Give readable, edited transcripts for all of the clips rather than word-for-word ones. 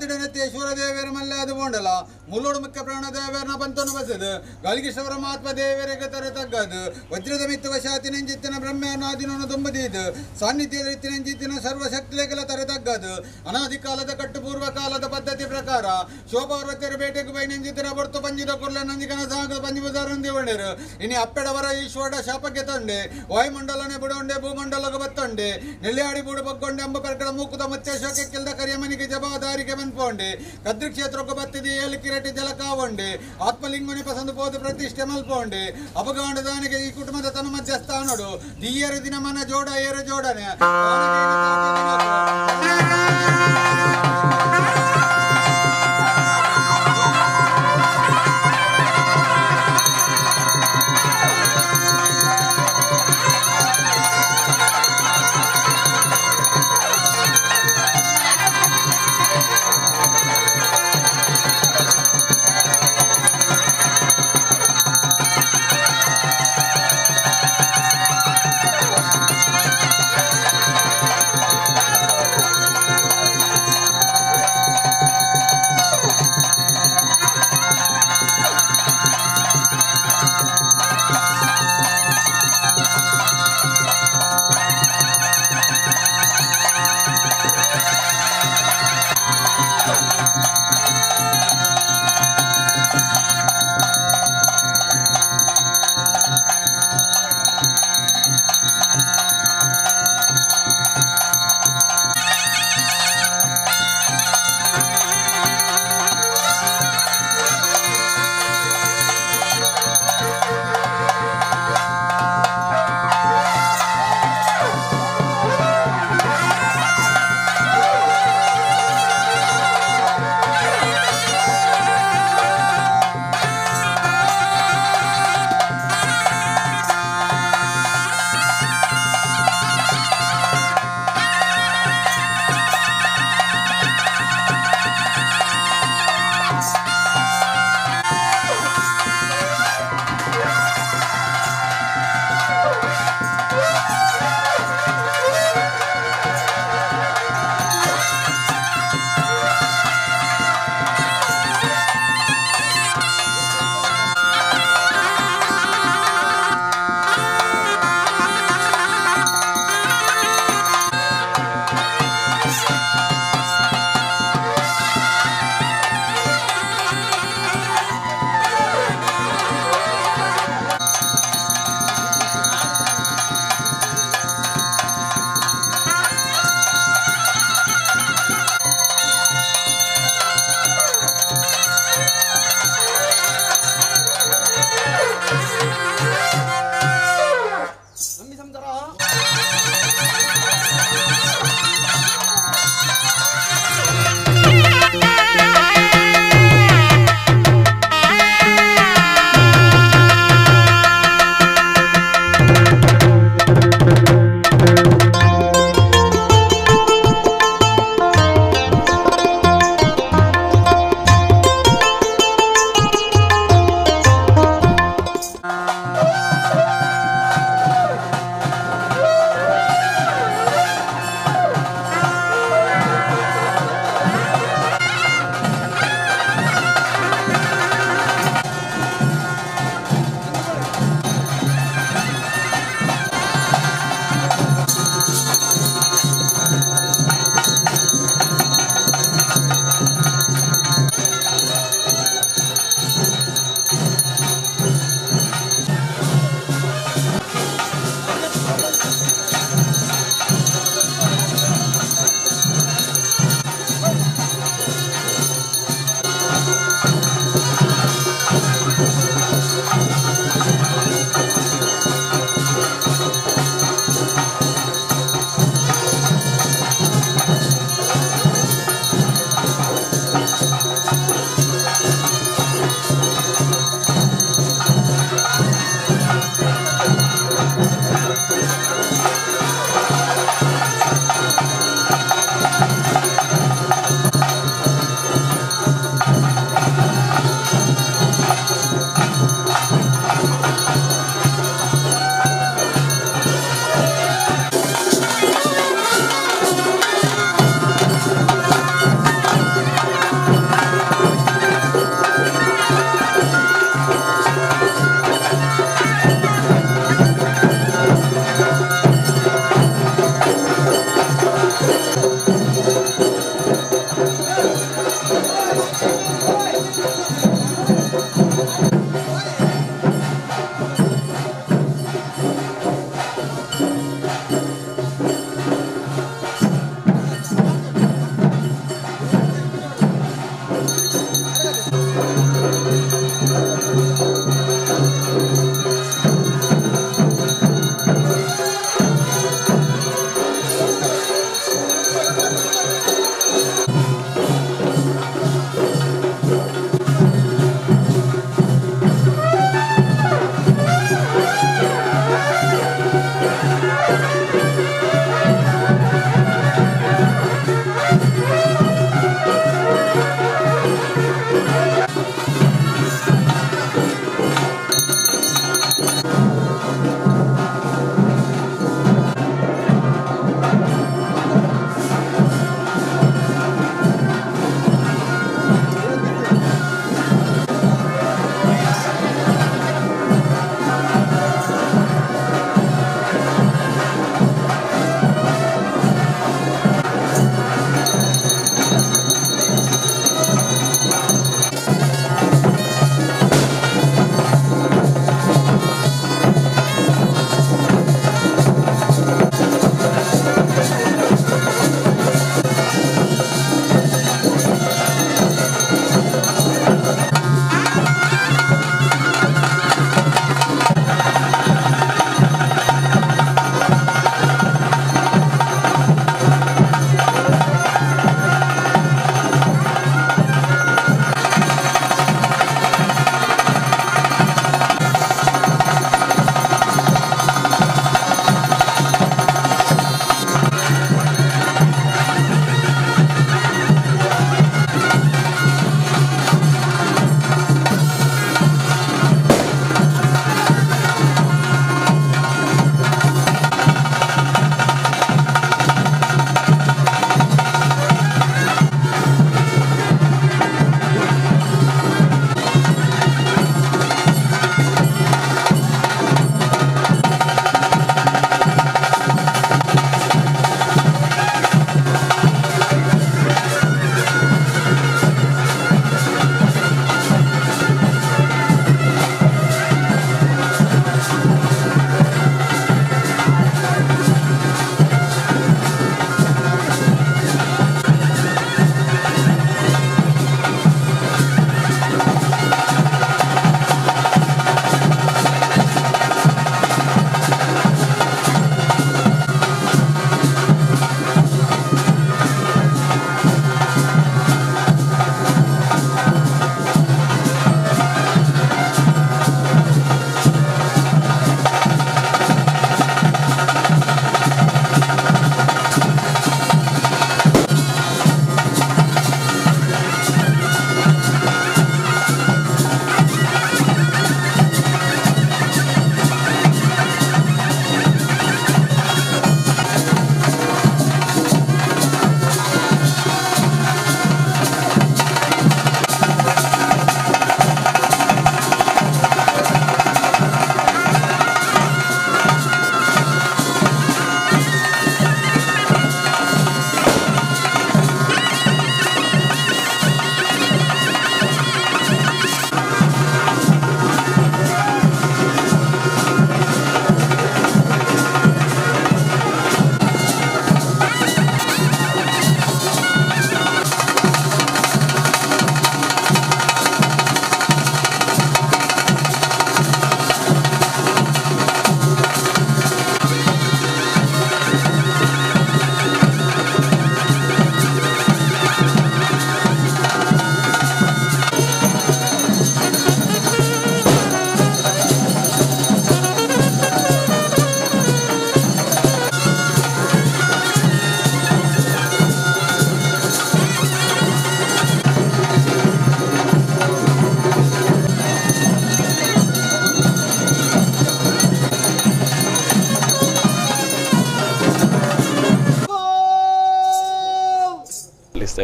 ಜಗತ್ತಿಡನತ್ತೆ ಶೂರದೇವರ ಮಲ್ಲಾದ ಬೋಂಡಲ ಮುಲ್ಲೋಡು ಮುಖ್ಯ ಪ್ರಾಣ ದೇವರನ ಬಂತನು ಬಸದು ಗಾಲಿಕೃಷ್ಣ ಪರಮಾತ್ಮ ದೇವರಿಗೆ ತರೆ ತಗ್ಗದು ವಜ್ರದ ಮಿತ್ತು ವಶಾತಿ ನಂಜಿತ್ತಿನ ಬ್ರಹ್ಮನಾದಿನನ್ನು ದುಂಬದೀದು ಸಾನ್ನಿಧ್ಯದ ನಂಜಿತ್ತಿನ ಸರ್ವಶಕ್ತಿಲೆಗೆಲ್ಲ ತರೆ ತಗ್ಗದು ಅನಾದಿ ಕಾಲದ ಕಟ್ಟು ಪೂರ್ವ ಕಾಲದ ಪದ್ಧತಿ ಪ್ರಕಾರ ಶೋಭಾವರ್ವತ್ಯರ ಬೇಟೆಗೆ ಬೈ ನಂಜಿತ್ತಿನ ಬೊರ್ತು ಪಂಜಿದ ಕುರ್ಲ ನಂಜಿಕನ ಸಾಗದ ಪಂಜಿಬುದಾರಂದಿ ಒಣ್ಣರು ಇನಿ ಅಪ್ಪೆಡವರ ಈಶ್ವರ ಶಾಪಕ್ಕೆ ತಂಡೆ ವಾಯುಮಂಡಲನೆ ಬುಡೊಂಡೆ ಭೂಮಂಡಲಗ ಬತ್ತೊಂಡೆ ನೆಲ್ಯಾಡಿ ಬೂಡು ಬಗ್ಗೊಂಡೆ ಅಂಬ ಪರ್ಕಳ ಮೂಕುದ ಮುಚ್ಚೆ ಶೋಕೆ ಕಿಲ್ದ ಕರಿಯಮನಿಗೆ ಜಬಾದಾರಿಗೆ ಮನ್ಪೊಂಡೆ ಕದ್ರಿ ಕ್ಷೇತ್ರಕ್ಕೆ ಬತ್ತಿದಿ ಏಳು ಕಿರಟಿ ಜಲಕಾವೊಂಡೆ ಆತ್ಮಲಿಂಗುನಿ ಪಸಂದು ಪೋದು ಪ್ರತಿಷ್ಠೆ ಮಲ್ಪೊಂಡೆ ಅಪಗಾಂಡದಾನಿಗೆ ಈ ಕುಟುಂಬದ ತನು ಮಧ್ಯಸ್ಥಾನಡು ದಿಯ್ಯರ ದಿನ ಮನ ಜೋಡ ಏರ ಜೋಡನೆ.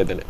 ದಯದಲೆ.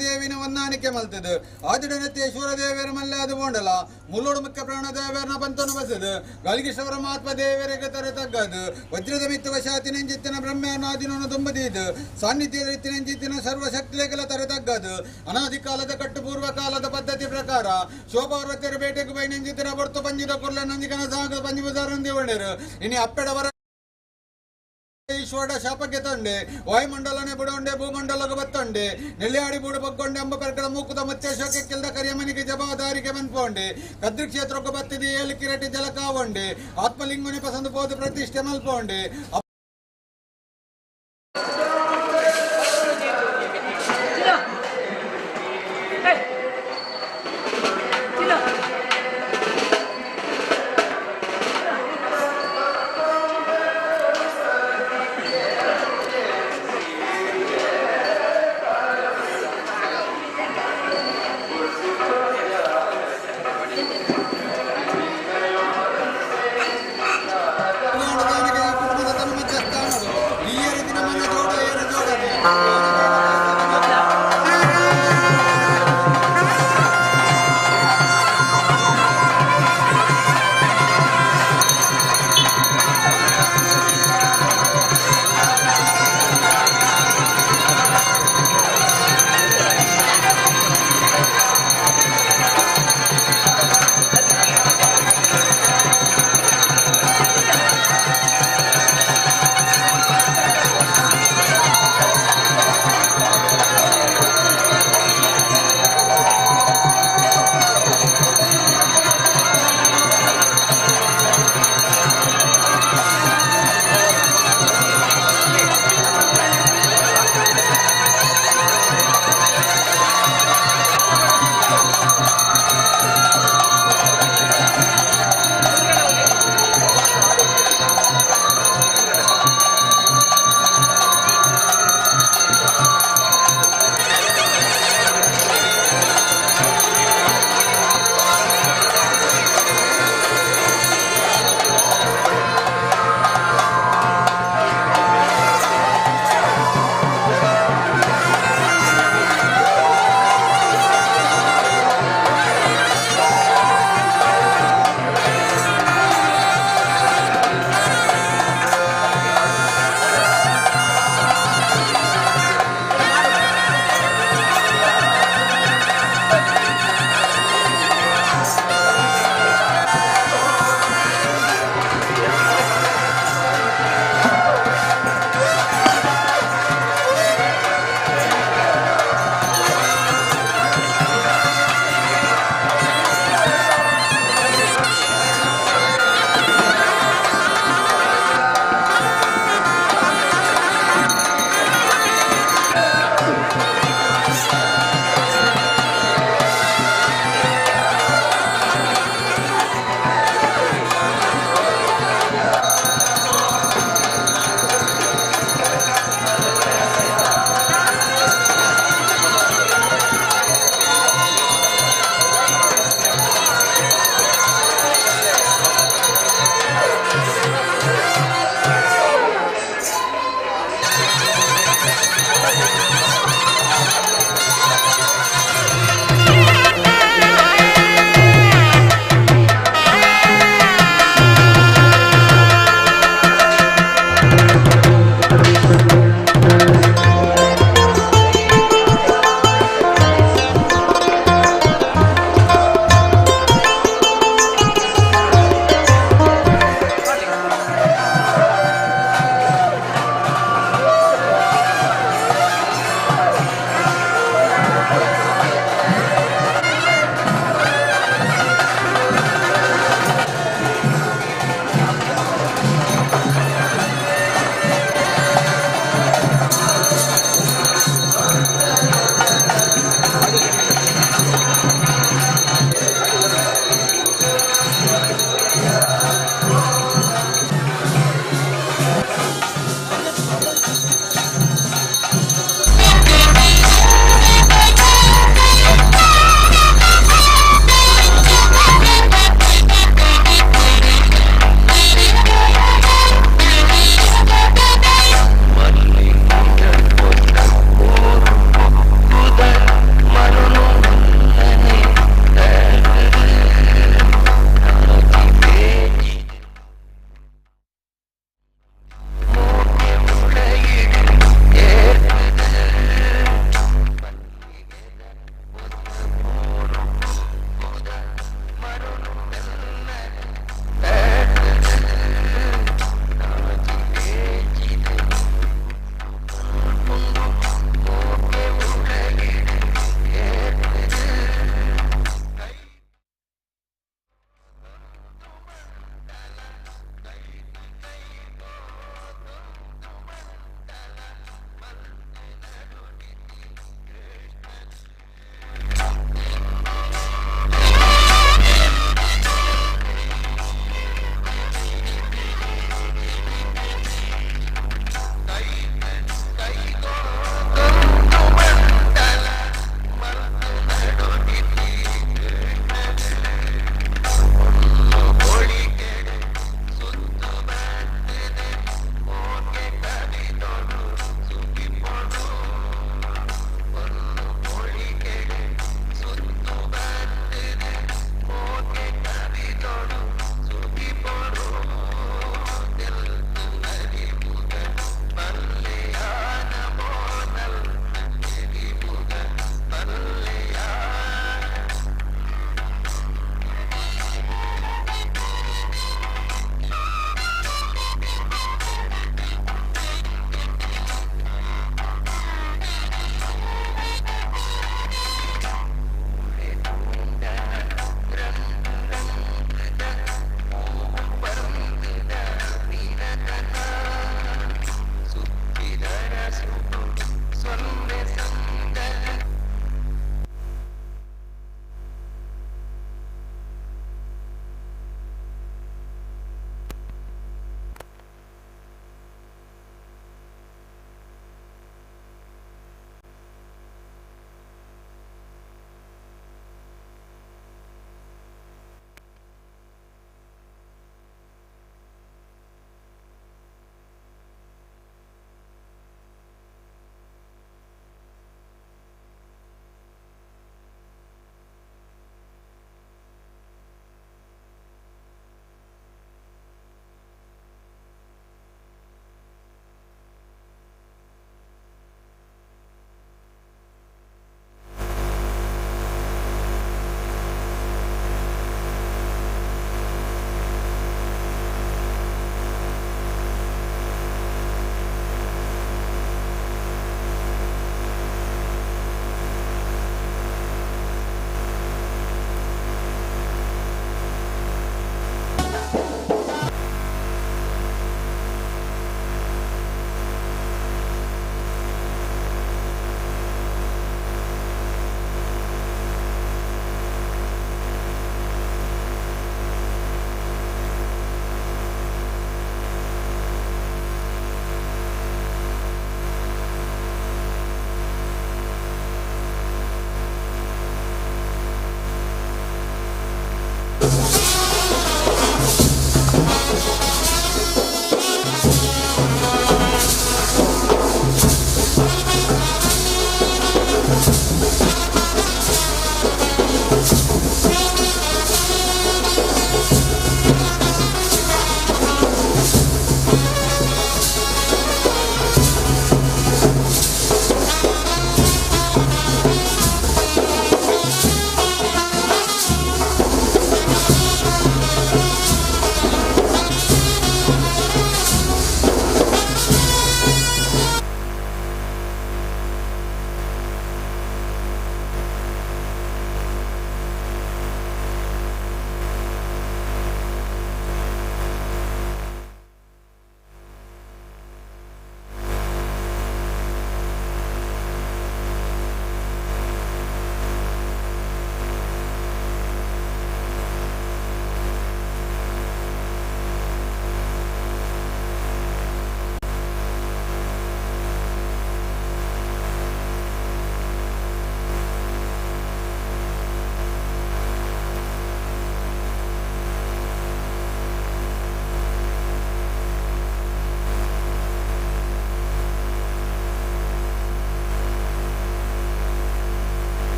ದೇವಿನ ಹೊಂದಾಣಿಕೆ ಮಲ್ತದು ಆದಿಡನತ್ತೆ ಶೂರದೇವಿಯರ ಮಲ್ಲಾದ ಬೋಂಡಲ ಮುಲ್ಲೋಡು ಮುಖ್ಯ ಪ್ರಾಣ ದೇವರನ ಪಂತನು ಬಸದು ಗಾಲಿಕೇಶ್ವರ ಮಹಾತ್ಮ ದೇವರಿಗೆ ತರೆ ತಗ್ಗದು ವಜ್ರದ ಮಿತ್ತು ವಶಾತಿ ನೆಂಜಿತ್ತಿನ ಬ್ರಹ್ಮನಾದಿನನ್ನು ತುಂಬದೀದು ಸಾನ್ನಿಧ್ಯ ನೆಂಜಿತ್ತಿನ ಸರ್ವಶಕ್ತಿಲೆಗಳ ತರೆ ತಗ್ಗದು ಅನಾದಿ ಕಾಲದ ಕಟ್ಟು ಪೂರ್ವ ಕಾಲದ ಪದ್ಧತಿ ಪ್ರಕಾರ ಶೋಭಾವತಿಯರ ಬೇಟೆಗೆ ಬೈ ನೆಂಜಿತ್ತಿನ ಬೊರ್ತು ಪಂಜಿದ ಕುರ್ಲ ನಂಜಿಕನ ಸಾಗ ಪಂಜಿ ಬುದಾರಂದಿ ಇನಿ ಅಪ್ಪೆಡವರ ಈಶ್ವರ ಶಾಪಕ್ಕೆ ತಂಡೆ ವಾಯುಮಂಡಲನೆ ಬುಡೊಂಡೆ ಭೂಮಂಡಲಕ್ಕೆ ಬತ್ತೊಂಡೆ ನೆಲ್ಯಾಡಿ ಬೂಡು ಬಗ್ಗೊಂಡೆ ಅಂಬ ಪರ್ಕಳ ಮೂಕುದ ಮುಚ್ಚೇಶೋಕೆ ಕೆಲ್ದ ಕರಿಯಮನಿಗೆ ಜವಾದಾರಿಗೆ ಮನ್ಪೊಂಡೆ ಕದ್ರಿ ಕ್ಷೇತ್ರಕ್ಕೆ ಬತ್ತಿದಿ ಏಳು ಕಿರಟಿ ಜಲಕಾವಂಡೆ ಆತ್ಮಲಿಂಗನೆ ಪಸಂದು ಪೋದು ಪ್ರತಿಷ್ಠೆ ಮಲ್ಪೊಂಡೆ.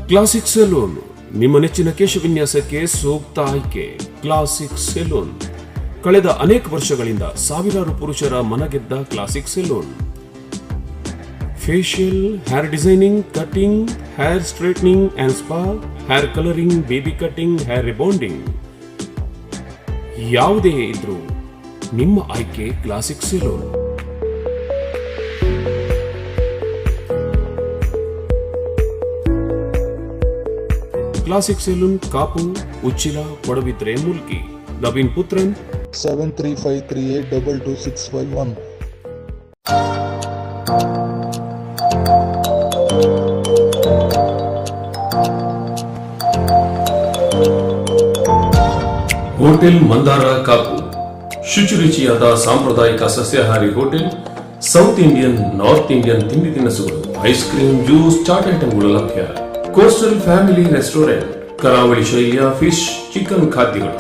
ಕ್ಲಾಸಿಕ್ ಸೆಲೂನ್, ನಿಮ್ಮ ನೆಚ್ಚಿನ ಕೇಶವಿನ್ಯಾಸಕ್ಕೆ ಸೂಕ್ತ ಆಯ್ಕೆ ಕ್ಲಾಸಿಕ್ ಸೆಲೂನ್. ಕಳೆದ ಅನೇಕ ವರ್ಷಗಳಿಂದ ಸಾವಿರಾರು ಪುರುಷರ ಮನಗೆದ್ದ classic salon. Facial, hair designing, cutting, hair straightening and spa, hair colouring, baby cutting, hair rebonding, ಯಾವುದೇ ಇದ್ರೂ ನಿಮ್ಮ ಆಯ್ಕೆ classic salon. Classic salon, Kapu, Uchila, Padubidri, Mulki. Naveen Puthran 7353822651. Hotel Mandara Kapu, ಶುಚಿರುಚಿಯಾದ ಸಾಂಪ್ರದಾಯಿಕ ಸಸ್ಯಾಹಾರಿ hotel. South Indian, north Indian ತಿಂಡಿ ತಿನಿಸುಗಳು, ice cream, juice, chat ಐಟಂಗಳು ಲಭ್ಯ. ಕೋಸ್ಟಲ್ ಫ್ಯಾಮಿಲಿ ರೆಸ್ಟೋರೆಂಟ್, ಕರಾವಳಿ ಶೈಲಿಯ ಫಿಶ್, ಚಿಕನ್ ಖಾದ್ಯಗಳು.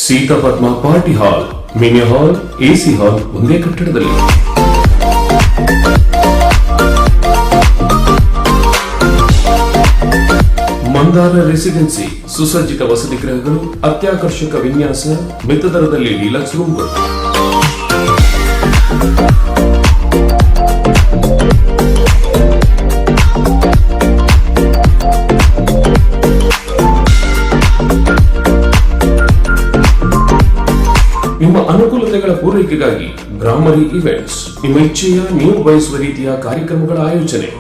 Seetha Padma party hall, mini hall, AC hall ಒಂದೇ ಕಟ್ಟಡದಲ್ಲಿ. ಮಂದಾರ ರೆಸಿಡೆನ್ಸಿ, ಸುಸಜ್ಜಿತ ವಸತಿ ಗೃಹಗಳು, ಅತ್ಯಾಕರ್ಷಕ ವಿನ್ಯಾಸ, ಮಿತ ದರದಲ್ಲಿ ಡಿಲಕ್ಸ್ ರೂಮ್ಗಳು. ಸೌಕರ್ಯಗಳ ಪೂರೈಕೆಗಾಗಿ ಭ್ರಾಮರಿ ಇವೆಂಟ್ಸ್ ನಿಮ್ಮ ಇಚ್ಛೆಯ ನೀವು ಬಯಸುವ ರೀತಿಯ ಕಾರ್ಯಕ್ರಮಗಳ ಆಯೋಜನೆ.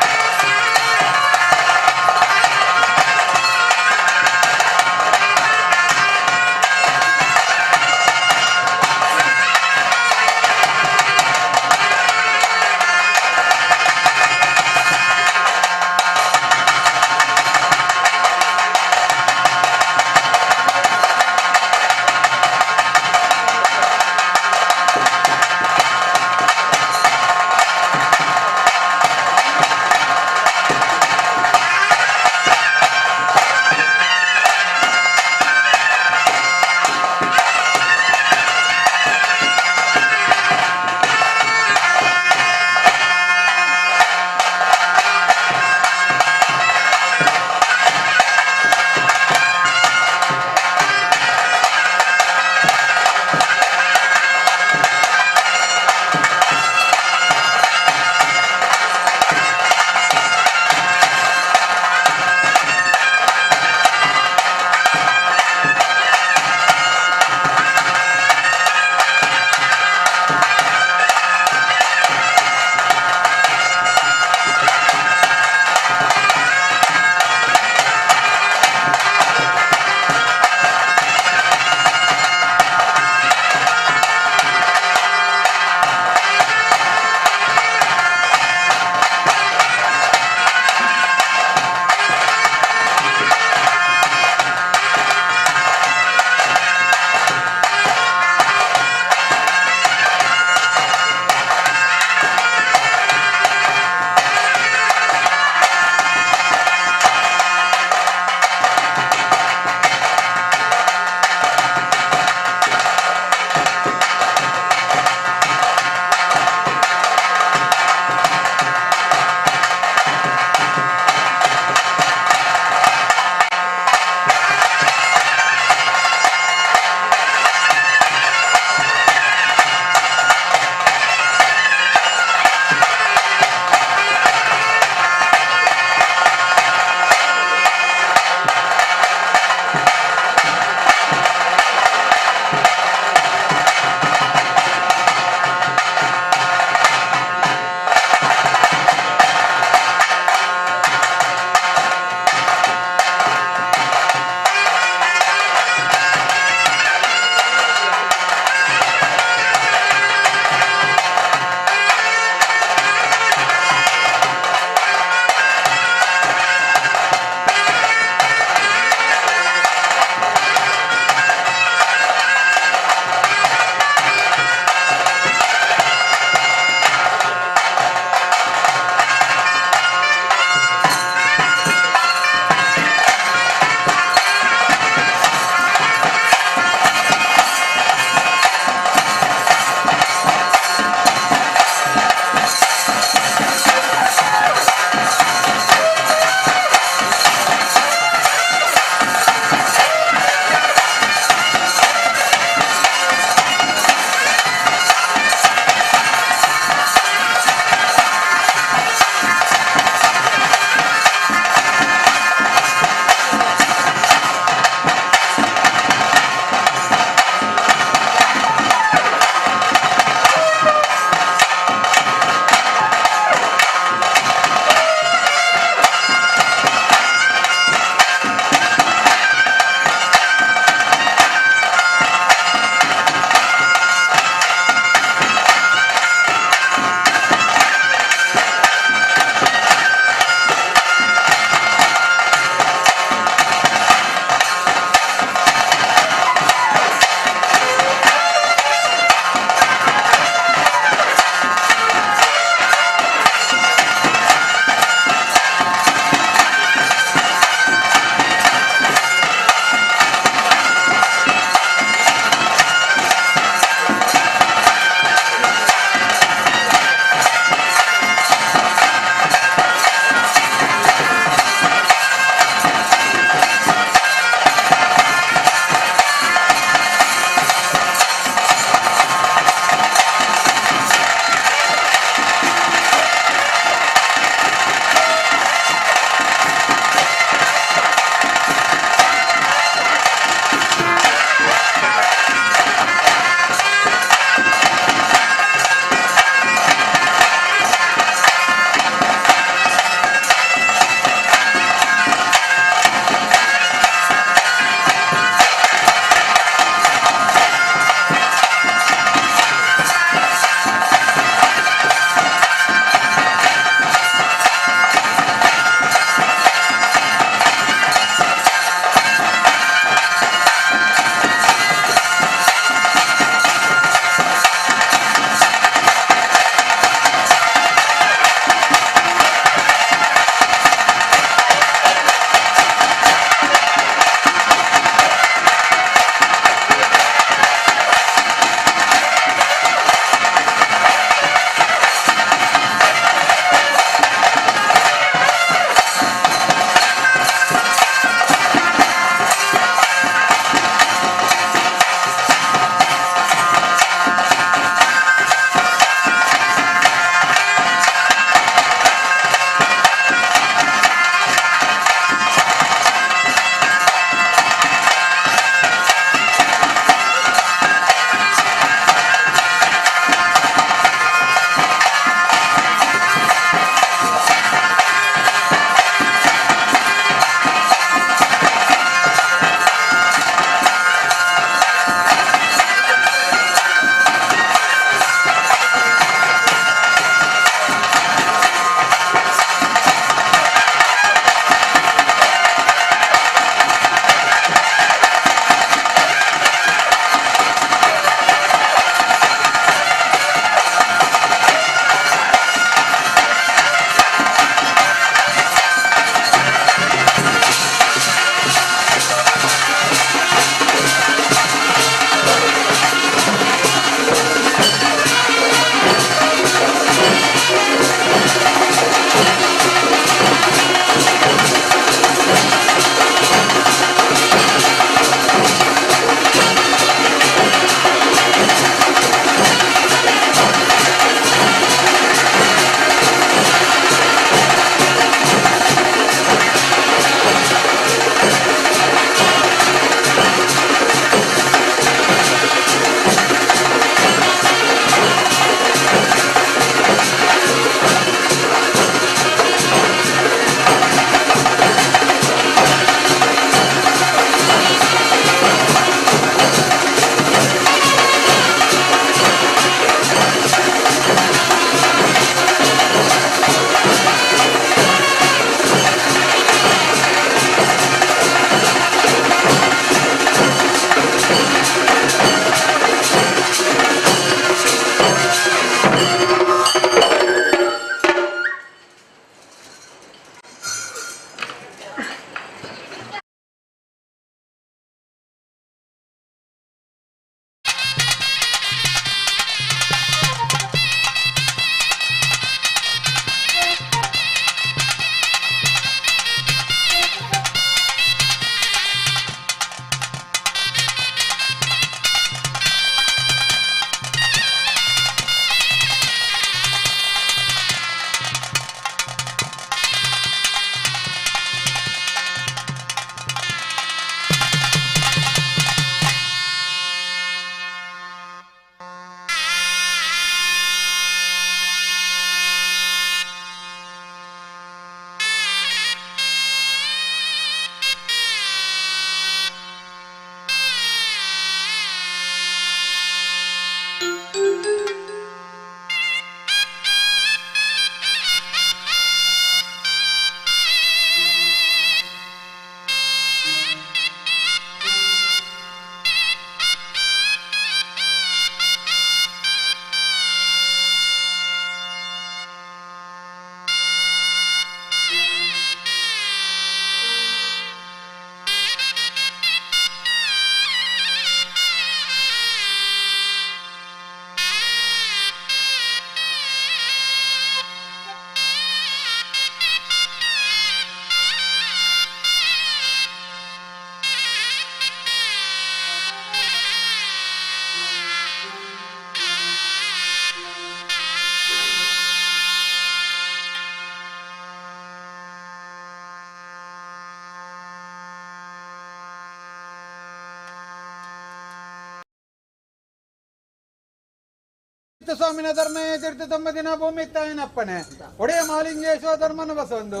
ಸ್ವಾಮಿನ ಧರ್ಮಯೇ ತೀರ್ಥ ತಮ್ಮ ದಿನ ಭೂಮಿ ತಾಯಿನಪ್ಪನೆ ಒಡೆಯ ಮಾಲಿಂಗೇಶ್ವರ ಧರ್ಮನ ಬಸೊಂದು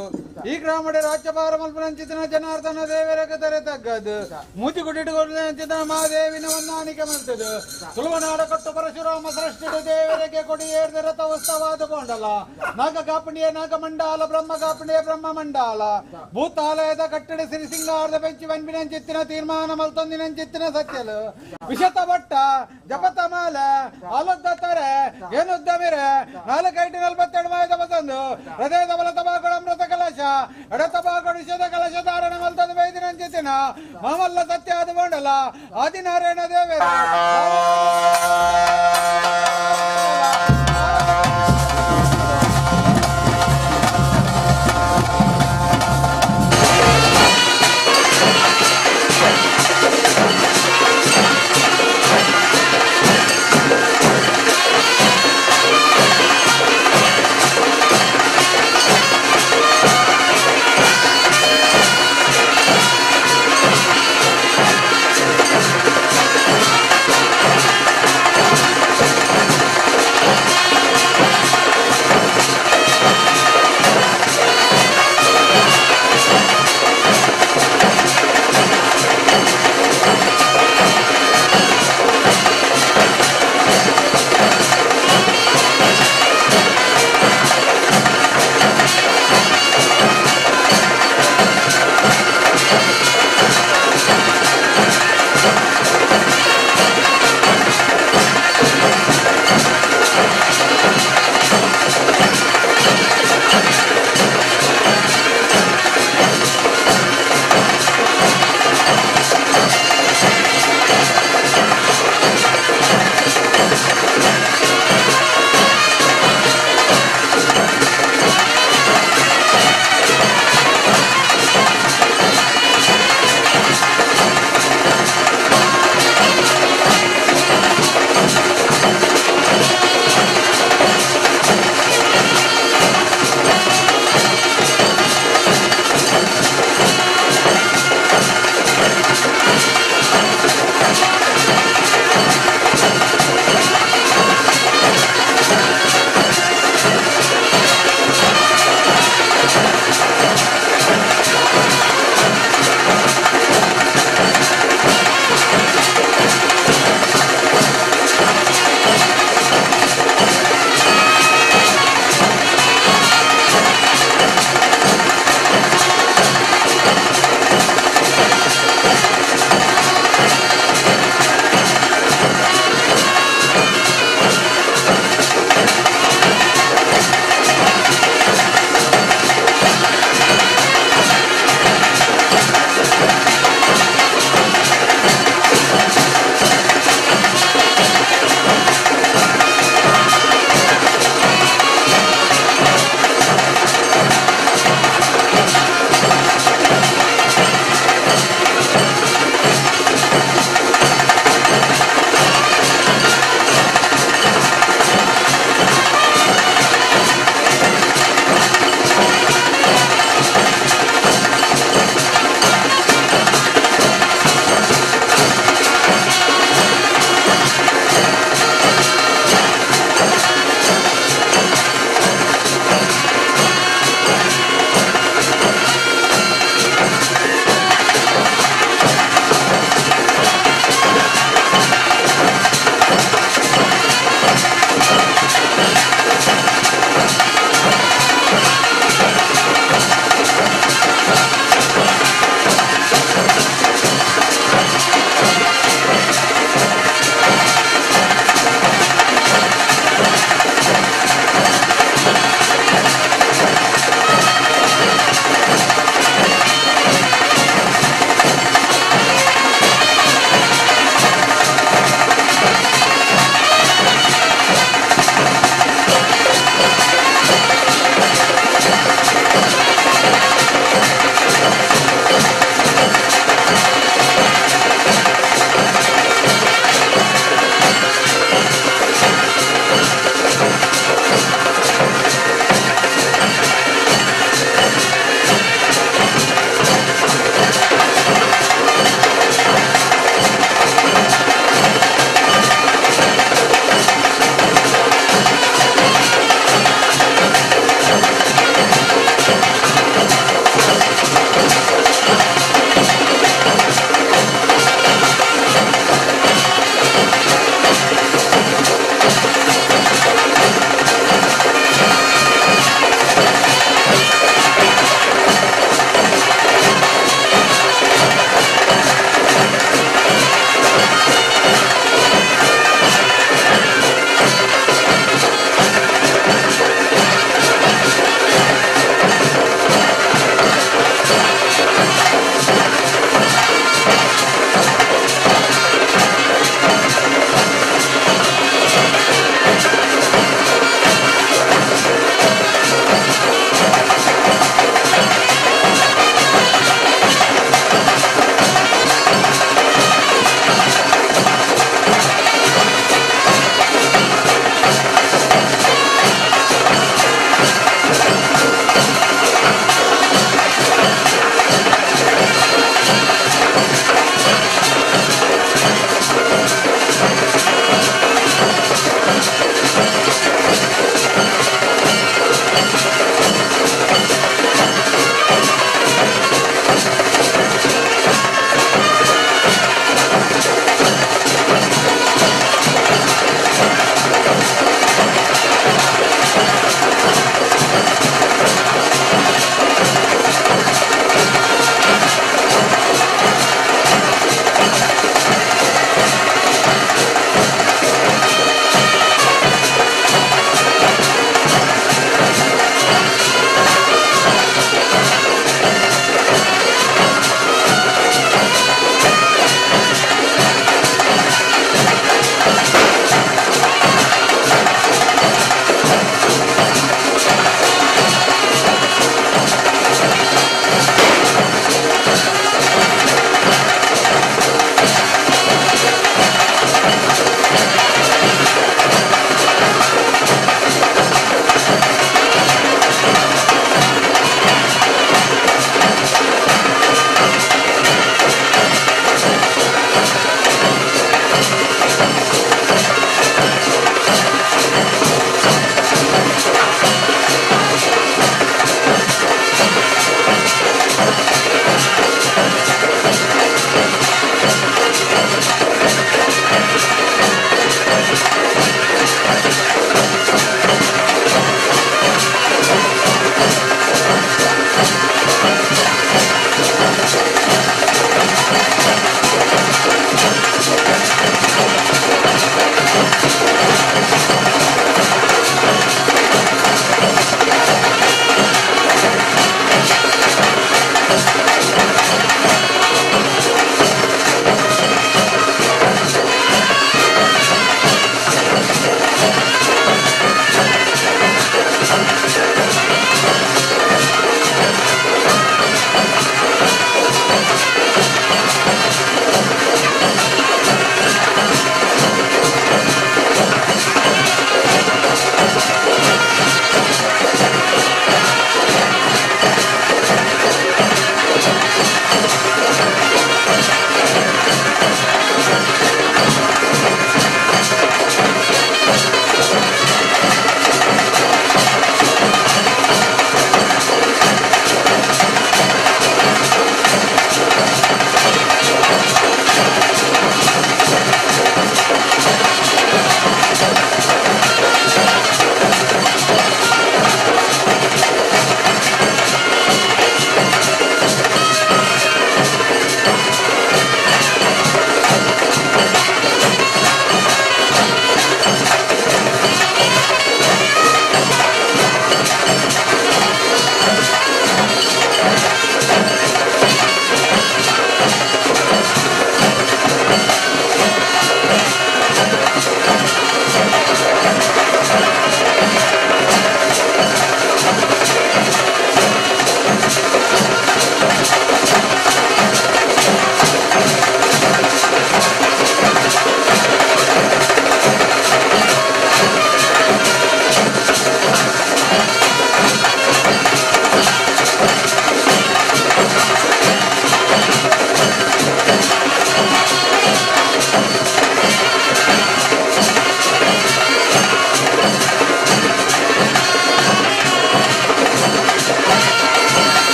ಈ ಗ್ರಾಮಡೆ ರಾಜ್ಯಭಾರ ಮಲ್ಪನಂಚಿತನ ಜನಾರ್ದನ ದೇವರ ಕದರೆ ತಗ್ಗದು ಮೂತಿ ಗುಡಿಟ್ಟುಕೊಂಡಂಚಿತನ ಮಹಾದೇವಿನ ಹೊಂದಾಣಿಕೆ ಮಾಡ್ತದೆ ತುಳುವನಾಡ ಕೊಟ್ಟು ಪರಶುರಾಮ ಸೃಷ್ಟಿಡು ದೇವರಿಗೆ ಕೊಡಿ ಏರ್ದ ರಥ ಉತ್ಸವಾದುಕೊಂಡಲ್ಲ ನಾಗ ಕಾಪಣಿಯ ನಾಗಮಂಡಲ ಬ್ರಹ್ಮ ಕಾಪಣಿಯ ಬ್ರಹ್ಮ ಮಂಡಲ ಭೂತಾಲಯದ ಕಟ್ಟಡ ಸಿರಿ ಸಿಂಗಾರದ ಬೆಂಚಿ ವನ್ಬಿನಂಚಿತ್ತಿನ ತೀರ್ಮಾನ ಮಲ್ತೊಂದಿನಂಚಿತ್ತಿನ ಸತ್ಯಲು ವಿಷತ ಭಟ್ಟ ಜಪತ ಮಾಲೆ ಆಲುದ್ದ ತಾರೆ ಏನುದ್ದ ಮಿರೆ ನಾಲ್ಕೈಟು 42 ಮಾಯದ ಬಸಂದು ಹೃದಯದ ಬಲ ತಬಾಕುಳ ಅಮೃತ ಕಲಶ ಎಡ ತಬಾಕುಳ ವಿಷದ ಕಲಶ ಧಾರಣ ಮಲ್ತದ ಬೈದಿನಂಚಿತ್ತಿನ ಮಾಮಲ್ಲ ಸತ್ಯ ಅದು ಕೊಂಡಲ ಆದಿನಾರಾಯಣ ದೇವರ.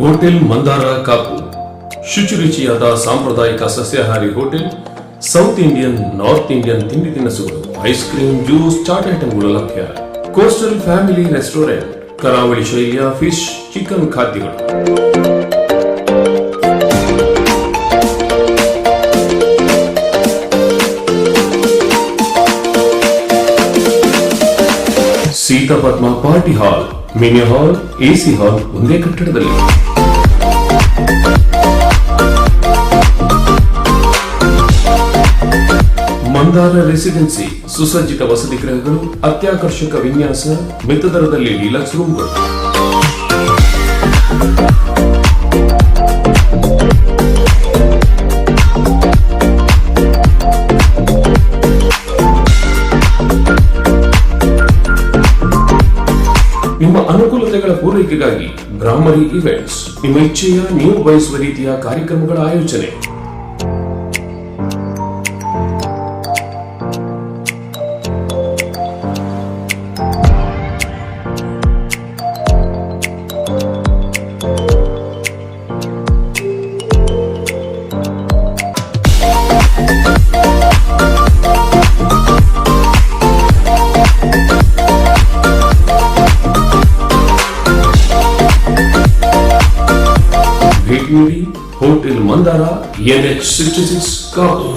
ಹೋಟೆಲ್ ಮಂದಾರ ಕಾಪು, ಶುಚಿರುಚಿಯಾದ ಸಾಂಪ್ರದಾಯಿಕ ಸಸ್ಯಾಹಾರಿ hotel, South Indian, North Indian ತಿಂಡಿ ತಿನಿಸುಗಳು, ಐಸ್ ಕ್ರೀಮ್, ಜ್ಯೂಸ್, ಚಾಟ್ ಐಟಂಗಳು ಲಭ್ಯ. ಕೋಸ್ಟಲ್ ಫ್ಯಾಮಿಲಿ ರೆಸ್ಟೋರೆಂಟ್, ಕರಾವಳಿ ಶೈಲಿಯ ಫಿಶ್, ಚಿಕನ್ ಖಾದ್ಯಗಳು. Seethapadma party hall, mini hall, AC hall ಒಂದೇ ಕಟ್ಟಡದಲ್ಲಿ. ಮಂದಾರ ರೆಸಿಡೆನ್ಸಿ, ಸುಸಜ್ಜಿತ ವಸತಿ ಗೃಹಗಳು, ಅತ್ಯಾಕರ್ಷಕ ವಿನ್ಯಾಸ, ಮಿತ ದರದಲ್ಲಿ ಡಿಲಕ್ಸ್ ರೂಮ್ಗಳು. ನಿಮ್ಮ ಅನುಕೂಲತೆಗಳ ಪೂರೈಕೆಗಾಗಿ ಭ್ರಾಮರಿ ಇವೆಂಟ್ಸ್, ನಿಮ್ಮ ಇಚ್ಛೆಯ, ನೀವು ಬಯಸುವ ರೀತಿಯ ಕಾರ್ಯಕ್ರಮಗಳ ಆಯೋಜನೆ. ಭೇಟಿ ನೀಡಿ hotel Mandara, NH 66, Kapu.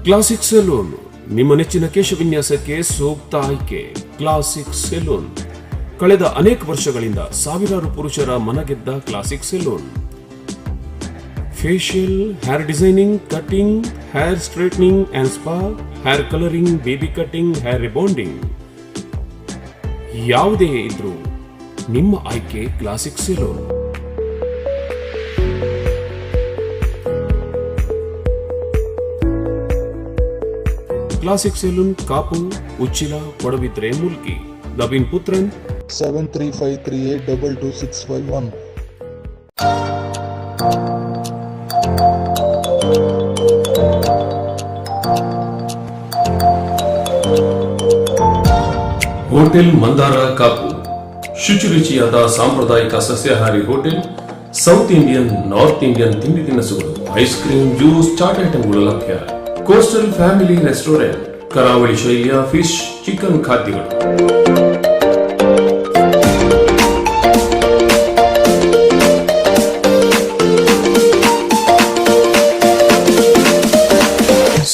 Classic salon, ನಿಮ್ಮ ನೆಚ್ಚಿನ ಕೇಶವಿನ್ಯಾಸಕ್ಕೆ ಸೂಕ್ತ ಆಯ್ಕೆ ಕ್ಲಾಸಿಕ್ ಸೆಲೂನ್. ಕಳೆದ ಅನೇಕ ವರ್ಷಗಳಿಂದ ಸಾವಿರಾರು ಪುರುಷರ ಮನಗೆದ್ದ classic salon. Facial, hair designing, cutting, hair straightening and spa, hair colouring, baby cutting, hair rebonding, ಯಾವುದೇ ಇದ್ರೂ ನಿಮ್ಮ ಆಯ್ಕೆ classic salon. Classic salon, Kapu, Uchila, Padubidri, Mulki. Naveen Puthran. 7353822651. Hotel Mandara Kapu, ಶುಚಿರುಚಿಯಾದ ಸಾಂಪ್ರದಾಯಿಕ ಸಸ್ಯಾಹಾರಿ hotel, South Indian, North Indian ತಿಂಡಿ ತಿನಿಸುಗಳು, ice cream, juice, chat ಐಟಂಗಳು ಲಭ್ಯ. ಕೋಸ್ಟಲ್ ಫ್ಯಾಮಿಲಿ ರೆಸ್ಟೋರೆಂಟ್, ಕರಾವಳಿ ಶೈಲಿಯ ಫಿಶ್, ಚಿಕನ್ ಖಾದ್ಯಗಳು.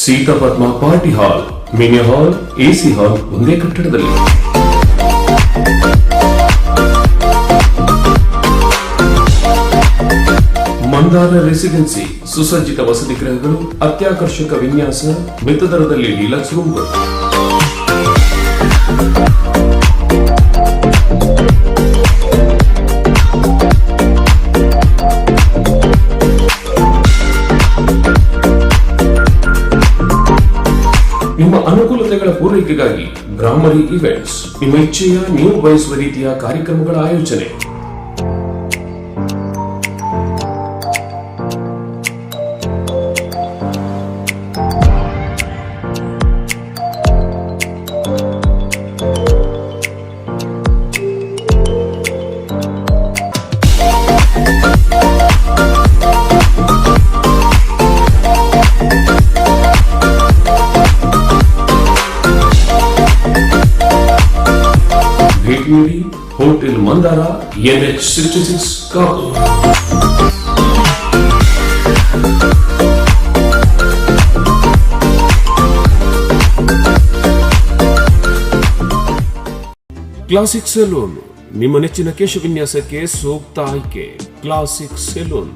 Seethapadma party hall, mini hall, AC hall ಒಂದೇ ಕಟ್ಟಡದಲ್ಲಿ. ಮಂದಾರ ರೆಸಿಡೆನ್ಸಿ, ಸುಸಜ್ಜಿತ ವಸತಿ ಗೃಹಗಳು, ಅತ್ಯಾಕರ್ಷಕ ವಿನ್ಯಾಸ, ಮಿತ ದರದಲ್ಲಿ ಡಿಲಕ್ಸ್ ರೂಮ್ಗಳು. ನಿಮ್ಮ ಅನುಕೂಲತೆಗಳ ಪೂರೈಕೆಗಾಗಿ ಭ್ರಾಮರಿ ಇವೆಂಟ್ಸ್, ನಿಮ್ಮ ಇಚ್ಛೆಯ, ನೀವು ಬಯಸುವ ರೀತಿಯ ಕಾರ್ಯಕ್ರಮಗಳ ಆಯೋಜನೆ. ಭೇಟಿ ನೀಡಿ hotel Mandara, NH 66, Kapu. Classic salon, ನಿಮ್ಮ ನೆಚ್ಚಿನ ಕೇಶವಿನ್ಯಾಸಕ್ಕೆ ಸೂಕ್ತ ಆಯ್ಕೆ ಕ್ಲಾಸಿಕ್ ಸೆಲೂನ್.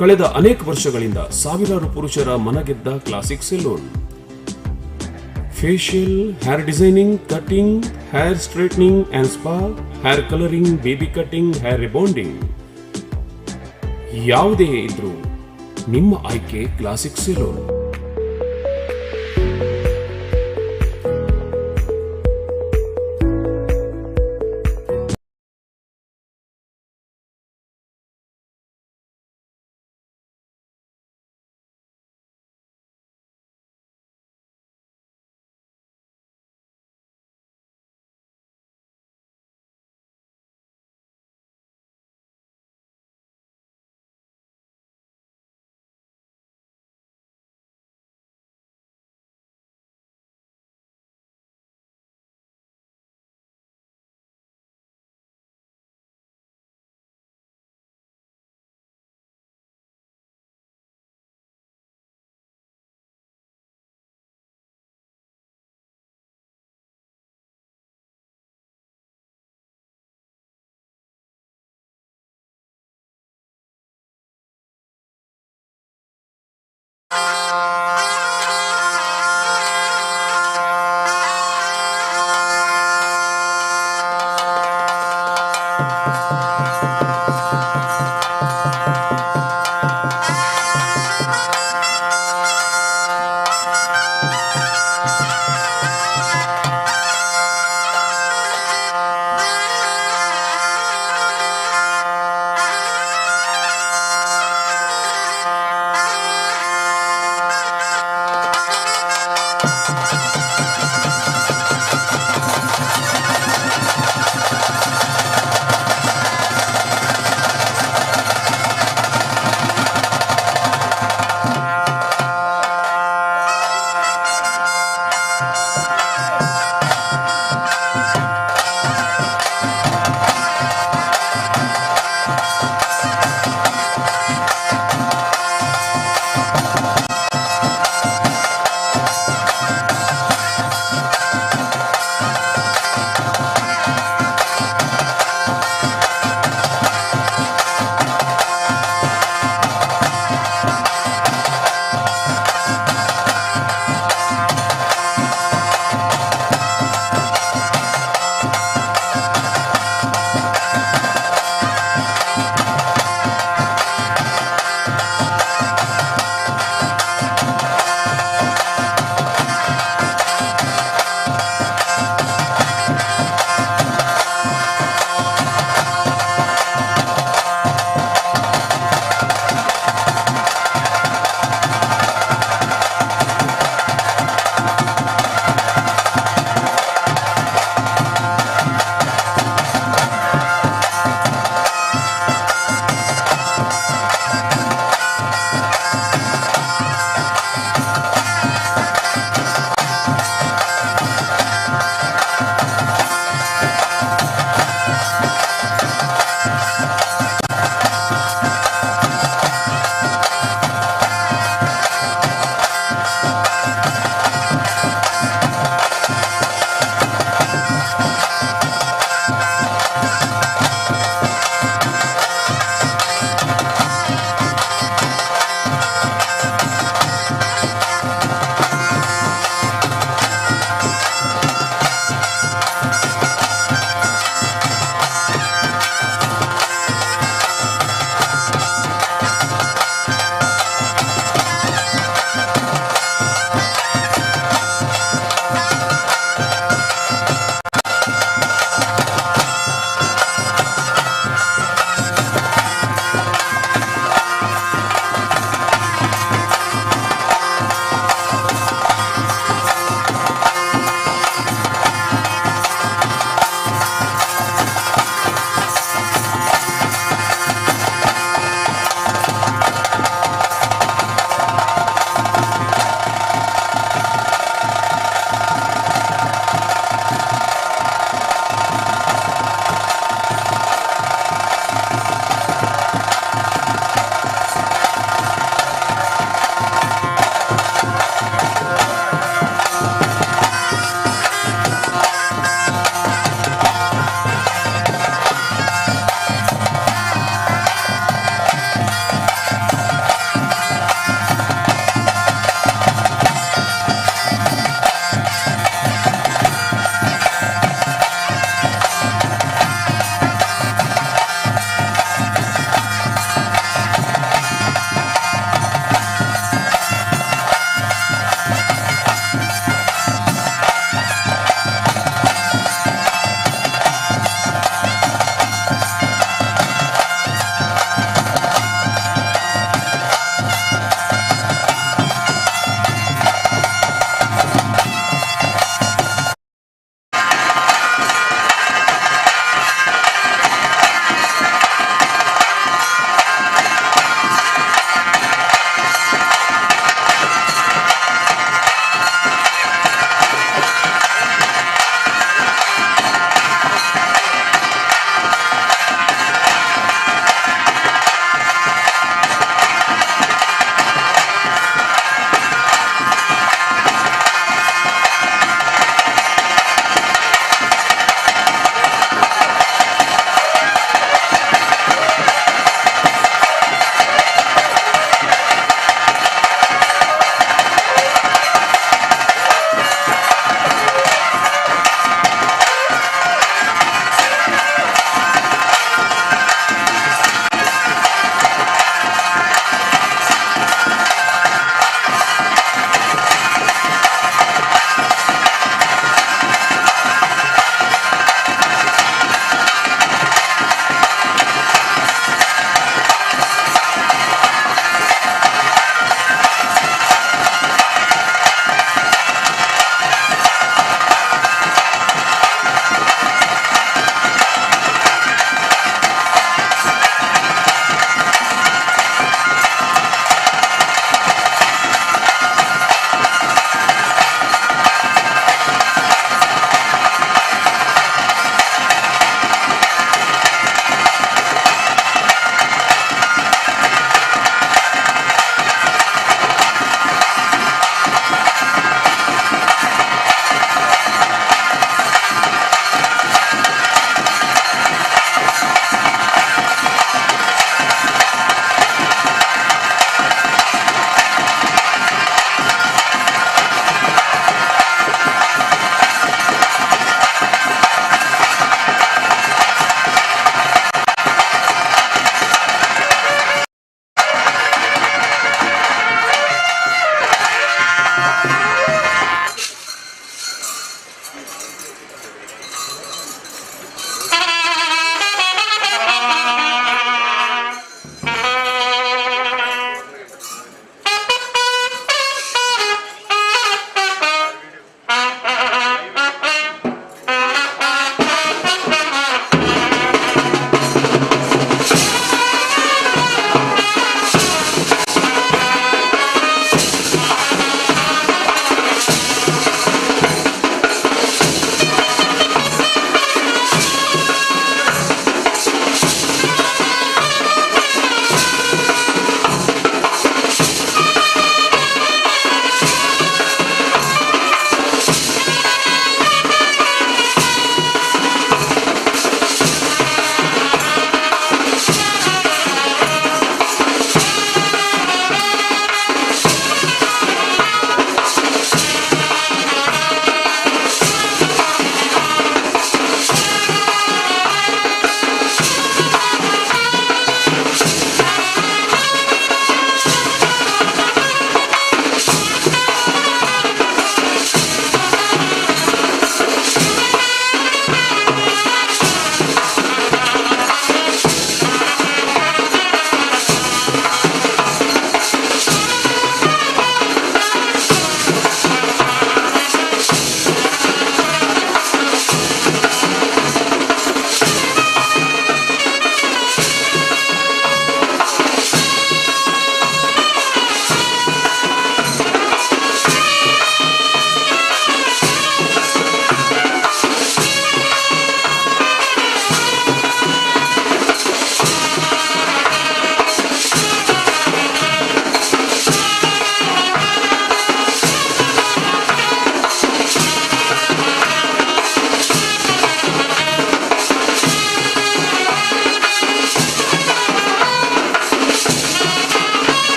ಕಳೆದ ಅನೇಕ ವರ್ಷಗಳಿಂದ ಸಾವಿರಾರು ಪುರುಷರ ಮನಗೆದ್ದ classic salon. Facial, hair designing, cutting, hair straightening and spa, hair colouring, baby cutting, hair rebonding, ಯಾವುದೇ ಇದ್ರೂ ನಿಮ್ಮ ಆಯ್ಕೆ classic salon.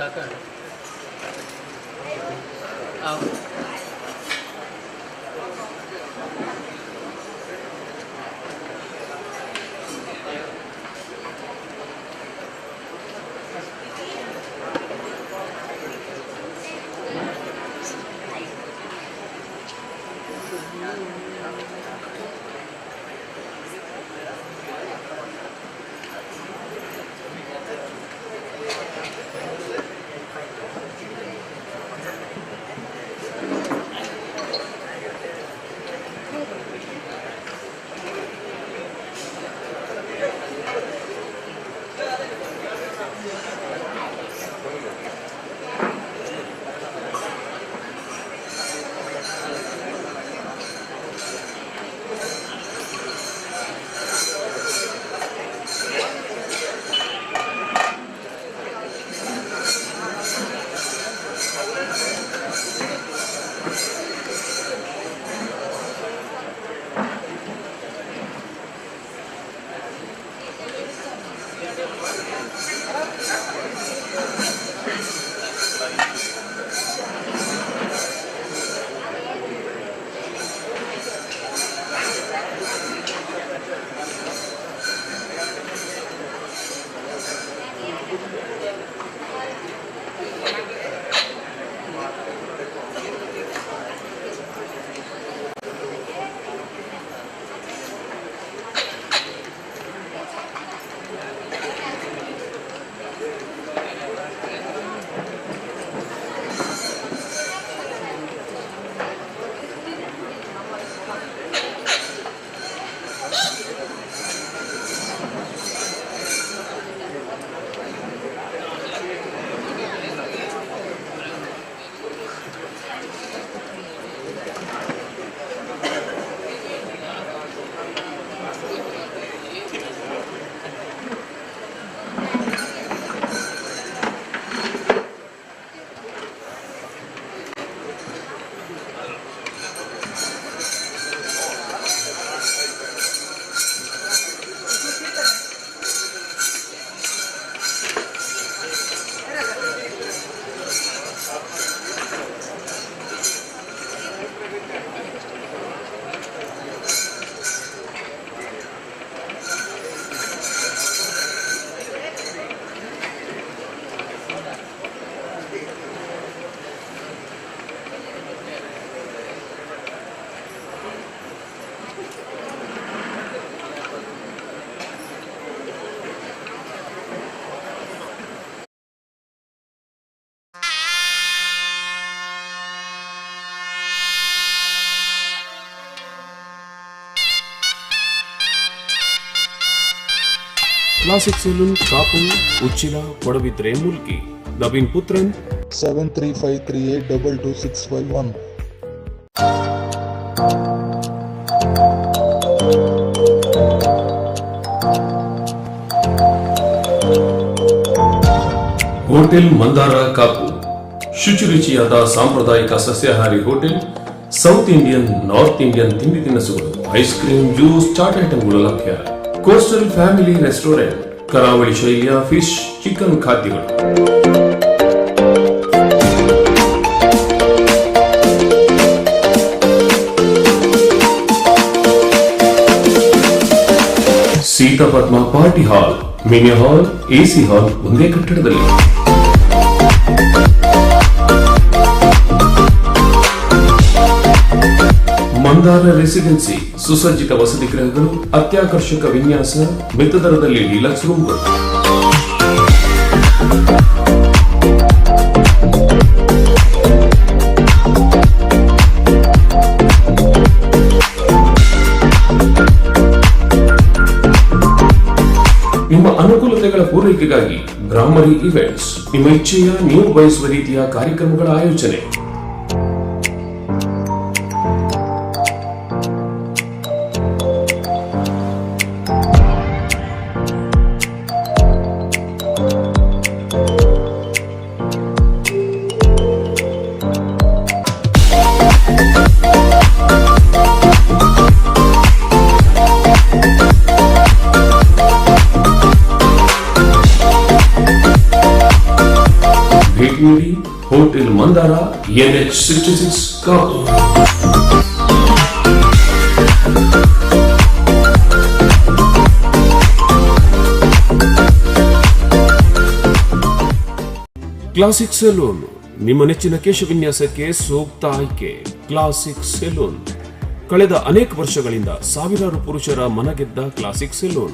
ಸಾಕಾಂಡ್. ಆ. Classic salon, Kapu, Uchila, Padubidri, Mulki. Naveen Puthran. 7353822651. Hotel Mandara Kapu, ಶುಚಿರುಚಿಯಾದ ಸಾಂಪ್ರದಾಯಿಕ ಸಸ್ಯಾಹಾರಿ hotel, South Indian, North Indian ತಿಂಡಿ ತಿನಿಸುಗಳು, ice cream, juice, chat ಐಟಂಗಳು ಲಭ್ಯ. ಕೋಸ್ಟಲ್ ಫ್ಯಾಮಿಲಿ ರೆಸ್ಟೋರೆಂಟ್, ಕರಾವಳಿ ಶೈಲಿಯ ಫಿಶ್, ಚಿಕನ್ ಖಾದ್ಯಗಳು. Seetha Padma party hall, mini hall, AC hall ಒಂದೇ ಕಟ್ಟಡದಲ್ಲಿ. ಮಂದಾರ ರೆಸಿಡೆನ್ಸಿ, ಸುಸಜ್ಜಿತ ವಸತಿ ಗೃಹಗಳು, ಅತ್ಯಾಕರ್ಷಕ ವಿನ್ಯಾಸ, ಮಿತ ದರದಲ್ಲಿ ಡಿಲಕ್ಸ್ ರೂಮ್ಗಳು. ನಿಮ್ಮ ಅನುಕೂಲತೆಗಳ ಪೂರೈಕೆಗಾಗಿ ಬ್ರಾಹ್ಮರಿ ಇವೆಂಟ್ಸ್, ನಿಮ್ಮ ಇಚ್ಛೆಯ, ನೀವು ಬಯಸುವ ರೀತಿಯ ಕಾರ್ಯಕ್ರಮಗಳ ಆಯೋಜನೆ. ನೀಡಿ hotel Mandara, NH 66, Kapu. Classic salon, ನಿಮ್ಮ ನೆಚ್ಚಿನ ಕೇಶವಿನ್ಯಾಸಕ್ಕೆ ಸೂಕ್ತ ಆಯ್ಕೆ ಕ್ಲಾಸಿಕ್ ಸೆಲೂನ್. ಕಳೆದ ಅನೇಕ ವರ್ಷಗಳಿಂದ ಸಾವಿರಾರು ಪುರುಷರ ಮನಗೆದ್ದ classic salon.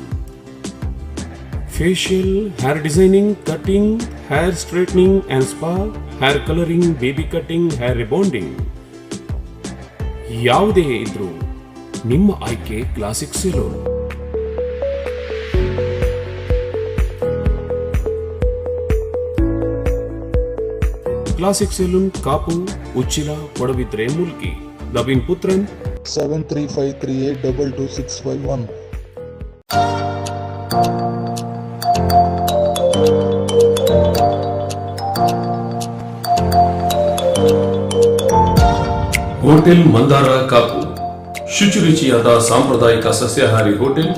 Facial, hair designing, cutting, hair straightening and spa, hair colouring, baby cutting, hair rebonding ಯಾವುದೇ ಇದ್ರೂ ನಿಮ್ಮ ಆಯ್ಕೆ classic salon. Classic salon, Kapu, Uchila, Padubidri, Mulki. Naveen Puthran. 7353822651. Hotel Mandara Kapu, ಶುಚಿರುಚಿಯಾದ ಸಾಂಪ್ರದಾಯಿಕ ಸಸ್ಯಾಹಾರಿ hotel,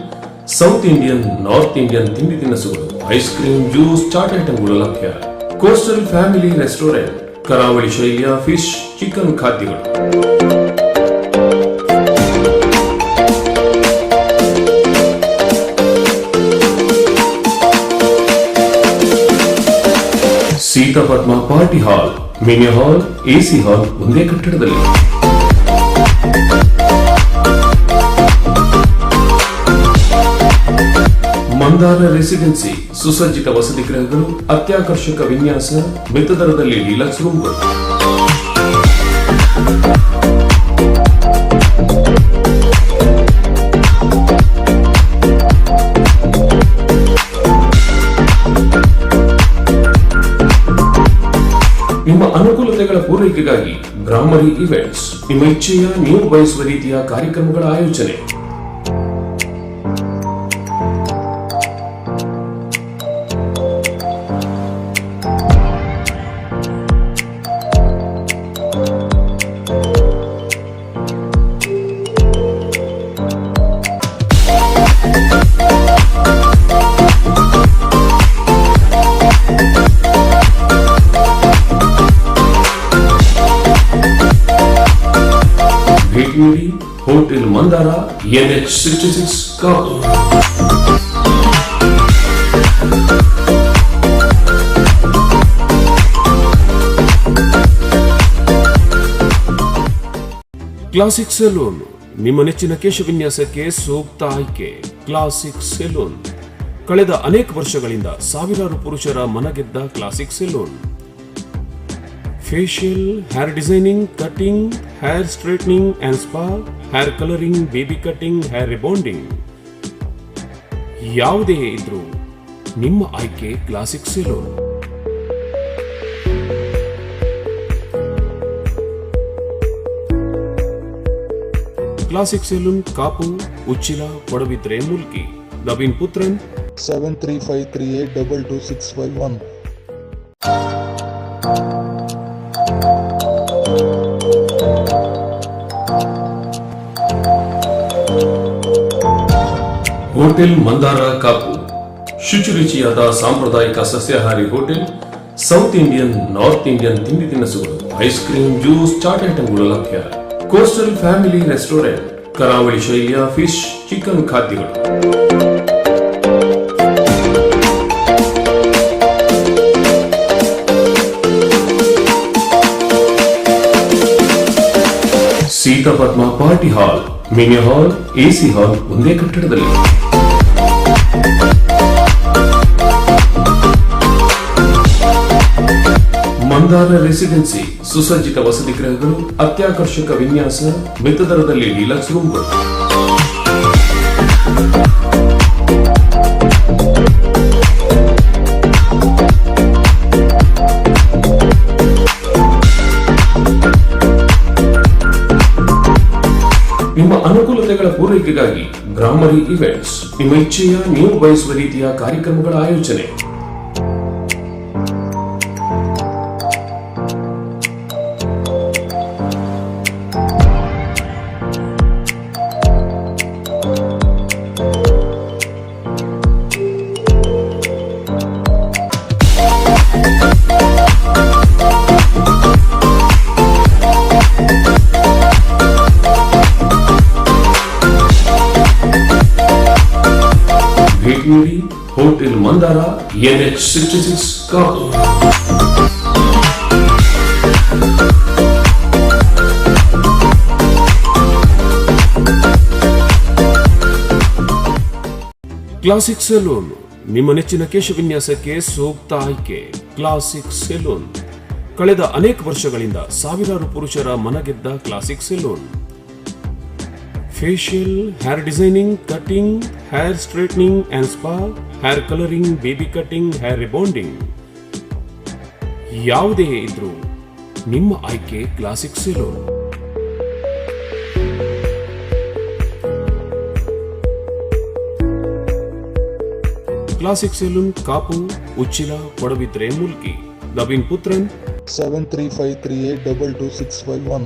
south Indian, north Indian ತಿಂಡಿ ತಿನಿಸುಗಳು, ice cream, juice, chat ಐಟಂಗಳು ಲಭ್ಯ. ಕೋಸ್ಟಲ್ ಫ್ಯಾಮಿಲಿ ರೆಸ್ಟೋರೆಂಟ್, ಕರಾವಳಿ ಶೈಲಿಯ ಫಿಶ್, ಚಿಕನ್ ಖಾದ್ಯಗಳು. Seetha Padma party hall, mini hall, AC hall ಒಂದೇ ಕಟ್ಟಡದಲ್ಲಿ. ಮಂದಾರ ರೆಸಿಡೆನ್ಸಿ, ಸುಸಜ್ಜಿತ ವಸತಿ ಗೃಹಗಳು, ಅತ್ಯಾಕರ್ಷಕ ವಿನ್ಯಾಸ, ಮಿತ ದರದಲ್ಲಿ ಡಿಲಕ್ಸ್ ರೂಮ್ಗಳು. ನಿಮ್ಮ ಅನುಕೂಲತೆಗಳ ಪೂರೈಕೆಗಾಗಿ ಭ್ರಾಮರಿ ಇವೆಂಟ್ಸ್, ನಿಮ್ಮ ಇಚ್ಛೆಯ, ನೀವು ಬಯಸುವ ರೀತಿಯ ಕಾರ್ಯಕ್ರಮಗಳ ಆಯೋಜನೆ. ಭೇಟಿ ನೀಡಿ hotel Mandara, NH 66, Kapu. Classic salon, ನಿಮ್ಮ ನೆಚ್ಚಿನ ಕೇಶವಿನ್ಯಾಸಕ್ಕೆ ಸೂಕ್ತ ಆಯ್ಕೆ ಕ್ಲಾಸಿಕ್ ಸೆಲೂನ್. ಕಳೆದ ಅನೇಕ ವರ್ಷಗಳಿಂದ ಸಾವಿರಾರು ಪುರುಷರ ಮನಗೆದ್ದ classic salon. Facial, hair designing, cutting, hair straightening and spa, hair colouring, baby cutting, hair rebonding ಯಾವುದೇ ಇದ್ರೂ ನಿಮ್ಮ ಆಯ್ಕೆ classic salon. Classic salon, Kapu, Uchila, Padubidri, Mulki. Naveen Puthran. 7353822651. Hotel Mandara Kapu, ಶುಚಿರುಚಿಯಾದ ಸಾಂಪ್ರದಾಯಿಕ ಸಸ್ಯಾಹಾರಿ hotel, south Indian, north Indian ತಿಂಡಿ ತಿನಿಸುಗಳು, ice cream, juice, chat ಐಟಂಗಳು ಲಭ್ಯ. ಕೋಸ್ಟಲ್ ಫ್ಯಾಮಿಲಿ ರೆಸ್ಟೋರೆಂಟ್, ಕರಾವಳಿ ಶೈಲಿಯ ಫಿಶ್, ಚಿಕನ್ ಖಾದ್ಯಗಳು. Seetha Padma party hall, mini hall, AC hall ಒಂದೇ ಕಟ್ಟಡದಲ್ಲಿ. ಮಂದಾರ ರೆಸಿಡೆನ್ಸಿ, ಸುಸಜ್ಜಿತ ವಸತಿ ಗೃಹಗಳು, ಅತ್ಯಾಕರ್ಷಕ ವಿನ್ಯಾಸ, ಮಿತ ದರದಲ್ಲಿ ಡಿಲಕ್ಸ್ ರೂಮ್ಗಳು. ನಿಮ್ಮ ಅನುಕೂಲತೆಗಳ ಪೂರೈಕೆಗಾಗಿ ಭ್ರಾಮರಿ ಇವೆಂಟ್ಸ್, ನಿಮ್ಮ ಇಚ್ಛೆಯ, ನೀವು ಬಯಸುವ ರೀತಿಯ ಕಾರ್ಯಕ್ರಮಗಳ ಆಯೋಜನೆ. ಭೇಟಿ ನೀಡಿ. Hotel Mandara, NH 66, Kapu. Classic salon, ನಿಮ್ಮ ನೆಚ್ಚಿನ ಕೇಶವಿನ್ಯಾಸಕ್ಕೆ ಸೂಕ್ತ ಆಯ್ಕೆ ಕ್ಲಾಸಿಕ್ ಸೆಲೂನ್. ಕಳೆದ ಅನೇಕ ವರ್ಷಗಳಿಂದ ಸಾವಿರಾರು ಪುರುಷರ ಮನಗೆದ್ದ classic salon. Facial, hair designing, cutting, hair straightening and spa, hair colouring, baby cutting, hair rebonding ಯಾವುದೇ ಇದ್ರೂ ನಿಮ್ಮ ಆಯ್ಕೆ classic salon. Classic salon, Kapu, Uchila, Padubidri, Mulki. Naveen Puthran. 7353822651.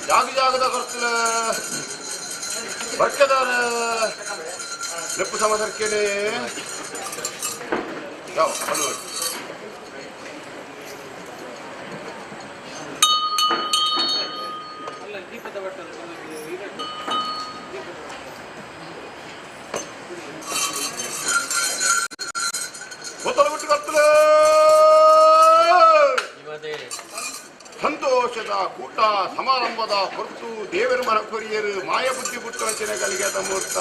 ಜಾಗ ಜಾಗದ ಕರ್ತಲ ಬರ್ಕೆದಾರ ಲೆಪ್ಪು ಸಮಸರ್ಕೇನೆ ಯಾವ ಬನ್ನಿ. ಗೊತ್ತಲ ಬಿಟ್ಟು ಕರ್ತಲ ಸಂತೋಷದ ಕೂಟ ಸಮಾರಂಭದ ಹೊರತು ದೇವರ ಮರ ಕೊರಿಯರು ಮಾಯ ಬುದ್ಧಿ ಪುಟ್ಟವಂಚನೆಗಳಿಗೆ ಮುಹೂರ್ತ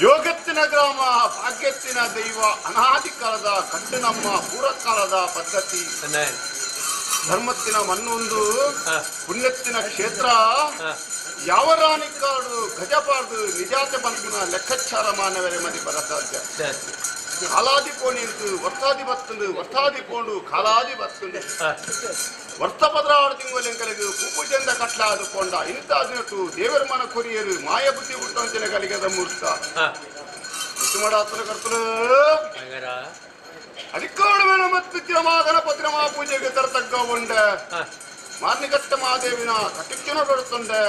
ಯೋಗತ್ತಿನ ಗ್ರಾಮ ಭಾಗ್ಯತ್ತಿನ ದೈವ ಅನಾದಿ ಕಾಲದ ಕಟ್ಟು ನಮ್ಮ ಪೂರ್ವಕಾಲದ ಪದ್ಧತಿ ಧರ್ಮತ್ತಿನ ಮಣ್ಣೊಂದು ಪುಣ್ಯತ್ತಿನ ಕ್ಷೇತ್ರ ಯಾವ ರಾಣಿ ಕಾಡು ಗಜಪಾಡು ನಿಜಾತ ಬಂಧುನ ಲೆಕ್ಕಾಚಾರ ಮಾನವರೆ ಮದಿ ಬರಸಾಧ್ಯ ಕಾಲಾದಿ ಕೋಣಿಂತು ವರ್ಷಾದಿ ಬತ್ತುಂಡು ವರ್ಷಾದಿ ಕೋಂಡು ಕಾಲಾದಿ ಬತ್ತುಂಡು ವರ್ಷ ಪದ್ರಾಡು ತಿಂಗಳೆಂಕಲಿಗೆ ಪೂಪೂಜೆಂದ ಕಟ್ಲಾದು ಕೊಂಡ ಇಂಥ ದಿನಟ್ಟು ದೇವರ ಮನ ಕೊರಿಯರು ಮಾಯ ಬುದ್ಧಿ ಹುಟ್ಟಂಚನೆಗಳಿಗೆ ಮೂರ್ತ ಮಾಡಾತನ ಕರ್ತಲು ಅಧಿಕಾರವೇನ ಮತ್ತು ಗಣಪತಿ ಪೂಜೆಗೆ ತರತಕ್ಕ ಉಂಡ ಮಾರ್ನಿಕಟ್ಟ ಮಹಾದೇವಿನ ಕಟಿಕ್ಷಣ ಕೊಡುತ್ತಂದೆ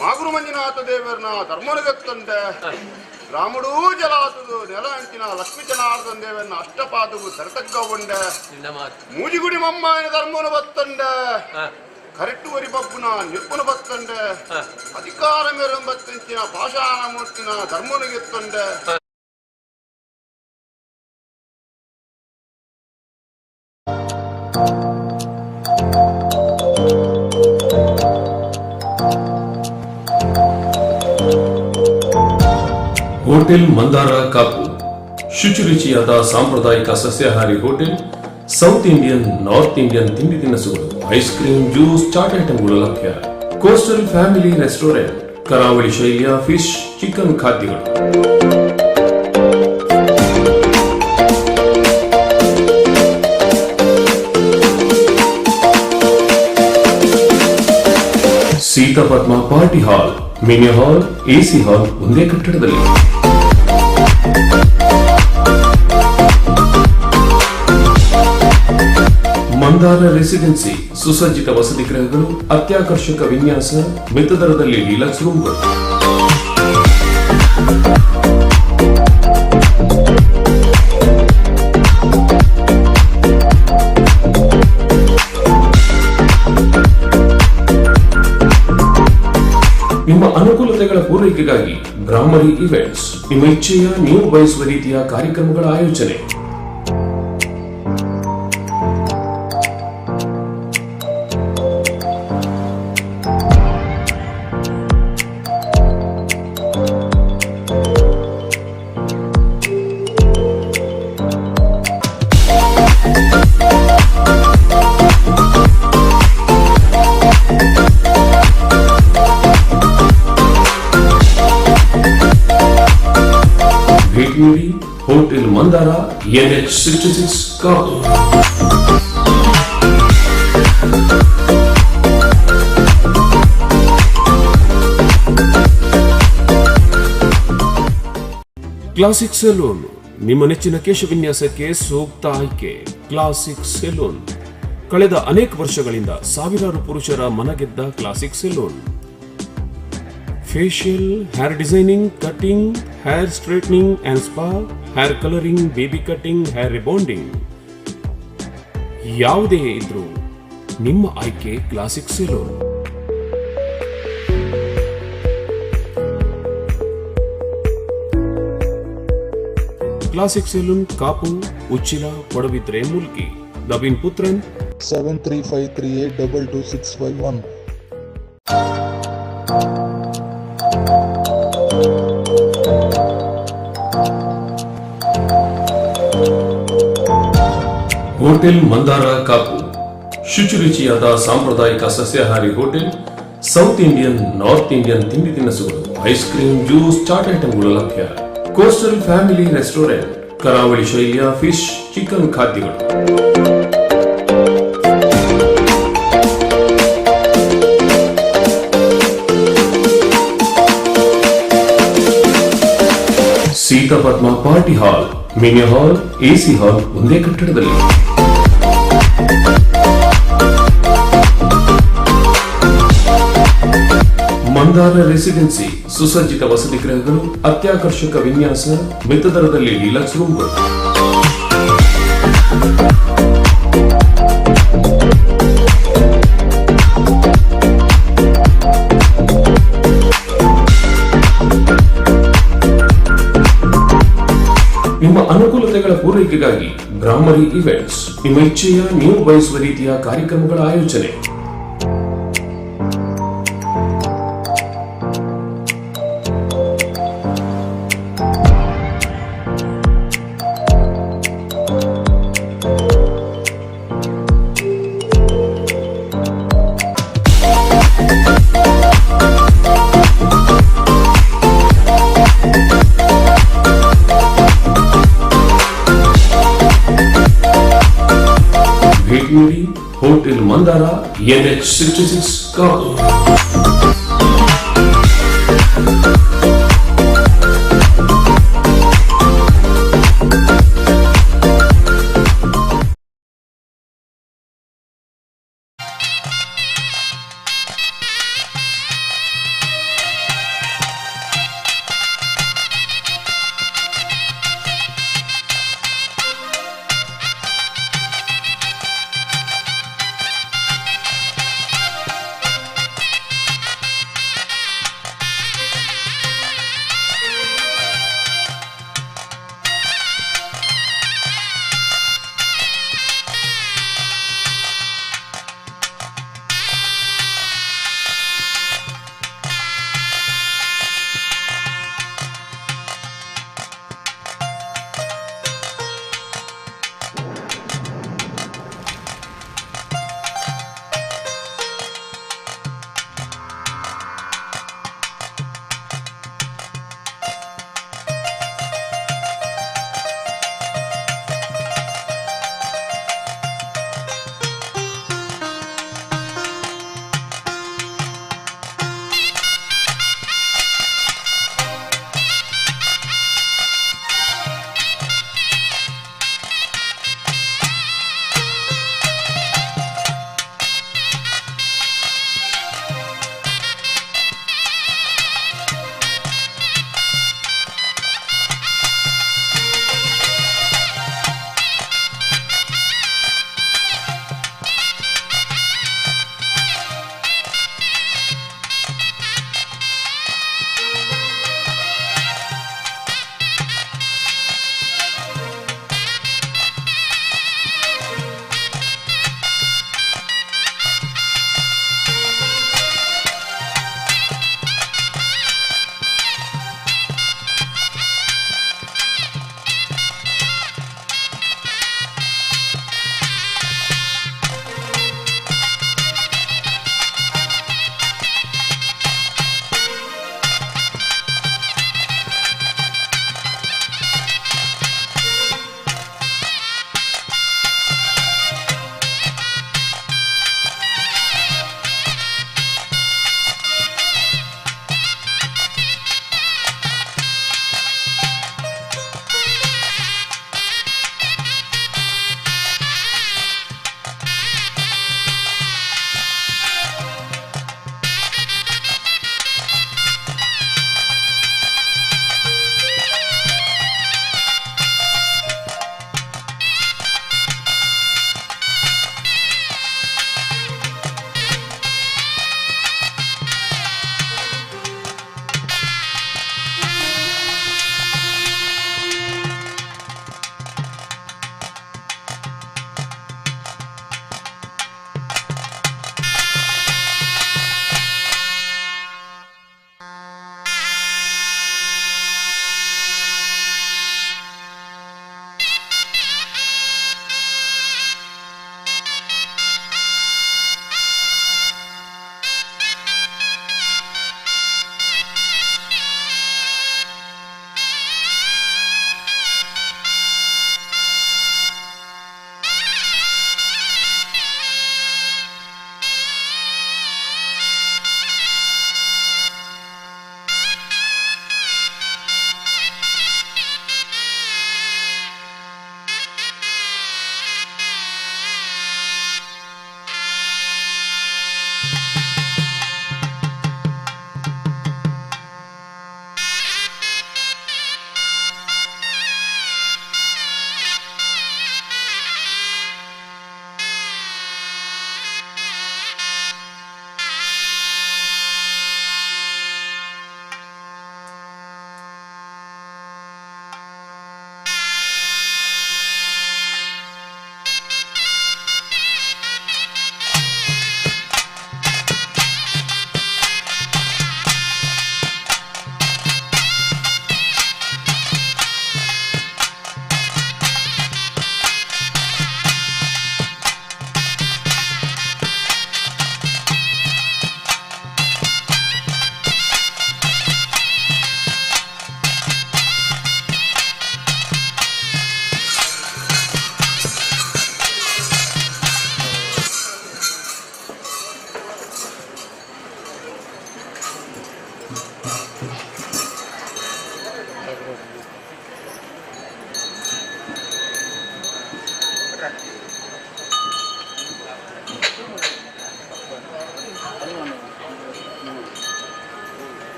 ಮಾಗುರು ಮಂಜುನಾಥ ದೇವರನ ಧರ್ಮನುಗತ್ತಂದೆ ರಾಮುಡೂ ಜಲಾತುದು ನೆಲ ಅಂಚಿನ ಲಕ್ಷ್ಮೀ ಜನಾರ್ದನ್ ದೇವರನ್ನ ಅಷ್ಟಪಾದವು ತರತಕ್ಕ ಉಂಡೆ ಮೂಜಿಗುಡಿ ಮಮ್ಮಾಯನ ಧರ್ಮನು ಬತ್ತಂಡೆ ಕರೆಟ್ಟುವರಿ ಬಬ್ಬುನ ನಿರ್ಪುನ ಬತ್ತಂಡೆ ಅಧಿಕಾರ ಮೇರೆಂಬತ್ತಿನ ಪಾಷಾಣ ಮೂರ್ತಿನ ಧರ್ಮನುಗೆತ್ತಂಡೆ. ಹೋಟೆಲ್ ಮಂದಾರ ಕಾಪು, ಶುಚಿರುಚಿಯಾದ ಸಾಂಪ್ರದಾಯಿಕ ಸಸ್ಯಾಹಾರಿ hotel, South Indian, North Indian ತಿಂಡಿ ತಿನಿಸುಗಳು, ಐಸ್ ಕ್ರೀಮ್, ಜ್ಯೂಸ್, ಚಾಟ್ ಐಟಂಗಳು ಲಭ್ಯ. ಕೋಸ್ಟಲ್ ಫ್ಯಾಮಿಲಿ ರೆಸ್ಟೋರೆಂಟ್, ಕರಾವಳಿ ಶೈಲಿಯ ಫಿಶ್, ಚಿಕನ್ ಖಾದ್ಯಗಳು. Seetha Padma party hall, mini hall, AC hall ಒಂದೇ ಕಟ್ಟಡದಲ್ಲಿ. ಮಂದಾರ ರೆಸಿಡೆನ್ಸಿ, ಸುಸಜ್ಜಿತ ವಸತಿ ಗೃಹಗಳು, ಅತ್ಯಾಕರ್ಷಕ ವಿನ್ಯಾಸ, ಮಿತ ದರದಲ್ಲಿ ಡಿಲಕ್ಸ್ ರೂಮ್ಗಳು. ನಿಮ್ಮ ಅನುಕೂಲತೆಗಳ ಪೂರೈಕೆಗಾಗಿ ಬ್ರಾಹ್ಮರಿ ಇವೆಂಟ್ಸ್, ನಿಮ್ಮ ಇಚ್ಛೆಯ, ನೀವು ಬಯಸುವ ರೀತಿಯ ಕಾರ್ಯಕ್ರಮಗಳ ಆಯೋಜನೆ. ಭೇಟಿ ನೀಡಿ hotel Mandara, NH 66, Kapu. Classic salon, ನಿಮ್ಮ ನೆಚ್ಚಿನ ಕೇಶವಿನ್ಯಾಸಕ್ಕೆ ಸೂಕ್ತ ಆಯ್ಕೆ ಕ್ಲಾಸಿಕ್ ಸೆಲೂನ್. ಕಳೆದ ಅನೇಕ ವರ್ಷಗಳಿಂದ ಸಾವಿರಾರು ಪುರುಷರ ಮನಗೆದ್ದ classic salon. Facial, hair designing, cutting, hair straightening and spa, hair colouring, baby cutting, hair rebonding ಯಾವುದೇ ಇದ್ರೂ ನಿಮ್ಮ ಆಯ್ಕೆ classic salon. Classic salon, Kapu, Uchila, Padubidri, Mulki. Naveen Puthran. 7353822651. Hotel Mandara Kapu, ಶುಚಿರುಚಿಯಾದ ಸಾಂಪ್ರದಾಯಿಕ ಸಸ್ಯಾಹಾರಿ hotel, South Indian, North Indian ತಿಂಡಿ ತಿನಿಸುಗಳು, ice cream, juice, chat ಐಟಂಗಳು ಲಭ್ಯ. ಕೋಸ್ಟಲ್ ಫ್ಯಾಮಿಲಿ ರೆಸ್ಟೋರೆಂಟ್, ಕರಾವಳಿ ಶೈಲಿಯ ಫಿಶ್, ಚಿಕನ್ ಖಾದ್ಯಗಳು. Seetha Padma party hall, mini hall, AC hall ಒಂದೇ ಕಟ್ಟಡದಲ್ಲಿ. ಮಂದಾರ ರೆಸಿಡೆನ್ಸಿ ಸುಸಜ್ಜಿತ ವಸತಿ ಗೃಹಗಳು, ಅತ್ಯಾಕರ್ಷಕ ವಿನ್ಯಾಸ, ಮಿತ ದರದಲ್ಲಿ ಡಿಲಕ್ಸ್ ರೂಮ್ಗಳು. ನಿಮ್ಮ ಅನುಕೂಲತೆಗಳ ಪೂರೈಕೆಗಾಗಿ ಬ್ರಾಹ್ಮರಿ ಇವೆಂಟ್ಸ್, ನಿಮ್ಮ ಇಚ್ಛೆಯ, ನೀವು ಬಯಸುವ ರೀತಿಯ ಕಾರ್ಯಕ್ರಮಗಳ ಆಯೋಜನೆ. ಭೇಟಿ ನೀಡಿ hotel Mandara, NH 66, Kapu.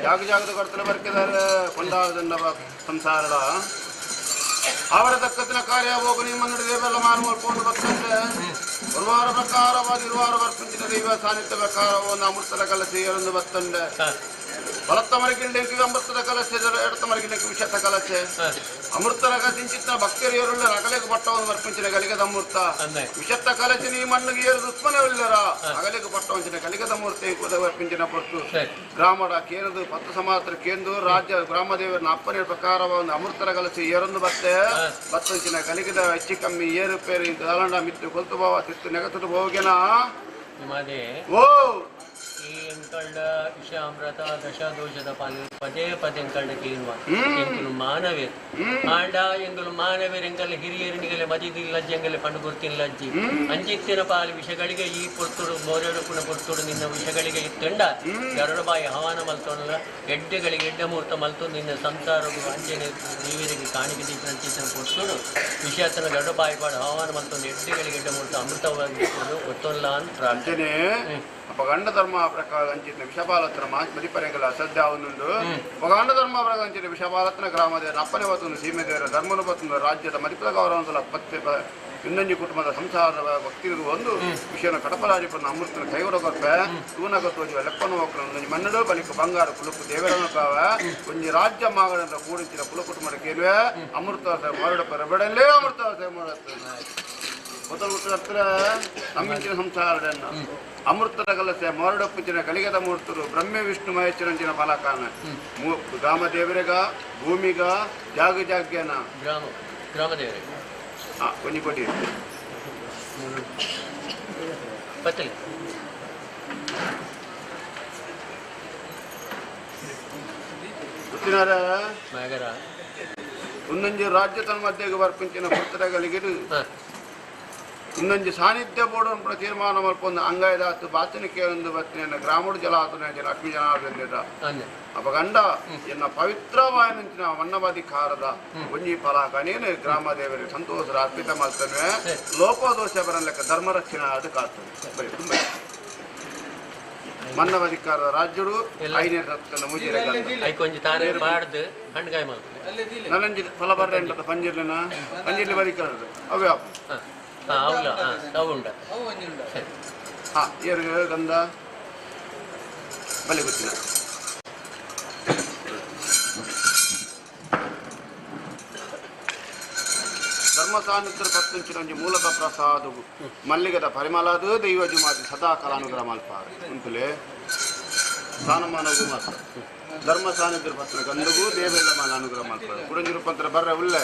ಜಾಗ ಜಾಗದ ಕೊಡ್ತಲೆ ಬರ್ಕಿದ್ದಾರೆ ಕೊಂಡಾಡದನ್ನ ಸಂಸಾರದ ಅವರ ತಕ್ಕತ್ತಿನ ಕಾರ್ಯ ಹೋಗು ನಿಮ್ಮ ದೇವೆಲ್ಲ ಮಾರುಕೊಂಡು ಬರ್ತಂತೆ ಒರುವಾರ ಪ್ರಕಾರವಾದ ಇರುವಾರ ಬರ್ಪಂಚಿನ ದೈವ ಸಾನ್ನಿಧ್ಯ ಪ್ರಕಾರವನ್ನು ಅಮೃತದ ಕಲಸಿ ಎರೊಂದು ಬತ್ತಂಡೆ. ಬಲತ್ತ ಮರಗಿಲ್ಡೆಂಕಿ ಅಮೃತದ ಕಲಸೆ ಎಡತ ಮರಗಿಲ್ಡೆಂಕಿ ವಿಷತ ಕಲಸೆ ಅಮೃತರ ಸಿಂಚಿತ್ತ ಭಕ್ತರಿಯರುಳ್ಳ ಅಗಲೆಗೆ ಪಟ್ಟವನ್ನು ವರ್ಪಿಂಚಿನ ಗಲಿಗದ ಅಮೃತ ವಿಷತ್ತ ಕಲಸಿ ನೀ ಮಣ್ಣಿಗೆ ಏರು ದುಷ್ಮನವಿಲ್ಲರ ಅಗಲೆಗೆ ಪಟ್ಟವಂಚಿನ ಕಲಿಗದ ಮೂರ್ತಿ ವರ್ಪಿಂಚಿನ ಪೊಟ್ಟು ಗ್ರಾಮಡ ಕೇಂದ್ರ ಪತ್ತು ಸಮಾತ್ರ ಕೇಂದ್ರ ರಾಜ್ಯ ಗ್ರಾಮದೇವರನ್ನ ಅಪ್ಪನ ಪ್ರಕಾರವನ್ನು ಅಮೃತರ ಕಲಸಿ ಏರೊಂದು ಬತ್ತೆ ಬತ್ತಂಚಿನ ಕಲಿಗದ ಹೆಚ್ಚು ಕಮ್ಮಿ ಏರು ಪೇರು ದಾಲಂಡ ಮಿತ್ತು ಕೊಲ್ತು ಭಾವ ತಿತ್ತು ನೆಗತುಡು ಹೋಗೆನಾ ಓ ಈ ಎಂಕಲ್ಡ ವಿಷ ಅಮೃತ ದಶಾದೋಷದ ಪಾಲು ಪದೇ ಪದೇ ಎಂಕಲ್ಡ ಕೇಳುವ ಎಂಕುಲು ಮಾನವೇರ್ ಆಂಡ ಎಂಕುಲು ಮಾನವೇರ್ ಎಂಕಲ್ ಹಿರಿಯರಿನಿಗಲೆ ಮದಿದಿಲ್ಲಜ್ಜಿ ಎಂಗಲೆ ಪಂಡು ಗೊತ್ತಿಲ್ಲಜ್ಜಿ ಅಂಚಿತ್ತಿನ ಪಾಲು ವಿಷಗಳಿಗೆ ಈ ಪೊರ್ತುಡು ಮೋರೆಡುಕುನ ಪೊರ್ತುಡು ನಿನ್ನ ವಿಷಗಳಿಗೆ ಇತ್ತಂಡ ಗರುಡ ಬಾಯಿ ಹವಾನ ಮಲ್ತೊಂಡ ಎಡ್ಡೆಗಳಿಗೆ ಎಡ್ಡೆ ಮುಹೂರ್ತ ಮಲ್ತು ನಿನ್ನ ಸಂಸಾರಗು ಅಂಚೆನೆ ದೇವರಿಗೆ ಕಾಣಿಕೆ ದೀಪಿನ ಅಂಚಿತ್ತಿನ ಪೊರ್ತುಡು ವಿಷಯತನ ಗರುಡ ಬಾಯಿ ಪಾಡು ಹವಾನ ಮಲ್ತೊಂದು ಎಡ್ಡೆಗಳಿಗೆ ಎಡ್ಡೆ ಮುಹೂರ್ತ ಅಮೃತವಾಗಿ ಒತ್ತೊಲ್ಲ ಅಂತ ಪ್ರಾರ್ಥನೆ. ಅಪಗಂಡ ಧರ್ಮ ಪ್ರಕಾರ ಅಂಚಿನ ವಿಷಬಾಲತ್ನ ಮದಿಪರೆಗಳ ಅಸಧ್ಯ ಅವನುಂಡು ಅಪಗಂಡ ಧರ್ಮ ಪ್ರಕಾರ ಅಂಚಿನ ವಿಷಬಾಲತ್ನ ಗ್ರಾಮದ ಅಪ್ಪನೆ ಬತ್ತೊಂದು ಸೀಮೆ ದೇವರ ಧರ್ಮನು ಬತ್ತೊಂದು ರಾಜ್ಯದ ಮದಿಪದ ಗೌರವಂತಲ ಪತ್ತೆ ಇನ್ನೊಂದು ಕುಟುಂಬದ ಸಂಸಾರದ ಭಕ್ತಿರು ಒಂದು ವಿಷಯನ ಕಡಪಲಾಜಿಪನ ಅಮೃತನ ಕೈಗೊಡಗೊಪ್ಪೆ ತೂನಗ ತೋಜುವ ಲೆಪ್ಪನ ಹೋಗ್ನ ಒಂಜಿ ಮನ್ನಡು ಬಳಿಕ ಬಂಗಾರ ಕುಲುಕು ದೇವರನ್ನು ಕಾವ ಒಂಜಿ ರಾಜ್ಯ ಮಾಗಡನ್ನ ಕೂಡಿಸಿದ ಕುಲ ಕುಟುಂಬದ ಕೇಳುವೆ ಅಮೃತ ಮರಡ ಪರಬಡಲೇ ಅಮೃತ ಮಾಡುತ್ತೆ ಮೊದಲು ಹತ್ರ ನಮ್ಮಿಂಚಿನ ಸಂಸಾರಡನ್ನ ಅಮೃತದ ಕಲಸೆ ಮರಡಪ್ಪುಚಿನ ಕಲಿಗದ ಮೂರ್ತರು ಬ್ರಹ್ಮ ವಿಷ್ಣು ಮಹೇಶ್ವರಂಚಿನ ಫಲಕಾನ ಗ್ರಾಮದೇವರಿಗ ಭೂಮಿಗ ಜಾಗ ಜಾಗ್ಯನ ಗ್ರಾಮ ಗ್ರಾಮದೇವರಿಗೆ ಒಂಜಿ ಕೋಟಿ ಪತ್ತಲಿ ಗೊತ್ತಿನಾರ ಮಗರ ಒಂದೊಂದು ರಾಜ್ಯ ತನ್ನ ಮಧ್ಯೆಗೆ ಬರ್ಪುಂಚಿನ ಪುಸ್ತಕಗಳಿಗೆ ಇನ್ನೊಂದು ಸಾನ್ನಿಧ್ಯ ಬೋರ್ಡ್ ತೀರ್ಮಾನ ಮಲ್ಪೊಂದು ಅಂಗಾಯದಾತು ಬಾಚನಿಕೆ ಒಂದು ಬತ್ತಿನ ಗ್ರಾಮಡು ಜಲಾತನ ಲಕ್ಷ್ಮೀ ಜನಾರ್ದನ ಅಪಗಂಡ ಎನ್ನ ಪವಿತ್ರವಾಯನಂಚಿನ ವನ್ನವಾಧಿಕಾರದ ಒಂಜಿ ಫಲಕನೇನು ಗ್ರಾಮ ದೇವರಿಗೆ ಸಂತೋಷ ಅರ್ಪಿತ ಮಾಡ್ತಾನೆ ಲೋಪದೋಷ ಬರಲೆಕ್ಕ ಧರ್ಮ ರಕ್ಷಣೆ ಅದು ಕಾಡ್ತಾನೆ ಬರೀ ತುಂಬ ಮನ್ನವಾಧಿಕಾರದ ರಾಜ್ಯಡು ಐನೇ ರತ್ನ ಮುಜಿರ ನಲಂಜಿ ಫಲ ಬರ್ರೆ ಪಂಜಿರ್ಲಿನ ಪಂಜಿರ್ಲಿ ಬದಿಕಾರದು ಅವೇ ಹಾ ಏರು ಗಂಧ ಬಲೆ ಗೊತ್ತಿಲ್ಲ ಧರ್ಮ ಸಾನ್ನಿಧ್ಯ ಪತ್ತಂಚಿನ ಒಂಜಿ ಮೂಲದ ಪ್ರಸಾದವು ಮಲ್ಲಿಗದ ಪರಿಮಳದು ದೈವ ಜುಮಾತಿ ಸದಾ ಕಾಲಾನುಗ್ರಹ ಮಲ್ಪಾರು ಉಂಟುಲೆ ಸ್ಥಾನಮಾನಗೂ ಮಾತ್ರ ಧರ್ಮ ಸಾನ್ನಿಧ್ಯ ಪತ್ರ ಗಂಧಗೂ ದೇವೆಲ್ಲ ಮಾಲ ಅನುಗ್ರಹ ಮಾಡ್ತಾರೆ ಕುಡಂಜಿ ರೂಪಾಂತರ ಬರ್ರೆ ಉಳ್ಳೆ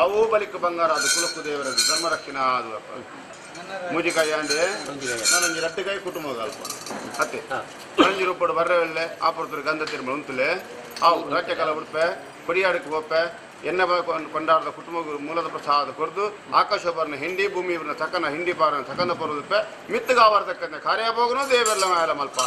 ಅವು ಬಲಿಕ ಬಂಗಾರ ಅದು ಕುಲಕ್ಕು ದೇವರದು ಧರ್ಮ ರಕ್ಷಣೆ ಅದು ಮೂಜಿಕಾಯಿ ಅಂಡೆ ನಾನೊಂಜಿ ರಟ್ಟಿಕಾಯಿ ಕುಟುಂಬ ಅಲ್ಪ ಅತ್ತೆ ಕುಡಂಜಿ ರೂಪಡು ಬರ್ರೆ ಒಳ್ಳೆ ಆಪುರ್ತರು ಗಂಧ ತಿರುಮಲ ಉಂತುಲೆ ಅವು ರಾಜ್ಯಕಾಲ ಉಡುಪೆ ಕೊಡಿಯಾಡಕ್ಕೆ ಹೋಪೆ ಎನ್ನ ಕೊಂಡಾಡದ ಕುಟುಂಬ ಮೂಲದ ಪ್ರಸಾದ ಕೊರದು ಆಕಾಶೋಬರನ ಹಿಂಡಿ ಭೂಮಿ ಸಕನ ಹಿಂಡಿ ಪಾರನ ಸಕನ ಪೊರದುಪ್ಪೆ ಮಿತ್ತುಗಾವರ್ತಕ್ಕಂಥ ಕಾರ್ಯಭೋಗನು ದೇವೆಲ್ಲ ಮೇಲ ಮಲ್ಪ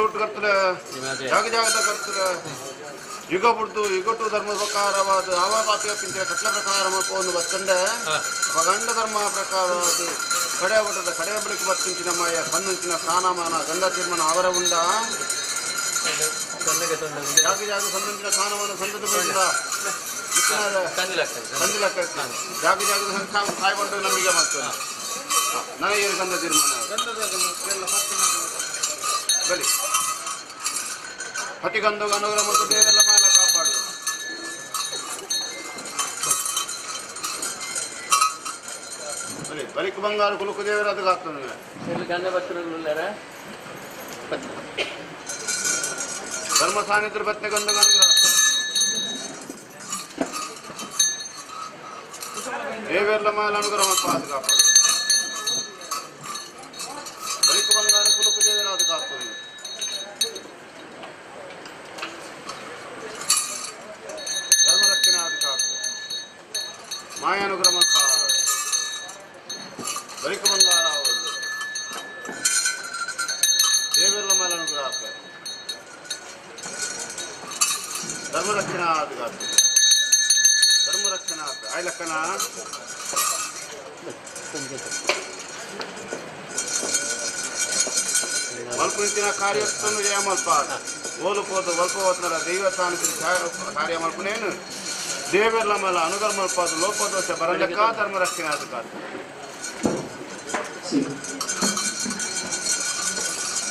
ಊರುಟ್ ಕರ್ತಲೆ ಜಾಗ ಜಾಗದ ಕರ್ತಲೆ ಯುಗ ಬುಡ್ದು ಯುಗಟು ಧರ್ಮ ಪ್ರಕಾರವಾದ ಆವ ಪಾಪಿಯ ಪಿಂಚ ಕಟ್ಲ ಪ್ರಕಾರ ಒಂದು ಬತ್ತಂಡೆ ಗಂಡ ಧರ್ಮ ಪ್ರಕಾರವಾದ ಕಡೆ ಒಟ್ಟದ ಕಡೆ ಬಳಿಕ ಬತ್ತಿಂಚಿನ ಮಾಯ ಕಣ್ಣುಂಚಿನ ಸ್ಥಾನಮಾನ ಗಂಡ ತೀರ್ಮಾನ ಅವರ ಉಂಡ ಜಾಗ ಜಾಗ ಸಂದಂಚಿನ ಸ್ಥಾನಮಾನ ಸಂದದ ಬಂದ ಜಾಗ ಜಾಗದ ಕಾಯ್ಕೊಂಡು ನಮಗೆ ಮಾಡ್ತದೆ ನನಗೆ ಗಂಧ ತೀರ್ಮಾನ ಬಲಿ ಪತಿಗಂದು ಅನುಗ್ರಹ ಮತ್ತು ದೇವರೆಲ್ಲ ಮಾಲ ಕಾಪಾಡು ಬಲಿ ಬಲಿಕ್ ಬಂಗಾರ ಕುಲುಕು ದೇವರ ಅದು ಕಾಗ್ತದೆ ಧರ್ಮ ಸಾನ್ನಿಧ್ಯ ಬತ್ನೆ ಗಂಧ ಅನುಗ್ರಹ ದೇವರೆಲ್ಲ ಮಾಲ ಅನುಗ್ರಹ ಮತ್ತು ಅದು ಕಾಪಾಡು ಬಲಿಕ್ ಬಂಗಾರ ಕುಲುಕು ದೇವರ ಅದು ಕಾಗ್ತದೆ ಮಾಯಾನುಗ್ರಹ ಬಳಿಕ ಬಂಗಾರ ದೇವರ ಮೇಲೆ ಅನುಗ್ರಹ ಧರ್ಮರಕ್ಷಣಾ ಧರ್ಮರಕ್ಷಣಾ ಆಯ್ಲಕ್ಕನ ಮಲ್ಪುನಿಂಚಿನ ಕಾರ್ಯಸ್ಥನು ಜಯ ಮಲ್ಪ ಓಲು ಪೋದು ಒಲ್ಪ ಹೋತ್ನರ ದೈವಸ್ಥಾನ ಕಾರ್ಯ ಮಲ್ಪುನೇನು ದೇವರ ಮೇಲೆ ಅನುಗ್ರಹ ಮಲ್ಪಾದು ಲೋಪದೋಷ ಬರಲಕ್ಕ ಧರ್ಮ ರಕ್ಷಣೆ ಆದ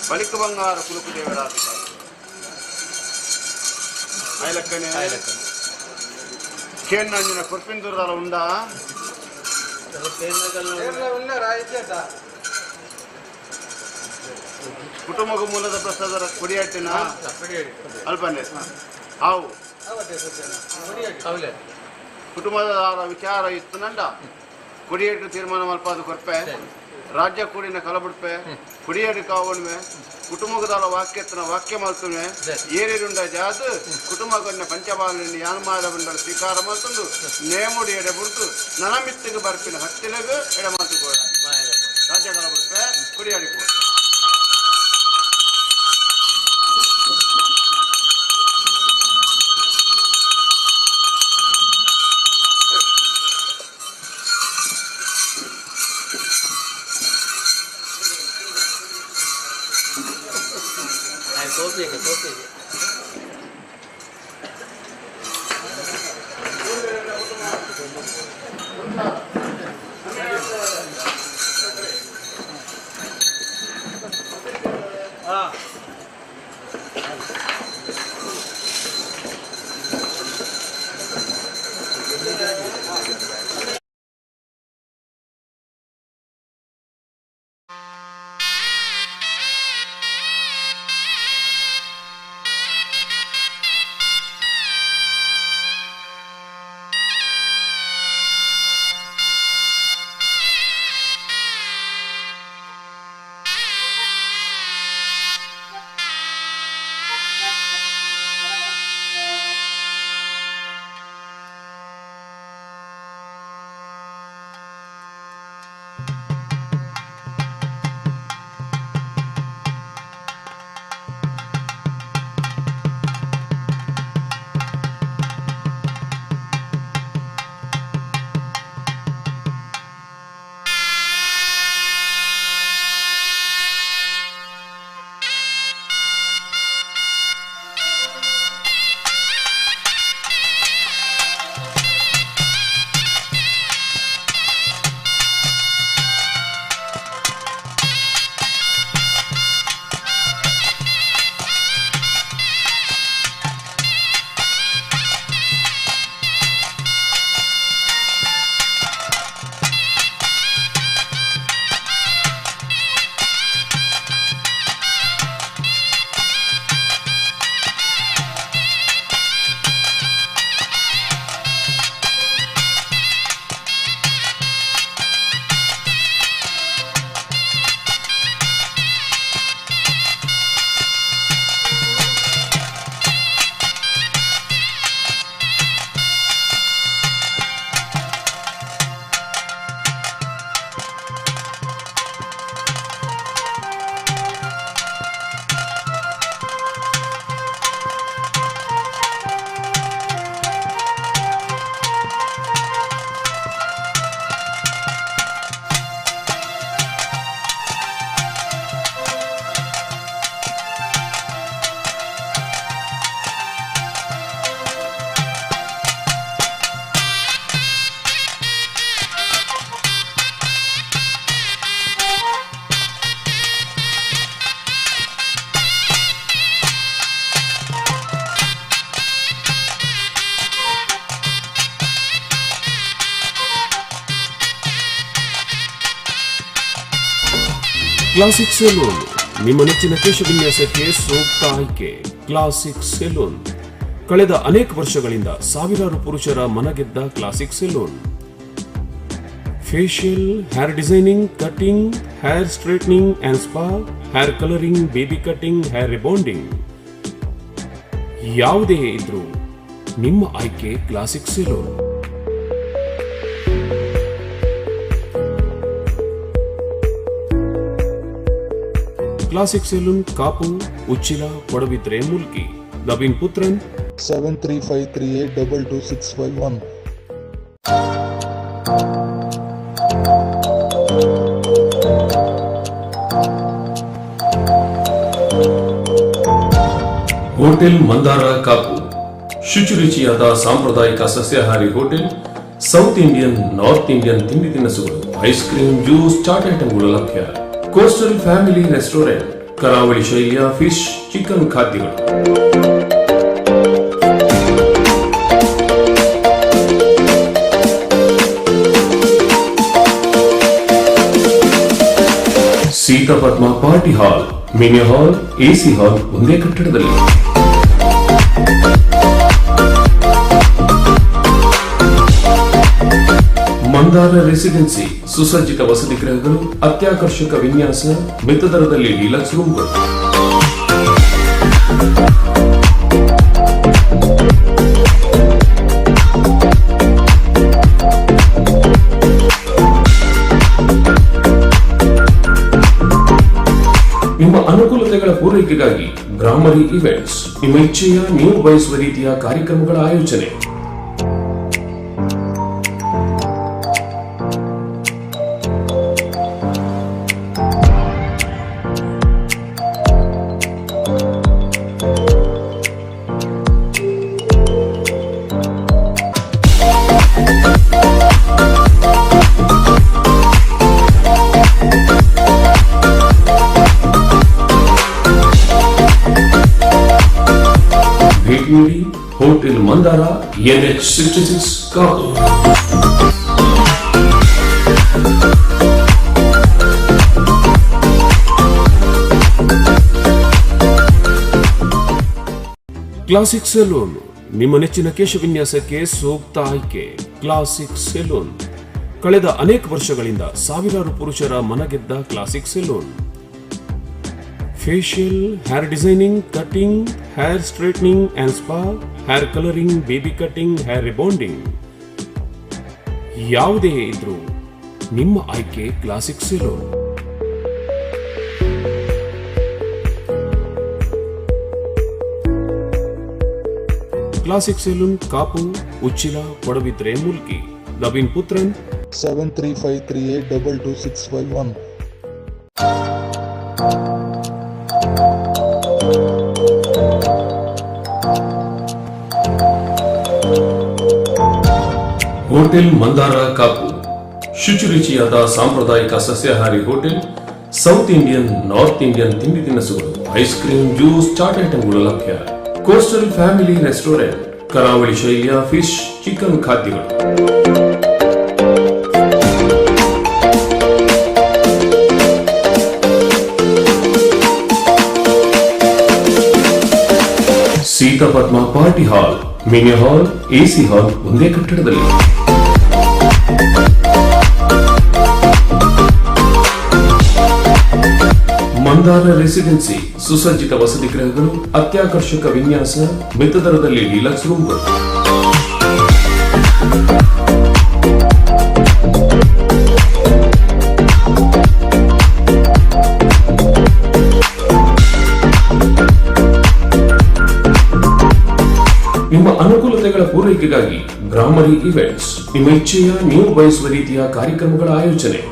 ಬಳಿಕ ಬಂಗಾರ ಕುಲುಕು ದೇವರ ಐಲಕ್ಕನೆ ಕೇಂದ್ರ ಕುರ್ಪಿಂದೂರ ಉಂಡ ಕುಟುಂಬ ಮೂಲದ ಪ್ರಸಾದ ಕುಡಿಯಾಟಿನ ಅಲ್ಪನೆ ಹಾವು ಕುಟುಂಬದ ವಿಚಾರ ಇತ್ತು ನಂಡ ಕುಡಿಯೇಟು ತೀರ್ಮಾನ ಮಲ್ಪಾದು ಕೊರ್ಪೆ ರಾಜ್ಯ ಕೂಡಿನ ಕಲಬುಡ್ಪೆ ಕುಡಿಯೇಟು ಕಾವಣ್ಮೆ ಕುಟುಂಬದ ವಾಕ್ಯತ್ನ ವಾಕ್ಯ ಮಲ್ತುನೆ ಏರಿರುಂಡ ಜಾದು ಕುಟುಂಬ ಪಂಚಬಾಲಿನ ಯಾನಮಾದ ಬಂಡಲ ಸ್ವೀಕಾರ ಮಲ್ತಂದು ನೇಮುಡಿ ಎಡೆ ಬುಡ್ದು ನನಮಿತ್ತಿಗೆ ಬರ್ಪಿನ ಹತ್ತಿಲಗು ಎಡೆ ಮಾತು ಕೋಡ ರಾಜ್ಯ ಕಲಬುಡ್ಪೆ ಕುಡಿಯಾಡಿ ಕೋಡ Classic salon ನಿಮ್ಮ ನೆಚ್ಚಿನ ಕೇಶವಿನ್ಯಾಸಕ್ಕೆ ಸೂಕ್ತ ಆಯ್ಕೆ. ಕ್ಲಾಸಿಕ್ ಸೆಲೂನ್ ಕಳೆದ ಅನೇಕ ವರ್ಷಗಳಿಂದ ಸಾವಿರಾರು ಪುರುಷರ ಮನಗೆದ್ದ classic salon. Facial, hair designing, cutting, hair straightening and spa, hair colouring, baby cutting, hair rebonding ಯಾವುದೇ ಇದ್ರೂ ನಿಮ್ಮ ಆಯ್ಕೆ classic salon. Classic salon, Kapu, Uchila, Padubidri, Mulki. Naveen Puthran 7353822651. Hotel Mandara Kapu ಶುಚಿರುಚಿಯಾದ ಸಾಂಪ್ರದಾಯಿಕ ಸಸ್ಯಾಹಾರಿ hotel, south Indian, north Indian ತಿಂಡಿ ತಿನಿಸುಗಳು, ice cream, juice, chat ಐಟಂಗಳು ಲಭ್ಯ. Coastal family restaurant, ಕರಾವಳಿ ಶೈಲಿಯ ಫಿಶ್, ಚಿಕನ್ ಖಾದ್ಯಗಳು. Seetha Padma party hall, mini hall, AC hall ಒಂದೇ ಕಟ್ಟಡದಲ್ಲಿ. ಮಂದಾರ ರೆಸಿಡೆನ್ಸಿ, ಸುಸಜ್ಜಿತ ವಸತಿ ಗೃಹಗಳು, ಅತ್ಯಾಕರ್ಷಕ ವಿನ್ಯಾಸ, ಮಿತ ದರದಲ್ಲಿ ಡಿಲಕ್ಸ್ ರೂಮ್ಗಳು. ನಿಮ್ಮ ಅನುಕೂಲತೆಗಳ ಪೂರೈಕೆಗಾಗಿ ಭ್ರಾಮರಿ ಇವೆಂಟ್ಸ್, ನಿಮ್ಮ ಇಚ್ಛೆಯ, ನೀವು ಬಯಸುವ ರೀತಿಯ ಕಾರ್ಯಕ್ರಮಗಳ ಆಯೋಜನೆ. ಭೇಟಿ ನೀಡಿ hotel Mandara, NH 66, Kapu. Classic salon ನಿಮ್ಮ ನೆಚ್ಚಿನ ಕೇಶವಿನ್ಯಾಸಕ್ಕೆ ಸೂಕ್ತ ಆಯ್ಕೆ. ಕ್ಲಾಸಿಕ್ ಸೆಲೂನ್ ಕಳೆದ ಅನೇಕ ವರ್ಷಗಳಿಂದ ಸಾವಿರಾರು ಪುರುಷರ ಮನಗೆದ್ದ classic salon. Facial, hair designing, cutting, hair straightening and spa, hair colouring, baby cutting, hair rebonding ಯಾವುದೇ ಇದ್ರೂ ನಿಮ್ಮ ಆಯ್ಕೆ classic salon. Classic salon, Kapu, Uchila, Padubidri, Mulki. Naveen Puthran 7353822651. Hotel Mandara Kapu ಶುಚಿರುಚಿಯಾದ ಸಾಂಪ್ರದಾಯಿಕ ಸಸ್ಯಾಹಾರಿ hotel, south Indian, north Indian ತಿಂಡಿ ತಿನಿಸುಗಳು, ice cream, juice, chat ಐಟಂಗಳು ಲಭ್ಯ. Coastal family restaurant, ಕರಾವಳಿ ಶೈಲಿಯ ಫಿಶ್, ಚಿಕನ್ ಖಾದ್ಯಗಳು. Seetha Padma party hall, mini hall, AC hall ಒಂದೇ ಕಟ್ಟಡದಲ್ಲಿ. ಮಂದಾರ ರೆಸಿಡೆನ್ಸಿ, ಸುಸಜ್ಜಿತ ವಸತಿ ಗೃಹಗಳು, ಅತ್ಯಾಕರ್ಷಕ ವಿನ್ಯಾಸ, ಮಿತ ದರದಲ್ಲಿ ಡಿಲಕ್ಸ್ ರೂಮ್ಗಳು. ನಿಮ್ಮ ಅನುಕೂಲತೆಗಳ ಪೂರೈಕೆಗಾಗಿ ಭ್ರಾಮರಿ ಇವೆಂಟ್ಸ್, ನಿಮ್ಮ ಇಚ್ಛೆಯ, ನೀವು ಬಯಸುವ ರೀತಿಯ ಕಾರ್ಯಕ್ರಮಗಳ ಆಯೋಜನೆ.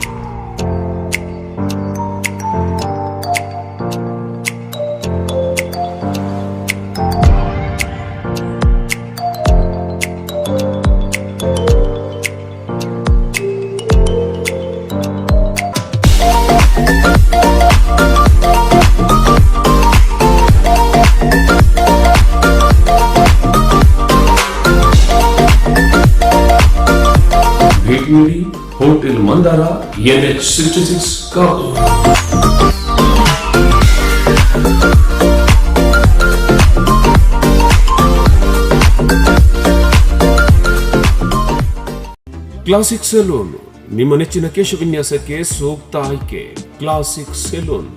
ಭೇಟಿ ನೀಡಿ hotel Mandara, NH 66, Kapu. Classic salon, ನಿಮ್ಮ ನೆಚ್ಚಿನ ಕೇಶವಿನ್ಯಾಸಕ್ಕೆ ಸೂಕ್ತ ಆಯ್ಕೆ ಕ್ಲಾಸಿಕ್ ಸೆಲೂನ್.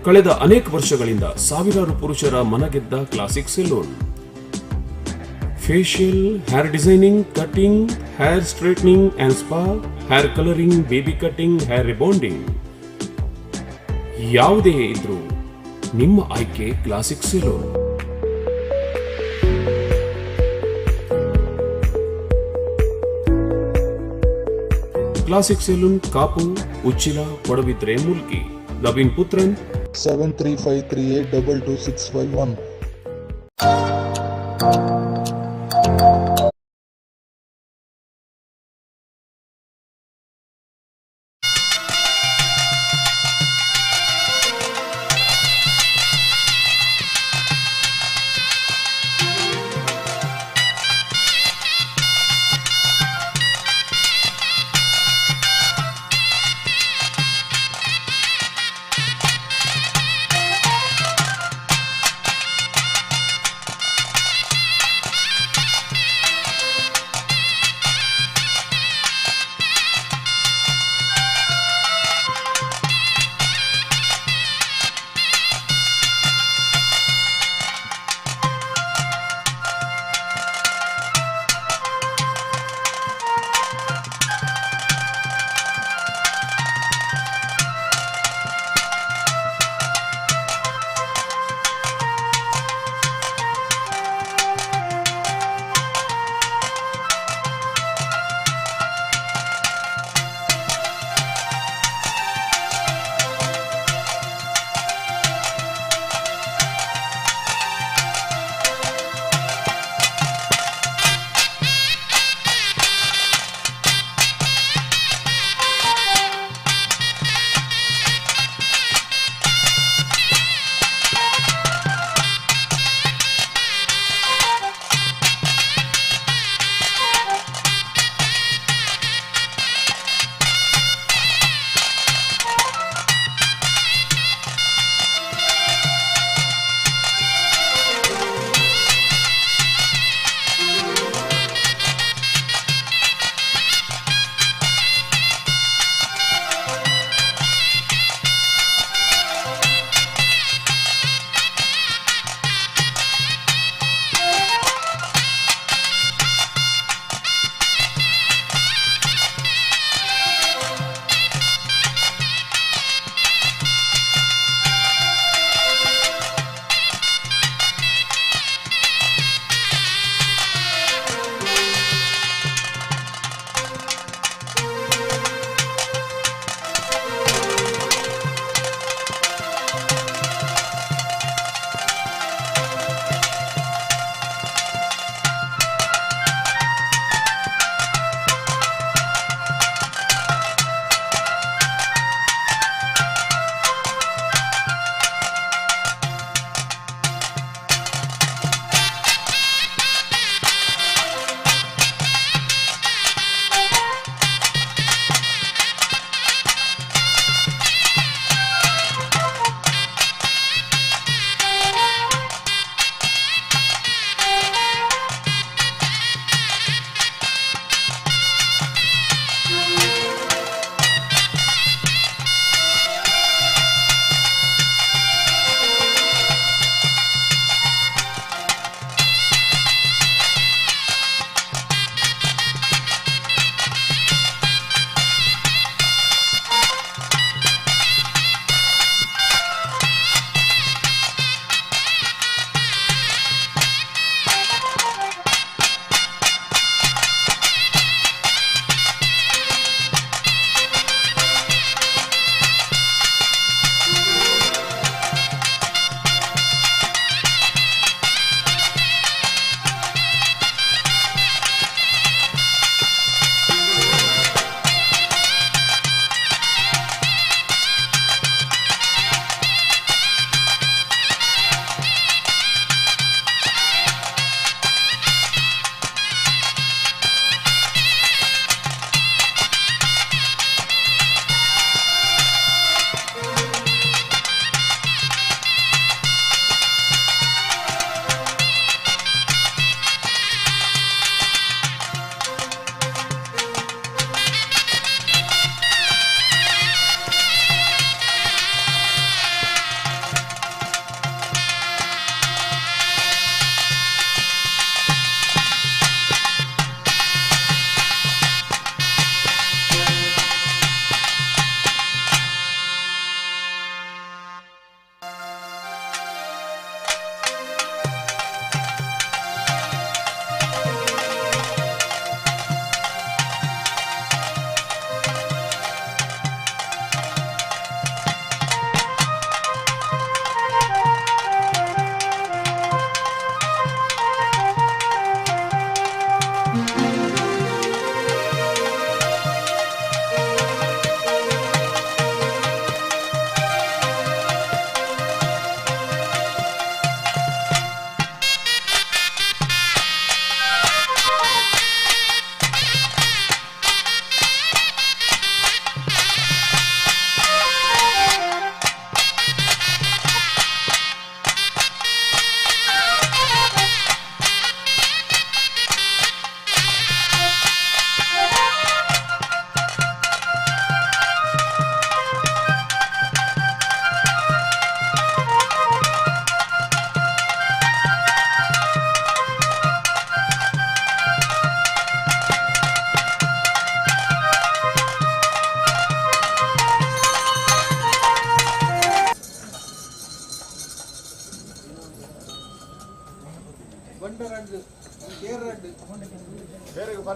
ಕಳೆದ ಅನೇಕ ವರ್ಷಗಳಿಂದ ಸಾವಿರಾರು ಪುರುಷರ ಮನಗೆದ್ದ classic salon. Facial, hair designing, cutting, hair straightening and spa, hair colouring, baby cutting, hair rebonding, ಯಾವುದೇ ಇದ್ರೂ ನಿಮ್ಮ ಆಯ್ಕೆ classic salon. Classic salon, Kapu, Uchila, Padubidri, Mulki. Naveen Puthran. 7353822651.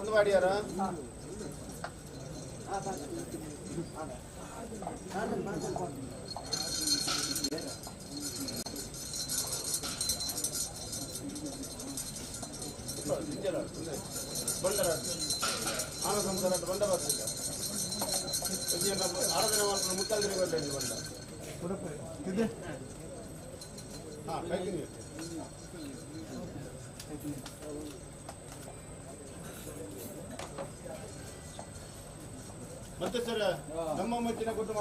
ಬಂದು ಮಾಡ್ಯಾರ ಮತ್ತೆ ಸರ್ ನಮ್ಮ ಮೆಚ್ಚಿನ ಕುಟುಂಬ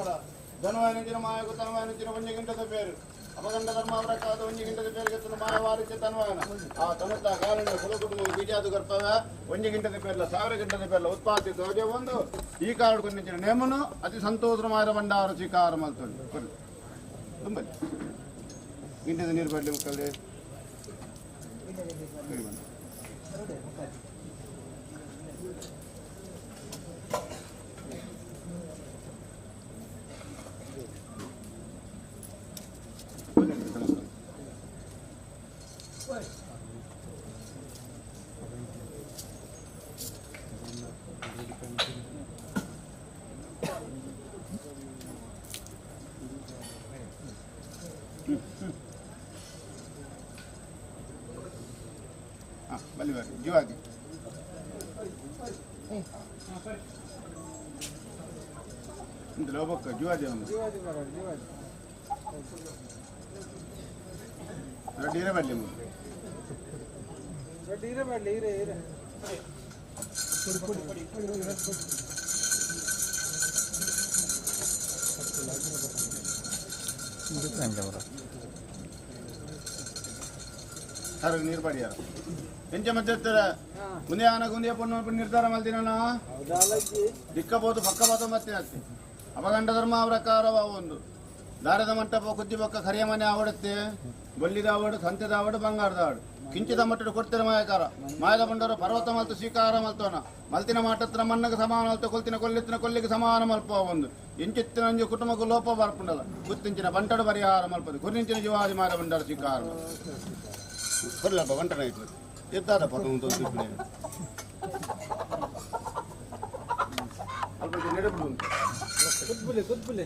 ಧನವಾಯನ ಮಾಯಕು ತನವಾಯನ ಒಂಜಿ ಗಿಂಟದ ಪೇರು ಅಪಗಂಡ ಧರ್ಮ ಅವರ ಕಾದ ಒಂಜಿ ಗಿಂಟದ ಪೇರಿಗೆ ಮಾಯವಾರಿಕೆ ತನವಾಯನ ಆ ತನುತ್ತ ಕಾರಣ ಕುಲ ಕುಟುಂಬ ಬೀಜಾದು ಗರ್ಭವ ಒಂಜಿ ಗಿಂಟದ ಪೇರ್ಲ ಸಾವಿರ ಗಿಂಟದ ಪೇರ್ಲ ಉತ್ಪಾದಿತ ಒಂದು ಈ ಕಾರಣ ಕೊಂಚಿನ ನೇಮನು ಅತಿ ಸಂತೋಷ ಮಾಯರ ಭಂಡಾರ ಸ್ವೀಕಾರ ಮಾಡ್ತೊಂಡು ತುಂಬ ಗಿಂಟದ ನೀರು ಬರಲಿ ಮಕ್ಕಳೇ ಜೀವಾದಿ ಒಬ್ಬಕ್ಕ ಜೀವಾದಿ ರೆಡ್ಡಿ ಇರೇ ಬರಲಿ ರೆಡ್ಡಿ ಇರೇ ಬರಲಿ ಇರೇ ಇರೇ ನೀರು ಬಾಡಿಯಾರ ಎಂಚ ಮಧ್ಯಸ್ಥರ ಮುಂದೆ ಆನ ಗುಂದಿಯ ಪೊಣ್ಣು ನಿರ್ಧಾರ ಮಲ್ದಿನ ದಿಕ್ಕಬೋದು ಪಕ್ಕಬೋದು ಮತ್ತೆ ಅತ್ತೆ ಅಪಗಂಡ ಧರ್ಮ ಪ್ರಕಾರವ ಒಂದು ದಾರದ ಮಂಟಪ ಕುದ್ದಿ ಬೊಕ್ಕ ಕರಿಯ ಮನೆ ಆವಡುತ್ತೆ ಬೊಲ್ಲಿದ ಆವಡು ಸಂತೆದ ಆವಡು ಬಂಗಾರದ ಆವಡು ಕಿಂಚಿದ ಮಟ್ಟಡು ಕೊಡ್ತಿರ ಮಾಯಕಾರ ಮಾಯದ ಬಂಡರು ಪರ್ವತ ಮಲ್ತು ಸ್ವೀಕಾರ ಮಲ್ತೋನ ಮಲ್ತಿನ ಮಾಟತ್ರ ಮನ್ನಗೆ ಸಮಾನ ಮಲ್ತ ಕೊಲ್ತಿನ ಕೊಲ್ಲಿತ್ತಿನ ಕೊಲ್ಲಿಗೆ ಸಮಾನ ಮಲ್ಪ ಒಂದು ಇಂಚಿತ್ತಿನ ಅಂಜು ಕುಟುಂಬಕ್ಕೂ ಲೋಪ ಬರ್ಪುಂಡಲ್ಲ ಗುತ್ತಿಂಚಿನ ಬಂಟಡು ಪರಿಹಾರ ಮಲ್ಪದು ಗುರಿಂಚಿನ ಜೀವಾದಿ ಮಾಯದ ಬಂಡಾರ ಸ್ವೀಕಾರ ಕೊಡ್ಲಪ್ಪ ಬಂಟನ ಇಟ್ಟು ಎತ್ತಾದಪ್ಪ ಅಲ್ಪ ನೆಡಪು ಕುತ್ಬುಲೆ ಕುತ್ಬುಲೆ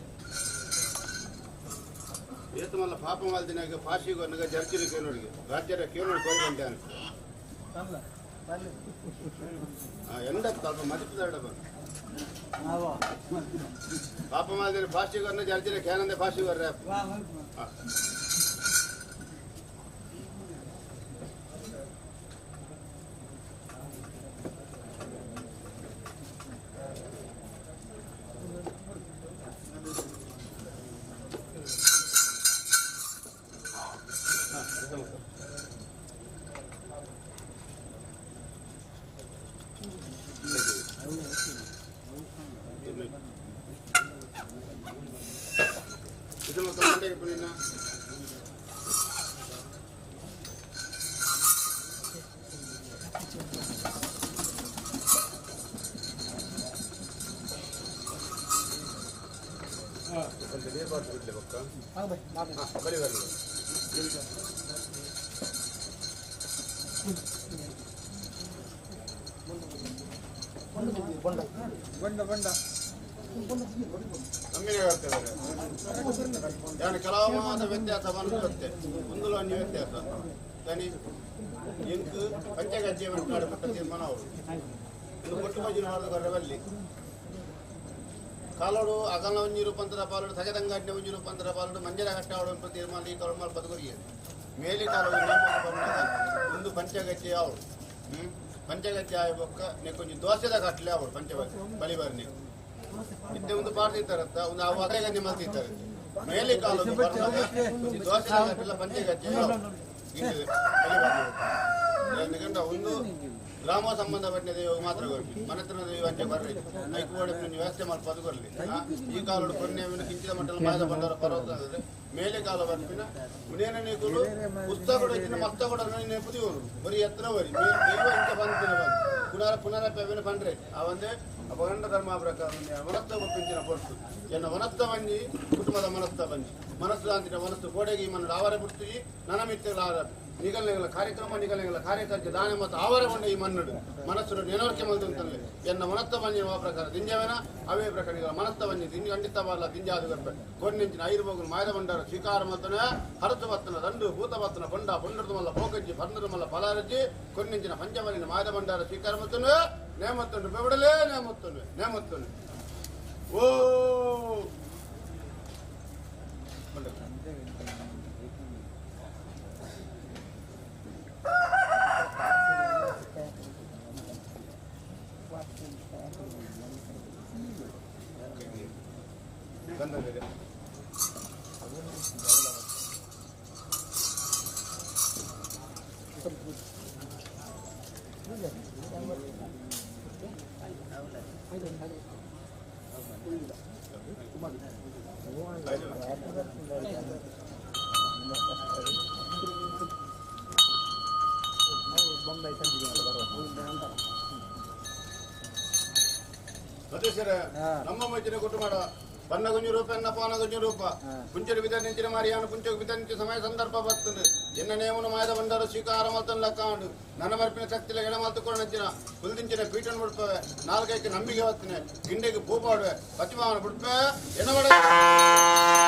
ಏತು ಮಲ್ಲ ಪಾಪ ಮಲ್ದಿನಾಗ ಫಾಶಿಗೂ ಅನ್ನಗ ಜರ್ಜಿನ ಕೇನೋಡಿಗೆ ರಾಜ್ಯದ ಕೇನೋಡಿ ಕೋರಿ ಬಂದಾನೆ ಎಂಡ ಸ್ವಲ್ಪ ಮದಿಪುದಾಡ ಪಾಪ ಮಲ್ದಿನ ಫಾಶಿಗೂ ಅನ್ನ ಜರ್ಜಿನ ಕೇನಂದೆ ಫಾಶಿಗೂ ಬರ್ರೆ ಬಂಡ ಬಂಡ ಕೆಲವು ವ್ಯತ್ಯಾಸ ಬರುತ್ತೆ ಒಂದು ವ್ಯತ್ಯಾಸ ತನಿ ಇಂಕ್ ಪಂಚಗಜ್ಜೆ ಮಟ್ಟ ತೀರ್ಮಾನ ಅವರು ಒಂದು ಕೊಟ್ಟು ಮಜ್ಜಿನ ಹೊರದು ಬಲ್ಲಿ ಕಾಲೋಡು ಅಗಲ ಒಂಜಿ ರೂಪಾಂತರ ಪಾಲೋಡು ತಗದಂಗಾಡ್ನೆ ಒಂಜಿ ರೂಪಾಂತರ ಪಾಲೋಡು ಮಂಜರ ಕಟ್ಟಾವಡು ಅಂತ ತೀರ್ಮಾನ ಈ ಕಾಲು ಮಾಲ್ ಬದುಕುರಿಗೆ ಮೇಲಿ ಕಾಲು ಒಂದು ಪಂಚಗಜ್ಜೆ ಅವಳು ಪಂಚಗಜ್ಜೆ ಆಯ ಬೊಕ್ಕ ನೆ ಕೊಂಚ ದೋಸೆದ ಕಟ್ಲೆ ಅವಳು ಪಂಚ ಬಲಿಬರ್ನಿ ಇದ್ದೆ ಒಂದು ಪಾಡ್ತಿತ್ತಾರತ್ತ ಒಂದು ಅವು ಅದೇ ಗಜ್ಜೆ ಮಲ್ತಿತ್ತಾರೆ ಮೇಲೆ ಕಾಲು ದೋಸೆದ ಕಟ್ಟಲ್ಲ ಪಂಚಗಜ್ಜೆ ఎందుకంటే ಒಂದು ಗ್ರಾಮ ಸಂಬಂಧಪಟ್ಟ ದೇವ ಮಾತ್ರ ಕೊರ್ಪಿ ಮನೆತನ ದೇವ ಅಂಚೆ ಬರ್ರಿ ಐಕೋಡೆ ವ್ಯವಸ್ಥೆ ಮಲ್ಪದು ಕೊರ್ಲಿ ಈ ಕಾಲೋಡು ಕೊನ್ನೆ ಕಿಂಚಿದ ಮಟ್ಟದ ಮಾಯದ ಬಂಡಾರ ಪರ್ವತ ಮೇಲೆ ಕಾಲ ಬರ್ಪಿನ ಉನೇನ ನೀಕುಲು ಪುಸ್ತಕ ಕೊಡ ಮಸ್ತ ಕೊಡ ನೆಪುದಿವರು ಬರೀ ಎತ್ತರ ಬರಿ ದೈವ ಇಂಚ ಬಂದಿನ ಬಂದು ಪುನರ ಪುನರ ಪೆವಿನ ಪಂಡ್ರೆ ಆ ಒಂದೇ ಅಪಗಂಡ ಧರ್ಮ ಪ್ರಕಾರ ಮನಸ್ಸ ಪಿಂಚಿನ ಪೊರ್ತು ಎನ್ನ ಮನಸ್ಸ ಬಂಜಿ ಕುಟುಂಬದ ಮನಸ್ಸ ಬಂಜಿ ಮನಸ್ಸು ಅಂತಿನ ಮನಸ್ಸು ಗೋಡೆಗೆ ಈ ಮಣ್ಣು ಆವರೆ ಬಿಡ್ತೀವಿ ನನ್ನ ಮಿತ್ರ ಆವರ ನಿಗಲ್ ನಿಗಲ ಕಾರ್ಯಕ್ರಮ ನಿಗಲ್ ನಿಗಲ ಕಾರ್ಯಕರ್ತ ದಾನ ಮತ್ತು ಆವರ ಕೊಂಡ ಈ ಮಣ್ಣು ಮನಸ್ಸು ನೆನವರ್ಕೆ ಮಲ್ತಂತಲ್ಲಿ ಎನ್ನ ಮನಸ್ಸ ಬಂಜಿ ಆ ಪ್ರಕಾರ ದಿಂಜವೇನ ಅವೇ ಪ್ರಕಾರ ನಿಗಲ ಮನಸ್ಸ ಬಂಜಿ ದಿಂಜಿ ಖಂಡಿತ ಬಾರಲ್ಲ ದಿಂಜಾದು ಗರ್ಭ ಕೊನ್ನಿಂಚಿನ ಐದು ಬೋಗುಲು ಮಾಯದ ಬಂಡಾರ ಸ್ವೀಕಾರ ಮಲ್ತನೆ ಹರಸು ಬತ್ತನ ದಂಡು ಭೂತ ಬತ್ತನ ಬೊಂಡ ಬೊಂಡದ ಮಲ್ಲ ಭೋಗಜ್ಜಿ ಪರ್ಣದ ಮಲ್ಲ ಫಲಾರಜ್ಜಿ ಕೊನ್ನಿಂಚಿನ ಪಂಚಮಲಿನ ಮಾಯದ ಬಂಡಾರ ಸ್ವೀಕಾರ ಮಲ್ತನೆ ನೇಮತ್ತುಂಡು ಬೆವಡಲೇ ನೇಮತ್ತುಂಡು ನೇಮತ್ತುಂಡು ಓ ಗಂಧದ ಸದಸ್ಯರೇ, ನಮ್ಮ ಮೈತಿನ ಕುಟುಂಬ ಬನ್ನ ಗುಂಜು ರೂಪ ಎನ್ನ ಪಾನ ಗುಂಜು ರೂಪ ಪುಂಚಡಿ ಬಿದ ನಿಂಚಿನ ಮಾರಿಯಾನು ಪುಂಚకు ಬಿದ ನಿಂಚು ಸಮಯ ಸಂದರ್ಭ ಬರ್ತದೆ ಎನ್ನ ನೇಮನು ಮಾಯದ ಬಂಡಾರ ಸ್ವೀಕಾರ ಮಲ್ತನ ಲಕ್ಕಾಂಡು ನನ್ನ ಮರ್ಪಿನ ಶಕ್ತಿಲ ಎಡ ಮಲ್ತುಕೊಂಡು ನಂಚಿನ ಕುಲ್ದಿಂಚಿನ ಪೀಠನ ಬಿಡ್ಪವೆ ನಾಲ್ಕೈಕ್ಕೆ ನಂಬಿಕೆ ಹೊತ್ತಿನ ಗಿಂಡೆಗೆ ಪೂಪಾಡುವೆ ಪತಿಮಾವನ ಬಿಡ್ಪೆ ಎನ್ನ ಠಠಠಠ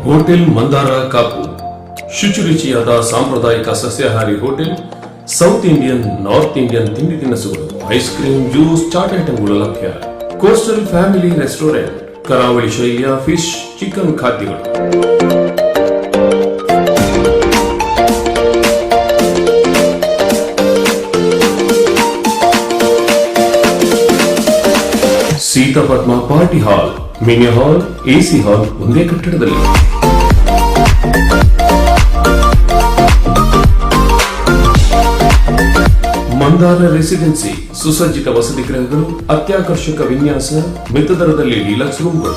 ಹೋಟೆಲ್ ಮಂದಾರ ಕಾಪು, ಶುಚಿರುಚಿಯಾದ ಸಾಂಪ್ರದಾಯಿಕ ಸಸ್ಯಾಹಾರಿ hotel, South Indian, North Indian ತಿಂಡಿ ತಿನಿಸುಗಳು, ಐಸ್ ಕ್ರೀಮ್, ಜ್ಯೂಸ್, ಚಾಟ್ ಐಟಂಗಳು ಲಭ್ಯ. ಕೋಸ್ಟಲ್ ಫ್ಯಾಮಿಲಿ ರೆಸ್ಟೋರೆಂಟ್, ಕರಾವಳಿ ಶೈಲಿಯ ಫಿಶ್, ಚಿಕನ್ ಖಾದ್ಯಗಳು. Seetha Padma party hall, mini hall, AC hall ಒಂದೇ ಕಟ್ಟಡದಲ್ಲಿ. ಮಂದಾರ ರೆಸಿಡೆನ್ಸಿ, ಸುಸಜ್ಜಿತ ವಸತಿ ಗೃಹಗಳು, ಅತ್ಯಾಕರ್ಷಕ ವಿನ್ಯಾಸ, ಮಿತ ದರದಲ್ಲಿ ಡೀಲಕ್ಸ್ ರೂಮ್ಗಳು.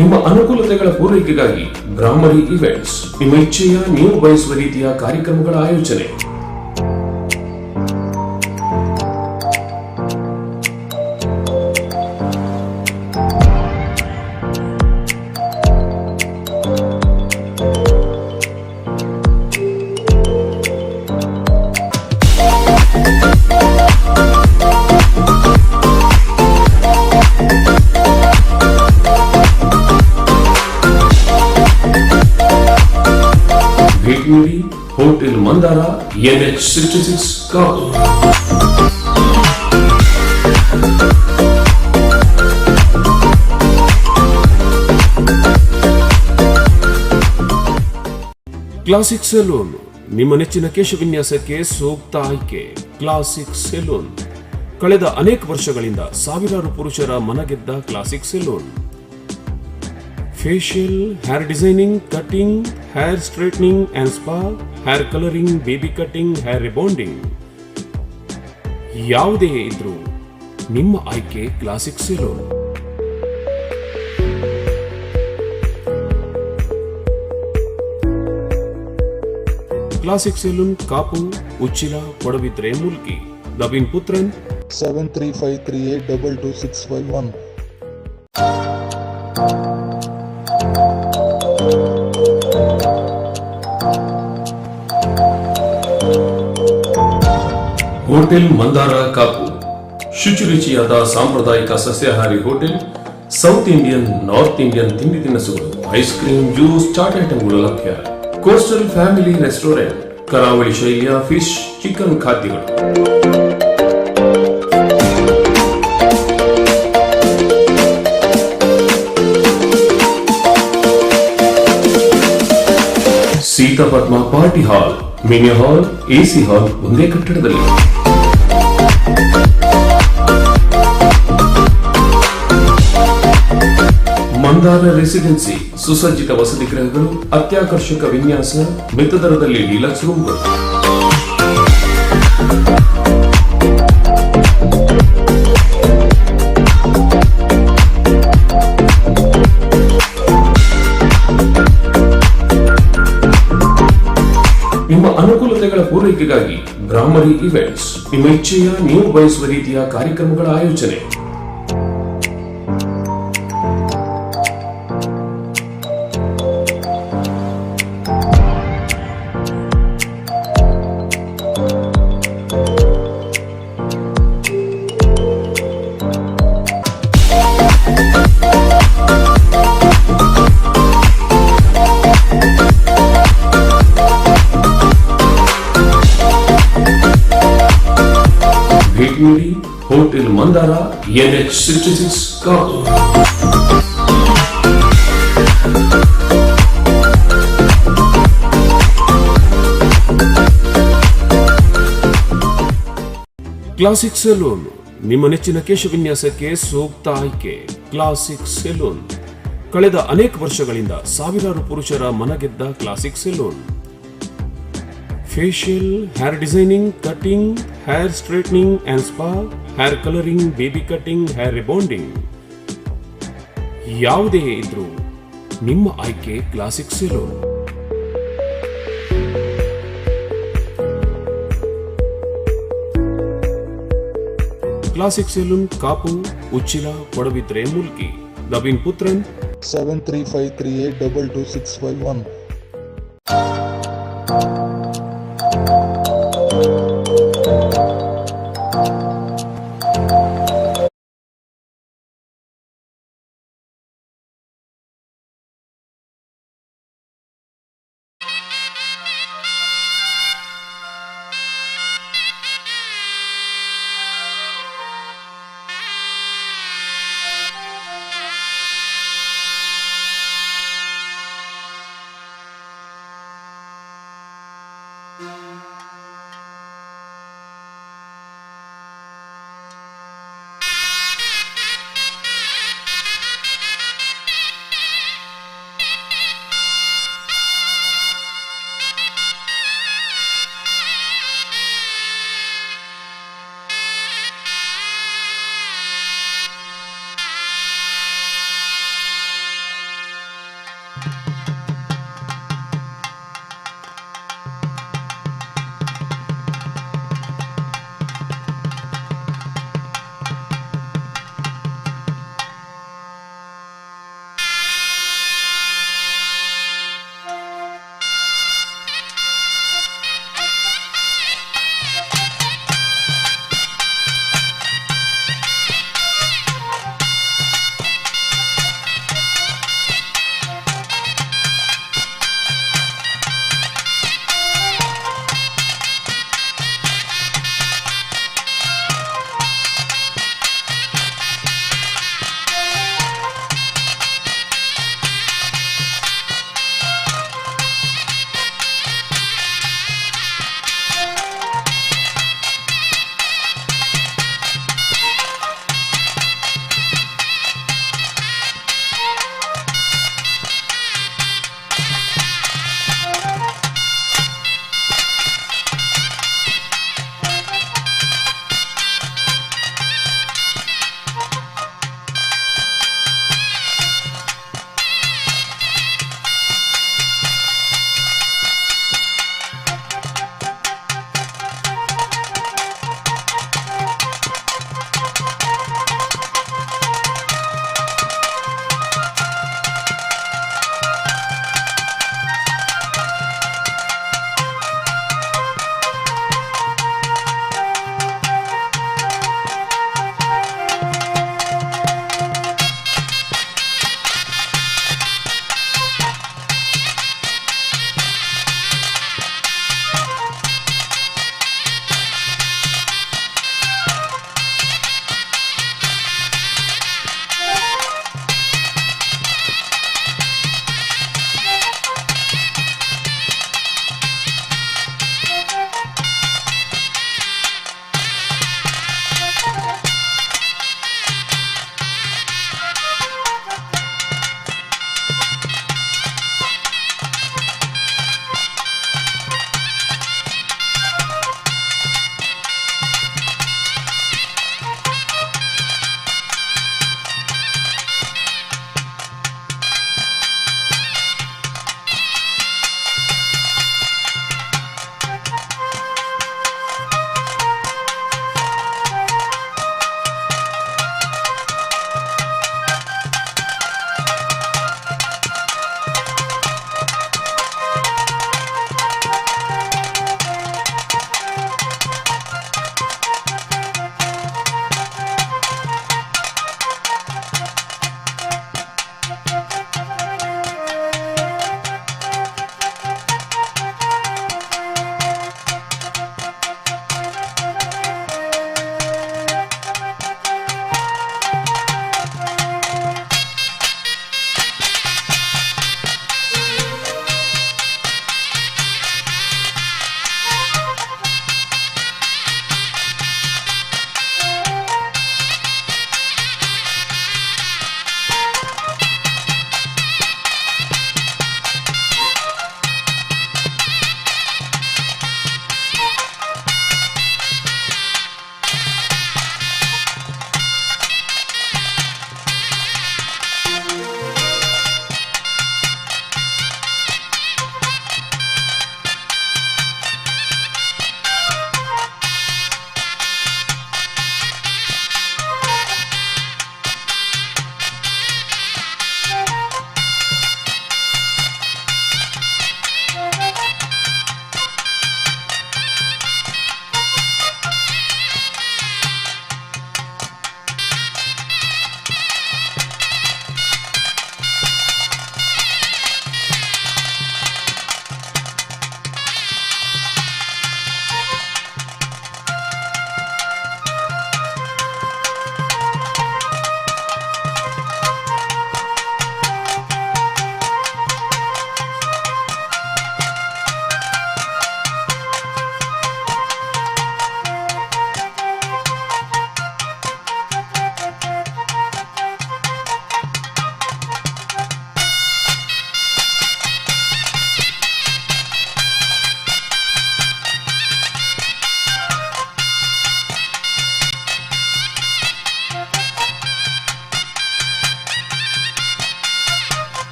ನಿಮ್ಮ ಅನುಕೂಲತೆಗಳ ಪೂರೈಕೆಗಾಗಿ ಬ್ರಾಹ್ಮರಿ ಇವೆಂಟ್ಸ್, ನಿಮ್ಮ ಇಚ್ಛೆಯ, ನೀವು ಬಯಸುವ ರೀತಿಯ ಕಾರ್ಯಕ್ರಮಗಳ ಆಯೋಜನೆ. ಭೇಟಿ ನೀಡಿ hotel Mandara, NH 66, Kapu. Classic salon, ನಿಮ್ಮ ನೆಚ್ಚಿನ ಕೇಶವಿನ್ಯಾಸಕ್ಕೆ ಸೂಕ್ತ ಆಯ್ಕೆ ಕ್ಲಾಸಿಕ್ ಸೆಲೂನ್. ಕಳೆದ ಅನೇಕ ವರ್ಷಗಳಿಂದ ಸಾವಿರಾರು ಪುರುಷರ ಮನಗೆದ್ದ classic salon. Facial, hair designing, cutting, hair straightening and spa, hair colouring, baby cutting, hair rebonding, ಯಾವುದೇ ಇದ್ರೂ ನಿಮ್ಮ ಆಯ್ಕೆ classic salon. Classic salon, Kapu, Uchila, Padubidri, Mulki. Naveen Puthran. 7353822651. Hotel Mandara Kapu, ಶುಚಿರುಚಿಯಾದ ಸಾಂಪ್ರದಾಯಿಕ ಸಸ್ಯಾಹಾರಿ hotel, South Indian, North Indian ತಿಂಡಿ ತಿನಿಸುಗಳು, ice cream, juice, chat ಐಟಂಗಳು ಲಭ್ಯ. ಕೋಸ್ಟಲ್ ಫ್ಯಾಮಿಲಿ ರೆಸ್ಟೋರೆಂಟ್, ಕರಾವಳಿ ಶೈಲಿಯ ಫಿಶ್, ಚಿಕನ್ ಖಾದ್ಯಗಳು. Seetha Padma party hall, mini hall, AC hall ಒಂದೇ ಕಟ್ಟಡದಲ್ಲಿ. ಮಂದಾರ ರೆಸಿಡೆನ್ಸಿ, ಸುಸಜ್ಜಿತ ವಸತಿ ಗೃಹಗಳು, ಅತ್ಯಾಕರ್ಷಕ ವಿನ್ಯಾಸ, ಮಿತ ದರದಲ್ಲಿ ಡೀಲಕ್ಸ್ ರೂಮ್ಗಳು. ನಿಮ್ಮ ಅನುಕೂಲತೆಗಳ ಪೂರೈಕೆಗಾಗಿ ಬ್ರಾಹ್ಮರಿ ಇವೆಂಟ್ಸ್, ನಿಮ್ಮ ಇಚ್ಛೆಯ, ನೀವು ಬಯಸುವ ರೀತಿಯ ಕಾರ್ಯಕ್ರಮಗಳ ಆಯೋಜನೆ. ಭೇಟಿ ನೀಡಿ hotel Mandara, NH 66, Kapu. Classic salon, ನಿಮ್ಮ ನೆಚ್ಚಿನ ಕೇಶವಿನ್ಯಾಸಕ್ಕೆ ಸೂಕ್ತ ಆಯ್ಕೆ ಕ್ಲಾಸಿಕ್ ಸೆಲೂನ್. ಕಳೆದ ಅನೇಕ ವರ್ಷಗಳಿಂದ ಸಾವಿರಾರು ಪುರುಷರ ಮನಗೆದ್ದ classic salon. Facial, hair designing, cutting, hair straightening and spa, hair colouring, baby cutting, hair rebonding, ಯಾವುದೇ ಇದ್ರೂ ನಿಮ್ಮ ಆಯ್ಕೆ classic salon. Classic salon, Kapu, Uchila, Padubidri, Mulki. Naveen Puthran. 7353822651.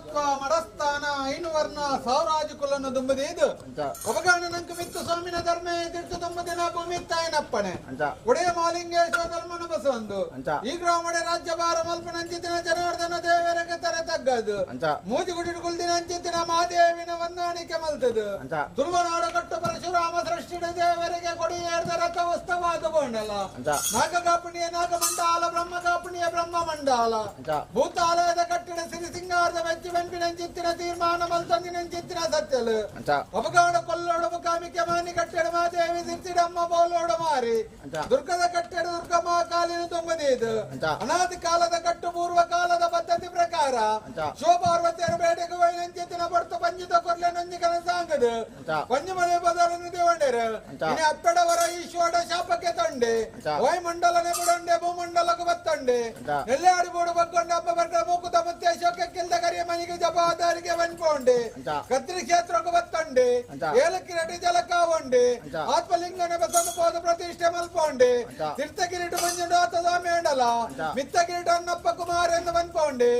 ಗುರುತ್ವ ಮಡಸ್ಥಾನ ಐನುವರ್ಣ ಸಾವರಾಜ ಕುಲನ್ನು ದುಂಬದೀದು ಒಬಗಾಣ ನಂಕು ಮಿತ್ತು ಸ್ವಾಮಿನ ಧರ್ಮ ತಿರ್ತು ತುಂಬದಿನ ಭೂಮಿ ತಾಯಿನಪ್ಪಣೆ ಒಡೆಯ ಮಾಲಿಂಗೇಶ್ವರ ಧರ್ಮನ ಬಸವಂದು ಈ ಗ್ರಾಮಡೆ ರಾಜ್ಯ ಭಾರ ಮಲ್ಪನಂಚಿತಿನ ಜನಾರ್ದನ ದೇವರಿಗೆ ತರೆ ತಗ್ಗದು ಮೂಜಿಗುಡಿ ಕುಲ್ದಿನ ಅಂಚಿತಿನ ಮಾದೇವಿನ ಹೊಂದಾಣಿಕೆ ಮಲ್ತದು ತುಳುವನಾಡು ಕಟ್ಟು ಪರಶುರಾಮ ಸೃಷ್ಟಿಡ ದೇವರಿಗೆ ಕೊಡಿ ಏರ್ದ ರಥ ಉತ್ಸವಾದ ಬೋಂಡಲ ನಾಗಕಾಪಣಿಯ ನಾಗಮಂಡಲ ಬ್ರಹ್ಮ ಕಾಪಣಿಯ ಬ್ರಹ್ಮ ಮಂಡಲ ಭೂತಾಲಯದ ಕಟ್ಟಿಡ ಸಿರಿ ಸಿಂಗಾರದ ಮೆಚ್ಚಿ ಬೆಂಪಿನಂಚಿತ್ತಿನ ತೀರ್ಮಾನ ಮಲ್ತಂದಿನಂಚಿತ್ತಿನ ಸತ್ಯಲು ಅಪಗಾಡ ಕೊಲ್ಲೋಡು ಮುಖಾಮಿಕೆ ಮಾನಿ ಕಟ್ಟಡ ಮಾದೇವಿ ಸಿರ್ಸಿಡಮ್ಮ ಬೋಲೋಡು ಮಾರಿ ದುರ್ಗದ ಕಟ್ಟಡ ದುರ್ಗಮ್ಮ ಕಾಲಿನ ತುಂಬದಿದು ಅನಾದಿ ಕಾಲದ ಕಟ್ಟು ಪೂರ್ವ ಕಾಲದ ಪದ್ಧತಿ ಪ್ರಕಾರ ಶಿವಪಾರ್ವತಿಯರು ಬೇಟೆಗೆ ವೈನಂಚಿತ್ತಿನ ಬಡ್ತು ಪಂಜಿತ ಕೊರ್ಲೆ ನೊಂಜಿ ಕನಸಾಂಗದು ಪಂಜಮನೆ ಬದಲನ್ನು ದೇವಂಡೇರು ಇನಿ ಅಪ್ಪಡವರ ಈಶ್ವರ ಶಾಪಕ್ಕೆ ತೊಂಡೆ ವಾಯುಮಂಡಲನೆ ಬುಡಂಡೆ ಭೂಮಂಡಲಕ್ಕೆ ಬತ್ತಂಡೆ ನೆಲ್ಲಾಡಿ ಬೋಡು ಬಗ್ಗೊಂಡೆ ಅಪ್ಪ ಬರ್ಡ ಮೂಕುತ ಮುತ್ತೆ ಶೋಕ ಕಿಲ್ದ ಕರಿಯ ಮನಿಗೆ ಜಪಾದಾರಿಗೆ ಬನ್ಪೋಂಡೆ ಕತ್ರಿ ಕ್ಷೇತ್ರಕ್ಕೆ ಬತ್ತಂಡೆ ಏಲಕ್ಕಿರಟಿ ಜಲಕಾವಂಡೆ ಆತ್ಮಲಿಂಗನ ಬಸನ್ನು ಪೋದ ಪ್ರತಿಷ್ಠೆ ಮಲ್ಪೋಂಡೆ ತೀರ್ಥಕಿರೀಟ ಮಂಜುನಾಥ ಸ್ವಾಮಿ ಅಂಡಲ ಮಿತ್ತ ಕಿರೀಟ ಅನ್ನಪ್ಪ ಕುಮಾರ ಎಂದು ಬನ್ಪೋಂಡೆ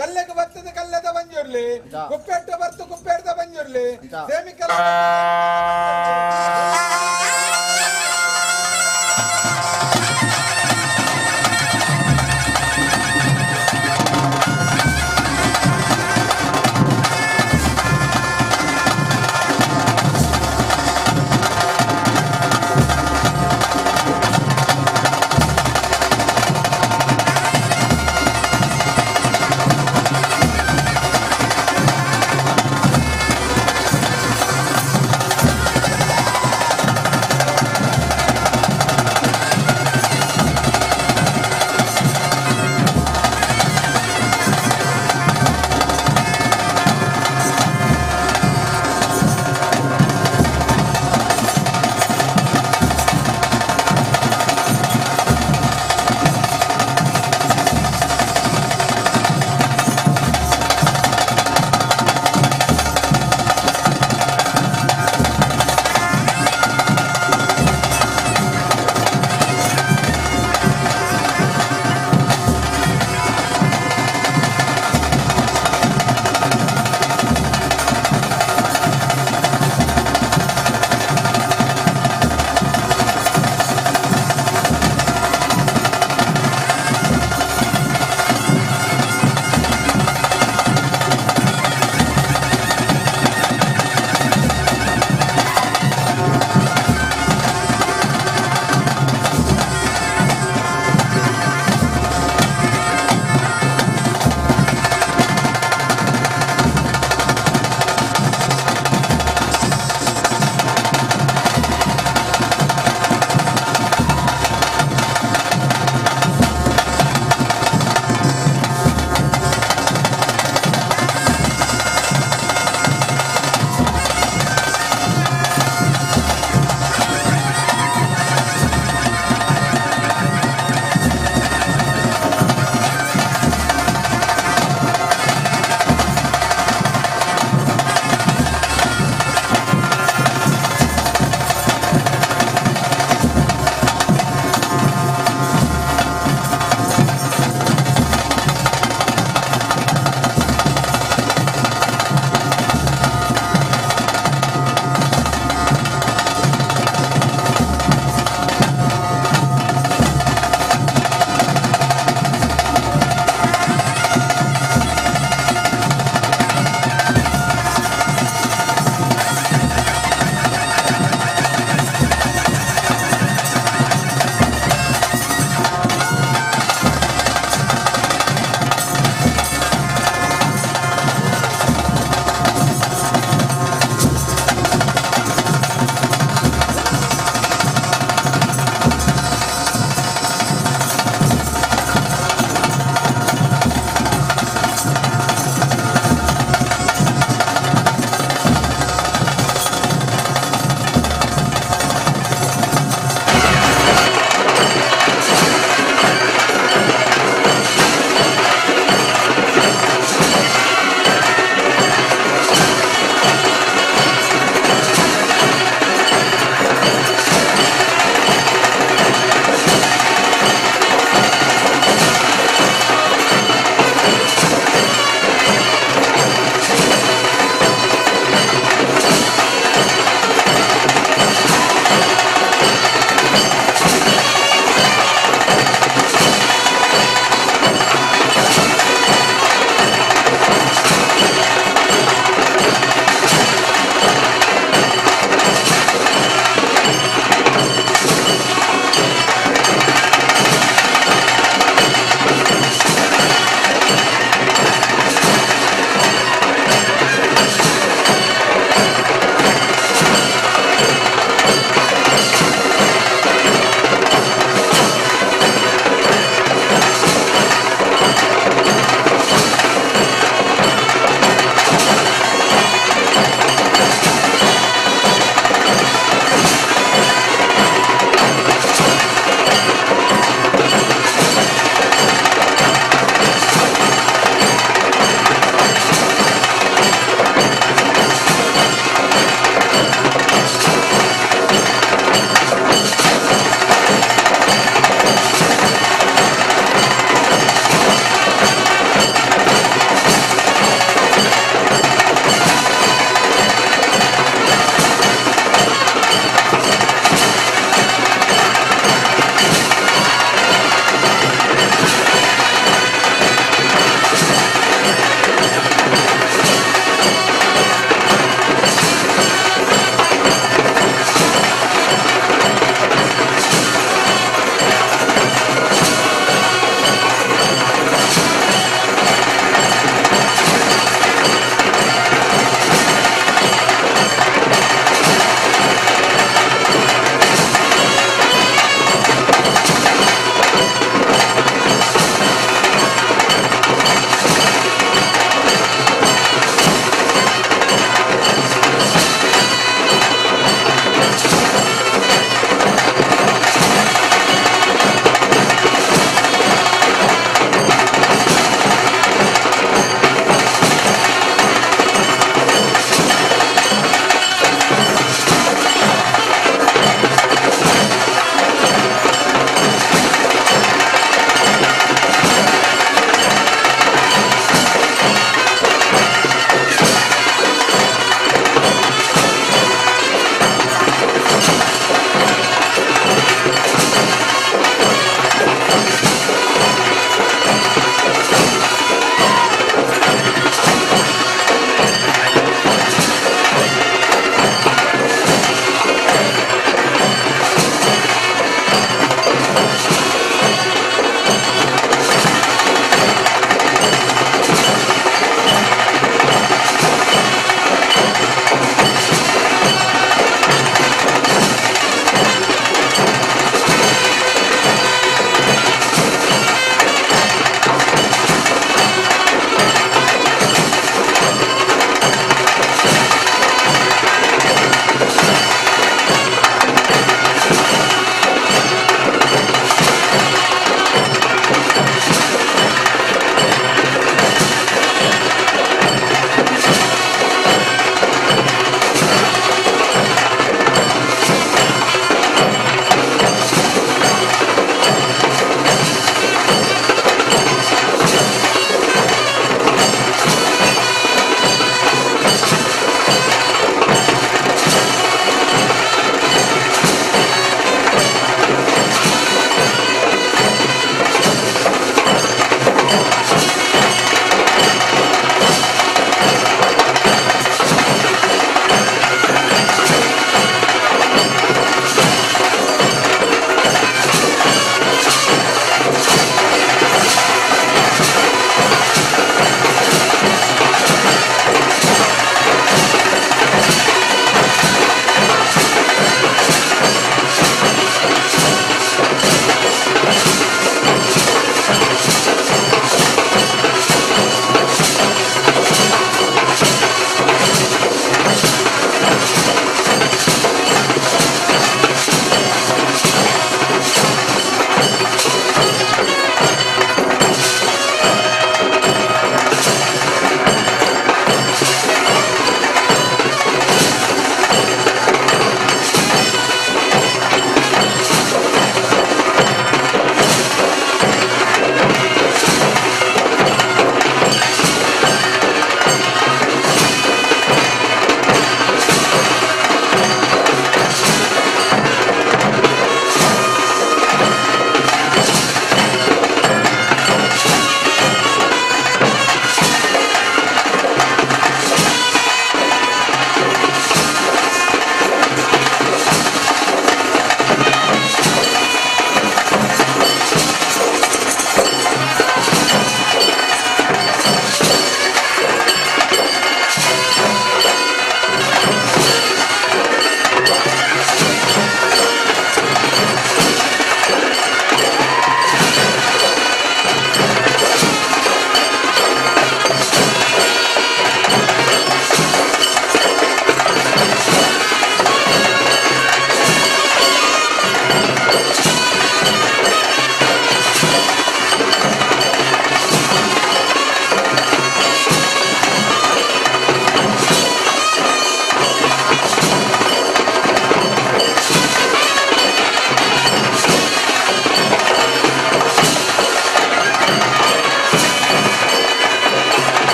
ಕಲ್ಲೆಗೆ ಬತ್ತದ ಕಲ್ಲೆದ ಬಂಜುರ್ಲಿ ಕುಪ್ಪೆಟ್ಟ ಬತ್ತು ಕುಪ್ಪೆಟ್ಟದ ಬಂಜುರ್ಲಿ ಸೇಮಿಕಲ ಆ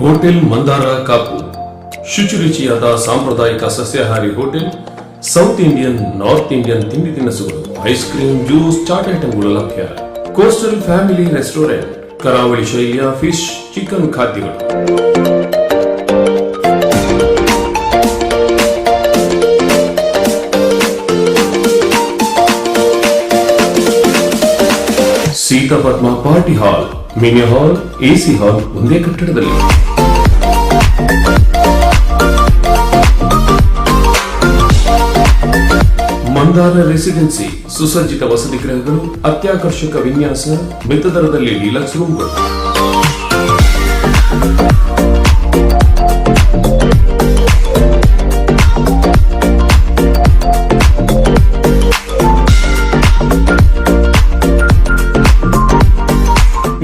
ಹೋಟೆಲ್ ಮಂದಾರ ಕಾಪು, ಶುಚಿರುಚಿಯಾದ ಸಾಂಪ್ರದಾಯಿಕ ಸಸ್ಯಾಹಾರಿ hotel, South Indian, North Indian ತಿಂಡಿ ತಿನಿಸುಗಳು, ಐಸ್ ಕ್ರೀಮ್, ಜ್ಯೂಸ್, ಚಾಟ್ ಐಟಂಗಳು ಲಭ್ಯ. ಕೋಸ್ಟಲ್ ಫ್ಯಾಮಿಲಿ ರೆಸ್ಟೋರೆಂಟ್, ಕರಾವಳಿ ಶೈಲಿಯ ಫಿಶ್, ಚಿಕನ್ ಖಾದ್ಯಗಳು. Seetha Padma party hall, mini hall, AC hall ಒಂದೇ ಕಟ್ಟಡದಲ್ಲಿ. ಮಂದಾರ ರೆಸಿಡೆನ್ಸಿ, ಸುಸಜ್ಜಿತ ವಸತಿ ಗೃಹಗಳು, ಅತ್ಯಾಕರ್ಷಕ ವಿನ್ಯಾಸ, ಮಿತ ದರದಲ್ಲಿ ಡಿಲಕ್ಸ್ ರೂಮ್ಗಳು.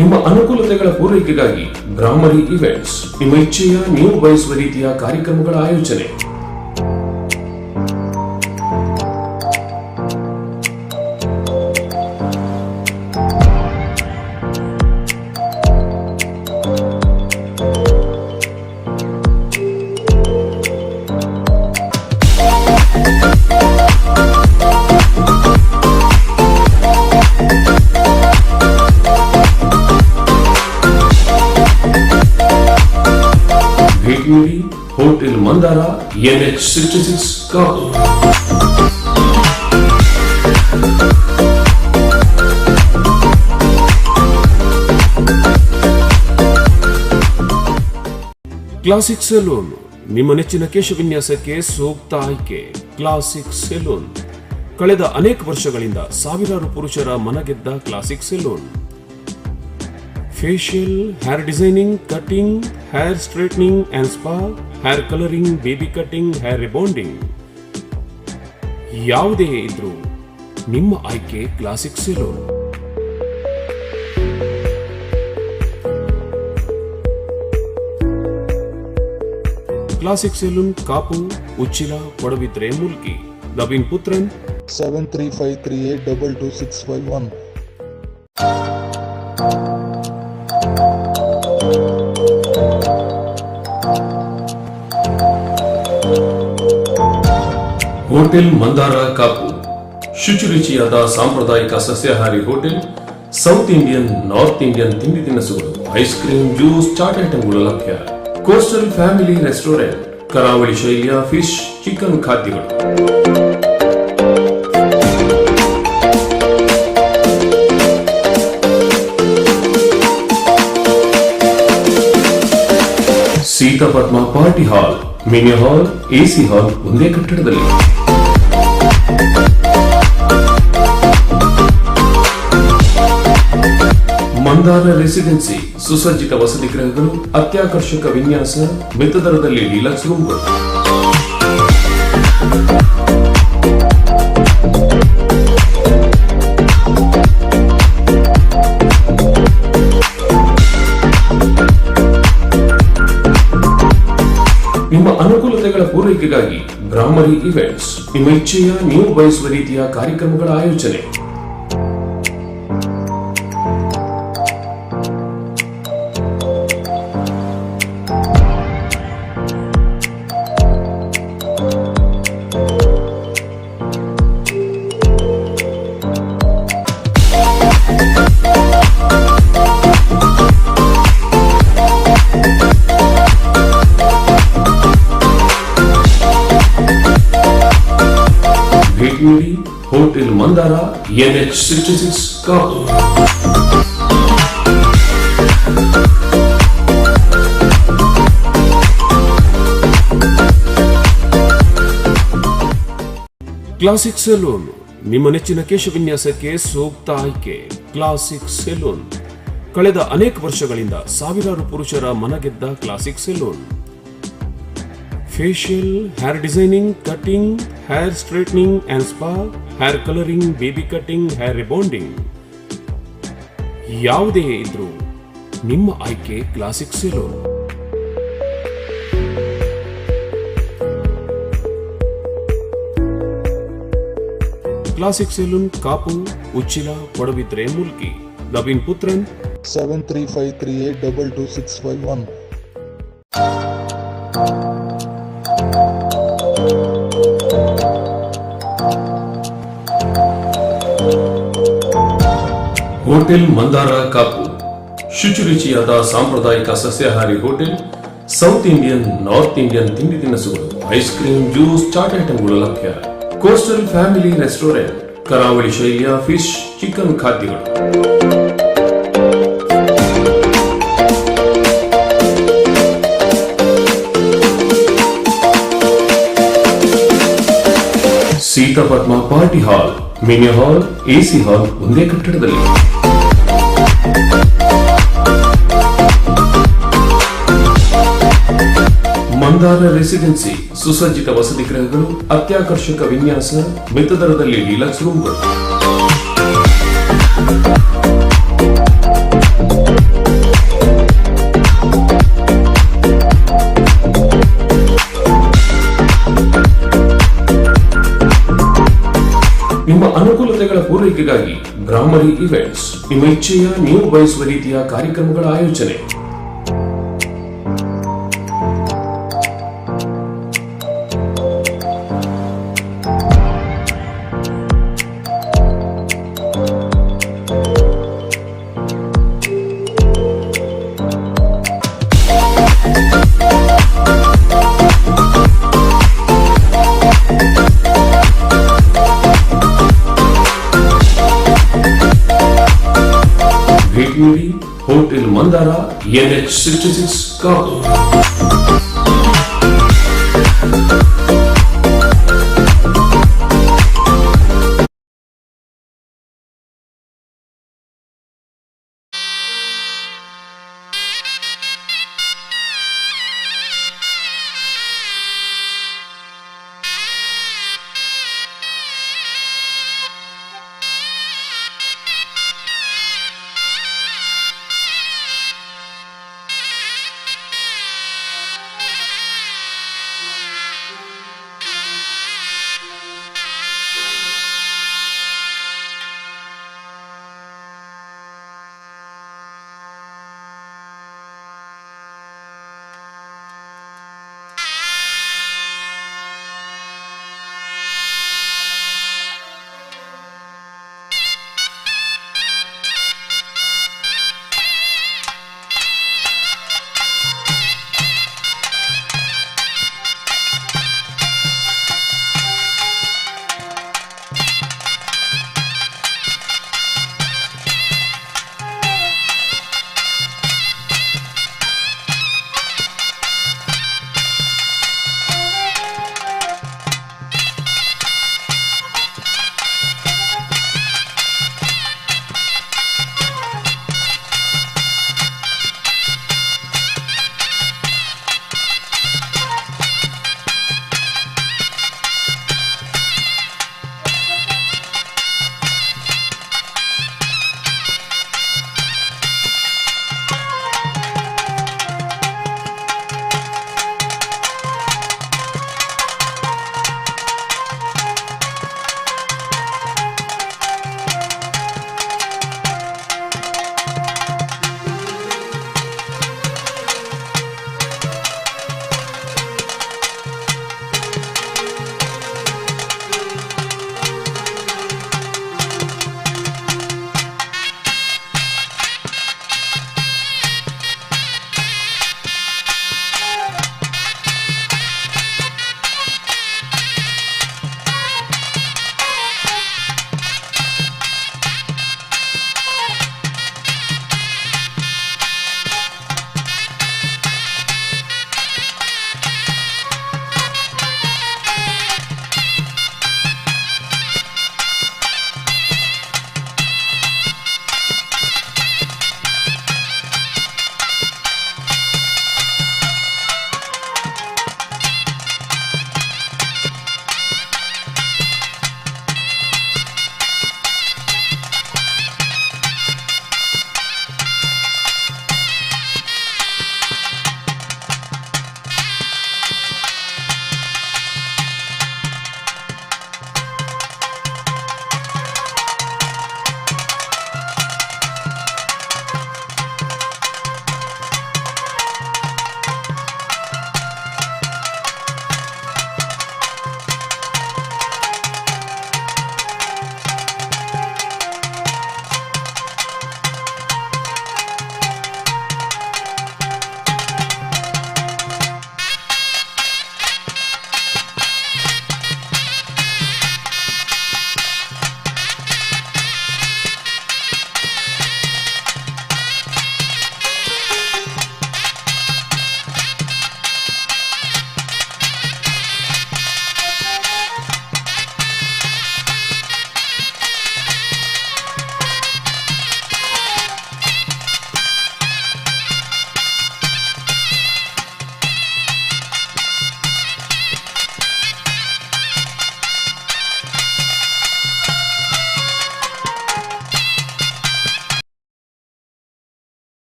ನಿಮ್ಮ ಅನುಕೂಲತೆಗಳ ಪೂರೈಕೆಗಾಗಿ ಬ್ರಾಹ್ಮರಿ ಇವೆಂಟ್ಸ್, ನಿಮ್ಮ ಇಚ್ಛೆಯ, ನೀವು ಬಯಸುವ ರೀತಿಯ ಕಾರ್ಯಕ್ರಮಗಳ ಆಯೋಜನೆ. ಭೇಟಿ ನೀಡಿ hotel Mandara, NH 66, Kapu. Classic salon, ನಿಮ್ಮ ನೆಚ್ಚಿನ ಕೇಶವಿನ್ಯಾಸಕ್ಕೆ ಸೂಕ್ತ ಆಯ್ಕೆ ಕ್ಲಾಸಿಕ್ ಸೆಲೂನ್. ಕಳೆದ ಅನೇಕ ವರ್ಷಗಳಿಂದ ಸಾವಿರಾರು ಪುರುಷರ ಮನಗೆದ್ದ classic salon. Facial, hair designing, cutting, hair straightening and spa, hair colouring, baby cutting, hair rebonding, ಯಾವುದೇ ಇದ್ರೂ ನಿಮ್ಮ ಆಯ್ಕೆ classic salon. Classic salon, Kapu, Uchila, Padubidri, Mulki. Naveen Puthran. 7353822651. Hotel Mandara Kapu, ಶುಚಿರುಚಿಯಾದ ಸಾಂಪ್ರದಾಯಿಕ ಸಸ್ಯಾಹಾರಿ hotel, South Indian, North Indian ತಿಂಡಿ ತಿನಿಸುಗಳು, ice cream, juice, chat ಐಟಂಗಳು ಲಭ್ಯ. ಕೋಸ್ಟಲ್ ಫ್ಯಾಮಿಲಿ ರೆಸ್ಟೋರೆಂಟ್, ಕರಾವಳಿ ಶೈಲಿಯ ಫಿಶ್, ಚಿಕನ್ ಖಾದ್ಯಗಳು. Seetha Padma party hall, mini hall, AC hall ಒಂದೇ ಕಟ್ಟಡದಲ್ಲಿ. ಮಂದಾರ ರೆಸಿಡೆನ್ಸಿ, ಸುಸಜ್ಜಿತ ವಸತಿ ಗೃಹಗಳು, ಅತ್ಯಾಕರ್ಷಕ ವಿನ್ಯಾಸ, ಮಿತ ದರದಲ್ಲಿ ಡಿಲಕ್ಸ್ ರೂಮ್ಗಳು. ನಿಮ್ಮ ಅನುಕೂಲತೆಗಳ ಪೂರೈಕೆಗಾಗಿ ಬ್ರಾಹ್ಮರಿ ಇವೆಂಟ್ಸ್, ನಿಮ್ಮ ಇಚ್ಛೆಯ, ನೀವು ಬಯಸುವ ರೀತಿಯ ಕಾರ್ಯಕ್ರಮಗಳ ಆಯೋಜನೆ. ಭೇಟಿ ನೀಡಿ hotel Mandara, NH 66, Kapu. Classic salon, ನಿಮ್ಮ ನೆಚ್ಚಿನ ಕೇಶವಿನ್ಯಾಸಕ್ಕೆ ಸೂಕ್ತ ಆಯ್ಕೆ ಕ್ಲಾಸಿಕ್ ಸೆಲೂನ್. ಕಳೆದ ಅನೇಕ ವರ್ಷಗಳಿಂದ ಸಾವಿರಾರು ಪುರುಷರ ಮನಗೆದ್ದ classic salon. Facial, hair designing, cutting, hair straightening and spa, hair colouring, baby cutting, hair rebonding, ಯಾವುದೇ ಇದ್ರೂ ನಿಮ್ಮ ಆಯ್ಕೆ classic salon. Classic salon, Kapu, Uchila, Padubidri, Mulki. Naveen Puthran. 73538 22651. Hotel Mandara Kapu ಶುಚಿರುಚಿಯಾದ ಸಾಂಪ್ರದಾಯಿಕ ಸಸ್ಯಾಹಾರಿ hotel, south Indian, north Indian ತಿಂಡಿ ತಿನಿಸುಗಳು, ice cream, juice, chat ಐಟಂಗಳು ಲಭ್ಯ. ಕೋಸ್ಟಲ್ ಫ್ಯಾಮಿಲಿ ರೆಸ್ಟೋರೆಂಟ್, ಕರಾವಳಿ ಶೈಲಿಯ ಫಿಶ್, ಚಿಕನ್ ಖಾದ್ಯಗಳು. Seethapadma party hall, mini hall, AC hall ಒಂದೇ ಕಟ್ಟಡದಲ್ಲಿ. ಮಂದಾರ ರೆಸಿಡೆನ್ಸಿ, ಸುಸಜ್ಜಿತ ವಸತಿ ಗೃಹಗಳು, ಅತ್ಯಾಕರ್ಷಕ ವಿನ್ಯಾಸ, ಮಿತ ದರದಲ್ಲಿ ಡಿಲಕ್ಸ್ ರೂಮ್ಗಳು. ನಿಮ್ಮ ಅನುಕೂಲತೆಗಳ ಪೂರೈಕೆಗಾಗಿ ಬ್ರಾಹ್ಮರಿ ಇವೆಂಟ್ಸ್, ನಿಮ್ಮ ಇಚ್ಛೆಯ, ನೀವು ಬಯಸುವ ರೀತಿಯ ಕಾರ್ಯಕ್ರಮಗಳ ಆಯೋಜನೆ. ಭೇಟಿ ನೀಡಿ hotel Mandara, NH 66, Kapu.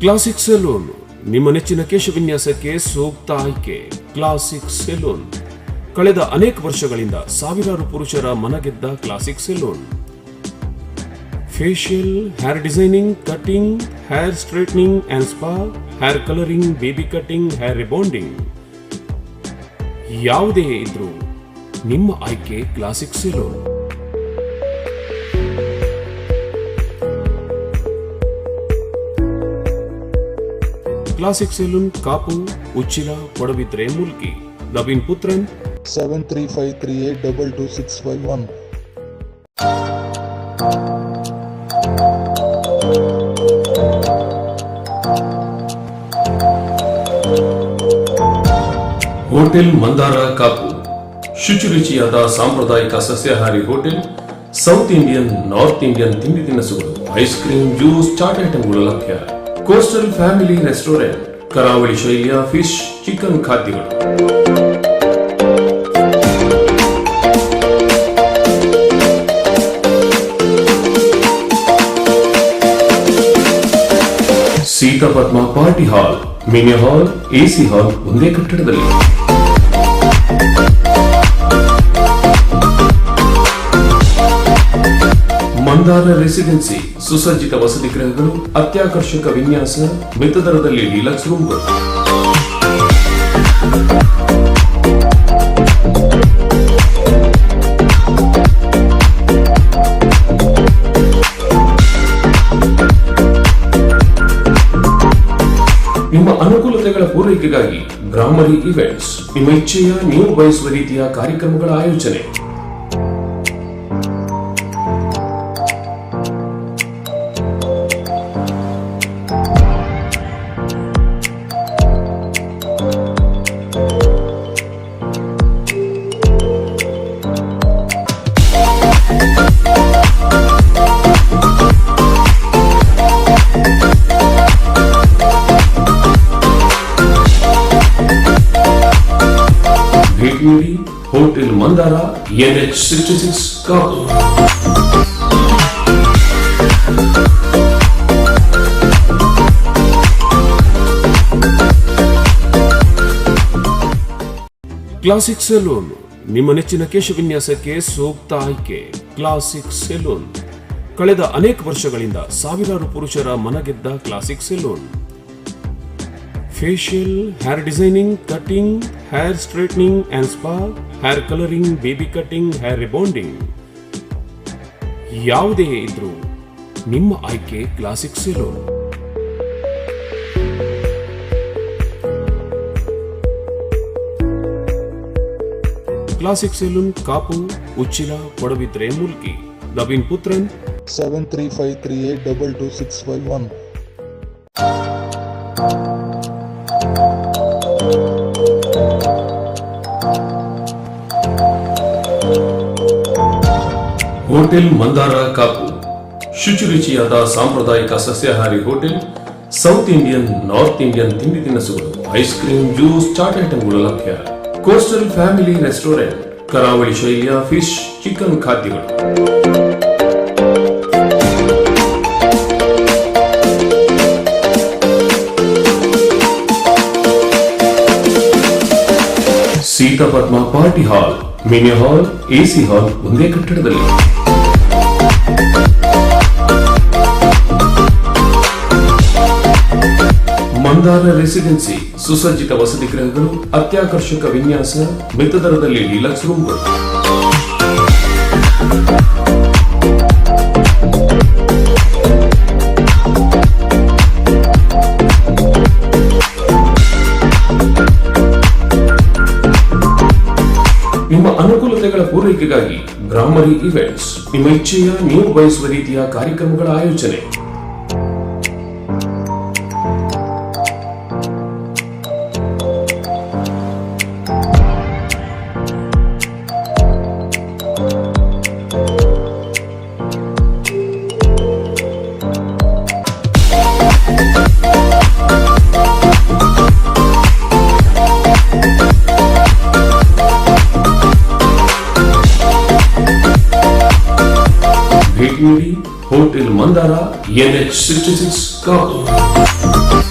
Classic salon ನಿಮ್ಮ ನೆಚ್ಚಿನ ಕೇಶವಿನ್ಯಾಸಕ್ಕೆ ಸೂಕ್ತ ಆಯ್ಕೆ. ಕ್ಲಾಸಿಕ್ ಸೆಲೂನ್ ಕಳೆದ ಅನೇಕ ವರ್ಷಗಳಿಂದ ಸಾವಿರಾರು ಪುರುಷರ ಮನಗೆದ್ದ classic salon. Facial, hair designing, cutting, hair straightening and spa, hair colouring, baby cutting, hair rebonding ಯಾವುದೇ ಇದ್ರೂ ನಿಮ್ಮ ಆಯ್ಕೆ classic salon. Classic salon, Kapu, Uchila, Padubidri, Mulki. Naveen Puthran. 73538 22651. Hotel Mandara Kapu ಶುಚಿರುಚಿಯಾದ ಸಾಂಪ್ರದಾಯಿಕ ಸಸ್ಯಾಹಾರಿ hotel. South Indian, north Indian ತಿಂಡಿ ತಿನಿಸುಗಳು, ice cream, juice, chat ಐಟಂಗಳು ಲಭ್ಯ. Coastal family restaurant, ಕರಾವಳಿ ಶೈಲಿಯ ಫಿಶ್, ಚಿಕನ್ ಖಾದ್ಯಗಳು. Seetha Padma party hall, mini hall, AC hall ಒಂದೇ ಕಟ್ಟಡದಲ್ಲಿ. ಮಂದಾರ ರೆಸಿಡೆನ್ಸಿ, ಸುಸಜ್ಜಿತ ವಸತಿ ಗೃಹಗಳು, ಅತ್ಯಾಕರ್ಷಕ ವಿನ್ಯಾಸ, ಮಿತ ದರದಲ್ಲಿ ಡಿಲಕ್ಸ್ ರೂಮ್ಗಳು. ನಿಮ್ಮ ಅನುಕೂಲತೆಗಳ ಪೂರೈಕೆಗಾಗಿ ಭ್ರಾಮರಿ ಇವೆಂಟ್ಸ್, ನಿಮ್ಮ ಇಚ್ಛೆಯ, ನೀವು ಬಯಸುವ ರೀತಿಯ ಕಾರ್ಯಕ್ರಮಗಳ ಆಯೋಜನೆ. ಭೇಟಿ ನೀಡಿ hotel Mandara, NH 66, Kapu. Classic salon ನಿಮ್ಮ ನೆಚ್ಚಿನ ಕೇಶವಿನ್ಯಾಸಕ್ಕೆ ಸೂಕ್ತ ಆಯ್ಕೆ. ಕ್ಲಾಸಿಕ್ ಸೆಲೂನ್ ಕಳೆದ ಅನೇಕ ವರ್ಷಗಳಿಂದ ಸಾವಿರಾರು ಪುರುಷರ ಮನಗೆದ್ದ classic salon. Facial, hair designing, cutting, hair straightening and spa, hair colouring, baby cutting, hair rebonding ಯಾವುದೇ ಇದ್ರೂ ನಿಮ್ಮ ಆಯ್ಕೆ classic salon. Classic salon, Kapu, Uchila, Padubidri, Mulki. Naveen Puthran. 73538 22651. Hotel Mandara Kapu ಶುಚಿರುಚಿಯಾದ ಸಾಂಪ್ರದಾಯಿಕ ಸಸ್ಯಾಹಾರಿ hotel. South Indian, north Indian ತಿಂಡಿ ತಿನಿಸುಗಳು, ice cream, juice, chat ಐಟಂಗಳು ಲಭ್ಯ. Coastal family restaurant, ಕರಾವಳಿ ಶೈಲಿಯ ಫಿಶ್, ಚಿಕನ್ ಖಾದ್ಯಗಳು. Seetha Padma party hall, mini hall, AC hall ಒಂದೇ ಕಟ್ಟಡದಲ್ಲಿ. ಮಂದಾರ ರೆಸಿಡೆನ್ಸಿ, ಸುಸಜ್ಜಿತ ವಸತಿ ಗೃಹಗಳು, ಅತ್ಯಾಕರ್ಷಕ ವಿನ್ಯಾಸ, ಮಿತ ದರದಲ್ಲಿ ಡಿಲಕ್ಸ್ ರೂಮ್ಗಳು. ನಿಮ್ಮ ಅನುಕೂಲತೆಗಳ ಪೂರೈಕೆಗಾಗಿ ಭ್ರಾಮರಿ ಇವೆಂಟ್ಸ್, ನಿಮ್ಮ ಇಚ್ಛೆಯ, ನೀವು ಬಯಸುವ ರೀತಿಯ ಕಾರ್ಯಕ್ರಮಗಳ ಆಯೋಜನೆ. ಭೇಟಿ ನೀಡಿ hotel Mandara, NH 66, Kapu.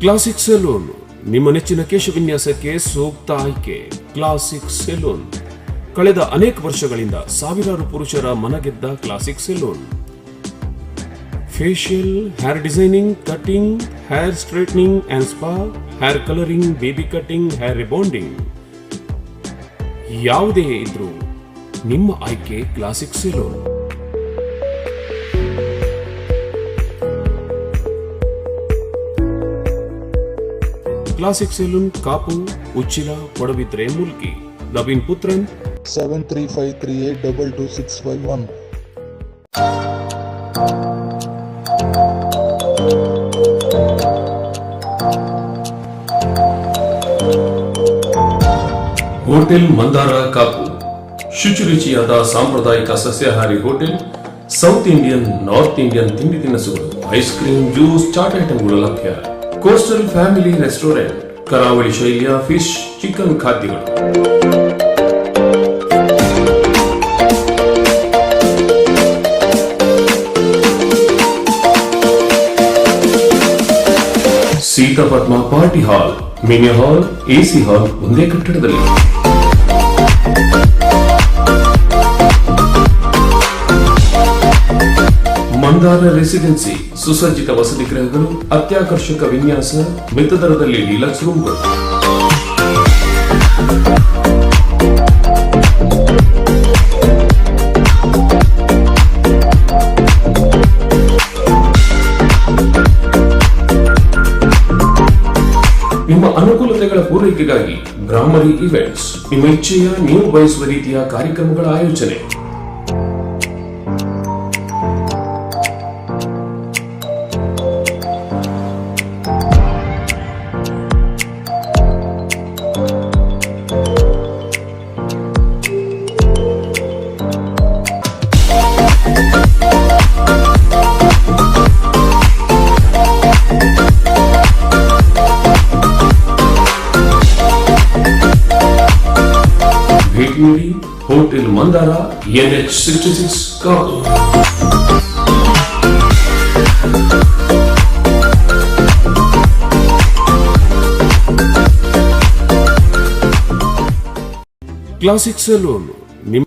Classic salon ನಿಮ್ಮ ನೆಚ್ಚಿನ ಕೇಶವಿನ್ಯಾಸಕ್ಕೆ ಸೂಕ್ತ ಆಯ್ಕೆ ಕ್ಲಾಸಿಕ್ ಸೆಲೂನ್. ಕಳೆದ ಅನೇಕ ವರ್ಷಗಳಿಂದ ಸಾವಿರಾರು ಪುರುಷರ ಮನಗೆದ್ದ classic salon. Facial, hair designing, cutting, hair straightening and spa, hair colouring, baby cutting, hair rebonding ಯಾವುದೇ ಇದ್ರೂ ನಿಮ್ಮ ಆಯ್ಕೆ classic salon. Classic salon, Kapu, Uchila, Padubidri, Mulki. Naveen Puthran. 7353822651. Hotel Mandara Kapu ಶುಚಿರುಚಿಯಾದ ಸಾಂಪ್ರದಾಯಿಕ ಸಸ್ಯಾಹಾರಿ hotel. South Indian, north Indian ತಿಂಡಿ ತಿನಿಸುಗಳು, ice cream, juice, chat ಐಟಂಗಳು ಲಭ್ಯ. ಕೋಸ್ಟಲ್ ಫ್ಯಾಮಿಲಿ ರೆಸ್ಟೋರೆಂಟ್, ಕರಾವಳಿ ಶೈಲಿಯ ಫಿಶ್, ಚಿಕನ್ ಖಾದ್ಯಗಳು. Seetha Padma party hall, mini hall, AC hall ಒಂದೇ ಕಟ್ಟಡದಲ್ಲಿ. ಮಂದಾರ ರೆಸಿಡೆನ್ಸಿ, ಸುಸಜ್ಜಿತ ವಸತಿ ಗೃಹಗಳು, ಅತ್ಯಾಕರ್ಷಕ ವಿನ್ಯಾಸ, ಮಿತ ದರದಲ್ಲಿ ಡಿಲಕ್ಸ್ ರೂಮ್ಗಳು. ನಿಮ್ಮ ಅನುಕೂಲತೆಗಳ ಪೂರೈಕೆಗಾಗಿ ಬ್ರಾಹ್ಮರಿ ಇವೆಂಟ್ಸ್, ನಿಮ್ಮ ಇಚ್ಛೆಯ, ನೀವು ಬಯಸುವ ರೀತಿಯ ಕಾರ್ಯಕ್ರಮಗಳ ಆಯೋಜನೆ. ಭೇಟಿ ನೀಡಿ hotel Mandara, NH 66, Kapu. Classic salon. ನಿಮ್ಮ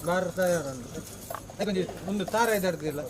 ಬಾರ್ ಒಂದು ತಾರ ಇದಾಡ್ತಿಲ್ಲ.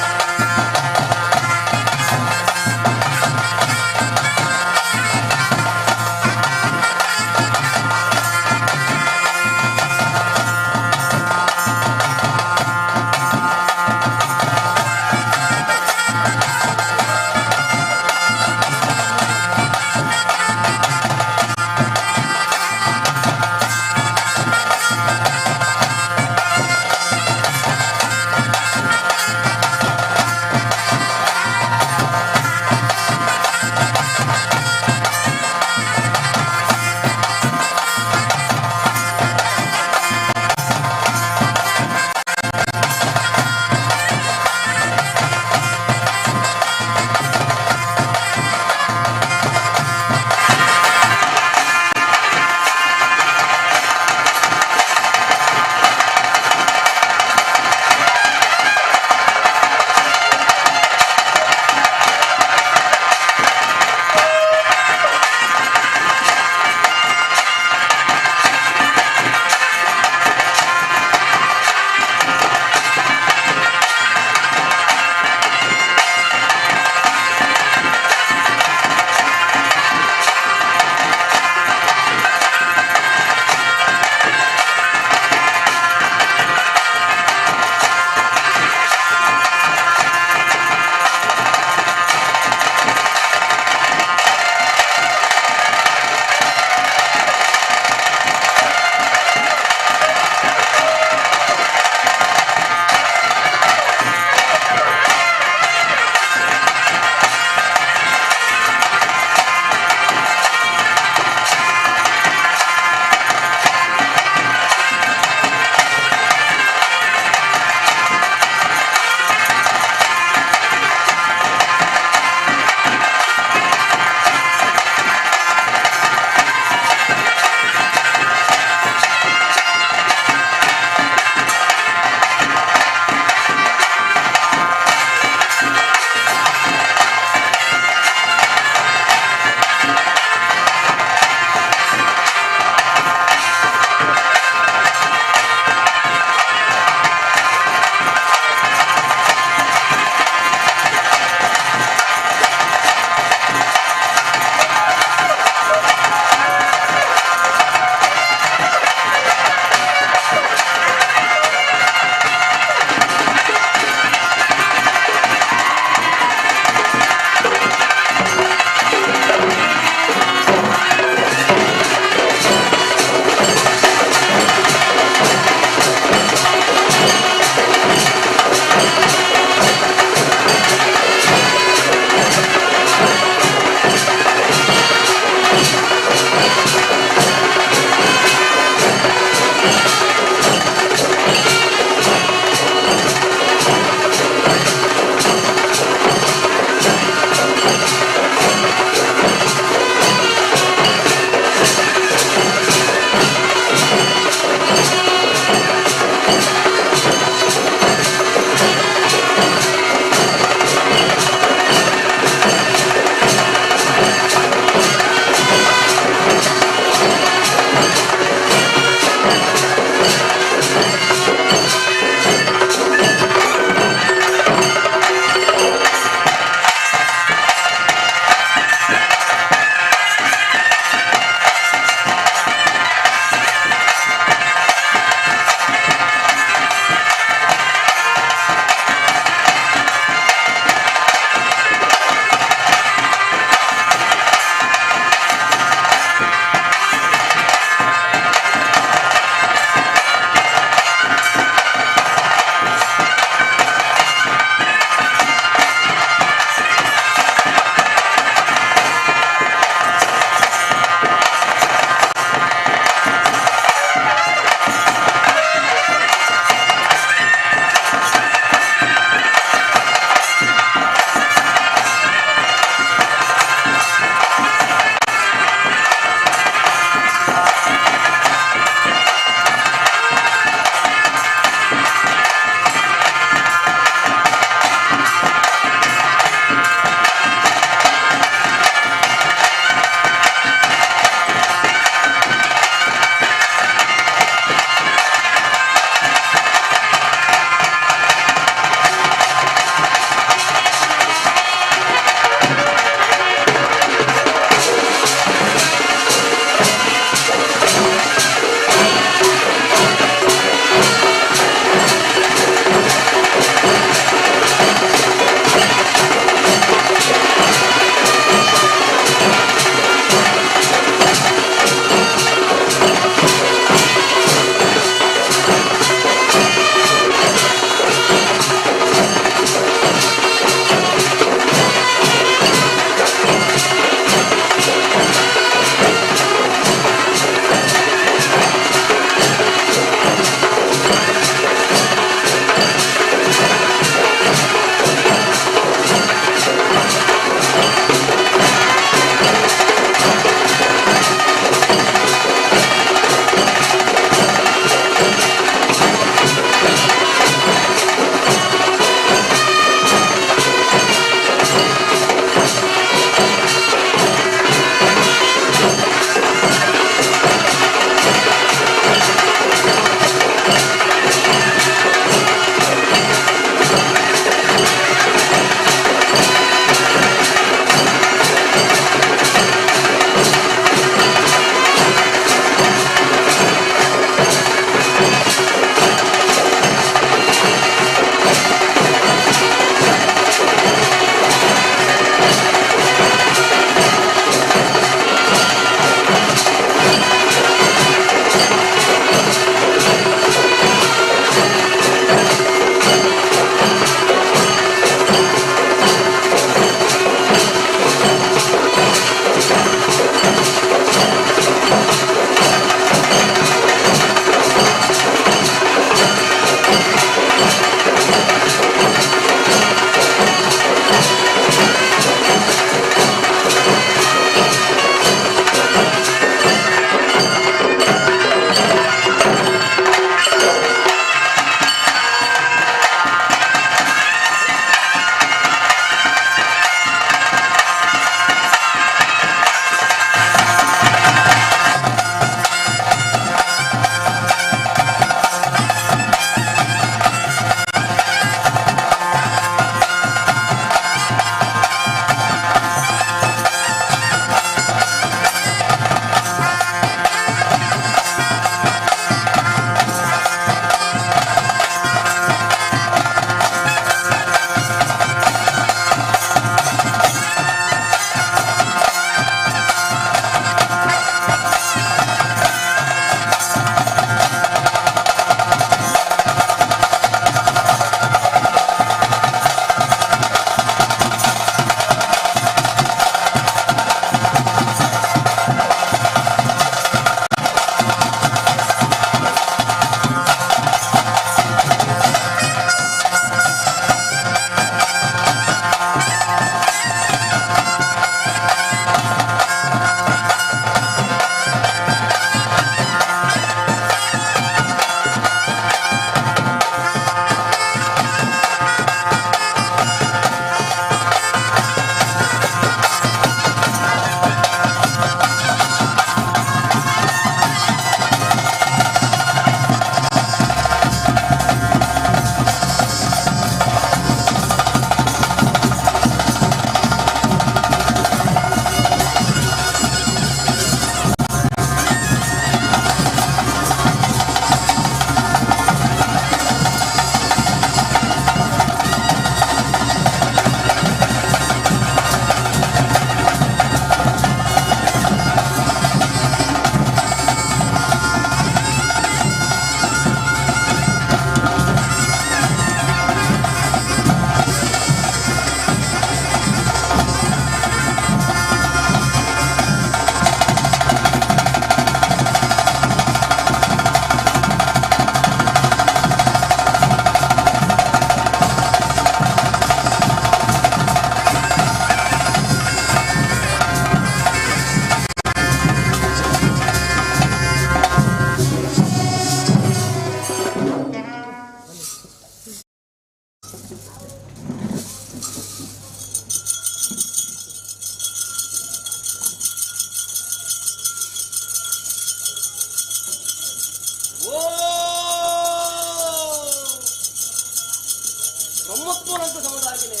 ಮಲ್ಪೋನಂತ ಸಮುದಾಯನೇ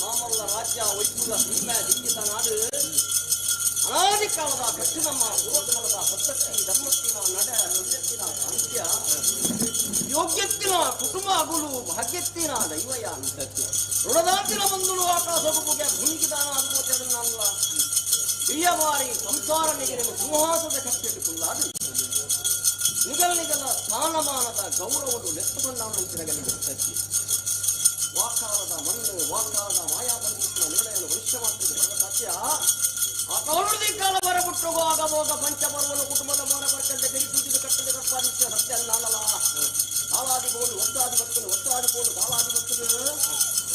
ಮಾಮಲ್ಲ ರಾಜ್ಯ ವೈಕುಲ ಸೀಮೆ ದಿಂಗಿತ ನಾಡು ಅನಾದಿ ಕಾಲದ ಕಟ್ಟಿನಮ್ಮ ಪೂರ್ವಕಾಲದ ಪದ್ಧತಿ ಧರ್ಮತ್ತಿನ ನಡೆ ನುಡಿಯತ್ತಿನ ಸಾಹಿತ್ಯ ಯೋಗ್ಯತ್ತಿನ ಕುಟುಂಬ ಅಗುಲು ಭಾಗ್ಯತ್ತಿನ ದೈವಯ ಋಣದಾಂತಿನ ಬಂದುಲು ಆಕಾಶ ಭೂಮಿಗೆ ಭೂಮಿಗೆ ದಾನ ಅನುಭವತೆಯಲ್ಲ ಪ್ರಿಯವಾರಿ ಸಂಸಾರ ನಿಗಲಿನ ಸಿಂಹಾಸದ ಕಟ್ಟಿಟ್ಟುಕೊಳ್ಳಾದು ನಿಗಲ ನಿಗಲ ಸ್ಥಾನಮಾನದ ಗೌರವವನ್ನು ನೆತ್ತುಕೊಂಡವನಂತಿರಗಲಿಗೆ ಸತ್ಯ ವಾಕಾರದ ಮಣ್ಣು ವಾಕಾರದ ಮಾಯಾಬಂಧಿಸಿದ ನಿರ್ಣಯವನ್ನು ಭವಿಷ್ಯ ಮಾತ್ರ ಸಾಧ್ಯ ಆ ಕೌರುದಿ ಕಾಲ ಬರಬಿಟ್ಟು ಆಗ ಭೋಗ ಪಂಚಪರ್ವನು ಕುಟುಂಬದ ಮೋರ ಬರ್ತಂತೆ ಕೈ ಸೂಚಿದ ಕಟ್ಟದೆ ಕಪ್ಪಾದಿತ್ಯ ಸತ್ಯ ಅಲ್ಲ ಕಾಲಾದಿ ಬೋಲು ಒತ್ತಾದಿ ಭಕ್ತನು ಒತ್ತಾದಿ ಬೋಲು ಕಾಲಾದಿ ಭಕ್ತನು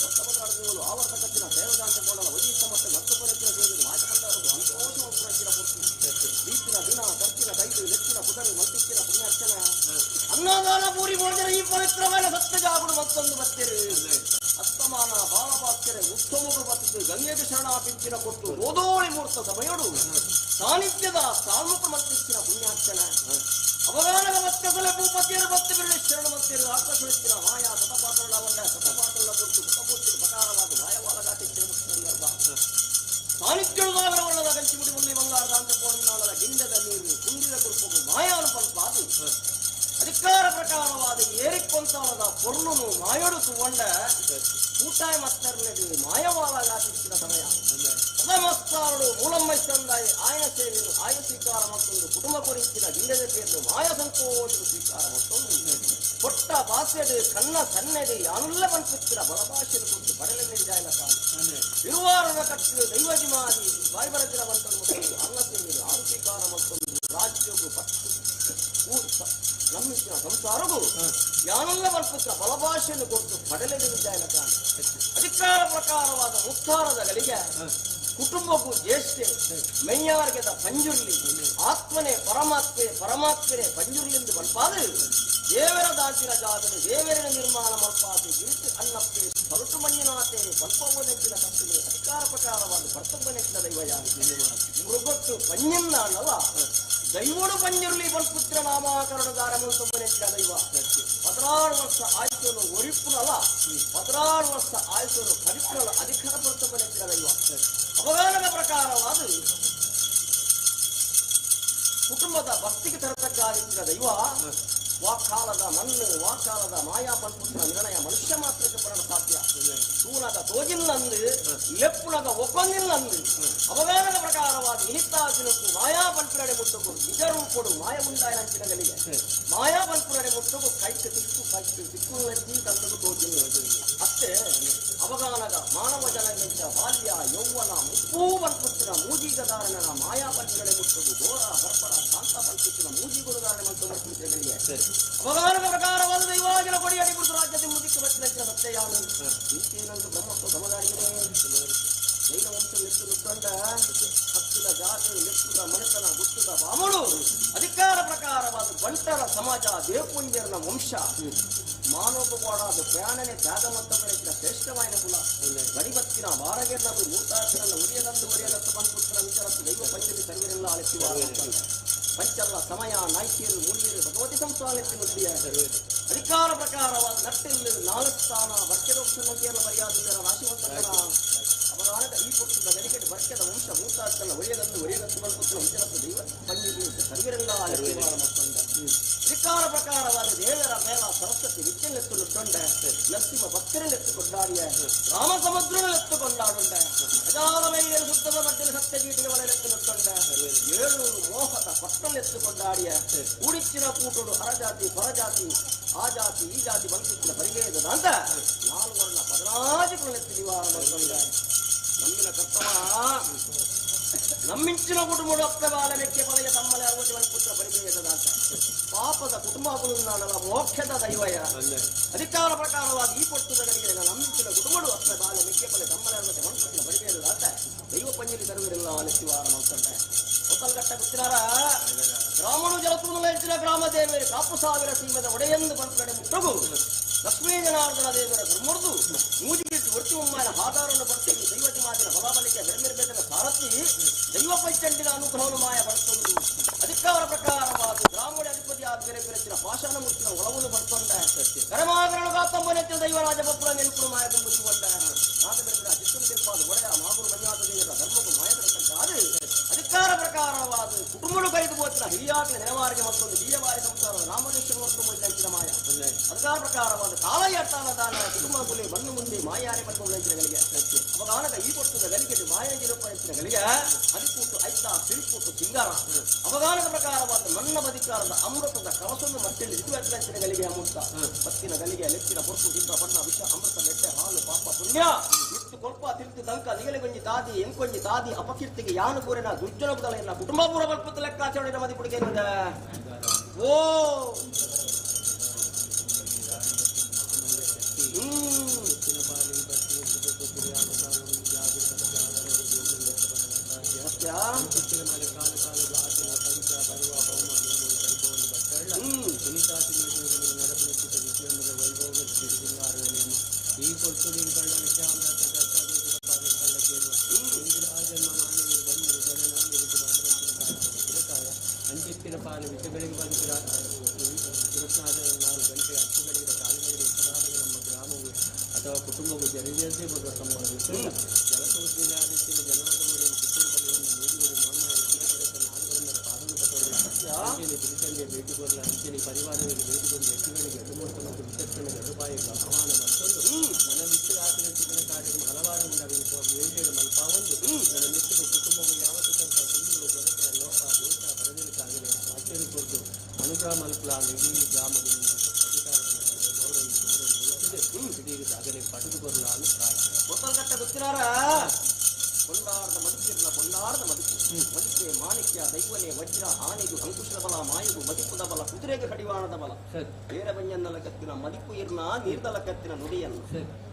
ಒತ್ತಮದಾಡುವಳು ಆವರ್ತ ಕತ್ತಿನ ದೇವದಾಂತ ಬೋಲಲ ವೈದ್ಯ ಮತ್ತು ಮತ್ತೊಬ್ಬರತ್ತಿನ ಸೇರಿದ ಮಾತನಾಡಲು ಸಂತೋಷ ದೀಪಿನ ದಿನ ಖರ್ಚಿನ ಕೈದು ನೆಚ್ಚಿನ ಪುದರು ಮತ್ತಿಕ್ಕಿನ ಪುಣ್ಯಾರ್ಚನ ಅನ್ನದಾನ ಪೂರಿ ಭೋಜನ ಈ ಪವಿತ್ರವಾದ ಸತ್ಯ ಜಾಗುಡು ಮತ್ತೊಂದು ಬತ್ತಿರು ಅಸ್ತಮಾನ ಬಾಲಪಾತ್ಯರೆ ಉತ್ತಮಗಳು ಬತ್ತಿದ್ದು ಗಂಗೆಗೆ ಶರಣ ಪಿಂಚಿನ ಕೊಟ್ಟು ಓದೋಳಿ ಮೂರ್ತ ಸಮಯಡು ಸಾನ್ನಿಧ್ಯದ ಸಾಮುಖ ಮತ್ತಿಕ್ಕಿನ ಪುಣ್ಯಾರ್ಚನ ಅವಗಾನದ ಮತ್ತೆ ಕುಲ ಭೂಪತಿಯರು ಮತ್ತೆ ಬಿರಳಿ ಶರಣ ಮತ್ತಿರು ಆಕರ್ಷಿಸಿನ ಮಾಯಾ ಸತಪಾತ್ರಗಳ ಸತಪಾತ್ರಗಳ ಗುರುತು ಮುಖಮೂರ್ತಿ ಪ್ರಕಾರವಾದ ಮಾಯವಾಲಗಾಟಿಕ್ಕಿನ ಸಂದರ್ಭ ಸಾನ್ನಿಧ್ಯದ ಕಂಚಿ ಮುಡಿ ಮುಂದೆ ಬಂಗಾರದ ಅಂತ ಗಿಂಡದ ನೀರು ಕುಂಡಿದ ಕುರುಪು ಮಾಯಾನು ಪಲ್ಪಾದು ಅಧಿಕಾರ ಪ್ರಕಾರವಾದ ಏರಿಕೊಂತಾಳದ ಪೊರ್ಲುನು ಮಾಯೊಡು ತುವಂಡ ಊಟಾಯ ಮಸ್ತರ್ನದು ಮಾಯವಾಲಗಾಟಿಕ್ಕಿನ ಸಮಯ ಸದಮಸ್ತಾರಡು ಮೂಲಮ್ಮೈಸಂದಾಯಿ ಆಯನ ಸೇವೆಯನ್ನು ಆಯ ಸ್ವೀಕಾರ ಮತ್ತೊಂದು ಕುಟುಂಬ ಕುರಿತಿನ ಗಿಂಡದ ತೀರ್ನು ಮಾಯ ಸಂತೋಷ ಸ್ವೀಕಾರ ಮತ್ತೊಂದು ಕೊಟ್ಟ ಭಾಷೆಡು ಕಣ್ಣ ಸನ್ನೆಡು ಯಾನುಲ್ಲ ಪಂಚುತ್ತಿರ ಬಲಭಾಷೆನು ಕೊಟ್ಟು ಬಡಲೆ ನೀಡಿದಾಯನ ಕಾಲ ತಿರುವಾರದ ಕಟ್ಟಿಲು ದೈವಜಿಮಾದಿ ಬಾಯ್ಬರದಿರ ಬಂತನು ಮತ್ತೊಂದು ಅನ್ನ ಸೇವೆಯನ್ನು ಆರು ಸ್ವೀಕಾರ ಮತ್ತೊಂದು ರಾಜ್ಯವು ಪಟ್ಟು ನಮ್ಮಿಸಿನ ಸಂಸಾರವು ಯಾನೆಲ್ಲ ಬರ್ಪುತ್ರ ಬಲಭಾಷೆಯನ್ನು ಕೊಟ್ಟು ಪಡಲೆ ನೀಡಿದಾಯನ ಕಾಲ ಅಧಿಕಾರ ಪ್ರಕಾರವಾದ ಮುಕ್ತಾರದ ಗಳಿಗೆ ಕುಟುಂಬಕ್ಕೂ ಜ್ಯೇಷ್ಠೆ ಮೆಯ್ಯಾರ್ಗೆದ ಪಂಜುರ್ಲಿ ಆತ್ಮನೇ ಪರಮಾತ್ಮೆ ಪರಮಾತ್ಮನೇ ಪಂಜುರ್ಲಿಂದು ಬಲ್ಪಾದು ದೇವರ ದಾಸಿನ ಜಾಗದ ದೇವರಿನ ನಿರ್ಮಾಣ ಮಲ್ಪಾದು ಗಿರಿತು ಅನ್ನಪ್ಪೆ ಸೊರಟು ಮಂಜುನಾಥೆ ಬಲ್ಪವನೆಚ್ಚಿನ ಕಟ್ಟಿಲೆ ಅಧಿಕಾರ ಪ್ರಕಾರವಾದ ಕರ್ತವ್ಯನೆಚ್ಚಿನ ದೈವಯ ಮೃಗೊಟ್ಟು ಪಂಜಿನ್ನಾನಲ್ಲ ದೈವಡು ಪಂಜುರ್ಲಿ ಬಲ್ಪುತ್ರ ನಾಮಕರಣದಾರ ಮುಂತೊಬ್ಬನೆಚ್ಚಿನ ದೈವ 16 ವರ್ಷ ಆಯುಷನು ಒರಿಪುನಲ್ಲ 16 ವರ್ಷ ಆಯುಷನು ಕರಿಪುನಲ್ಲ ಅಧಿಕಾರ ಪಡ್ತೊಬ್ಬನೆಚ್ಚಿನ ದೈವ ಅವಗಾನದ ಪ್ರಕಾರವಾದ ಕುಟುಂಬದ ಭಕ್ತಿಗೆ ತರತಕ್ಕಾಗಿದ್ದ ದೈವ ವಾಕಾಲದ ಮಣ್ಣು ವಾಕಾಲದ ಮಾಯಾ ಪಂಪುತ್ರ ನಿರ್ಣಯ ಮನುಷ್ಯ ಮಾತ್ರಕ್ಕೆ ಪಡಲು ಸಾಧ್ಯ ತೂನಗ ತೋಜಿಲ್ಲಂದು ಲೆಪ್ಪುನಗ ಒಕ್ಕೊಂದಿಲ್ಲಂದು ಅವಗಾನದ ಪ್ರಕಾರವಾದ ಇನಿತಾಜಿನಕ್ಕೂ ಮಾಯಾ ಪಂಪುರಡೆ ಮುಟ್ಟುಕು ನಿಜ ರೂಪಡು ಮಾಯ ಉಂಡಾಯ ಅಂಚಿನಗಳಿಗೆ ಮಾಯಾ ಪಂಪುರಡೆ ಮುಟ್ಟುಕು ಕೈக்கு ತಿಕ್ಕು ಕೈக்கு ತಿಕ್ಕು ಲಜ್ಜಿ ತಂದದು ತೋಜಿಲ್ಲ ಅಷ್ಟೇ ಅವಗಾನದ ಮಾನವ ಜನಗಿಂತ ಬಾಲ್ಯ ಯೌವನ ಮುಪ್ಪೂ ಪಂಪುತ್ತಿನ ಮೂಜಿಗದಾರನ ಮಾಯಾ ಪಂಪುರಡೆ ಮುಟ್ಟುಕು ಘೋರ ಬರ್ಬರ ಶಾಂತ ಪಂಪುತ್ತಿನ ಮೂಜಿಗುರುದಾರಣ ಮತ್ತು ಮುಟ್ಟುಗಳಿಗೆ ಅವಗಾನದ ಪ್ರಕಾರವಾದ ದೈವಾಜನ ಕೊಡಿಯಡಿ ಕುರಿತು ರಾಜ್ಯದ ಮುದಿಕ್ಕೆ ಬತ್ತಿನ ಸತ್ಯಯಾನು ಇಂತೇನಂದು ಬ್ರಹ್ಮತ್ವ ಸಮದಾರಿಗೇ ಜೈನ ವಂಶ ಲೆತ್ತು ನುಟ್ಟೊಂಡ ಹತ್ತಿದ ಜಾತಿ ಲೆತ್ತುದ ಮನೆತನ ಗುತ್ತದ ಬಾಮುಡು ಅಧಿಕಾರ ಪ್ರಕಾರವಾದ ಬಂಟರ ಸಮಾಜ ದೇವಪುಂಜರನ ವಂಶ ಮಾನೋಪವಾಡಾದ ಪ್ರಯಾಣನೆ ತ್ಯಾಗ ಮತ್ತು ಬೆಳೆಸಿದ ಶ್ರೇಷ್ಠವಾಯಿನ ಕುಲ ಗಡಿಬತ್ತಿನ ಬಾರಗೆಲ್ಲರು ಮೂರ್ತಾರ್ಥನ ಉರಿಯದಂದು ಉರಿಯದತ್ತು ಬಂಪುತ್ರನ ವಿಚಾರತ್ತು ದೈವ ಪಂಚಮಿ ಸರ್ವರೆಲ್ಲ ಅಲೆಸಿವ ಪಂಚಲ್ಲ ಸಮಯ ನಾಯ್ಕಿಯರು ಮೂಲಿಯರು ಭಗವತಿ ಸಂಸಾರಕ್ಕೆ ನುಗ್ಗಿಯ ಅಧಿಕಾರ ಪ್ರಕಾರವಾದ ನಟ್ಟಿಲ್ಲು ನಾಲ್ಕು ಸ್ಥಾನ ಬರ್ಕೆದೋಕ್ಷನ ಮರ್ಯಾದಿಲ್ಲರ ರಾಶಿವಂತನ ಅವರಾನದ ಈ ಪಕ್ಷದ ವೆಲಿಕೆಟ್ ಬರ್ಕೆದ ವಂಶ ಮೂರ್ತಾರ್ಥನ ಒರಿಯದಂದು ಒರಿಯದತ್ತು ಬಂಪುತ್ರನ ವಿಚಾರತ್ತು ದೈವ ಪಂಚಮಿ ಸರ್ವರೆಲ್ಲ ಅಲೆಸಿವಾರ ಮತ್ತೊಂದ ಅಧಿಕಾರ ಪ್ರಕಾರವಾದ ದೇವರ ಮೇಲ ಸರಸ್ವತಿ ವಿದ್ಯೆಲೆತ್ತು ನುಟ್ಟೊಂಡೆ ನರಸಿಂಹ ಭಕ್ತರನ್ನೆತ್ತು ಕೊಂಡಾಡಿಯ ರಾಮ ಸಮುದ್ರನೆತ್ತು ಕೊಂಡಾಡುಂಡೆ ಅಜಾಲ ಮೈಯರು ಸುತ್ತದ ಮಡ್ಡಲಿ ಸತ್ಯ ಗೀಟಿಗೆ ಒಲೆಲೆತ್ತು ನುಟ್ಟೊಂಡೆ ಏಳು ಮೋಹದ ಪಟ್ಟಲೆತ್ತು ಕೊಂಡಾಡಿಯ ಉಡಿಚ್ಚಿನ ಕೂಟುಡು ಅರಜಾತಿ ಪರಜಾತಿ ಆ ಜಾತಿ ಈ ಜಾತಿ ಬಂಕಿತ್ತಿನ ಪರಿಗೇದ ಅಂತ ನಾಲ್ಕು ವರ್ಣ ಪದರಾಜಿಗಳೆತ್ತು ನಿವಾರ ಮತ್ತೊಂಡೆ ನಮ್ಮಿನ ಕರ್ತವ ನಮ್ಮಿಂಚಿನ ಕುಟುಂಬದ ಅಪ್ಪಬಾಲನೆಕ್ಕೆ ಬಲೆಯ ತಮ್ಮಲೆ ಅರವತ್ತು ಪುತ್ರ ಪರಿಗೇದ ಅಂತ ಪಾಪದ ಕುಟುಂಬ ಮೋಕ್ಷದ ದೈವಯ ಅಧಿಕಾರ ಪ್ರಕಾರವಾಗಿ ಈ ಪಟ್ಟುದಗಳಿಗೆ ನಮ್ಮಿಂಚಿನ ಕುಟುಂಬಡು ಅಪ್ಪ ಬಾಲ ಮೆಕ್ಕೆ ಬಲೆ ತಮ್ಮಲೆ ಅರವತ್ತೆ ಮನುಷ್ಯನ ಬರಿಬೇಡ ದೈವ ಪಂಜಲಿ ತರುವಿರಲ್ಲ ಅನಿಸಿವಾರ ಮಾಡ್ತಾರೆ ಹೊತ್ತಲ್ಗಟ್ಟ ಗೊತ್ತಿನಾರ ಗ್ರಾಮನು ಜಲತೂನಲ ಹೆಚ್ಚಿನ ಗ್ರಾಮ ದೇವರು ಕಾಪು ಸಾವಿರ ಸೀಮದ ಒಡೆಯೆಂದು ಬಂತಡೆ ಮುಟ್ಟಗು ಲಕ್ಷ್ಮೀ ಜನಾರ್ದನ ದೇವರ ಧರ್ಮರ್ದು ಮೂಜಿಗಿಟ್ಟು ಒರ್ತಿ ಉಮ್ಮಾಯನ ಆಧಾರವನ್ನು ಬರ್ತೀವಿ ದೈವತಿ ಮಾತಿನ ಬಲಾಬಲಿಕೆ ಬೆರಮಿರ್ಬೇಕನ ಸಾರಥಿ ದೈವ ಪೈಚಂಡಿನ ಅನುಗ್ರಹವನ್ನು ಮಾಯ ಬರ್ತುಂದು ಅಧಿಕಾರ ಪ್ರಕಾರವಾದ ಗ್ರಾಮ ಗ್ರಾಮಗಳ ಅಧಿಪತಿ ಆದ ಬೇರೆ ಬೇರೆ ಪಾಷಾಣ ಮೂರ್ತಿನ ಒಳವನ್ನು ಪಡ್ಕೊಂಡ ಕರಮಾಗರಣ ಕಾತಂಬನೆತ್ತಿನ ದೈವರಾಜ ಬಪ್ಪುರ ನೆನಪು ಮಾಯ ತುಂಬಿಸಿಕೊಂಡ ನಾದ ಬೆಳಕಿನ ಚಿತ್ತನು ತೆಪ್ಪಾದ ಒಡೆಯ ಮಾಗುರು ಮಂಜುನಾಥ ದೇವರ ಧರ್ಮಕ್ಕೂ ಮಾಯ ತರತಕ್ಕಾದ ಅಧಿಕಾರ ಪ್ರಕಾರವಾದ ಕುಟುಂಬನು ಕರೆದು ಹೋತಿನ ಹಿರಿಯಾಗಿನ ನೆರವಾರಿಗೆ ಮತ್ತೊಂದು ಹಿರಿಯವಾರಿ ಸಂಸಾರದ ರಾಮಕೃಷ್ಣ ಮತ್ತು ಮಾಯ ಅಧಿಕಾರ ಪ್ರಕಾರವಾದ ಕಾಲಯಾಟಾನ ದಾನ ಕುಟುಂಬ ಗುಲಿ ಮಣ್ಣು ಮುಂದೆ ಮಾಯಾರೆ ಪಡ್ಕೊಂಡು ಗಳಿಗೆ ಅವಾಗ ಈ ಕೊಟ್ಟದ ಗಲಿಗೆ ಮಾಯ ನಿರೂಪಣೆ ಗಳಿಗೆ ಅದಿಕೂಟು ಐತ ಸಿರಿಕೂಟು ಸಿಂಗಾರ ಅವಗಾನದ ಪ್ರಕಾರವಾದ ಮಣ್ಣ ಬದಿಕಾರದ ಅಮೃತದ ಕಳಸನ್ನು ಮಟ್ಟಲ್ಲಿ ಇದುವಂಚಿನ ಗಳಿಗೆ ಅಮೃತ ಪತ್ತಿನ ಗಲಿಗೆ ಲೆಚ್ಚಿನ ಪೊರ್ತು ದಿಬ್ಬ ಬಣ್ಣ ವಿಷ ಅಮೃತ ಮೆಟ್ಟೆ ಹಾಲು ಪಾಪ ಪುಣ್ಯ ಇತ್ತು ಕೊಲ್ಪ ತಿರುತು ದಂಕ ನಿಗಲೆಗೊಂಜಿ ತಾದಿ ಎಂಕೊಂಜಿ ತಾದಿ ಅಪಕೀರ್ತಿಗೆ ಯಾನು ಕೂರಿನ ದುರ್ಜನ ಬದಲೆಯನ್ನ ಕುಟುಂಬ ಪೂರ ಬಲ್ಪತ್ತು ಲೆಕ್ಕಾಚಾರ ಮದಿ ಪುಡಿಗೆ ಓ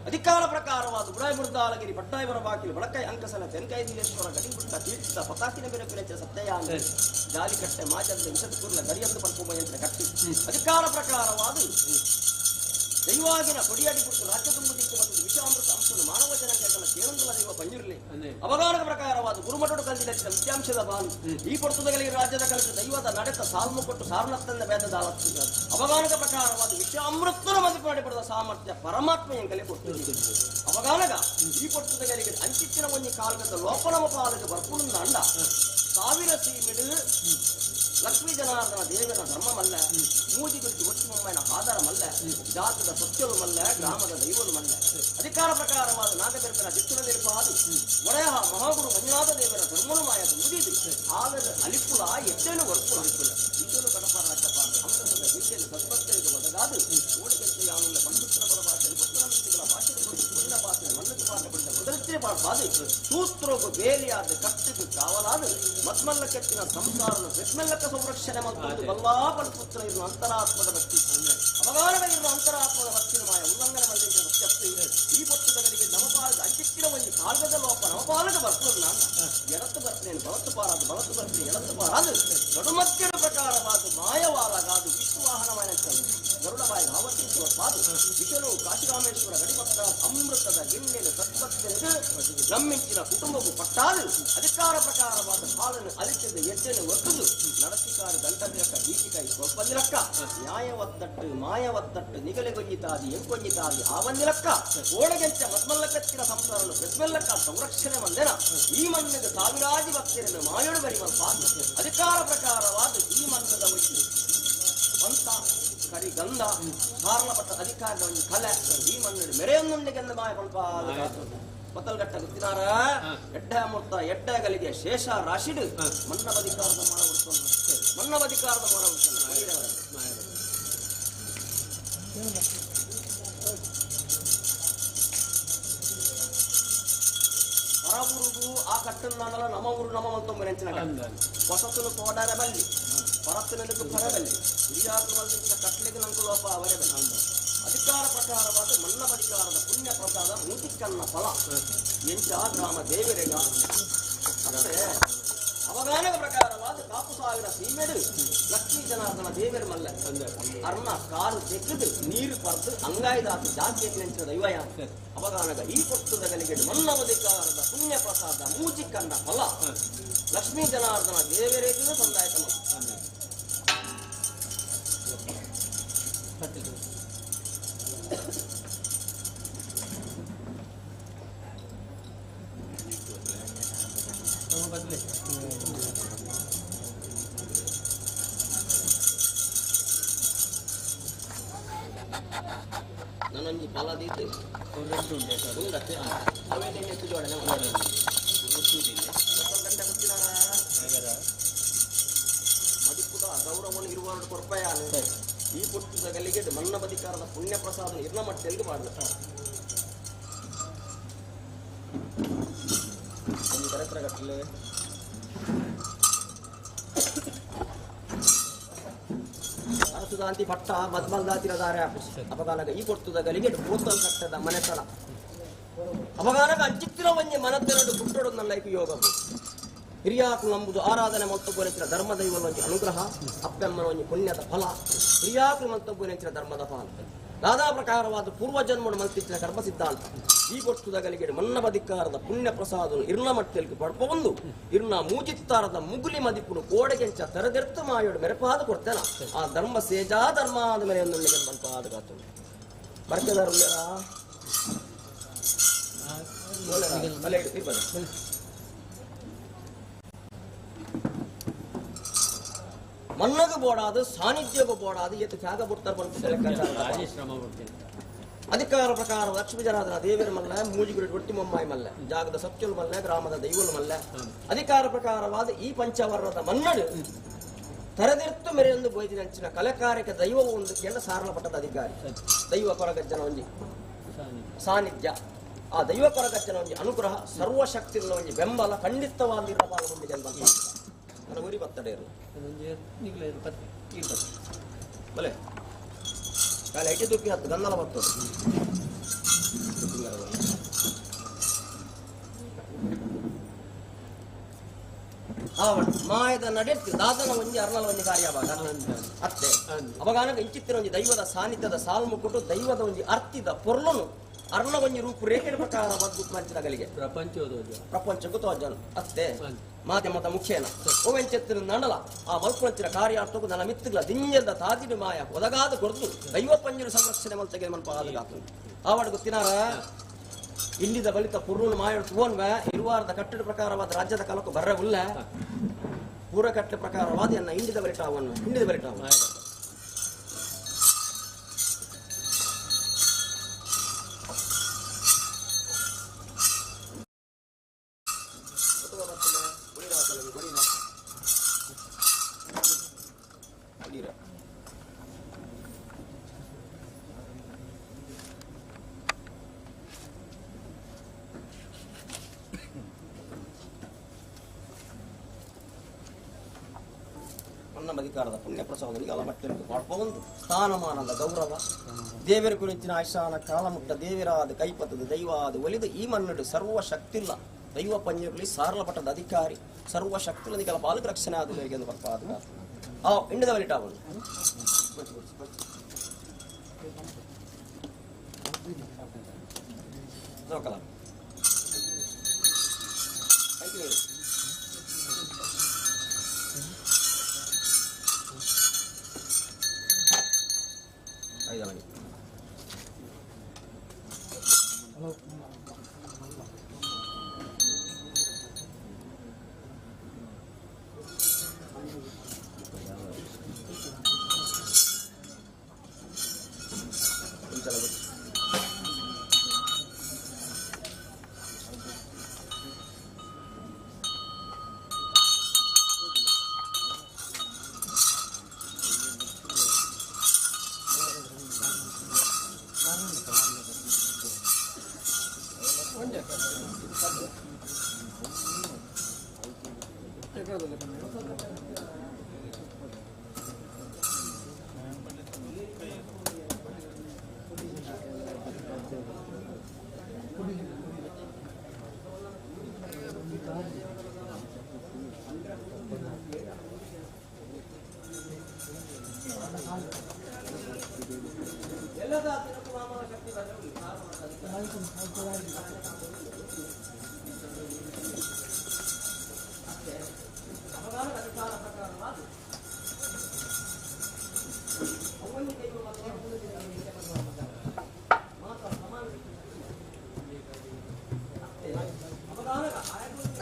ಅಧಿಕಾರ ಪ್ರಕಾರವಾದ ಬುಡಾಯಿ ಮುರ್ದಾಲಗಿರಿ ಪಟ್ಟಾಯವರ ಬಾಕಿಲು ಬಡಕೈ ಅಂಕಸನ ತೆನ್ಕಾಯಿ ನೀಲೇಶ್ವರ ಗಡಿಗುಟ್ಟ ತೀರ್ಥ ಪತಾಕಿನ ಬೆರಕು ನೆಚ್ಚ ಸತ್ಯಯ ಜಾಲಿಕಟ್ಟೆ ಮಾಜಂದ ವಿಷದ ಕುರ್ಲ ಗರಿಯಂದು ಪಲ್ಪುಮ ಯಂತ್ರ ಕಟ್ಟಿ ಅಧಿಕಾರ ಪ್ರಕಾರವಾದ ದೈವಾಗಿನ ಕೊಡಿಯಾಡಿ ಬಿಟ್ಟು ರಾಜ್ಯ ತುಂಬುದಿತ್ತು ಮತ್ತು ವಿಷಾಮೃತ ಅಂಶನು ಮಾನವ ಜನಾಂಗಗಳ ಕೇಳಂದಲ ದೈವ ಪಂಜಿರಲಿ ಅವಗಾನದ ಪ್ರಕಾರವಾದ ಗುರುಮಠಡು ಕಲ್ದಿದ ವಿದ್ಯಾಂಶದ ಬಾನು ಈ ಪೊರ್ತುದಗಳಿಗೆ ರಾಜ್ಯದ ಕಲಿತ ದೈವದ ನಡೆತ ಸಾಲ್ಮು ಕೊಟ್ಟು ಸಾರ್ನತ್ತಂದ ಭೇದದ ಅವಗಾನದ ಪ್ರಕಾರವಾದ ವಿಷಾಮೃತನ ಮದುವೆ ಪಡೆದ ಸಾಮರ್ಥ್ಯ ಪರಮಾತ್ಮ ಎಂಕಲೆ ಕೊಟ್ಟು ಅವಗಾನಗ ಈ ಪೊರ್ತುದಗಳಿಗೆ ಅಂಚಿತ್ತಿನ ಒಂಜಿ ಕಾಲದ ಲೋಪನಮ ಪಾಲಕ ಬರ್ಪುಣ ಅಂಡ ಸಾವಿರ ಸೀಮಿಡು ಲಕ್ಷ್ಮೀ ಜನಾರ್ದನ ದೇವರ ಧರ್ಮಮಲ್ಲ ಮೂಜಿ ಗುರುತಿ ಒಟ್ಟು ಮಮ್ಮನ ಆಧಾರಮಲ್ಲ ಜಾತದ ಸತ್ಯಲು ಮಲ್ಲ ಗ್ರಾಮದ ದೈವಲು ಮಲ್ಲ ಅಧಿಕಾರ ಪ್ರಕಾರವಾದ ನಾಗದರ್ಪನ ಚಿತ್ತುರದಿರುಪಾದು ಒಡೆಯ ಮಹಾಗುರು ಮಂಜುನಾಥ ದೇವರ ಧರ್ಮನು ಮಾಯದ ಮುಗಿದು ಆದರೆ ಅಲಿಪುಲ ಎಟ್ಟೇನು ವರ್ಪುಲ ಇತನು ಕಡಪ ರಾಜ್ಯಪಾಲ ಅಮೃತದ ವಿದ್ಯೆಯನ್ನು ಸದ್ಭಕ್ತರಿಗೆ ಒದಗಾದು ಓಡಿಗೆಂತೆ ಯಾನುಲ್ಲ ಬಂಧುತ್ರ ಬಲ ಭಾಷೆ ಪುತ್ರ ಮಿತ್ತಿಗಳ ಭಾಷೆ ಒಳ್ಳ ಭಾಷೆ ಮಣ್ಣು ಪಾಠ ಪಡೆದ ಮೊದಲೇ ಪಾಡು ಸೂತ್ರೋಗು ಬೇಲಿಯಾದ ಕಟ್ಟಿಗೆ ಕಾವಲಾದ ಮತ್ಮಲ್ಲ ಕೆತ್ತಿನ ಸಂಸಾರದ ಬೆಸ್ಮೆಲ್ಲಕ್ಕ ಸಂರಕ್ಷಣೆ ಮತ್ತು ಬಲ್ಲಾಪನ ಪುತ್ರ ಇರುವ ಅಂತರಾತ್ಮದ ಭಕ್ತಿ ಅವಗಾನದ ಇರುವ ಅಂತರಾತ್ಮದ ಭಕ್ತಿನ ಮಾಯ ಉಲ್ಲಂಘನೆ ಮಾಡಿದ ಸತ್ಯಪ್ತಿ ಈ ಪುಸ್ತಕಗಳಿಗೆ ನಮಪಾಲದ ಅಂಚಿಕ್ಕಿನ ಒಂದು ಕಾಲ್ಗದ ಲೋಪ ನಮಪಾಲದ ಬರ್ತದ ಎಡತ್ತು ಬರ್ತೇನೆ ಬಲತ್ತು ಪಾರಾದು ಬಲತ್ತು ಬರ್ತೇನೆ ಎಡತ್ತು ಪಾರಾದು ನಡುಮಧ್ಯದ ಪ್ರಕಾರವಾದ ಮಾಯವಾಲಗಾದು ವಿಷ್ಣುವಾಹನವಾದ ಗರುಡಬಾಯಿ ಭಾವತೀಶ್ವರ ಪಾದು ವಿಷಲು ಕಾಶಿರಾಮೇಶ್ವರ ಗಡಿಭಕ್ತ ಅಮೃತದ ಗಿಣ್ಣೆನ ಸತ್ಪತ್ತೆನೆದು ನಮ್ಮಿಂಚಿನ ಕುಟುಂಬವು ಪಟ್ಟಾದು ಅಧಿಕಾರ ಪ್ರಕಾರವಾದ ಹಾಲನ್ನು ಅಲಿಸಿದ ಎಜ್ಜೆಯನ್ನು ಒತ್ತದು ನಡಸಿಕಾರ ದಂಡದಿರಕ್ಕ ಬೀಚಿಕಾಯಿ ಕೊಪ್ಪದಿರಕ್ಕ ನ್ಯಾಯವತ್ತಟ್ಟು ಮಾಯವತ್ತಟ್ಟು ನಿಗಲೆಗೊಂಜಿತಾದಿ ಎಂಕೊಂಜಿತಾದಿ ಆವಂದಿರಕ್ಕ ಓಡಗೆಂಚ ಮತ್ಮಲ್ಲಕತ್ತಿನ ಸಂಸಾರನು ಬೆಸ್ಮೆಲ್ಲಕ್ಕ ಸಂರಕ್ಷಣೆ ಮಂದೆನ ಈ ಮಣ್ಣಿಗೆ ಸಾವಿರಾಜಿ ಭಕ್ತರನ್ನು ಮಾಯೋಡು ಬರಿವ ಅಧಿಕಾರ ಪ್ರಕಾರವಾದ ಈ ಮನ್ನದ ಒಟ್ಟು ಪಂಥ ಕರಿಗಂಧ ಸಾರಲಪಟ್ಟ ಅಧಿಕಾರದ ಒಂದು ಕಲೆ ಈ ಮಣ್ಣು ಮೆರೆಯೊಂದುಂಡಿಗೆಂದು ಮಾಯ ಪಲ್ಪ ಬತ್ತಲ್ಗಟ್ಟ ಗೊತ್ತಿನಾರ ಎಡ್ಡ ಮೂರ್ತ ಎಡ್ಡ ಗಲಿಗೆ ಶೇಷ ರಾಶಿಡು ಮನ್ನವಧಿಕಾರದ ಮಾನ ಉಡ್ಕೊಂಡು ಮನ್ನವಧಿಕಾರದ ಮಾನ ಉಡ್ಕೊಂಡು ಪರ ಊರುಗು ಆ ಕಟ್ಟನ್ನಾನಲ್ಲ ನಮ್ಮ ಊರು ನಮ್ಮ ಮಲ್ತೊಂಬ ನೆಂಚಿನ ಹೊಸತನು ತೋಡಾರ ಬಲ್ಲಿ ಪರತ್ತಿನದಕ್ಕೂ ಪರಬಲ್ಲಿ ಹಿರಿಯಾರು ಮಲ್ತಿದ್ದ ಕಟ್ಲಿಗೆ ನಂಕು ಲೋಪ ಅವರೇ ಬಲ್ಲಿ ಅಧಿಕಾರ ಪ್ರಕಾರವಾದ ಮನ್ನವಧಿಕಾರದ ಪುಣ್ಯ ಪ್ರಸಾದ ಮೂತಿಕ್ಕನ್ನ ಫಲ ಎಂಚ ಗ್ರಾಮ ದೇವರೆಗ ಅಷ್ಟೇ ಅವಗಾನದ ಪ್ರಕಾರವಾದ ಕಾಪು ಸಾವಿರ ಸೀಮೆಡು ಲಕ್ಷ್ಮೀ ಜನಾರ್ದನ ದೇವರ ಮಲ್ಲ ಅರ್ಣ ಕಾರು ತೆಗೆದು ನೀರು ಪರ್ದು ಅಂಗಾಯ್ದಾತು ಜಾತಿಯ ನೆಂಚಿನ ದೈವಯ ಅವಗಾನಗ ಈ ಪೊತ್ತುದಗಲಿಗೆ ಮನ್ನವಧಿಕಾರದ ಪುಣ್ಯ ಪ್ರಸಾದ ಮೂಚಿಕ್ಕನ್ನ ಫಲ ಲಕ್ಷ್ಮೀ ಜನಾರ್ದನ ದೇವರೇಗೂ ಸಂದಾಯತ. ನಾನೊಂಜಿ ಫಲದೀತು ಮದಿಪುದ ಗೌರವನು ಇರುವವರು ಕೊರ್ಪಯಾನು ಈ ಪುಟ್ಟದ ಗಲ್ಲಿಗೆ ಮನ್ನ ಬದಿಕಾರದ ಪುಣ್ಯ ಪ್ರಸಾದ ಇರ್ನ ಮಟ್ಟೆಲ್ಗೆ ಮಾಡುದು ಒಂದು ಕರೆಕ್ಟ್ ಗಟ್ಟಲೆ ಅರಸುದಾಂತಿ ಪಟ್ಟ ಮದ್ಮಲ್ದಾತಿರದಾರೆ ಅಪಗಾನಗ ಈ ಪೊರ್ತುದ ಗಲಿಗೆ ಪೋತಲ್ ಕಟ್ಟದ ಮನೆತನ ಅಪಗಾನಗ ಅಂಚಿತ್ತಿರ ಒಂಜಿ ಮನತ್ತೆರಡು ಪುಟ್ಟೊಡು ನಲ್ಲೈಕು ಯೋಗ ಹಿರಿಯಾಕು ನಂಬುದು ಆರಾಧನೆ ಮಲ್ತೊಬ್ಬನೆಂಚಿನ ಧರ್ಮದೈವನ ಒಂಜಿ ಅನುಗ್ರಹ ಅಪ್ಪೆಮ್ಮನ ಒಂಜಿ ಪುಣ್ಯದ ಫಲ ಹಿರಿಯಾಕು ಮಲ್ತೊಬ್ಬನೆಂಚಿನ ಧರ್ಮದ ಫಲ ದಾದಾ ಪ್ರಕಾರವಾದ ಪೂರ್ವಜನ್ಮಡು ಮಲ್ತಿಚ್ಚಿನ ಕರ್ಮ ಸಿದ್ಧಾಂತ ಈ ಪೊರ್ತುದ ಗಲಿಗೆ ಮನ್ನ ಬದಿಕಾರದ ಪುಣ್ಯ ಪ್ರಸಾದನು ಇರ್ನ ಮಟ್ಟೆಲ್ಗೆ ಪಡ್ಪೊಂದು ಇರ್ನ ಮೂಜಿತ್ತಾರದ ಮುಗುಲಿ ಮದಿಪುನು ಕೋಡೆಗೆಂಚ ತೆರೆದೆರ್ತು ಮಾಯೋಡು ಮೆರಪಾದ ಕೊಡ್ತೇನ ಆ ಧರ್ಮ ಸೇಜಾ ಧರ್ಮ ಆದ ಮೇಲೆ ಒಂದು ಮನ್ಪಾದ ಕಾತು ಬರ್ಕೆದಾರ ಮನ್ನಗು ಬೋಡಾದು ಸಾನ್ನಿಧ್ಯಕ್ಕೂ ಬೋಡಾದು ಎತ್ತು ತ್ಯಾಗ ಬಿಡ್ತಾರೆ ಅಧಿಕಾರ ಪ್ರಕಾರ ಲಕ್ಷ್ಮೀ ಜನಾರ್ದನ ದೇವರ ಮಲ್ಲ ಮೂಜಿಗುಡಿ ಒಟ್ಟಿ ಮೊಮ್ಮಾಯಿ ಮಲ್ಲ ಜಾಗದ ಸತ್ಯಲು ಮಲ್ಲ ಗ್ರಾಮದ ದೈವಲು ಮಲ್ಲ ಅಧಿಕಾರ ಪ್ರಕಾರವಾದ ಈ ಪಂಚವರ್ಣದ ಮನ್ನಡು ತರದಿರ್ತು ಮೆರೆಯೊಂದು ಬೋಯ್ದಿನಂಚಿನ ಕಲೆಕಾರಿಕ ದೈವವು ಒಂದು ಕೇಳ ಸಾರಲಪಟ್ಟದ ಅಧಿಕಾರಿ ದೈವ ಕೊರಗಜ್ಜನ ಒಂಜಿ ಸಾನ್ನಿಧ್ಯ ಆ ದೈವ ಕೊರಗಜ್ಜನ ಒಂಜಿ ಅನುಗ್ರಹ ಸರ್ವಶಕ್ತಿಗಳ ಒಂಜಿ ಬೆಂಬಲ ಖಂಡಿತವಾದ ಜನ್ಮ ನನ್ನ ಊರಿ ಬತ್ತಡೆ ಇರು ಬಲೆ ಕಾಲ ಐಟಿ ದುಃಖಿ ಹತ್ತು ಗಂಧಲ ಬರ್ತದೆ ಮಾಯದ ನಡೆತ್ತು ದಾದನ ಒಂಜಿ ಅರ್ನಲ ಒಂಜಿ ಕಾರ್ಯವಾಗ ಅತ್ತೆ ಅವಾಗ ಇಂಚಿತ್ತಿನ ಒಂಜಿ ದೈವದ ಸಾನ್ನಿಧ್ಯದ ಸಾಲ್ಮು ಕೊಟ್ಟು ದೈವದ ಒಂಜಿ ಅರ್ತಿದ ಪೊರ್ಲನು ಅರ್ಣ ಒಂಜಿ ರೂಪು ರೇಖೆ ಪ್ರಕಾರ ಬದ್ದು ಮಂಚಿನ ಗಲಿಗೆ ಪ್ರಪಂಚಕ್ಕೂ ತೋಜನು ಅತ್ತೆ ಮಾಧ್ಯಮದ ಮುಖ್ಯನ ಓವೆಂಚೆತ್ತಿನ ನಡಲ ಆ ಮಲ್ಪಂಚಿನ ಕಾರ್ಯಾರ್ಥಕ್ಕೂ ನನ್ನ ಮಿತ್ತುಗಳ ದಿಂಜದ ತಾದಿಡು ಮಾಯ ಒದಗಾದ ಕೊರ್ದು ದೈವ ಪಂಜರು ಸಂರಕ್ಷಣೆ ಮಲ್ತಗೆ ಮಲ್ಪ ಆದಗಾತು ಆವಾಡ ಗೊತ್ತಿನಾರ ಇಲ್ಲಿದ ಬಳಿತ ಪುರ್ರುನು ಮಾಯೋಡು ತೂವನ್ವೆ ಇರುವಾರದ ಕಟ್ಟಡ ಪ್ರಕಾರವಾದ ರಾಜ್ಯದ ಕಾಲಕ್ಕೂ ಬರ್ರ ಉಲ್ಲ ಪೂರ ಕಟ್ಟಡ ಪ್ರಕಾರವಾದ ಎನ್ನ ಇಂಡಿದ ಬಲಿಟಾವನ್ನು ಹಿಂಡಿದ ಬಲಿಟಾವ ಅಧಿಕಾರದ ಪುಣ್ಯ ಪ್ರಸಾದನಿಗೆ ಅಲಮಟ್ಟೆಂದು ಒಂದು ಸ್ಥಾನಮಾನದ ಗೌರವ ದೇವರ ಕುರಿತಿನ ಆಶಾನ ಕಾಲಮುಟ್ಟ ದೇವರಾದ ಕೈಪತದ ದೈವಾದ ಒಲಿದು ಈ ಮನ್ನಡು ಸರ್ವ ಶಕ್ತಿಲ್ಲ ದೈವ ಪಂಜರಲ್ಲಿ ಸಾರಲಪಟ್ಟದ ಅಧಿಕಾರಿ ಸರ್ವ ಶಕ್ತಿಲ್ಲ ಪಾಲಕ ರಕ್ಷಣೆ ಆದ ಎಂದು ಬರ್ಪಾದ ಆ ಇಂಡದ ಬಲಿಟಾವನು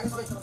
Thank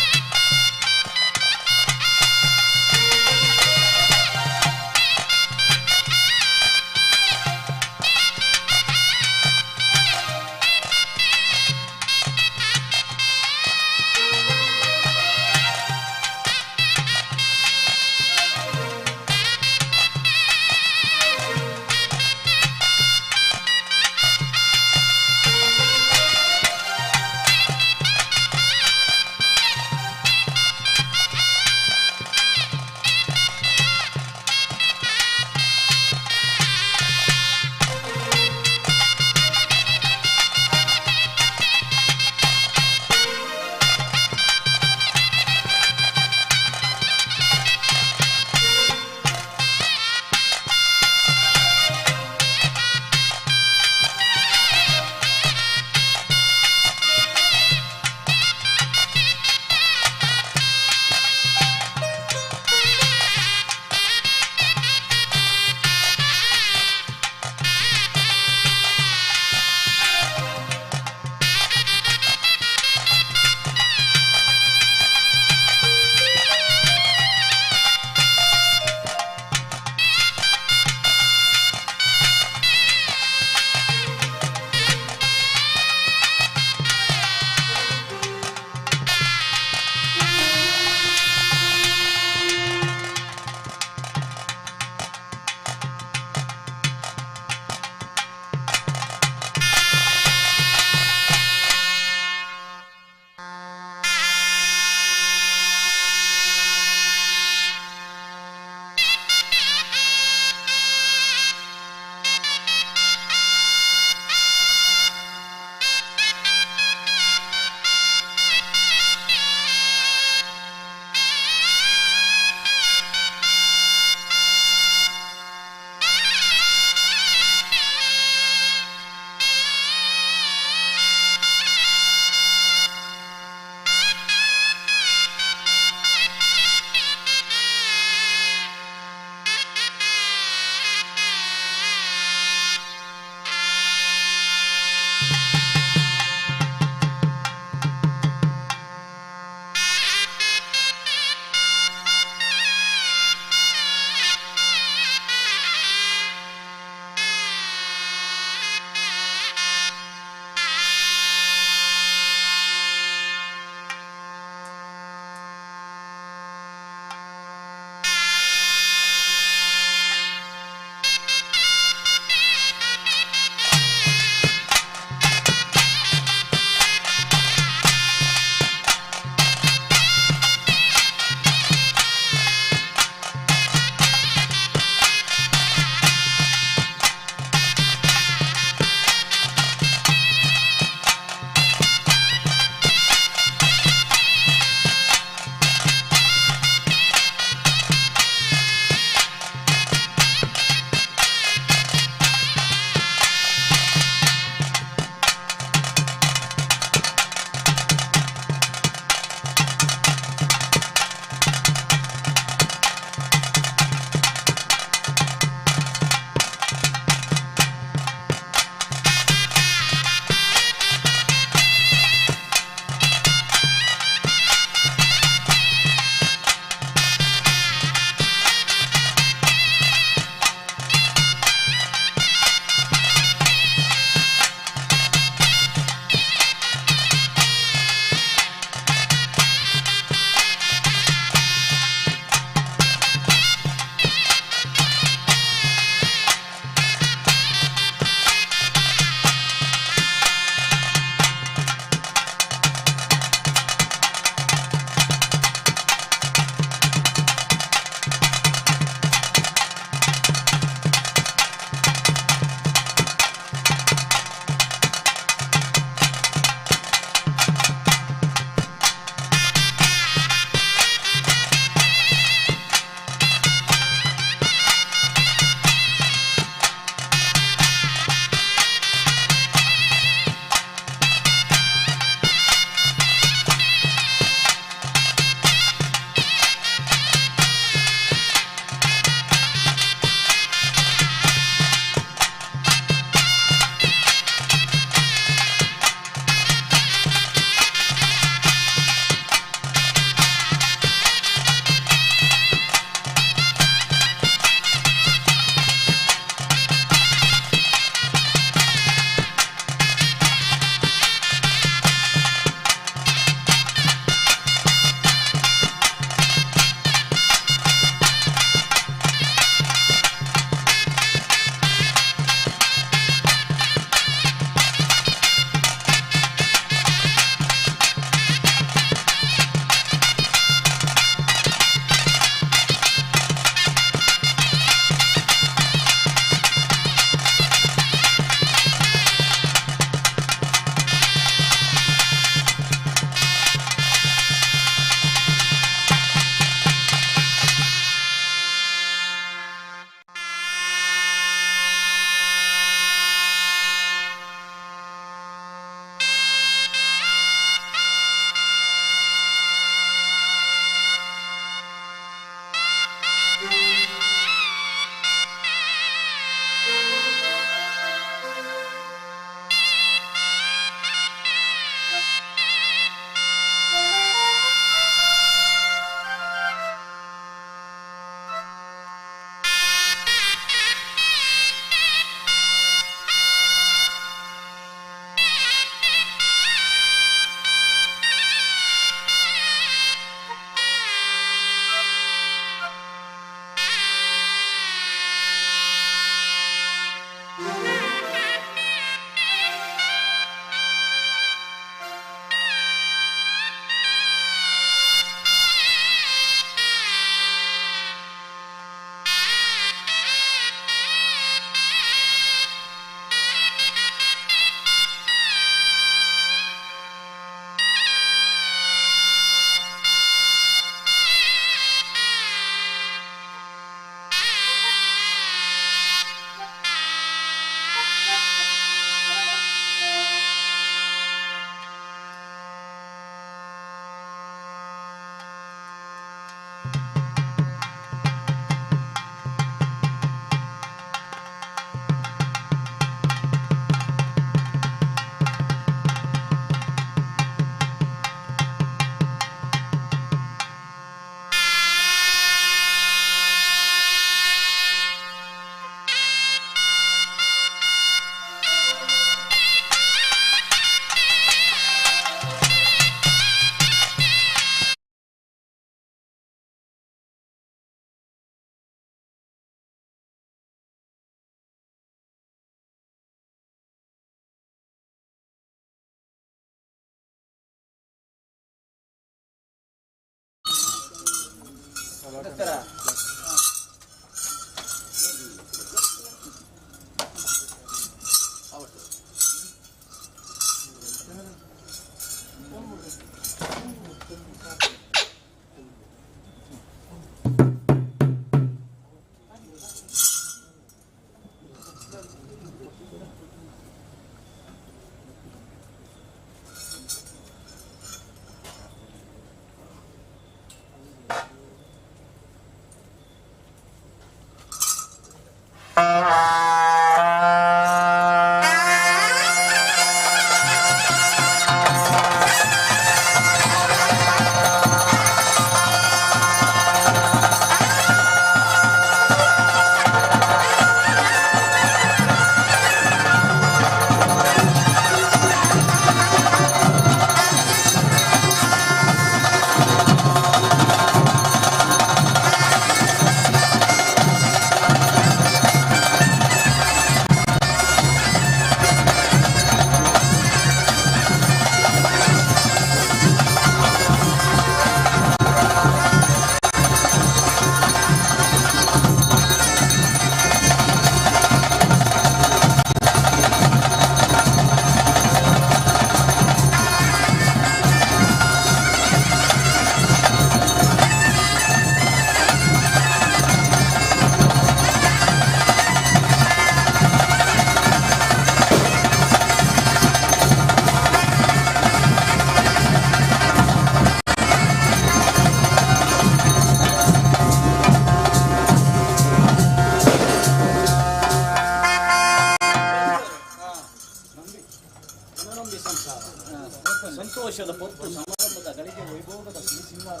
ಸಂತೋಷದ ಪೊತ್ತು ಸಮಾರಂಭದ ಗಳಿಗೆ ವೈಭೋಗದ ಸಿಹಿ ಸಿಂಗಾರ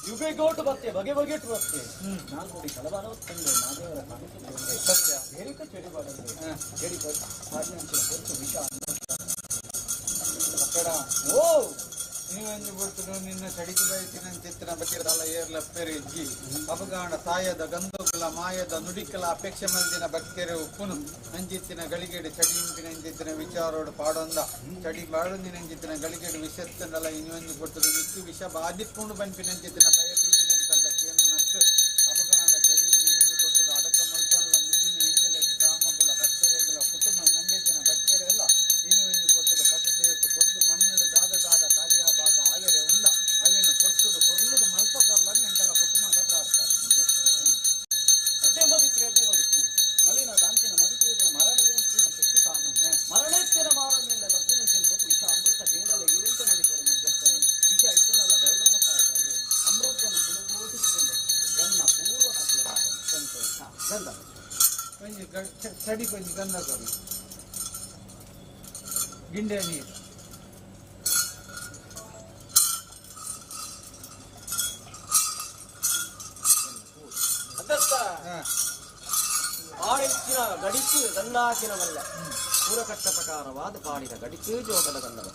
ಯುಗೆಗೋಟು ಬತ್ತೆ ಬಗೆ ಬಗೆಟು ಬತ್ತೆ ನಾಲ್ಕು ಕಲಬಾರ ತಂದೆ ಮಾದೇವರ ಕಾಣಿಕೆ ಸತ್ಯ ಬೇರಿಕ ಚೆಡಿಬಾರದು ಚೆಡಿ ಅಂಚಿನ ಪೊತ್ತು ವಿಷ ಓ ನೀವೆಂದು ಬಿಡ್ತರು ನಿನ್ನ ಚಡಿಗೆ ಬಯಸಿನ ಚಿತ್ರ ಬತ್ತಿರಲ್ಲ ಏರ್ಲ ಪೆರಿಜ್ಜಿ ಅಪಗಾಣ ಸಾಯದ ಗಂಧುಕಲ ಮಾಯದ ನುಡಿಕಲ ಅಪೇಕ್ಷೆ ಮಲ್ದಿನ ಭಕ್ತರು ಉಪ್ಪುನು ಅಂಜಿತ್ತಿನ ಗಳಿಗೆಡು ಚಡಿಂಪಿನ ಅಂಜಿತ್ತಿನ ವಿಚಾರೋಡು ಪಾಡೊಂದ ಚಡಿ ಬಾಡೊಂದಿನ ಅಂಜಿತ್ತಿನ ಗಳಿಗೆಡು ವಿಷತ್ತನಲ್ಲ ಇನ್ನೊಂದು ಕೊಡ್ತದೆ ಮಿಕ್ಕಿ ವಿಷ ಬಾದಿಪ್ಪುಂಡು ಬನ್ಪಿನ ಅಂಜಿತ್ತಿನ ಭಯ ಭೀತಿನ ಕಲ್ದ ಕೇನು ನಟ್ಟು ಅಪಗಾಣ ಚಡಿ ಇನ್ನೊಂದು ಕೊಡ್ತದೆ ಅಡಕ ಮಲ್ತೊಲ್ಲ ನುಡಿನ ಎಂಕಲೆ ಗ್ರಾಮಗಳ ಭಕ್ತರೆಗಳ ಕುಟುಂಬ ನಂಬಿದಿನ ಭಕ್ತರೆಲ್ಲ ಇನ್ನೊಂದು ಕೊಡ್ತದೆ ಪಟ ಸೇರ್ತು ಕೊಡ್ದು ಮಣ್ಣು ದಾದ ದಾದ ಕಾರ್ಯ ಭಾಗ ಆವೆರೆ ಉಂಡ ಅವೇನು ಕೊಡ್ತುಡು ಕೊರ್ಲುಡು ಮಲ್ಪ ಕೊರ್ಲನ್ನು ಎಂಕಲ ಕುಟುಂಬದ ಪ್ರಾರ್ಥನೆ. ಅಡ್ಡೆ ಮದಿತ್ರಿ ಅಡ್ಡೆ ಮದಿತ್ರಿ ಮಲಿನ ದಾಂಚಿನ ಮದಿತೀರಿನ ಮರಣದಂಚಿನ ಶಕ್ತಿ ತಾನು ಮರಣೆತ್ತಿನ ಮಾರ ಮೇಲೆ ಭಕ್ತನಂಚಿನ ಕೊಟ್ಟು ವಿಷ ಅಮೃತ ಗೇಡಲೆ ಇರೆಂತ ಮಡಿಕರು ಮಧ್ಯಸ್ಥರು ವಿಷ ಇಟ್ಟನಲ್ಲ ಗರುಡನ ಕಾಯಕಲ್ಲಿ ಅಮೃತವನ್ನು ಸುಲಭೋಟಿಸಿಕೊಂಡು ಎನ್ನ ಪೂರ್ವ ಸಫಲವಾದ ಸಂತೋಷ ಗಂಧ ಒಂಜಿ ಚಡಿ ಕೊಂಜಿ ಗಂಧ ಕೊಡಿ ಗಿಂಡೆ ನೀರು ಪಾಡಿನ ಗಡಿತು ಗಂಧಾಕಿನ ಮಲ್ಲ ಪೂರಕಟ್ಟ ಪ್ರಕಾರವಾದ ಪಾಡಿನ ಗಡಿತು ಜೋಗದ ಗಂಧವ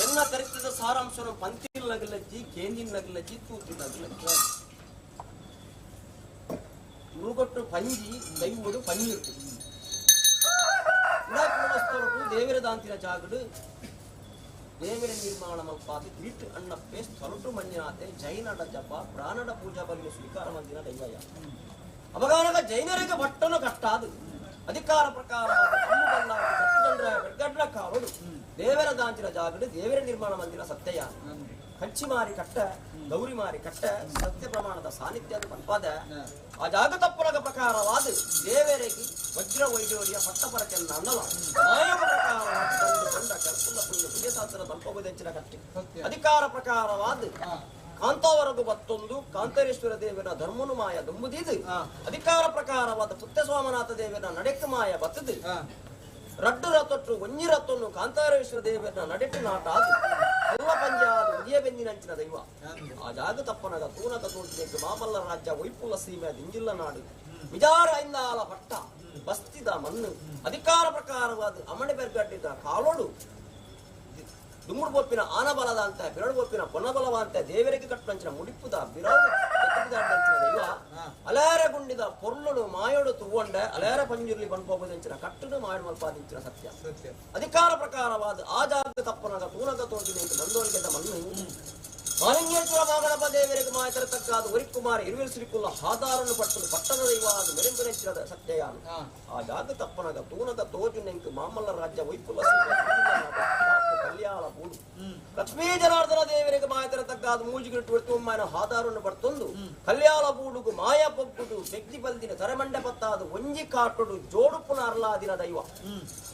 ಎಲ್ಲ ಕರಿತದ ಸಾರಾಂಶವನ್ನು ಪಂತಿಲ್ ನಗಲಜ್ಜಿ ಕೇಂದಿನ ನಗಲಜ್ಜಿ ತೂತಿ ನಗಲಜ್ಜಿ ಮುರುಗೊಟ್ಟು ಪಂಜಿ ದೈವಡು ಪನ್ನೀರ್ತು ದೇವರ ದಾಂತಿನ ಜಾಗಡು ದೇವರ ನಿರ್ಮಾಣ ಮಲ್ಪಾತಿ ದಿಟ್ ಅಣ್ಣಪ್ಪೆ ಸ್ಥಳಟು ಮಂಜುನಾಥೆ ಜೈನಡ ಜಪ ಪ್ರಾಣಡ ಪೂಜಾ ಬಲಿಯ ಸ್ವೀಕಾರ ಮಂದಿನ ದೈವಯ್ಯ ಅಪಗಾನಗ ಜೈನರಿಗೆ ಬಟ್ಟನು ಕಷ್ಟ ಅದು ಅಧಿಕಾರ ಪ್ರಕಾರ ಕಾವಡು ದೇವರ ದಾಂಚಿನ ಜಾಗಡು ದೇವರ ನಿರ್ಮಾಣ ಮಂದಿರ ಸತ್ಯಯ ಕಂಚಿ ಮಾರಿ ಕಟ್ಟ ಗೌರಿ ಮಾರಿ ಕಟ್ಟ ಸತ್ಯ ಪ್ರಮಾಣದ ಸಾನ್ನಿಧ್ಯ ಪಂಪಾದ ಆ ಜಾಗ ತಪ್ಪಲಗ ಪ್ರಕಾರವಾದ ದೇವರಿಗೆ ವಜ್ರ ವೈಡೂರ್ಯ ಪಟ್ಟಪರಕೆಲ್ಲ ಅನ್ನಲ ಮಾಯವ ಪ್ರಕಾರವಾದ ತಂದು ಕೊಂಡ ಕಲ್ಪುಲ್ಲ ಪುಣ್ಯ ಪುಣ್ಯಶಾಸ್ತ್ರ ತಲ್ಪಗುದೆಂಚಿನ ಕಟ್ಟಿ ಅಧಿಕಾರ ಪ್ರಕಾರವಾದ ಕಾಂತಾವರಗು ಬತ್ತೊಂದು ಕಾಂತರೇಶ್ವರ ದೇವನ ಧರ್ಮನು ಮಾಯ ದುಂಬುದಿದು ಅಧಿಕಾರ ಪ್ರಕಾರವಾದ ಪುತ್ತಸ್ವಾಮನಾಥ ದೇವನ ನಡೆಕ ಮಾಯ ಬತ್ತದು ರಡ್ಡು ರಥೊಟ್ಟು ಒಂಜಿ ರಥೊನ್ನು ಕಾಂತಾರೇಶ್ವರ ದೇವನ ನಡೆಟು ನಾಟ ಅಲ್ಲ ಪಂಜಾದ ಉದಿಯ ಬೆಂದಿನಂಚಿನ ದೈವ ಆ ಜಾಗ ತಪ್ಪನಗ ತೂನಕ ತೋಟಿಗೆ ಮಾಮಲ್ಲ ರಾಜ್ಯ ಒಯ್ಪುಲ್ಲ ಸೀಮೆ ದಿಂಜಿಲ್ಲ ನಾಡು ವಿಚಾರ ಇಂದಾಲ ಪಟ್ಟ ಬಸ್ತಿದ ಮಣ್ಣು ಅಧಿಕಾರ ಪ್ರಕಾರವಾದ ಅಮಣೆ ಬೆರ್ಗಟ್ಟಿದ ಕಾಲೋಡು ದುಮ್ಮುಡು ಬೊಪ್ಪಿನ ಆನಬಲದ ಅಂತ ಬಿರಡು ಬೊಪ್ಪಿನ ಪೊನಬಲವ ಅಂತ ದೇವರಿಗೆ ಕಟ್ಟಂಚಿನ ಮುಡಿಪುದ ಬಿರಡು ದೈವ ಅಲೇರ ಗುಂಡಿದ ಪೊರ್ಲುಡು ಮಾಯೋಡು ತುವ್ವಂಡೆ ಅಲೇರ ಪಂಜುರ್ಲಿ ಬನ್ಪೋಪದಿಂಚಿನ ಕಟ್ಟುಡು ಮಾಯಡು ಮಲ್ಪಾದಿಂಚಿನ ಸತ್ಯ ಅಧಿಕಾರ ಪ್ರಕಾರವಾದ ಆ ಜಾಗ ತಪ್ಪನಾಗ ತೂನಗ ತೋಜಿನ ಬಂದೋಳಿಗೆದ ಮಣ್ಣು ಮಾಲಿಂಗೇಶ್ವರ ಮಾಗಣಪ ದೇವರಿಗೆ ಮಾಯತರ ತಕ್ಕಾದ ಒರಿಕುಮಾರ ಇರುವಿರು ಸಿರಿಕುಲ್ಲ ಹಾದಾರನ್ನು ಪಟ್ಟು ಪಟ್ಟದ ದೈವ ಅದು ಮೆರಿಂಪುನೆಂಚಿನ ಸತ್ಯಯಾನು ಆ ಜಾಗ ತಪ್ಪನಾಗ ತೂನದ ತೋಜುನೆಂಕು ಮಾಮಲ್ಲ ರಾಜ್ಯ ವೈಪುಲ್ಲ ಕಲ್ಯಾಣ ಬೂಡು ಲಕ್ಷ್ಮೀ ಜನಾರ್ದನ ದೇವರಿಗೆ ಮಾಯತರ ತಕ್ಕಾದ ಮೂಜಿಗಿಟ್ಟು ಒಮ್ಮನ ಹಾದಾರನ್ನು ಪಡ್ತೊಂದು ಕಲ್ಯಾಣ ಬೂಡುಗು ಮಾಯ ಪೊಗ್ಗುಡು ಬೆಗ್ಗಿ ಬಲ್ದಿನ ತರಮಂಡ ಪತ್ತಾದ ಒಂಜಿ ಕಾಟುಡು ಜೋಡುಪುನ ಅರ್ಲಾದಿನ ದೈವ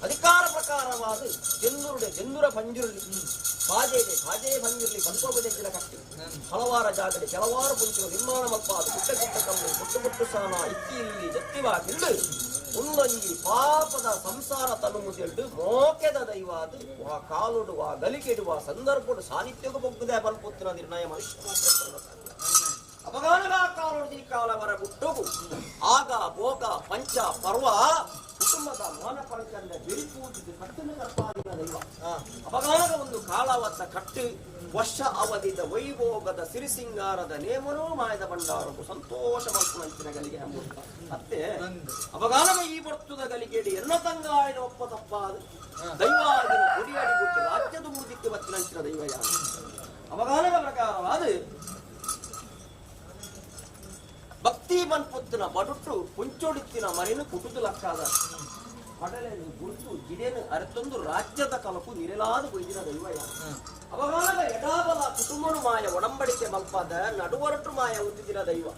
ಅಧಿಕಾರ ಪ್ರಕಾರವಾದ ಜೆಂದೂರುಡೆ ಜೆಂದೂರ ಪಂಜುರ್ಲಿ ಕಾಜೆಗೆ ಕಾಜೆ ಪಂಜುರ್ಲಿ ಪಂಪೋಪದೆಂಚಿನ ಕಟ್ಟಿ ಹಲವಾರ ಜಾಗಡೆ ಕೆಲವಾರು ಪುಂಚು ನಿರ್ಮಾಣ ಮಲ್ಪಾದ ಪುಟ್ಟ ಪುಟ್ಟ ಕಲ್ಲು ಪುಟ್ಟು ಪುಟ್ಟು ಸಾನ ಇತ್ತಿ ಇಲ್ಲಿ ಜತ್ತಿವಾ ಬಿಲ್ಲು ಉಂದೊಂಜಿ ಪಾಪದ ಸಂಸಾರ ತನುಮುದೆಲ್ಡು ಮೋಕೆದ ದೈವಾದು ವಾ ಕಾಲುಡುವ ಗಲಿಕೆಡುವ ಸಂದರ್ಭಡು ಸಾನ್ನಿಧ್ಯಕ್ಕೂ ಬೊಗ್ಗುದೇ ಬಲ್ಪುತ್ತಿನ ನಿರ್ಣಯ ಮನುಷ್ಯ ಅಪಗಾನಗ ಕಾಲುಡು ಕಾಲವರ ಗುಟ್ಟುಗು ಆಗ ಭೋಗ ಪಂಚ ಪರ್ವ ಕುಟುಂಬದ ಮಾನ ಪಂಚಂದ ಬಿರಿಪೂಜಿದು ಕಟ್ಟಿನ ಕರ್ಪಾದಿನ ದೈವ ಅಪಗಾನಗ ಒಂದು ಕಾಲವತ್ತ ಕಟ್ಟು ವರ್ಷ ಅವಧಿದ ವೈಭೋಗದ ಸಿರಿಸಿಂಗಾರದ ನೇಮನೂ ಮಾಯದ ಭಂಡಾರವು ಸಂತೋಷ ಮಲ್ಪುನಂಚಿನ ಗಲಿಗೆ ಅಮೂರ್ತ ಅತ್ತೆ ಅಪಗಾನಗ ಈ ಬರ್ತುದ ಗಲಿಗೆಡಿ ಎಲ್ಲ ತಂಗಾಯಿನ ಒಪ್ಪ ತಪ್ಪಾದ ದೈವಾದಿನ ಕೊಡಿಯಾಡಿ ಗುಟ್ಟು ರಾಜ್ಯದ ಮುದಿಕ್ಕೆ ಬತ್ತಿನಂಚಿನ ದೈವ ಯಾರು ಅಪಗಾನಗ ಪ್ರಕಾರವಾದ ಭಕ್ತಿ ಬನ್ಪುತ್ತಿನ ಬಡುಟ್ಟು ಪುಂಚೊಡಿತ್ತಿನ ಮರಿನು ಕುಟುದು ಲಕ್ಕಾದ ಪಡಲೆನು ಗುರುತು ಗಿಡೇನು ಅರೆತೊಂದು ರಾಜ್ಯದ ಕಲಪು ನಿರಲಾದ ಕೊಯ್ದಿನ ದೈವ ಅಪಗಾನಗ ಎಡಾಬಲ ಕುಟುಂಬನು ಮಾಯ ಒಡಂಬಡಿಕೆ ಮಲ್ಪಾದ ನಡುವರಟು ಮಾಯ ಉತ್ತಿದಿನ ದೈವ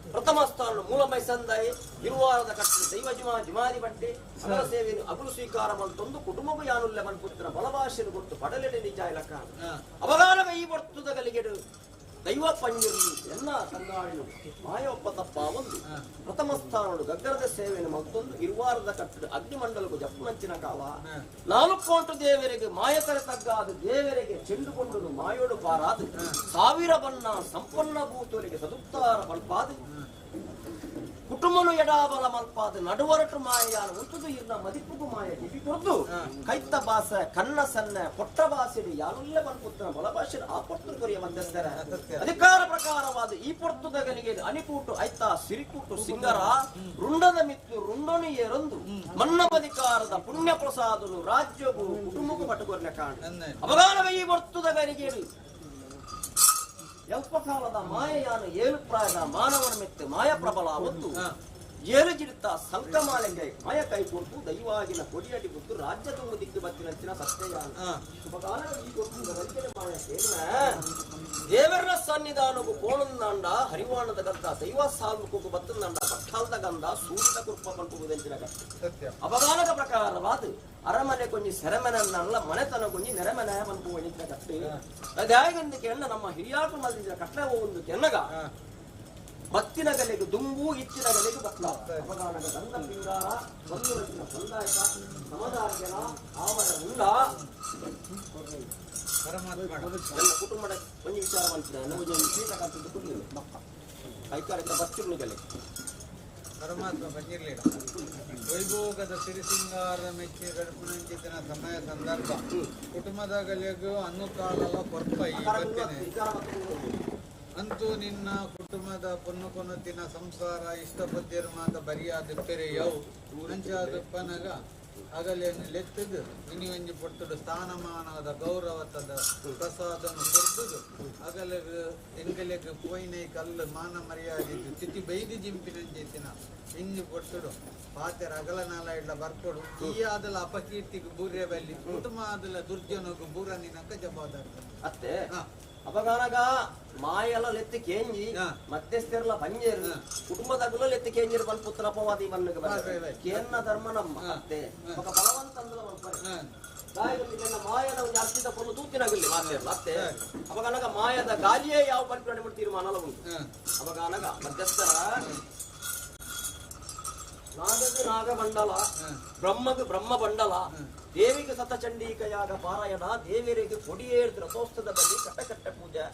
ಪ್ರಥಮ ಸ್ಥಾನ ಮೂಲ ಮೈಸಂದಾಯಿ ಇರುವಾರದ ಕಟ್ಟು ದೈವ ಜುಮಾ ಜುಮಾದಿ ಬಟ್ಟೆ ಅಗಲ ಸೇವೆಯನ್ನು ಅಗುಲು ಸ್ವೀಕಾರ ಮಲ್ತೊಂದು ಕುಟುಂಬವು ಯಾನುಲ್ಲ ಮನ್ಪುತ್ತಿನ ಬಲಭಾಷೆಯನ್ನು ಗುರುತು ಪಡಲೆಡೆ ನಿಜ ಇಲಕ್ಕ ಅಪಗಾನಗ ಈ ಬರ್ತುದ ಗಲಿಗೆಡು ದೈವ ಪಂಜುರ್ಲಿ ಎಲ್ಲ ತಂಗಾಳಿನು ಮಾಯೋಪ್ಪ ತಪ್ಪ ಒಂದು ಪ್ರಥಮ ಸ್ಥಾನಡು ಗಗ್ಗರದ ಸೇವೆಯನ್ನು ಮತ್ತೊಂದು ಇರುವಾರದ ಕಟ್ಟಡ ಅಗ್ನಿಮಂಡಲಕ್ಕೂ ಜಪ್ಪುನಂಚಿನ ಕಾಲ ನಾಲ್ಕು ದೇವರಿಗೆ ಮಾಯತರ ತಗ್ಗಾದ ದೇವರಿಗೆ ಚೆಂಡುಕೊಂಡು ಮಾಯೋಡು ಪಾರಾದು ಸಾವಿರ ಬಣ್ಣ ಸಂಪನ್ನ ಭೂತೋರಿಗೆ ಸದುಕ್ತಾರ ಬಲ್ಪಾದು ಕುಟುಂಬನು ಎಡಾಬಲ ಮಲ್ಪಾದ ನಡುವರಟು ಮಾಯಾನ ಉಂಟುದು ಇರ್ನ ಮದಿಪುಗು ಮಾಯ ಕಿವಿ ಕೊರ್ದು ಕೈತ ಬಾಸ ಕನ್ನ ಸನ್ನ ಪೊಟ್ಟ ಬಾಸಿಡಿ ಯಾನುಲ್ಲ ಬನ್ಪುತ್ತನ ಬಲಭಾಷೆ ಆ ಪೊಟ್ಟು ಕೊರಿಯ ಮಧ್ಯಸ್ಥರ ಅಧಿಕಾರ ಪ್ರಕಾರವಾದ ಈ ಪೊರ್ತುದಗನಿಗೆ ಅನಿಕೂಟು ಐತ ಸಿರಿಕೂಟು ಸಿಂಗರ ರುಂಡದ ಮಿತ್ತು ರುಂಡನು ಏರೊಂದು ಮನ್ನಮಧಿಕಾರದ ಪುಣ್ಯ ಪ್ರಸಾದನು ರಾಜ್ಯಗೂ ಕುಟುಂಬಕ್ಕೂ ಪಟ್ಟುಕೊರ್ನ ಕಾಣ ಅಪಗಾನವ ಈ ಪೊರ್ತುದಗನಿಗೆ ಕಾಲದ ಮಾಯೆಯಾನು ಏಳು ಪ್ರಾಯದ ಮಾನವನ ಮೆತ್ತು ಮಾಯ ಪ್ರಬಲ ಒಂದು ಏಳು ಜಿಡಿತ ಸಂಕಮಾಲೆಂಗೆ ಮಾಯ ಕೈ ಕೊಟ್ಟು ದೈವಾಗಿನ ಕೊಡಿಯಡಿ ಬಿಟ್ಟು ರಾಜ್ಯದ ದಿಕ್ಕು ಬತ್ತಿನಂಚಿನ ಸತ್ಯಯಾನ ದೇವರ ಸನ್ನಿಧಾನವು ಕೋಣಂದಾಂಡ ಹರಿವಾಣದ ಗಂಧ ದೈವ ಸಾಲ್ಮುಖ ಬತ್ತಂದಾಂಡ ಪಟ್ಟಾಲ್ದ ಗಂಧ ಸೂರ್ಯದ ಕೃಪ ಪಂಪುವುದಂಚಿನ ಕಟ್ಟು ಅಪಗಾನದ ಪ್ರಕಾರವಾದ ಅರಮನೆ ಕೊಂಜಿ ಸೆರೆಮನೆ ಮನೆತನ ಕೊಂಜಿ ನೆರೆಮನೆ ಪಂಪು ಕಟ್ಟು ಅದಾಗಂದು ಕೆಣ್ಣ ನಮ್ಮ ಹಿರಿಯಾಕು ಮಲ್ದಿನ ಕಟ್ಟಲೆ ಒಂದು ಕೆನ್ನಗ ಬತ್ತಿನ ಗಲೆಗೆ ದುಂಬು ಇತ್ತಿನ ಗಲೆಗೆ ಬತ್ಲ ಅಪಗಾನಗ ಗಂಧ ಪಿಂಗಾರ ಒಂದು ರಚಿನ ಸಂದಾಯಕ ಸಮದಾರ್ಜನ ಆವರ ಉಂಡ ಎಲ್ಲ ಕುಟುಂಬದ ಒಂಜಿ ವಿಚಾರ ಮಾಡ್ತಿದ್ದೆ ಒಂಜಿ ಶೀತ ಕಲ್ತಿದ್ದು ಕುಡ್ಲಿಲ್ಲ ಕೈಕಾರಕ್ಕೆ ಬಚ್ಚಿರ್ನು ಗಲೆ ಪರಮಾತ್ಮ ಬಂದಿರಲಿಲ್ಲ. ವೈಭೋಗದ ಸಿರಿಸಿಂಗಾರ ಮೆಚ್ಚಿ ಗಣಪುನಂಚಿತನ ಸಮಯ ಸಂದರ್ಭ ಕುಟುಂಬದ ಗಲೆಗೂ ಅನುಕಾಲಲ ಕೊರ್ಪ ಈ ಬತ್ತಿನೆ ಅಂತೂ ನಿನ್ನ ಕುಟುಂಬದ ಪೊನ್ನು ಕೊನತಿನ ಸಂಸಾರ ಇಷ್ಟಪದ್ಯರು ಮಾತ ಬರಿಯಾದ ಪೆರೆಯವು ಅಂಚಾದಪ್ಪನಗ ಅಗಲೇನು ಲೆತ್ತದು ಇನಿ ಒಂಜಿ ಪೊರ್ತುಡು ಸ್ಥಾನಮಾನದ ಗೌರವತದ ಪ್ರಸಾದನು ಕೊರ್ತುದು ಅಗಲಗ ಎಂಗಲೆಗ್ ಪೋಯಿನೈ ಕಲ್ಲು ಮಾನ ಮರ್ಯಾದೆ ತಿಥಿ ಬೈದು ಜಿಂಪಿನಂಜೈತಿನ ಇಂಜು ಪೊರ್ತುಡು ಪಾತೆರ ಅಗಲ ನಾಲ ಇಡ್ಲ ಬರ್ಕೊಡು ಈ ಆದಲ ಅಪಕೀರ್ತಿಗೆ ಬೂರ್ಯ ಬಲ್ಲಿ ಕುಟುಂಬ ಆದಲ ದುರ್ಜನಗು ಬೂರ ನಿನಕ ಜವಾಬ್ದಾರಿ ಅತ್ತೆ ಅಪಗಾನಗ ಮಾಯಲ ಲೆತ್ತಿ ಕೇಂಜಿ ಮಧ್ಯಸ್ಥೆರ್ಲ ಪಂಜೇರು ಕುಟುಂಬದಾಗಲ ಲೆತ್ತಿ ಕೇಂಜಿರು ಬಲ್ಪುತ್ರ ಅಪವಾದಿ ಬನ್ನಗ ಕೇನ್ನ ಧರ್ಮ ನಮ್ಮ ಅತ್ತೆ ఒక ಬಲವಂತಂದಲ ಮಲ್ಪರೆ ದಾಯಕಲ್ಲಿ ಮಾಯದ ಒಂದು ಅರ್ಥದ ಪೊಲ್ಲು ತೂತಿನಾಗಲಿ ಮಾತೆರ್ಲ ಅತ್ತೆ ಅಪಗಾನಗ ಮಾಯದ ಗಾಲಿಯೇ ಯಾವ ಪನ್ಪಿನ ತೀರ್ಮಾನಲ ಉಂಟು ಅಪಗಾನಗ ಮಧ್ಯಸ್ಥರ ನಾಗದ ನಾಗಮಂಡಲ ಬ್ರಹ್ಮಗ ಬ್ರಹ್ಮ ಮಂಡಲ ದೇವಿಗೆ ಸತಚಂಡೀಕಯಾಗ ಪಾರಾಯಣ, ದೇವರಿಗೆ ಕೊಡಿಯೇರ್ದು ರಥೋತ್ಸವದ ಬಳಿ ಕಟ್ಟಕಟ್ಟ ಪೂಜೆ,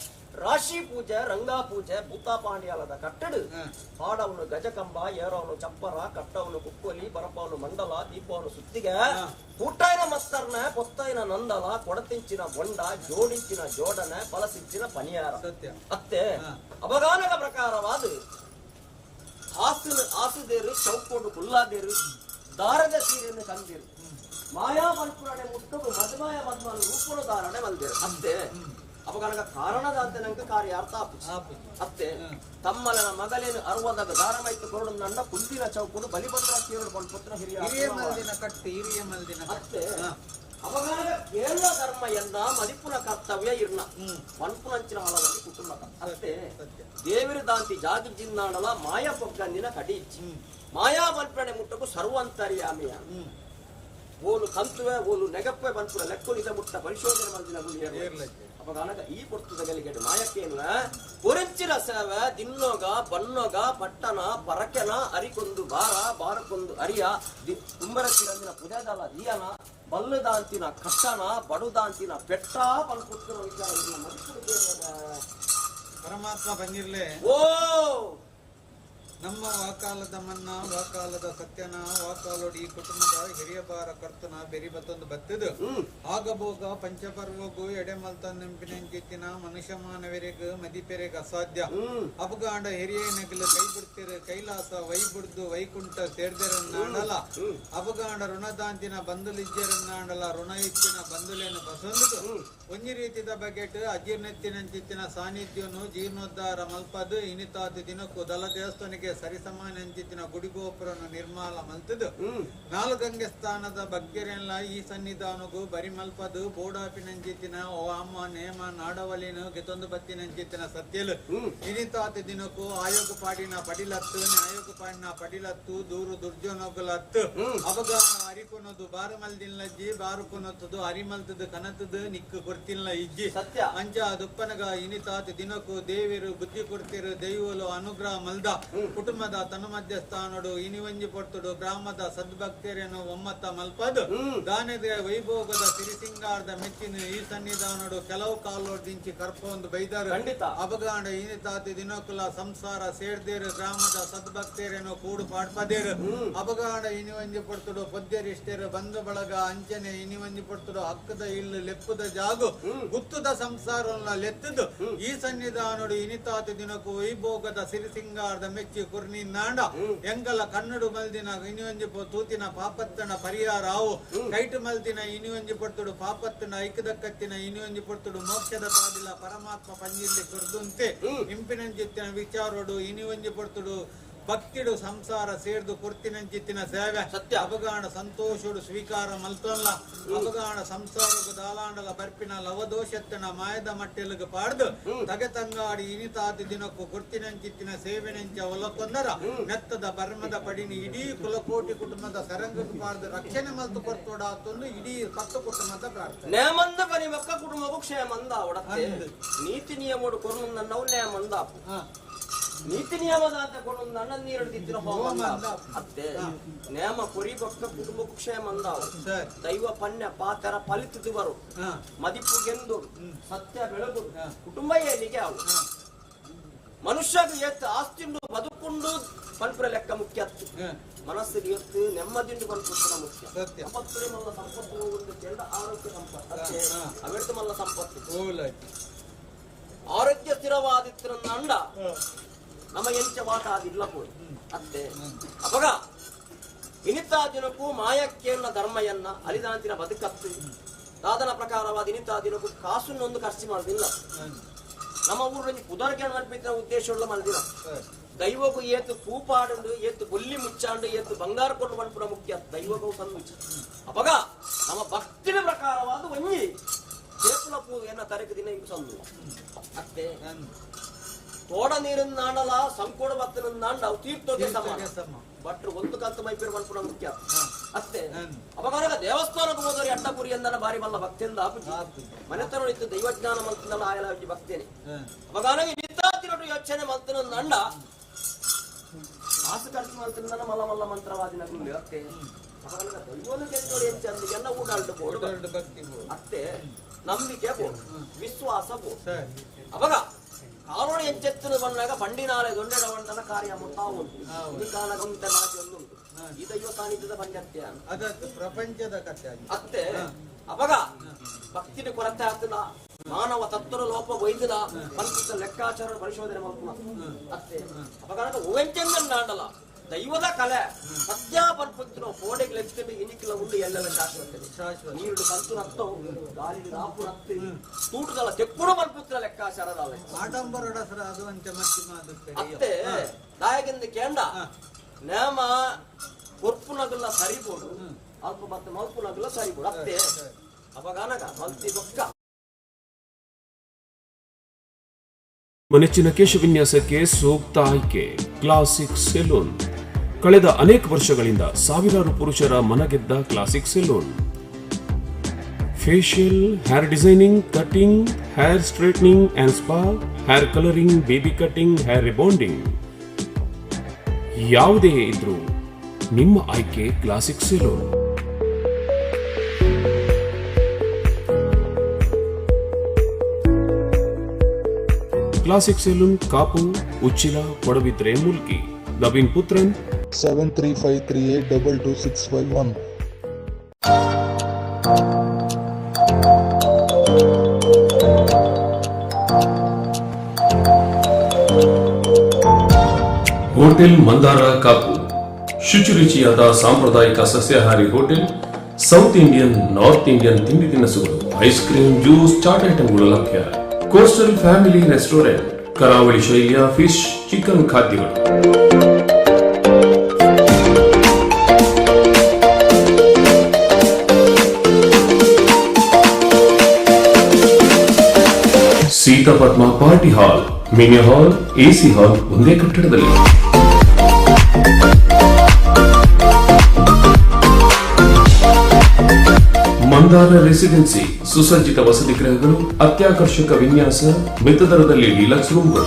ರಾಶಿ ಪೂಜೆ, ರಂಗಾ ಪೂಜೆ, ಭೂತಾಪಾಂಡ್ಯಾಲದ ಕಟ್ಟಡು, ಪಾಡವನು ಗಜಕಂಬ, ಏರವನು ಚಪ್ಪರ, ಕಟ್ಟವನು ಕುಕ್ಕೊಲಿ, ಬರಪವನು ಮಂಡಲ, ದೀಪವನು ಸುತ್ತಿಗೆ, ಕೂಟಾಯಿನ ಮಸ್ತರ್ನ, ಪೊತ್ತಾಯಿನ ನಂದಲ, ಕೊಡತಿಂಚಿನ ಬೊಂಡ, ಜೋಡಿಂಚಿನ ಜೋಡನೆ, ಬಲಸಿಂಚಿನ ಪನಿಯಾರ. ಅತ್ತೆ ಅವಗಾನದ ಪ್ರಕಾರವಾದ ಆಸುದೇರು, ಚೌಕೋಡು ಕುಲ್ಲಾದೇರು, ದಾರದ ಸೀರೆಯನ್ನು ತಂದಿರು, ಮಾಯಾ ಮಲ್ಪುರಾಣೆ ಮುಟ್ಟುಗು ಮದ್ಮಾಯ ಮದ್ಮನು ರೂಪುಣ ಧಾರಣೆ ಮಲ್ದೇರು. ಅತ್ತೆ ಅಪಗನಗ ಕಾರಣದಂತೆ ನಂಗೆ ಕಾರ್ಯಾರ್ಥ ಆಪು. ಅತ್ತೆ ತಮ್ಮಲನ ಮಗಲೇನು ಅರುವದಾಗ ದಾರಮೈತು ಕೊರಡು ನನ್ನ ಕುಂದಿನ ಚೌಕುಡು ಬಲಿಭದ್ರ ಕೇರಳು ಪುತ್ರ ಹಿರಿಯ ಹಿರಿಯ ಮಲ್ದಿನ. ಅತ್ತೆ ಅವಗಾನಗ ಕೇರಳ ಧರ್ಮ ಎನ್ನ ಮದಿಪುನ ಕರ್ತವ್ಯ ಇರ್ನ ಮನ್ಪುನಂಚಿನ ಹಲದಲ್ಲಿ ಕುಟುಂಬ. ಅತ್ತೆ ದೇವಿರ ದಾಂತಿ ಜಾತಿ ಜಿನ್ನಾಡಲ ಮಾಯಾ ಪೊಗ್ಗಂದಿನ ಕಡಿಚಿ ಮಾಯಾ ಮಲ್ಪಣೆ ಮುಟ್ಟಕು ಸರ್ವಂತರ್ಯಾಮಿಯ ಓಲು ಕಂತುವೆ ಓಲು ನೆಗಪ್ಪೆ ಬಂಪುರ ಲೆಕ್ಕುಲಿದ ಮುಟ್ಟ ಪರಿಶೋಧನೆ ಮಲ್ದಿನ ಗುಳಿಯರು. ಅಪಗಾನಗ ಈ ಪೊರ್ತುದ ಗಲಿಗೆಡು ಮಾಯಕ್ಕೇನ ಪೊರೆಂಚಿನ ಸೇವೆ ದಿನ್ನೋಗ ಬನ್ನೋಗ ಪಟ್ಟಣ ಪರಕೆನ ಅರಿಕೊಂದು ಬಾರ ಬಾರಕ್ಕೊಂದು ಅರಿಯ ಕುಂಬರ ಚಿರಂದಿನ ಪುಜಾದಲ ದಿಯನ ಬಲ್ಲದಾಂತಿನ ಕಟ್ಟಣ ಬಡುದಾಂತಿನ ಪೆಟ್ಟ ಪಲ್ಪುತ್ತಿನ ವಿಚಾರ ಪರಮಾತ್ಮ ಬಂದಿರ್ಲೆ. ಓ ನಮ್ಮ ವಾಕಾಲದ ಮನ್ನ, ವಾಕಾಲದ ಸತ್ಯನ, ವಾಕಾಲೋಡಿ ಕುಟುಂಬದ ಹಿರಿಯ ಬಾರ ಕರ್ತನ ಬೆರಿ ಬತ್ತೊಂದು ಬತ್ತದು ಆಗಭೋಗ ಪಂಚಪರ್ವಗು ಎಡೆಮಲ್ತ ನೆಂಪಿನೆಂಚಿತ್ತಿನ ಮನುಷ್ಯ ಮಾನವರಿಗ ಮದಿಪೆರೆಗ್ ಅಸಾಧ್ಯ. ಅಪಗಾಂಡ ಹಿರಿಯ ನಗಲು ಕೈ ಬಿಡ್ತಿರು ಕೈಲಾಸ ವೈ ಬಿಡ್ದು ವೈಕುಂಠ ಸೇರ್ದೆರನ್ನಾಡಲ. ಅಪಗಾಂಡ ಋಣದಾಂತಿನ ಬಂಧುಲಿಜ್ಜರನ್ನಾಡಲ, ಋಣ ಇಚ್ಚಿನ ಬಂಧುಲೇನು ಬಸಂದು ಒಂಜಿ ರೀತಿದ ಬಗೆಟ್ ಅಜೀರ್ಣೆತ್ತಿನಂಚಿತ್ತಿನ ಸಾನ್ನಿಧ್ಯನು ಜೀರ್ಣೋದ್ಧಾರ ಮಲ್ಪದು ಇನಿತಾದ ದಿನಕ್ಕೂ ದಲ ದೇವಸ್ಥಾನಕ್ಕೆ ಸರಿಸಮಾನಂಚಿತ್ತಿನ ಗುಡಿಗೋಪುರನು ನಿರ್ಮಾಲ ಮಲ್ತದು ನಾಲ್ಗಂಗೆ ಸ್ಥಾನದ ಬಗ್ಗೆರೆಲ್ಲ ಈ ಸನ್ನಿಧಾನಗು ಬರಿ ಮಲ್ಪದು ಬೋಡಾಪಿನಂಚಿತ್ತಿನ ವಾಮ ನೇಮ ನಾಡವಲಿನು ಗೆತೊಂದು ಬತ್ತಿನಂಚಿತ್ತಿನ ಸತ್ಯಲು ಇನಿತಾತ ದಿನಕ್ಕೂ ಆಯೋಗ ಪಾಡಿನ ಪಡಿಲತ್ತು ನ್ಯಾಯೋಗ ಪಾಡಿನ ಪಡಿಲತ್ತು ದೂರು ದುರ್ಜನೋಗಲತ್ತು ಅವಗಾನ ಅರಿಕೊನದು ಬಾರು ಮಲ್ದಿಲ್ಲಜ್ಜಿ ಬಾರು ಕೊನತ್ತದು ಅರಿಮಲ್ತದು ಕನತದು ನಿಕ್ಕು ಕೊಡ್ತಿಲ್ಲ ಇಜ್ಜಿ ಸತ್ಯ. ಅಂಚ ದುಪ್ಪನಗ ಇನಿತಾತ ದಿನಕ್ಕೂ ದೇವಿರು ಬುದ್ಧಿ ಕೊಡ್ತಿರು ದೈವಲು ಅನುಗ್ರಹ ಮಲ್ದ ಕುಟುಂಬದ ತನು ಮಧ್ಯಸ್ಥಾನಡು ಇನಿವಂಜಿ ಪೊರ್ತುಡು ಗ್ರಾಮದ ಸದ್ಭಕ್ತರೇನು ಒಮ್ಮತ ಮಲ್ಪದು ದಾನದ ವೈಭೋಗದ ಸಿರಿಸಿಂಗಾರದ ಮೆಚ್ಚಿನ ಈ ಸನ್ನಿಧಾನಡು ಕೆಲವು ಕಾಲೋಡ್ದಿಂಚಿ ಕರ್ಪೊಂದು ಬೈದರು. ಅಬಗಾಂಡ ಇನಿತಾತಿ ದಿನಕುಲ ಸಂಸಾರ ಸೇರ್ದೇರು ಗ್ರಾಮದ ಸದ್ಭಕ್ತರೇನು ಕೂಡು ಪಾಡ್ಪದೇರು. ಅಬಗಾಂಡ ಇನಿವಂಜಿ ಪೊರ್ತುಡು ಪದ್ಯರಿಷ್ಟೇರು ಬಂಧು ಬಳಗ ಅಂಚನೆ ಇನಿವಂಜಿ ಪೊರ್ತುಡು ಹಕ್ಕದ ಇಲ್ಲು ಲೆಪ್ಪುದ ಜಾಗು ಗುತ್ತದ ಸಂಸಾರ ಲೆತ್ತದು ಈ ಸನ್ನಿಧಾನಡು ಇನಿತಾತಿ ದಿನಕ್ಕೂ ವೈಭೋಗದ ಸಿರಿಸಿಂಗಾರದ ಮೆಚ್ಚಿ ಕುರ್ನಿ ನಾಂಡ ಎಂಗಲ ಕನ್ನಡು ಮಲ್ದಿನ ಇನಿವಂಜಿ ತೂತಿನ ಪಾಪತ್ತನ ಪರಿಹಾರ ಆವು ಕೈಟು ಮಲ್ದಿನ ಇನಿವಂಜಿ ಪೊರ್ತುಡು ಪಾಪತ್ತನ ಐಕದಕ್ಕತ್ತಿನ ಇನಿವಂಜಿ ಪೊರ್ತುಡು ಮೋಕ್ಷದ ತಾದಿಲ್ಲ ಪರಮಾತ್ಮ ಪಂಜಿಲ್ಲಿ ಕುರ್ದುಂತೆ ಇಂಪಿನಂಜಿತ್ತಿನ ವಿಚಾರೋಡು ಇನಿವಂಜಿ ಪೊರ್ತುಡು ಭಕ್ತಿಡು ಸಂಸಾರ ಸೇರ್ದು ಕೊರ್ತಿನಂಚಿತ್ತಿನ ಸೇವೆ ಸತ್ಯ. ಅಪಗಾಣ ಸಂತೋಷಡು ಸ್ವೀಕಾರ ಮಲ್ತೊಲ್ಲ ಅಪಗಾಣ ಸಂಸಾರಗು ದಾಲಾಂಡಲ ಬರ್ಪಿನ ಲವದೋಷತ್ತನ ಮಾಯದ ಮಟ್ಟೆಲುಗು ಪಾಡ್ದು ತಗೆ ತಂಗಾಡಿ ಇನಿತಾತಿ ದಿನಕ್ಕೂ ಕೊರ್ತಿನಂಚಿತ್ತಿನ ಸೇವೆನಂಚ ಒಲಕೊಂದರ ನೆತ್ತದ ಬರ್ಮದ ಪಡಿನಿ ಇಡೀ ಕುಲಕೋಟಿ ಕುಟುಂಬದ ಸರಂಗಕ್ಕೆ ಪಾಡ್ದು ರಕ್ಷಣೆ ಮಲ್ತು ಕೊರ್ತೋಡಾತೊಂದು ಇಡೀ 10 ಕುಟುಂಬದ ಪ್ರಾರ್ಥನೆ. ನೇಮಂದ ಬನಿ ಮಕ್ಕ ಕುಟುಂಬಕ್ಕೂ ಕ್ಷೇಮಂದ ಅವಡತ್ತೆ ನೀತಿ ನಿಯಮೋಡು ಕೊರ್ನವು ನೇಮಂದ ನೀತಿ ನಿಯಮದ ಕೊಡೊಂದು ಅಣ್ಣ ನೀರು ಹೋಮ ಅತ್ತೆ ನೇಮ ಕೊರಿ ಭಕ್ತ ಕುಟುಂಬಕ್ಕೂ ಕ್ಷೇಮ ಅಂದಾವು ದೈವ ಪನ್ಯ ಪಾತರ ಫಲಿತದು ಬರು ಮದಿಪು ಗೆಂದು ಸತ್ಯ ಬೆಳಗು ಕುಟುಂಬ ಏನಿಗೆ ಅವು ಮನುಷ್ಯಗೆ ಎತ್ತು ಆಸ್ತಿಂಡು ಬದುಕುಂಡು ಪನ್ಪುರ ಲೆಕ್ಕ ಮುಖ್ಯ ಅತ್ತು ಮನಸ್ಸಿಗೆ ಎತ್ತು ನೆಮ್ಮದಿಂಡು ಪನ್ಪುರ ಮುಖ್ಯ. ಸಂಪತ್ತು ಮಲ್ಲ ಸಂಪತ್ತು ಒಂದು ಕೆಂಡ ಆರೋಗ್ಯ ಸಂಪತ್ತು ಅತ್ತೆ ಅವೆಡ್ತು ಮಲ್ಲ ಸಂಪತ್ತು ಆರೋಗ್ಯ ಸ್ಥಿರವಾದಿತ್ತಿನ ಅಂಡ ನಮ್ಮ ಎಂಚ ವಾಟ ಅದಿಲ್ಲ ಪೋಯಿ ಅತ್ತೆ ಅಪಗ ಇನಿತಾ ದಿನಕ್ಕೂ ಮಾಯಕ್ಕೇನ ಧರ್ಮಯನ್ನ ಅಲಿದಾಂತಿನ ಬದುಕತ್ತು ದಾದನ ಪ್ರಕಾರವಾದ ಇನಿತಾ ದಿನಕ್ಕೂ ಕಾಸುನ್ನೊಂದು ಖರ್ಚು ಮಾಡುದಿಲ್ಲ. ನಮ್ಮ ಊರಲ್ಲಿ ಪುದರ್ಗೆ ಮಲ್ಪಿದ್ದ ಉದ್ದೇಶವುಳ್ಳ ಮಲ್ದಿನ ದೈವಗೂ ಏತು ಕೂಪಾಡುಂಡು ಏತು ಬೊಲ್ಲಿ ಮುಚ್ಚಾಂಡು ಏತು ಬಂಗಾರ ಕೊಂಡು ಮನ್ಪುರ ಮುಖ್ಯ ದೈವಗೂ ಸಂದುಚ. ಅಪಗ ನಮ್ಮ ಭಕ್ತಿನ ಪ್ರಕಾರವಾದ ಒಂಜಿ ಸೇಪುಲ ಪೂ ಎನ್ನ ತರಕ ದಿನ ಇಂಕು ಸಂದು ಅತ್ತೆ ತೋಡ ನೀರನ್ನಾಡಲ ಸಂಕೋಡ ಬತ್ತನನ್ನಾಂಡ ಅವು ತೀರ್ಥೋಗೆ ಸಮಾನ ಭಟ್ರು ಒಂದು ಕಂತು ಮೈಪೇರು ಮನ್ಪುರ ಮುಖ್ಯ ಅತ್ತೆ. ಅಪಗಾನಗ ದೇವಸ್ಥಾನಕ್ಕೆ ಹೋದವರು ಅಡ್ಡಪುರಿ ಎಂದನ ಬಾರಿ ಮಲ್ಲ ಭಕ್ತಿಯಿಂದ ಆಪುಜಿ ಮನೆತನ ಇತ್ತು ದೈವಜ್ಞಾನ ಮಲ್ತಿಂದಲ್ಲ ಆಯಲ ಭಕ್ತೇನೆ. ಅಪಗಾನಗ ನಿತ್ತಾತಿನೊಟ್ಟು ಯೋಚನೆ ಮಲ್ತನಂಡ ಕಾಸು ಖರ್ಚು ಮಾಡ್ತಿಂದ ಮಲ್ಲ ಮಲ್ಲ ಮಂತ್ರವಾದಿನ ಅತ್ತೆ ದೈವನು ತೆರೆದೋಡು ಎಂಚಂದು ಎಲ್ಲ ಊಡಾಲ್ಡು ಬೋಡು ಅತ್ತೆ ನಂಬಿಕೆ ಬೋಡು ವಿಶ್ವಾಸ ಬೋಡು ಅವಾಗ ಕಾಲೋಣ ಎಂಚೆತ್ತನ ಬಂದಾಗ ಬಂಡಿನಾಲೆ ದೊಡ್ಡ ಬಂಡನ ಕಾರ್ಯ ಮುಟ್ತಾ ಉಂಟು ಈ ಕಾಲ ಉಂಟ ಮಾತಿ ಒಂದುಂಟು ಈ ದೈವ ಸಾನ್ನಿಧ್ಯದ ಬಂಡತ್ತೆ ಅದದ್ದು ಪ್ರಪಂಚದ ಕಥೆ ಅತ್ತೆ ಅವಾಗ ಭಕ್ತಿನ ಕೊರತೆ ಆಗ್ತದ ಮಾನವ ತತ್ವದ ಲೋಪ ವೈದ್ಯದ ಮನಸ್ಸಿನ ಲೆಕ್ಕಾಚಾರ ಪರಿಶೋಧನೆ ಮಾಡ್కున్న ಅತ್ತೆ ಅವಾಗ ಓವೆಂಚಂದಲ್ಲ ದೈವದ ಕಲೆ ಸತ್ಯ ಪರ್ಪತ್ತಿನ ಕೋಡೆಗೆ ಲೆಚ್ಕೊಂಡು ಇನಿಕ್ಲ ಉಂಡು ಎಲ್ಲೆಲ್ಲ ಶಾಶ್ವತ ನೀರು ಕಂತು ರಕ್ತ ಗಾಳಿ ರಾಪು ರಕ್ತ ತೂಟದಲ್ಲ ತೆಕ್ಕುಡು ಮಲ್ಪುತ್ತಿನ ಲೆಕ್ಕಾಚಾರದ ಆಡಂಬರಡಸರ ಅದು ಅಂಚೆ ಮಧ್ಯಮ ಅತ್ತೆ ದಾಯಕಿಂದ ಕೇಂಡ ನೇಮ ಕೊರ್ಪುನಗಲ್ಲ ಸರಿಬೋಡು ಅಲ್ಪ ಮತ್ತೆ ಮಲ್ಪುನಗಲ್ಲ ಸರಿಬೋಡು ಅತ್ತೆ ಅವಾಗ ಮಲ್ತಿ ಬೊಕ್ಕ ಮನೆಚ್ಚಿನ ಕೇಶವಿನ್ಯಾಸಕ್ಕೆ ಸೂಕ್ತ ಆಯ್ಕೆ ಕ್ಲಾಸಿಕ್ ಸೆಲೂನ್. ಕಳೆದ ಅನೇಕ ವರ್ಷಗಳಿಂದ ಸಾವಿರಾರು ಪುರುಷರ ಮನಗೆದ್ದ classic salon. Facial, hair designing, cutting, hair straightening and spa, hair colouring, baby cutting, hair rebonding, ಯಾವುದೇ ಇದ್ರೂ ನಿಮ್ಮ ಆಯ್ಕೆ classic salon. Classic salon, Kapu, Uchila, Padubidri, Mulki. Naveen Puthran 7353822651. Hotel Mandara Kapu, ಶುಚಿರುಚಿಯಾದ ಸಾಂಪ್ರದಾಯಿಕ ಸಸ್ಯಾಹಾರಿ hotel, south Indian, north Indian ತಿಂಡಿ ತಿನಿಸುಗಳು, ice cream, juice, chat ಐಟಂಗಳು ಲಭ್ಯ. ಕೋಸ್ಟಲ್ ಫ್ಯಾಮಿಲಿ ರೆಸ್ಟೋರೆಂಟ್, ಕರಾವಳಿ ಶೈಲಿಯ ಫಿಶ್, ಚಿಕನ್ ಖಾದ್ಯಗಳು. Seetha Padma party hall, mini hall, AC hall ಒಂದೇ ಕಟ್ಟಡದಲ್ಲಿ. ಮಂದಾರ ರೆಸಿಡೆನ್ಸಿ, ಸುಸಜ್ಜಿತ ವಸತಿ ಗೃಹಗಳು, ಅತ್ಯಾಕರ್ಷಕ ವಿನ್ಯಾಸ, ಮಿತ ದರದಲ್ಲಿ ಡಿಲಕ್ಸ್ ರೂಮ್ಗಳು.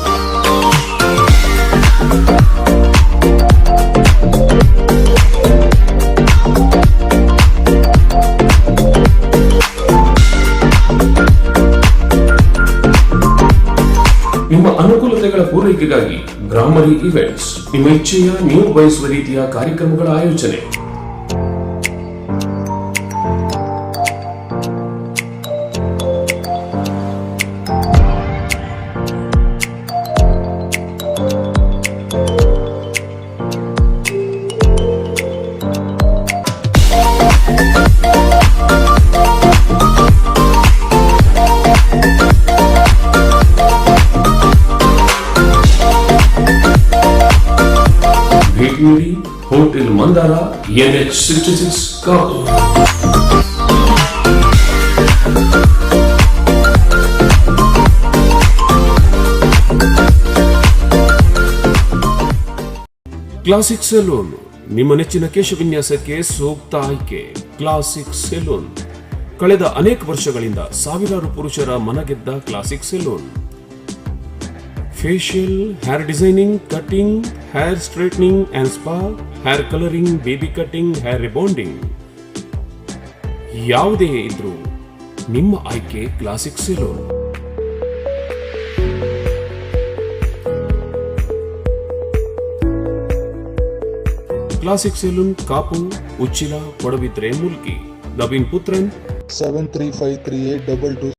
ನಿಮ್ಮ ಅನುಕೂಲತೆಗಳ ಪೂರೈಕೆಗಾಗಿ ಭ್ರಾಮರಿ ಇವೆಂಟ್ಸ್, ನಿಮ್ಮ ಇಚ್ಛೆಯ, ನೀವು ಬಯಸುವ ರೀತಿಯ ಕಾರ್ಯಕ್ರಮಗಳ ಆಯೋಜನೆ. ಭೇಟಿ ನೀಡಿ hotel Mandara, NH 66, Kapu. Classic salon, ನಿಮ್ಮ ನೆಚ್ಚಿನ ಕೇಶವಿನ್ಯಾಸಕ್ಕೆ ಸೂಕ್ತ ಆಯ್ಕೆ ಕ್ಲಾಸಿಕ್ ಸೆಲೂನ್. ಕಳೆದ ಅನೇಕ ವರ್ಷಗಳಿಂದ ಸಾವಿರಾರು ಪುರುಷರ ಮನಗೆದ್ದ classic salon. Facial, hair designing, cutting, hair straightening and spa, hair colouring, baby cutting, hair rebonding, ಯಾವುದೇ ಇದ್ರೂ ನಿಮ್ಮ ಆಯ್ಕೆ classic salon. Classic salon, Kapu, Uchila, Padubidri, Mulki. Naveen Puthran 735382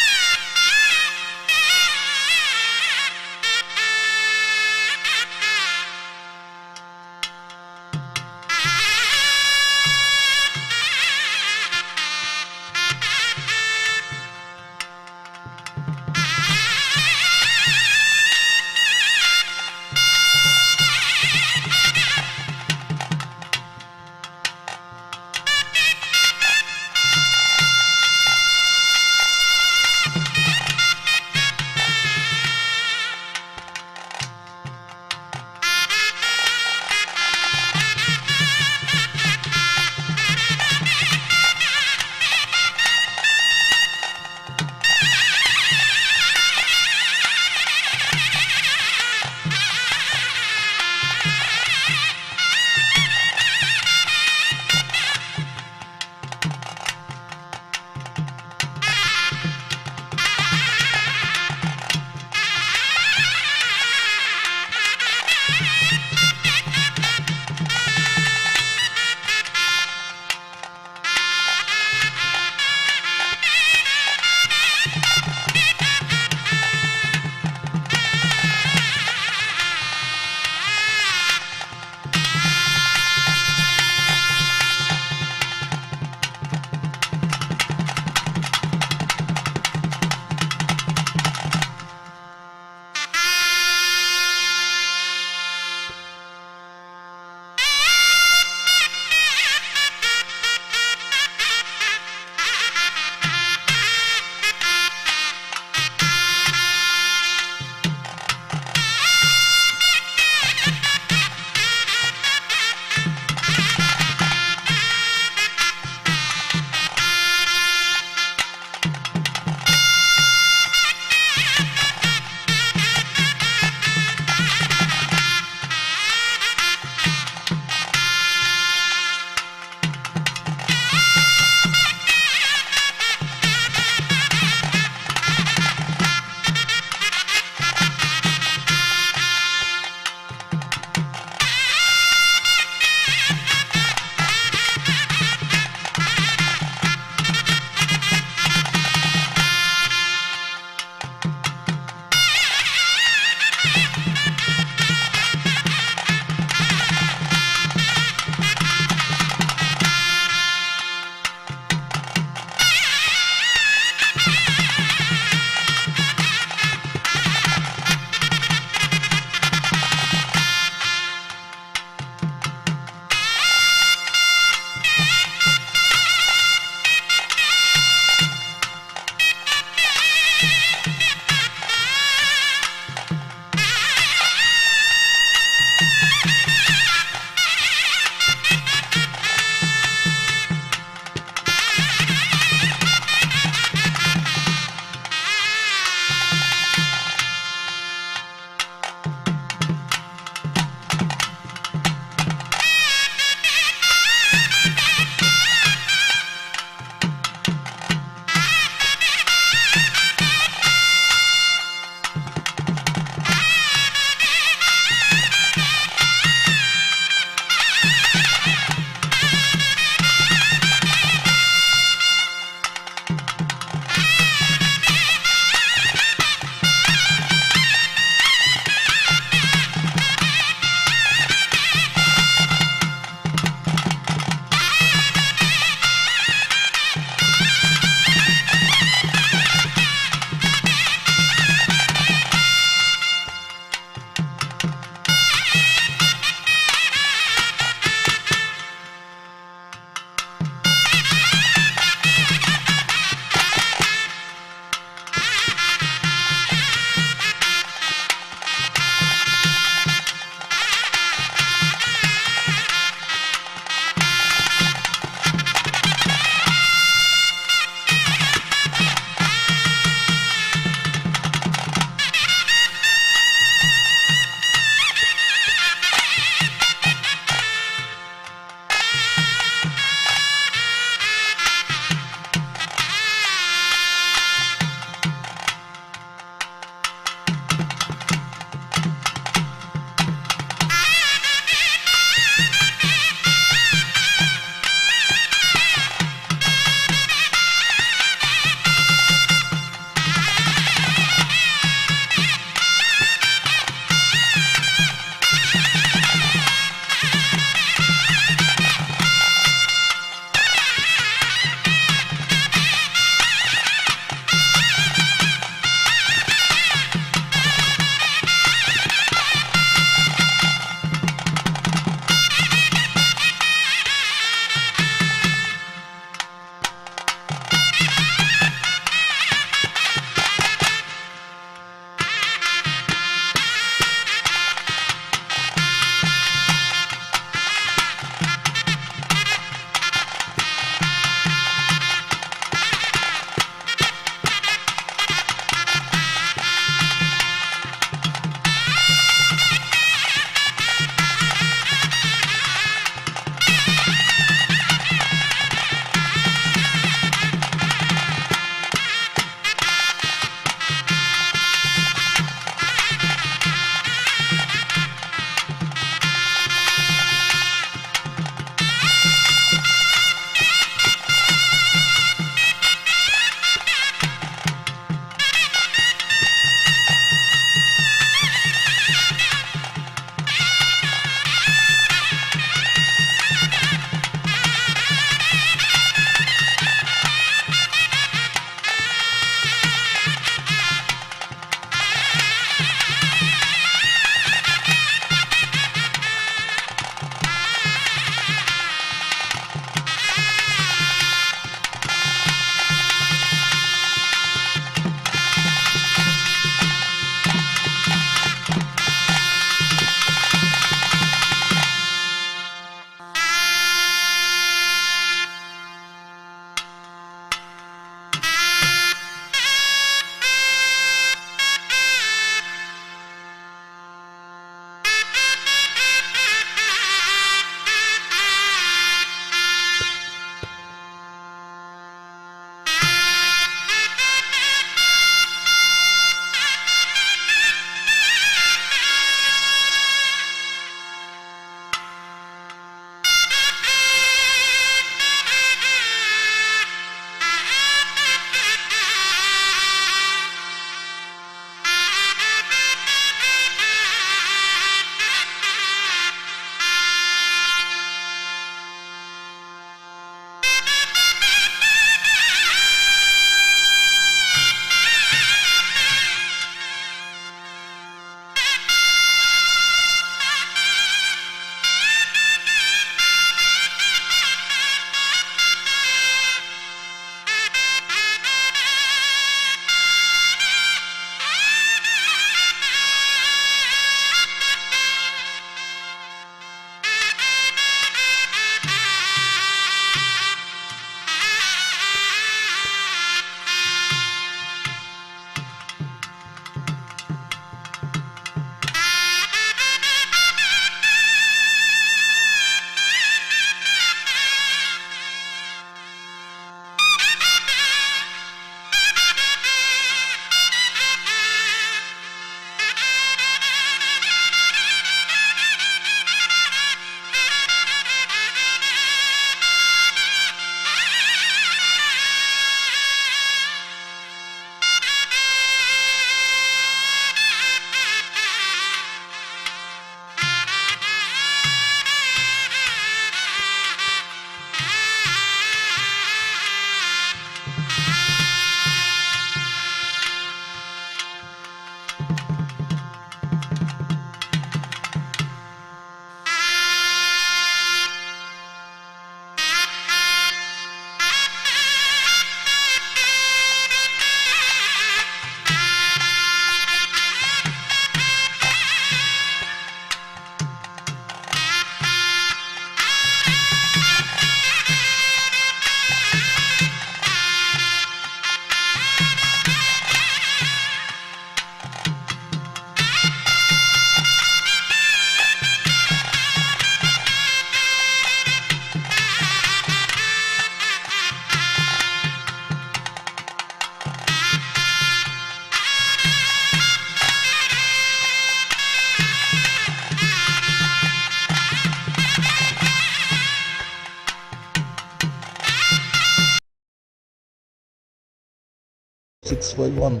651.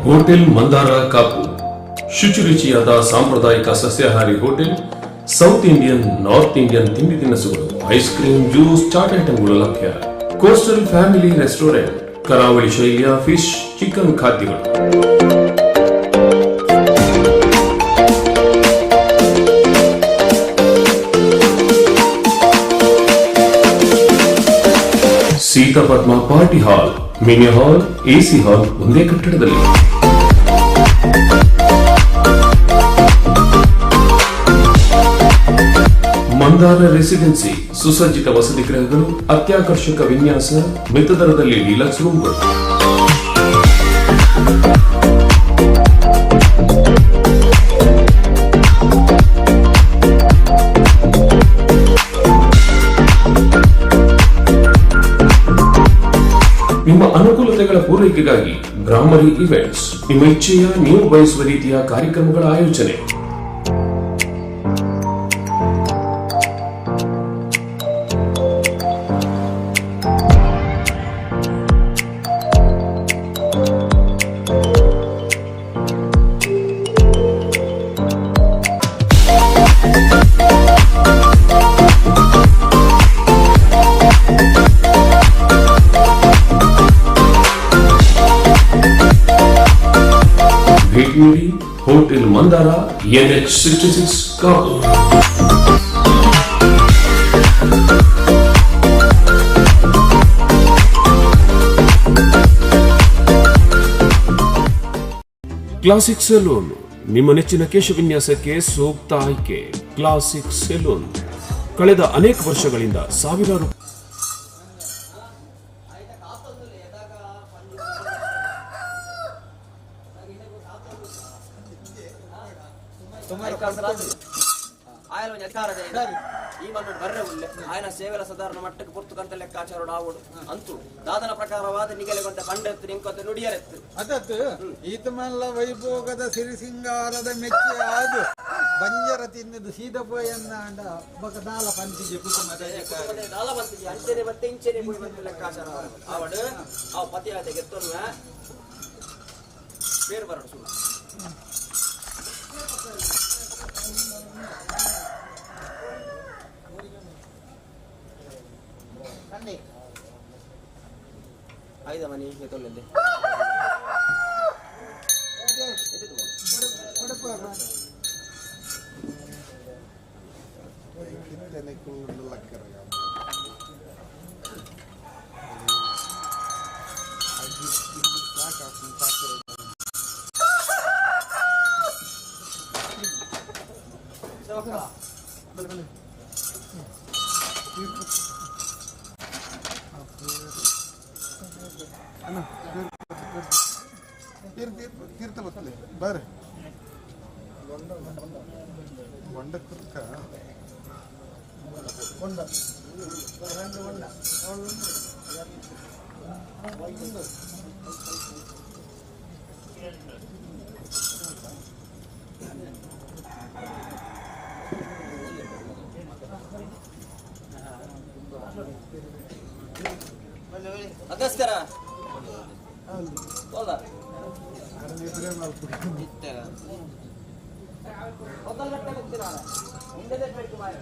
Hotel Mandara Kapu ಶುಚಿರುಚಿಯಾದ ಸಾಂಪ್ರದಾಯಿಕ ಸಸ್ಯಾಹಾರಿ hotel, south Indian, north Indian ತಿಂಡಿ ತಿನಿಸುಗಳು, ice cream, juice, chat ಐಟಂಗಳು ಲಭ್ಯ. ಕೋಸ್ಟಲ್ ಫ್ಯಾಮಿಲಿ ರೆಸ್ಟೋರೆಂಟ್, ಕರಾವಳಿ ಶೈಲಿಯ ಫಿಶ್, ಚಿಕನ್ ಖಾದ್ಯಗಳು. Sita Padma party hall, mini hall, AC hall ಒಂದೇ ಕಟ್ಟಡದಲ್ಲಿ. ಮಂದಾರ ರೆಸಿಡೆನ್ಸಿ, ಸುಸಜ್ಜಿತ ವಸತಿ ಗೃಹಗಳು, ಅತ್ಯಾಕರ್ಷಕ ವಿನ್ಯಾಸ, ಮಿತ ದರದಲ್ಲಿ ಡಿಲಕ್ಸ್ ರೂಮ್ಗಳು. ನಿಮ್ಮ ಅನುಕೂಲತೆಗಳ ಪೂರೈಕೆಗಾಗಿ ಬ್ರಾಹ್ಮರಿ ಇವೆಂಟ್ಸ್, ನಿಮ್ಮ ಇಚ್ಛೆಯ, ನೀವು ಬಯಸುವ ರೀತಿಯ ಕಾರ್ಯಕ್ರಮಗಳ ಆಯೋಜನೆ. ಭೇಟಿ ನೀಡಿ hotel Mandara, NH 66, Kapu. Classic salon, ನಿಮ್ಮ ನೆಚ್ಚಿನ ಕೇಶವಿನ್ಯಾಸಕ್ಕೆ ಸೂಕ್ತ ಆಯ್ಕೆ ಕ್ಲಾಸಿಕ್ ಸೆಲೂನ್. ಕಳೆದ ಅನೇಕ ವರ್ಷಗಳಿಂದ ಸಾವಿರಾರು ಆಯನ ಒಂಜಿ ಅಧಿಕಾರ ಈ ಮಣ್ಣು ಬರ್ರೆ ಉಲ್ಲೆ ಆಯನ ಸೇವೆಲ ಸಾಧಾರಣ ಮಟ್ಟಕ್ಕೆ ಪೊರ್ತು ಕಂತ ಲೆಕ್ಕಾಚಾರ ಆವಡು ಅಂತು ದಾದನ ಪ್ರಕಾರವಾದ ನಿಗಲೆಗೊಂಡ ಪಂಡೆತ್ತು ನಿಂಕೊಂತ ನುಡಿಯರೆತ್ತು. ಅದತ್ತು ಈತಮಲ್ಲ ವೈಭೋಗದ ಸಿರಿ ಸಿಂಗಾರದ ಮೆಚ್ಚಿ ಆದು ಬಂಜರ ತಿನ್ನದು ಸೀದ ಪೋಯನ್ನ ಅಂಡ ಬೊಕ ದಾಲ ಪಂತಿಗೆ ಕುಟುಂಬದ. ಕುಟುಂಬದ ದಾಲ ಬಂತಿಗೆ ಅಂಚೆನೆ ಮತ್ತೆ ಇಂಚೆನೆ ಪೋಯಿ ಬಂತು ಲೆಕ್ಕಾಚಾರ ಆವಡು ಅವು ಪತಿಯಾದ ಗೆತ್ತೊನ್ನ ಬೇರೆ ಬರಡು ಸುಮ್ಮ. ಐದ ಮನಿ ಗೆತ್ತೊಲ್ಲೆಂದೆ. ತೀರ್ಥ ಬತ್ತಲೆ ಬರ್ರಿ ಬೊಂಡ ಕುರ್ಕ. ಅಗಸ್ತ್ಯರ ಹೋದ. ಮೊದಲಗಟ್ಟೆ ಗೊತ್ತಿಲ್ಲ ಹಿಂದೆ ಬೇಕು ಮಾಯ.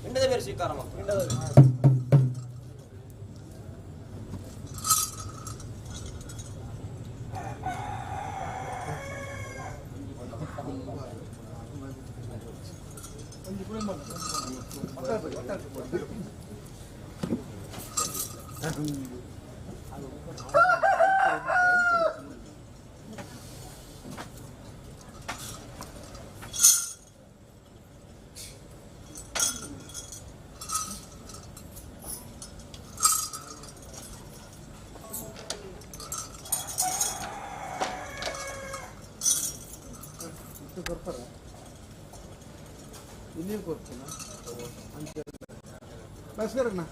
ಹಿಂಡದ ಬೇರೆ ಸ್ವೀಕಾರ ಮಾಡ್ತಾರೆ. ಕೊರ್ಪರ ಇಲ್ಲಿ ಕೊಡ್ತೀನ. ಭಾಸ್ಕರಣ್ಣ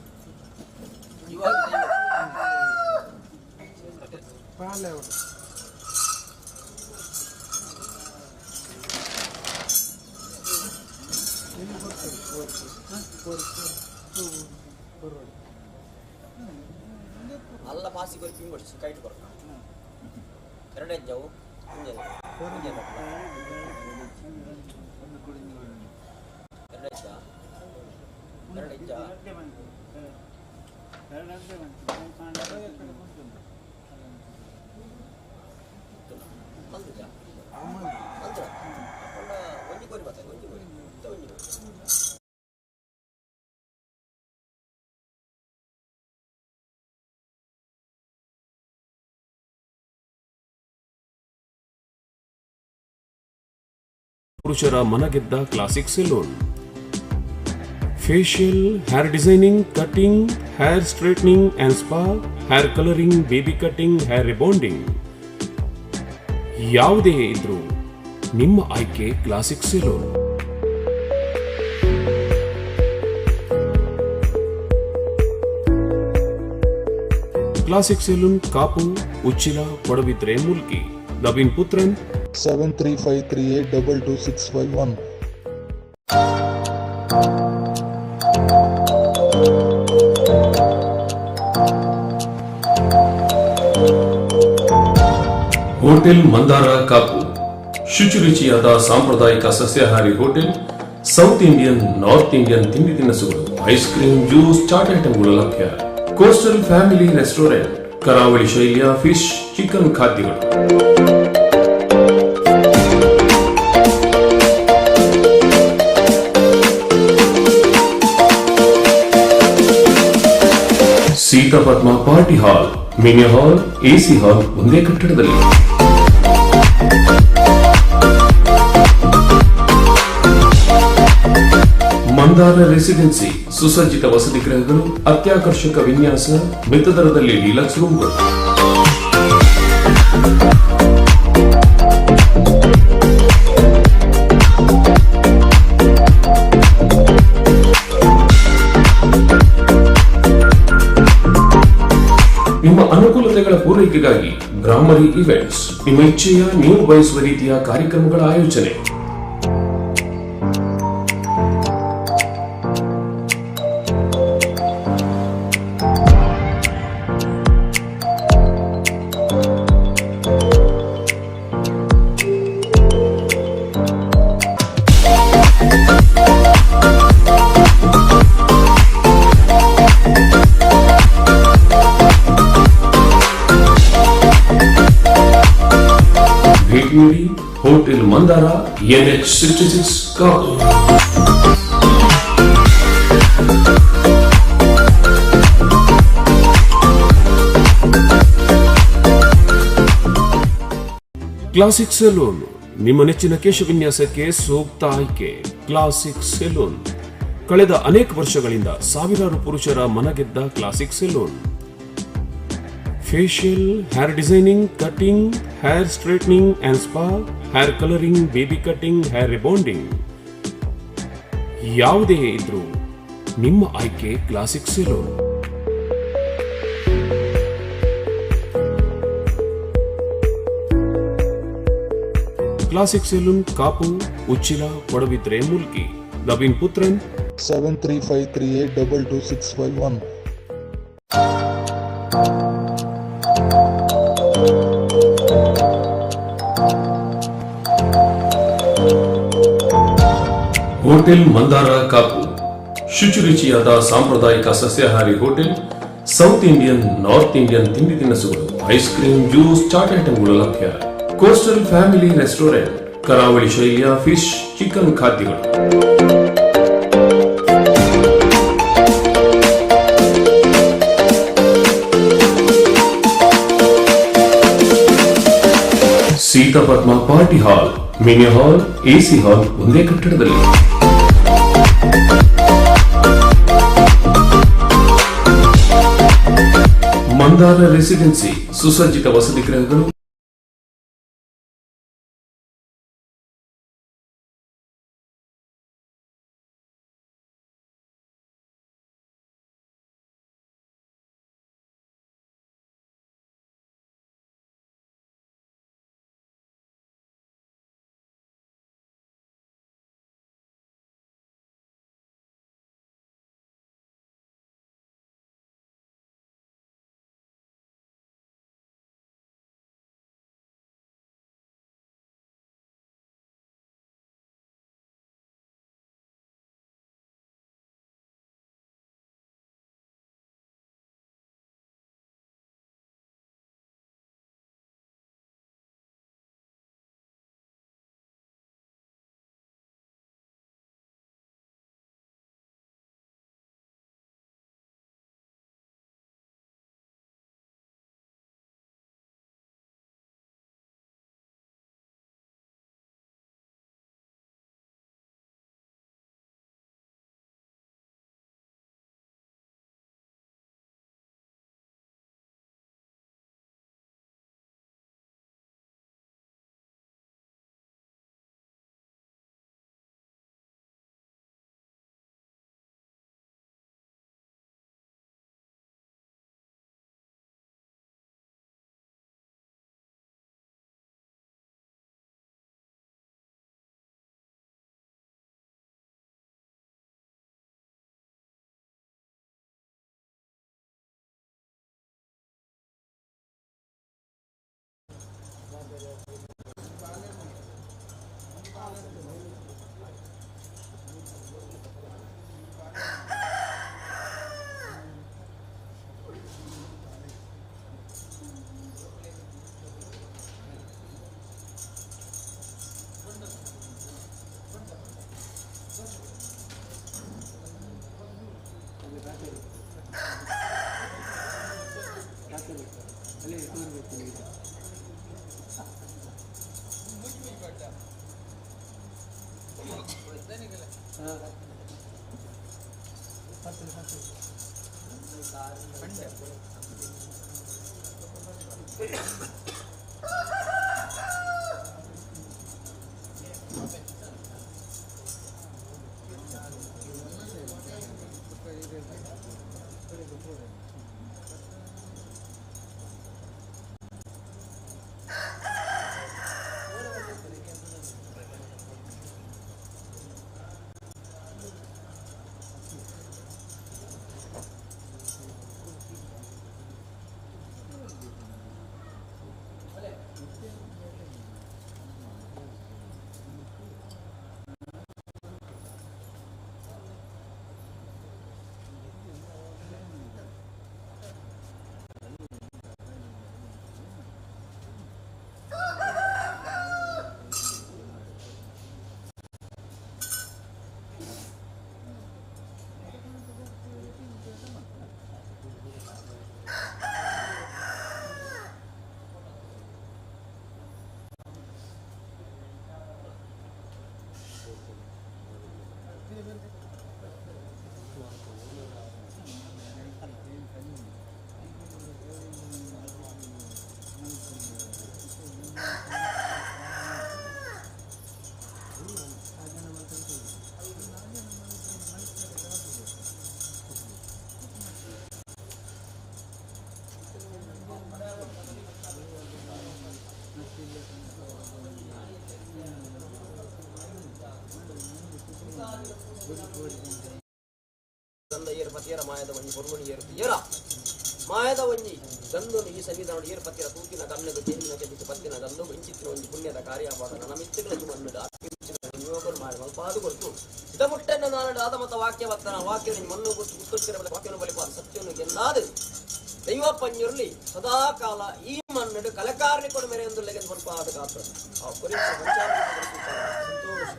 ಪಾಲೆ ಅವರು. ಅಲ್ಲ ಪಾಸಿ ಕೊರ್ಪಿ ವರ್ಷ ಕೈಟ್ ಕೊರ್ಪ ಎರಡು ಹೆಜ್ಜವು ಒಂಜೆ ಒಂಜೆ ಎರಡು ಹೆಜ್ಜ ಎರಡು ಹೆಜ್ಜ. ಮಲ್ದುಜ ಮಲ್ದ್ರ ಅಪ್ಪಂಡ ಒಂಜಿ ಕೋರಿ ಬತ್ತ ಒಂಜಿ ಕೋರಿ ಇತ್ತ ಒಂಜಿ ಕೋರಿ. ಪುರುಷರ ಮನಗೆದ್ದ classic salon. Facial, hair designing, cutting, hair straightening and spa, hair colouring, baby cutting, hair rebonding, ಯಾವುದೇ ಇದ್ರೂ ನಿಮ್ಮ ಆಯ್ಕೆ classic salon. Classic salon, Kapu, Uchila, Padubidri, Mulki. Naveen Puthran 7353822651. Hotel Mandara Kapu, ಶುಚಿರುಚಿಯಾದ ಸಾಂಪ್ರದಾಯಿಕ ಸಸ್ಯಾಹಾರಿ hotel. South Indian, North Indian ತಿಂಡಿ ತಿನಿಸುಗಳು, ice cream, juice, chat ಐಟಂಗಳು ಲಭ್ಯ. ಕೋಸ್ಟಲ್ ಫ್ಯಾಮಿಲಿ ರೆಸ್ಟೋರೆಂಟ್, ಕರಾವಳಿ ಶೈಲಿಯ ಫಿಶ್, ಚಿಕನ್ ಖಾದ್ಯಗಳು. Sita Padma party hall, mini hall, AC hall ಒಂದೇ ಕಟ್ಟಡದಲ್ಲಿ. ಮಂದಾರ ರೆಸಿಡೆನ್ಸಿ, ಸುಸಜ್ಜಿತ ವಸತಿ ಗೃಹಗಳು, ಅತ್ಯಾಕರ್ಷಕ ವಿನ್ಯಾಸ, ಮಿತ ದರದಲ್ಲಿ ಡಿಲಕ್ಸ್ ರೂಮ್ಗಳು. ನಿಮ್ಮ ಅನುಕೂಲತೆಗಳ ಪೂರೈಕೆಗಾಗಿ ಬ್ರಾಹ್ಮರಿ ಇವೆಂಟ್ಸ್. ನಿಮ್ಮ ಇಚ್ಛೆಯ, ನೀವು ಬಯಸುವ ರೀತಿಯ ಕಾರ್ಯಕ್ರಮಗಳ ಆಯೋಜನೆ. ಭೇಟಿ ನೀಡಿ hotel Mandara, NH 66, Kapu. Classic salon, ನಿಮ್ಮ ನೆಚ್ಚಿನ ಕೇಶವಿನ್ಯಾಸಕ್ಕೆ ಸೂಕ್ತ ಆಯ್ಕೆ ಕ್ಲಾಸಿಕ್ ಸೆಲೂನ್. ಕಳೆದ ಅನೇಕ ವರ್ಷಗಳಿಂದ ಸಾವಿರಾರು ಪುರುಷರ ಮನಗೆದ್ದ classic salon. Facial, hair designing, cutting, hair straightening and spa, hair colouring, baby cutting, hair rebonding, ಯಾವುದೇ ಇದ್ರೂ ನಿಮ್ಮ ಆಯ್ಕೆ classic salon. Classic salon, Kapu, Uchila, Padubidri, Mulki. Naveen Puthran 7353822651. Hotel Mandara Kapu, ಶುಚಿರುಚಿಯಾದ ಸಾಂಪ್ರದಾಯಿಕ ಸಸ್ಯಾಹಾರಿ hotel. South Indian, North Indian ತಿಂಡಿ ತಿನಿಸುಗಳು, ice cream, juice, chat ಐಟಂಗಳು ಲಭ್ಯ. ಕೋಸ್ಟಲ್ ಫ್ಯಾಮಿಲಿ ರೆಸ್ಟೋರೆಂಟ್, ಕರಾವಳಿ ಶೈಲಿಯ ಫಿಶ್, ಚಿಕನ್ ಖಾದ್ಯಗಳು. Sita Padma party hall, mini hall, AC hall ಒಂದೇ ಕಟ್ಟಡದಲ್ಲಿ. ಮಂದಾರ ರೆಸಿಡೆನ್ಸಿ, ಸುಸಜ್ಜಿತ ವಸತಿ ಗೃಹಗಳು. ಮಾಯದ ಒಂಜಿ ಹೊರ್ಮಣಿ ಏರು ಏರ ಮಾಯದ ಒಂಜಿ ಗಂಧನು ಈ ಸನ್ನಿಧಾನ ಏರು ಪತ್ತಿರ ತೂಕಿನ ಕಣ್ಣಗ ತೇರಿನ ಕೆದಿತ್ತು ಪತ್ತಿನ ಗಂಧು ಇಂಚಿತ್ತಿನ ಒಂಜಿ ಪುಣ್ಯದ ಕಾರ್ಯಪಾದ ನನ್ನ ಮಿತ್ತುಗಳ ಮಣ್ಣು ನಿಯೋಗಗಳು ಮಾಡಿ ಮಲ್ಪಾದು ಕೊಡ್ತು ಇದಮುಟ್ಟೆನ್ನ ನಾನು ಆದ ಮತ ವಾಕ್ಯ ಬತ್ತನ ವಾಕ್ಯ ಮಣ್ಣು ಗುರ್ತು ಗುತ್ತೊಚ್ಚಿರ ವಾಕ್ಯವನ್ನು ಬಲಿಪಾದ ಸತ್ಯವನ್ನು ಗೆಲ್ಲಾದು ದೈವ ಪಂಜುರ್ಲಿ ಸದಾ ಕಾಲ ಈ ಮಣ್ಣು ಕಲಕಾರಣಿ ಕೊಡ ಮೇರೆ ಎಂದು ಲೆಗೆದು ಮಲ್ಪಾದ ಕಾತ್ರ ಆ ಸಂತೋಷ.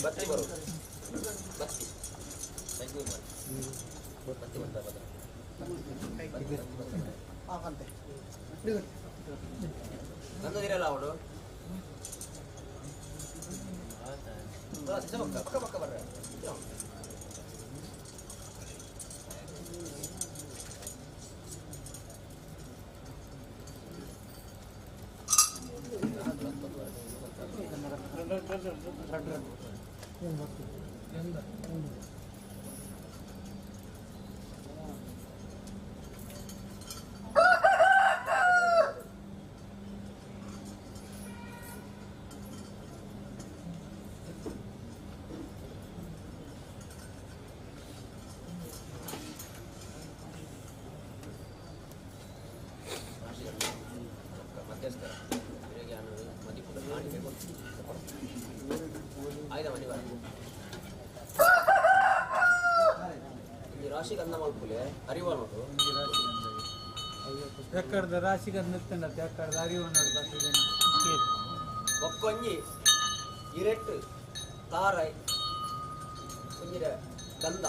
ಬತ್ತಿ ಬರೋದು ಬತ್ತಿ ಬತ್ತಿ ಬಂದಿರಲ್ಲ ಅವಳು ಪಕ್ಕ ಪಕ್ಕ ಬರ್ರ. ಎಕ್ಕಡ್ದ ರಾಶಿಗಂಧ ಎಕ್ಕಡ್ದ ಅರಿವು ಒಕ್ಕೊಂಜಿ ಇರೆಟ್ಟು ತಾರೈ ಒಂಜಿರ ಗಂಧ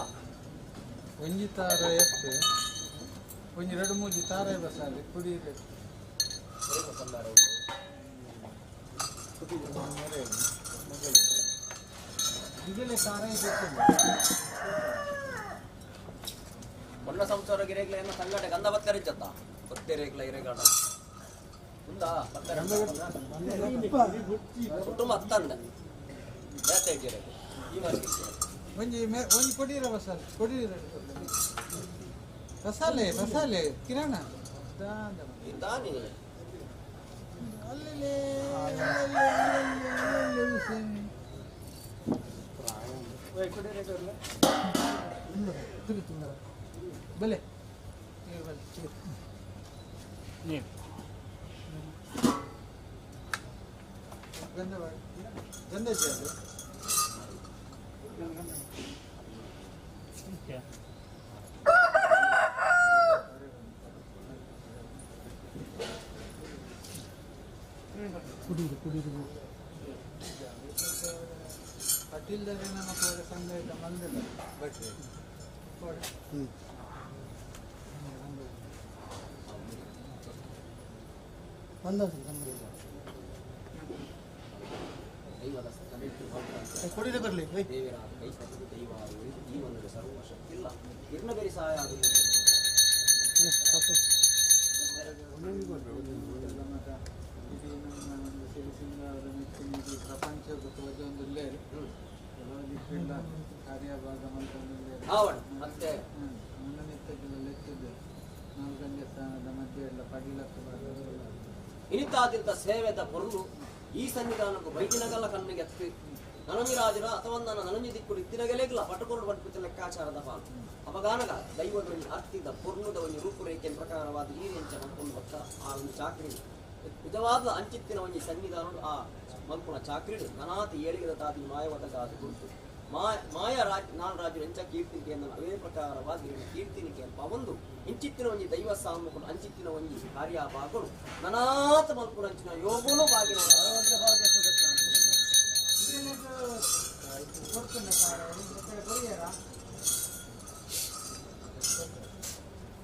ಒಂಜಿ ತಾರ ಎತ್ತು ಒಂಜಿ ಎರಡು ಮೂಜಿ ತಾರೈ ಬಸಾಲೆ ಕುಡಿ ಇದೆಲ್ಲ ತಾರೈ ಬಣ್ಣ ಸಂಸಾರ ಗಿರೇಗ್ಲ ಏನೋ ಸಂಗಟ ಗಂಧ ಬತ್ತರಿಚ್ಚತ್ತ ಬತ್ತೇರೇಗ್ಲ ಇರೆಗಾಡ ಉಂದಾ ಕುಟುಂಬ ಅತ್ತಂದ ಒಂಜಿ ಒಂಜಿ ಕೊಡಿರ ಬಸಾಲೆ ಕೊಡಿರ ಬಸಾಲೆ ಬಸಾಲೆ ಕಿರಣ ತಾನಿ ಅಲ್ಲೇ ಬಲೆ ನೀರು ಗಂಧ ಗಂಧ ಇನಿತಾದಿಂತ ಸೇವೆದ ಪೊರುಳು ಈ ಸನ್ನಿಧಾನಕ್ಕೂ ಬೈದಿನಗಲ್ಲ ಕಣ್ಣಿಗೆ ಅತ್ತಿ ನನಂಜಿರಾಜರ ಅಥವಾ ನನ್ನ ನನಂಜಿ ದಿಕ್ಕುಡು ಇತ್ತಿನಗಲೇಗ್ಲ ಪಟುಕೊಂಡು ಪಟ್ಪಿತ ಲೆಕ್ಕಾಚಾರದ ಪಾಲು ಅಪಗಾನಗ ದೈವದೊಂಜಿ ಅರ್ತಿದ ಪೊರ್ಣುದ ಒಂಜಿ ರೂಪುರೇಖೆ ಪ್ರಕಾರವಾದ ಈ ಎಂಚ ಮಲ್ಕೊಂಡು ಬತ್ತ ಆ ಒಂದು ಚಾಕ್ರಿ ನಿಜವಾದ ಅಂಚಿತ್ತಿನ ಒಂಜಿ ಸನ್ನಿಧಾನ ಆ ಮಲ್ಪುನ ಚಾಕ್ರಿಡು ನನಾತಿ ಏಳಿಗದ ತಾತಿ ಮಾಯವದ ಗಾದು ಗುರುತು ಮಾಯ ರಾಜ್ ನಾನು ರಾಜು ಎಂಚ ಕೀರ್ತಿನಿಕೆ ಎಂದನು ಅವೇ ಪ್ರಕಾರವಾದ ಕೀರ್ತಿನಿಕೆ ಅಲ್ಪ ಒಂದು ಇಂಚಿತ್ತಿನ ಒಂಜಿ ದೈವ ಸಾಮುಕುಡು ಅಂಚಿತ್ತಿನ ಒಂಜಿ ಕಾರ್ಯ ಬಾಗುಡು ನನಾತ ಮಲ್ಪುನ ಅಂಚಿನ ಯೋಗುನು ಬಾಗಿನ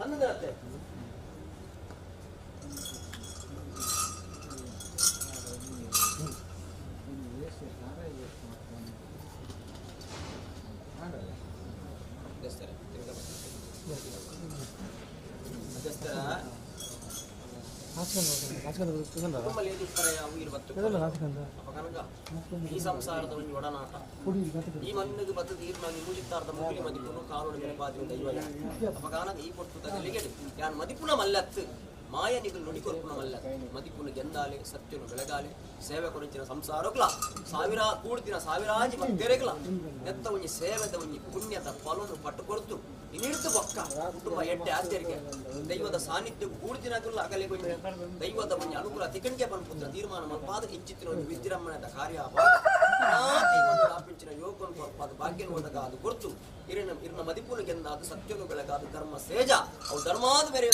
ಹನ್ನೊಂದರತ್ತೆ ಈ ಸಂಸಾರದ ಒಂದು ಒಡನಾಟ ಈ ಮಣ್ಣಿಗೆ ಬತ್ತು ತೀರ್ಮಾಗಿ ಮೂಜಿತ್ತಾರದ ಮುಗಿಲಿ ಮದಿಪುನು ಕಾಲೋಡು ಮೆನಪಾದಿನ ದೈವ ಅಪಗಾನಗ ಈ ಪೊಟ್ಟು ತಗಲಿಗೆಡು ಯಾನ್ ಮದಿಪುನ ಮಲ್ಲತ್ತು ಮಾಯ ನಿಗಲು ನುಡಿಕೊರ್ಪುನ ಮಲ್ಲತ್ತು ಮದಿಪುನು ಗೆಂದಾಲೆ ಸತ್ಯನು ಬೆಳಗಾಲೆ ಸೇವೆ ಕೊರಂಚಿನ ಸಂಸಾರಕ್ಲ ಸಾವಿರ ಕೂಡ್ತಿನ ಸಾವಿರಾಜಿ ಭಕ್ತರೆಗ್ಲ ನೆತ್ತ ಒಂಜಿ ಸೇವೆದ ಒಂಜಿ ಪುಣ್ಯದ ಫಲನು ಪಟ್ಟು ಕೊಡ್ತು ಇನ್ನಿಡ್ತು ಬೊಕ್ಕ ಕುಟುಂಬ ಎಡ್ಡೆ ಆಚರಿಗೆ ದೈವದ ಸಾನ್ನಿಧ್ಯ ಕೂಡ್ತಿನಗುಲ್ಲ ಅಗಲಿಗೊಂಜಿ ದೈವದ ಒಂಜಿ ಅನುಕೂಲ ತಿಕಣಿಕೆ ಪನ್ಪುತ್ರ ತೀರ್ಮಾನ ಮಲ್ಪಾದ ಇಂಚಿತ್ತಿನ ಒಂಜಿ ವಿಜೃಂಭಣೆದ ಕಾರ್ಯ ಪಿಂಚಿನ ಯೋಗನು ಕೊರ್ಪಾದ ಭಾಗ್ಯನು ಒದಗಾದು ಗುರ್ತು ಇರಿನ ಇರ್ನ ಮದಿಪುನು ಗೆಂದಾದು ಸತ್ಯನು ಬೆಳಗಾದು ಧರ್ಮ ಸೇಜ ಅವು ಧರ್ಮಾದ ಬೇರೆ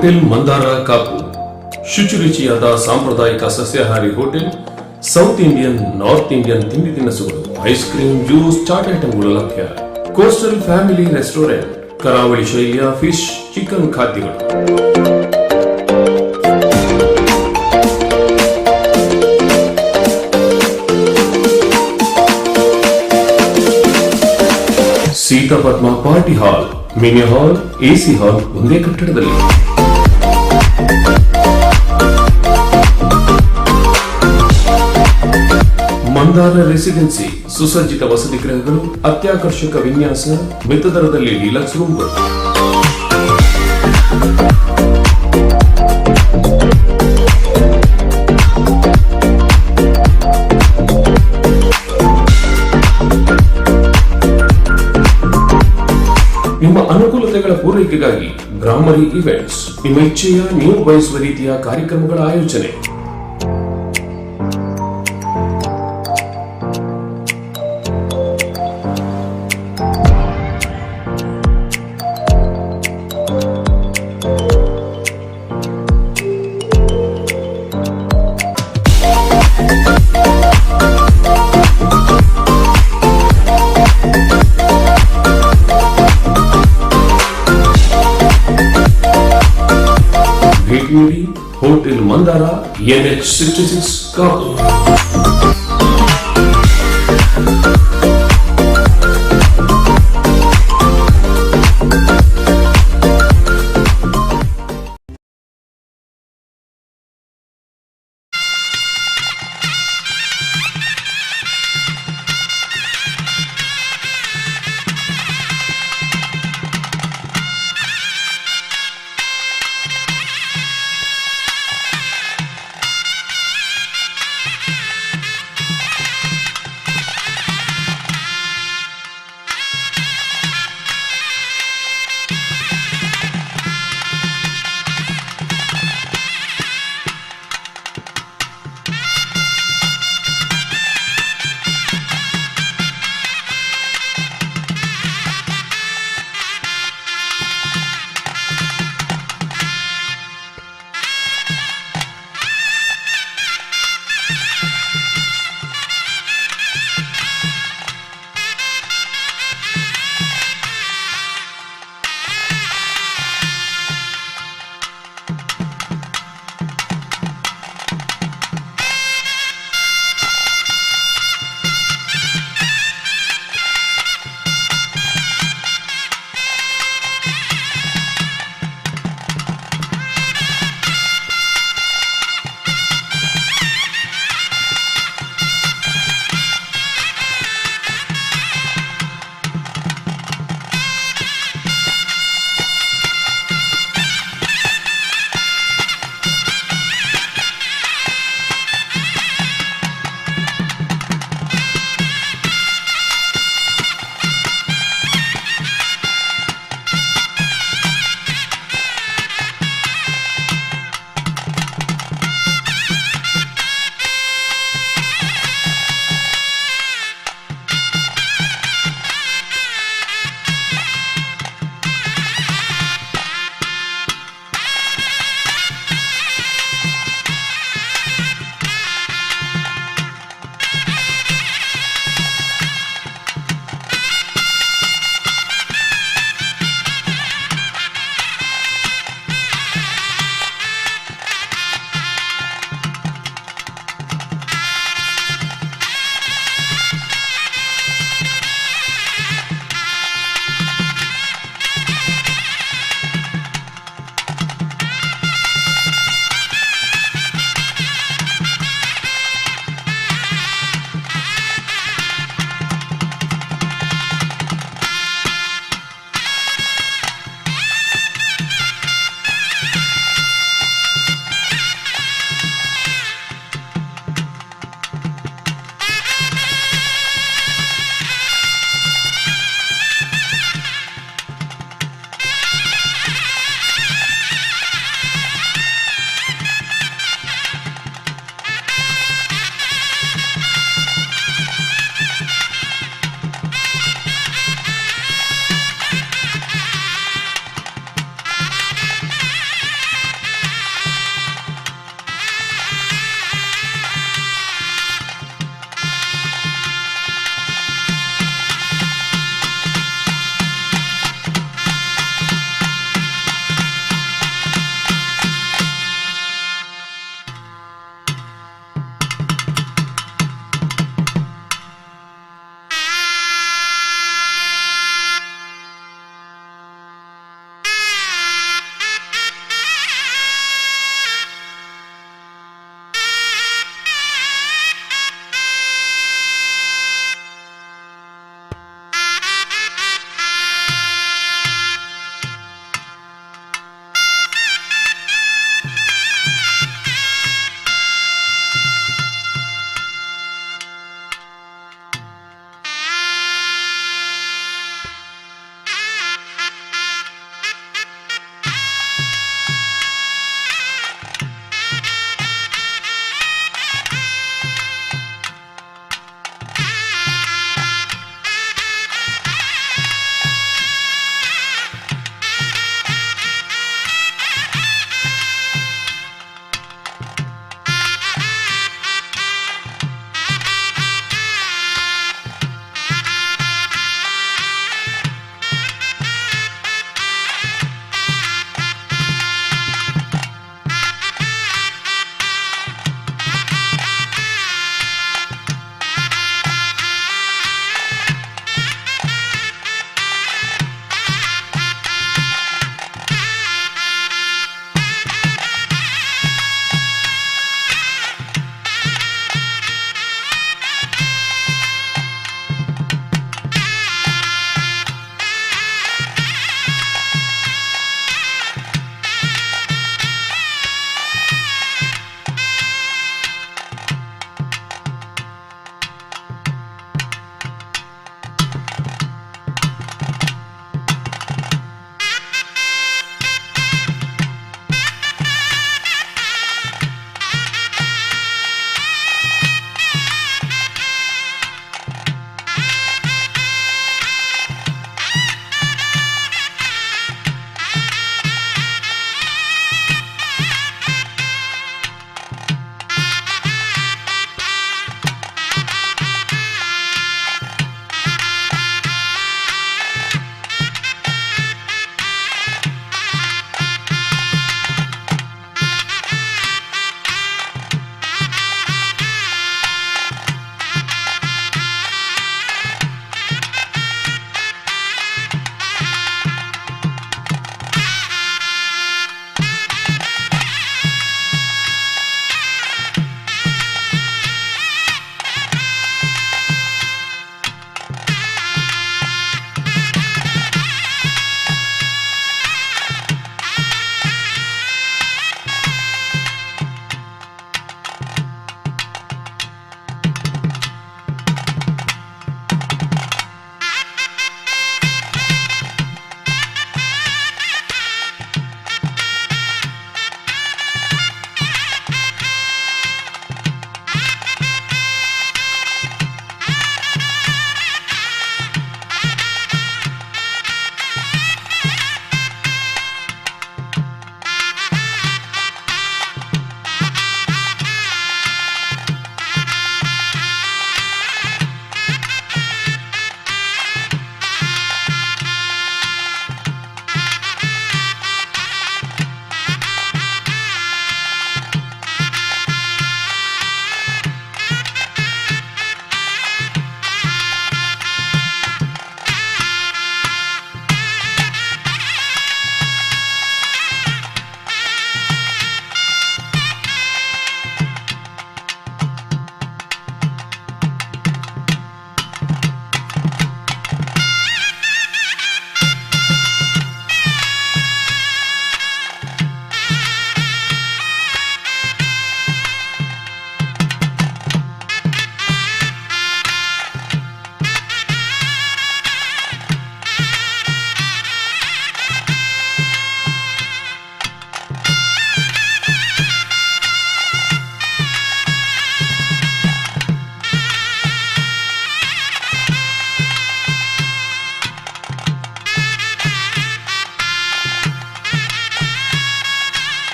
ಹೋಟೆಲ್ ಮಂದಾರ ಕಾಪು, ಶುಚಿರುಚಿಯಾದ ಸಾಂಪ್ರದಾಯಿಕ ಸಸ್ಯಾಹಾರಿ hotel, South Indian, North Indian ತಿಂಡಿ ತಿನಿಸುಗಳು, ಐಸ್ ಕ್ರೀಮ್, ಜ್ಯೂಸ್, ಚಾಟ್ ಐಟಂಗಳು ಲಭ್ಯ. ಕೋಸ್ಟಲ್ ಫ್ಯಾಮಿಲಿ ರೆಸ್ಟೋರೆಂಟ್, ಕರಾವಳಿ ಶೈಲಿಯ ಫಿಶ್, ಚಿಕನ್ ಖಾದ್ಯಗಳು. Sita Padma party hall, mini hall, AC hall ಒಂದೇ ಕಟ್ಟಡದಲ್ಲಿ. ಮಂದಾರ ರೆಸಿಡೆನ್ಸಿ, ಸುಸಜ್ಜಿತ ವಸತಿ ಗೃಹಗಳು, ಅತ್ಯಾಕರ್ಷಕ ವಿನ್ಯಾಸ, ಮಿತ ದರದಲ್ಲಿ ಡಿಲಕ್ಸ್ ರೂಮ್ಗಳು. ನಿಮ್ಮ ಅನುಕೂಲತೆಗಳ ಪೂರೈಕೆಗಾಗಿ ಭ್ರಾಮರಿ ಇವೆಂಟ್ಸ್, ನಿಮ್ಮ ಇಚ್ಛೆಯ, ನೀವು ಬಯಸುವ ರೀತಿಯ ಕಾರ್ಯಕ್ರಮಗಳ ಆಯೋಜನೆ. ಭೇಟಿ ನೀಡಿ hotel Mandara, NH 66, Kapu.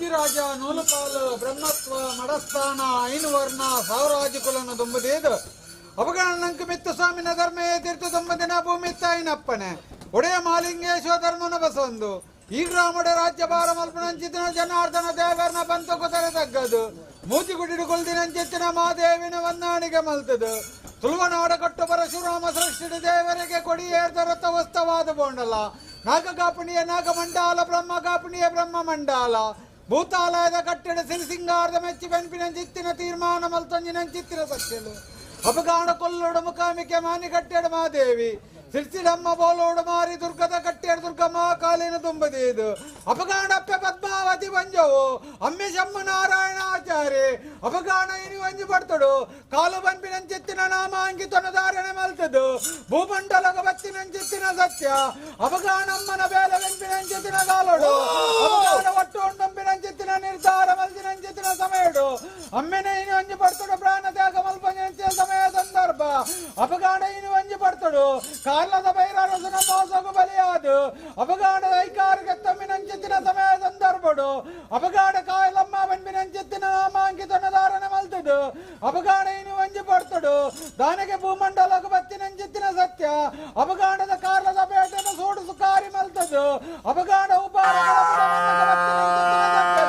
ಆದಿರಾಜ ನೂಲುಪಾಲು ಬ್ರಹ್ಮತ್ವ ಮಡಸ್ಥಾನ ಐನುವರ್ಣ ಸಾವರಾಜಕುಲನ್ನು ದುಂಬುದೇದು ಅಪಗಣನಂಕ ಮಿತ್ತ ಸ್ವಾಮಿನ ಧರ್ಮಯೇ ತೀರ್ಥ ದುಂಬದಿನ ಭೂಮಿ ತಾಯಿನಪ್ಪನೆ ಒಡೆಯ ಮಾಲಿಂಗೇಶ್ವರ ಧರ್ಮನ ಬಸೊಂದು ಈ ಗ್ರಾಮದ ರಾಜ್ಯ ಭಾರ ಮಲ್ಪನಂಚಿತ್ತಿನ ಜನಾರ್ದನ ದೇವರನ ಬಂತು ಕುದರೆ ತಗ್ಗದು ಮೂತಿಗುಡಿಡು ಕೊಲ್ದಿನಂಚಿತ್ತಿನ ಮಾದೇವಿನ ವಂದಾಣಿಗೆ ಮಲ್ತದು ತುಳುವನಾಡ ಕಟ್ಟು ಪರಶುರಾಮ ಸೃಷ್ಟಿದ ದೇವರಿಗೆ ಕೊಡಿಯೇರ್ದ ರಥ ವಸ್ತವಾದ ಬೋಂಡಲ ನಾಗಕಾಪಣಿಯ ನಾಗಮಂಡಾಲ ಬ್ರಹ್ಮ ಕಾಪಣಿಯ ಬ್ರಹ್ಮ ಮಂಡಾಲ ಭೂತಾಲಯದ ಕಟ್ಟಡ ಸಿರಿಸಿಂಗಾರದ ಮೆಚ್ಚಿ ಬೆನ್ಪಿನಂಚಿತ್ತಿನ ತೀರ್ಮಾನ ಮಲ್ತೊಂಜಿನಂಚಿತ್ತಿನ ಸತ್ಯಲು ಅಪಗಾಣ ಕೊಲ್ಲೋಡು ಮುಖಾಮಿಕೆ ಮಾನಿ ಕಟ್ಟೆಡ ಮಾದೇವಿ ಸಿರ್ಸಿಡಮ್ಮ ಬೋಲೋಡು ಮಾರಿ ದುರ್ಗದ ಕಟ್ಟೆಡ ದುರ್ಗಮ್ಮ ಕಾಲಿನ ತುಂಬದಿದು ಅಪಗಾಣಪ್ಪೆ ಪದ್ಮಾವತಿ ಬಂಜವು ಅಮ್ಮೆ ಶಮ್ಮ ನಾರಾಯಣಾಚಾರಿ ಅಪಗಾಣ ಇನಿ ಒಂಜಿ ಬರ್ತಡು ಕಾಲು ಬನ್ಪಿನಂಚಿತ್ತಿನ ನಾಮ ಅಂಕಿತನ ಧಾರಣೆ ಮಲ್ತದು ಭೂಮಂಡಲಗ ಬತ್ತಿನಂಚಿತ್ತಿನ ಸತ್ಯ ಅಪಗಾಣಮ್ಮನ ಬೇಲೆ ಬೆನ್ಪಿನಂಚಿತ್ತಿನ ಕಾಲೋಡು ಅಪಗಾಣ ಒಟ್ಟು ಉಂಡಂಬಿನಂಚಿತ್ತಿನ ನಿರ್ಧಾರ ಮಲ್ದಿನಂಚಿತ್ತಿನ ಸಮಯಡು ಅಮ್ಮೆನ ಇನಿ ಒಂಜಿ ಬರ್ತಡು ಪ್ರಾಣ ತ್ಯಾಗ ಮಲ್ಪಂಚಿನ ಸಮಯ ಸಂದರ್ಭ ಅಪಗಾಣ ಇನಿ ಒಂಜಿ ಬರ್ತಡು ಕಾರ್ಲದ ಬೈರರಸನ ಮೋಸಗು ಬಲಿಯಾದು ಅಪಗಾಣ ಐಕಾರಿಗೆ ತಮ್ಮಿನಂಚಿತ್ತಿನ ಸಮಯ ಸಂದರ್ಭಡು ಅಪಗಾಣ ಕಾಯಲಮ್ಮ ಬೆನ್ಪಿನಂಚಿತ್ತಿನ ನಾಮಾಂಕಿತನ ಧಾರಣೆ ಮಲ್ತದು ಅಪಗಾಣ ಇನಿ ಒಂಜಿ ಬರ್ತಡು ದಾನಗೆ ಭೂಮಂಡಲಗ ಬತ್ತಿನಂಚಿತ್ತಿನ ಸತ್ಯ ಅಪಗಾಣದ ಕಾರ್ಲದ ಬೇಟೆನ ಸೂಡು ಸುಕಾರಿ ಮಲ್ತದು ಅಪಗಾಣ ಉಪಾರಗಳ ಬತ್ತಿನಂಚಿತ್ತಿನ ಆ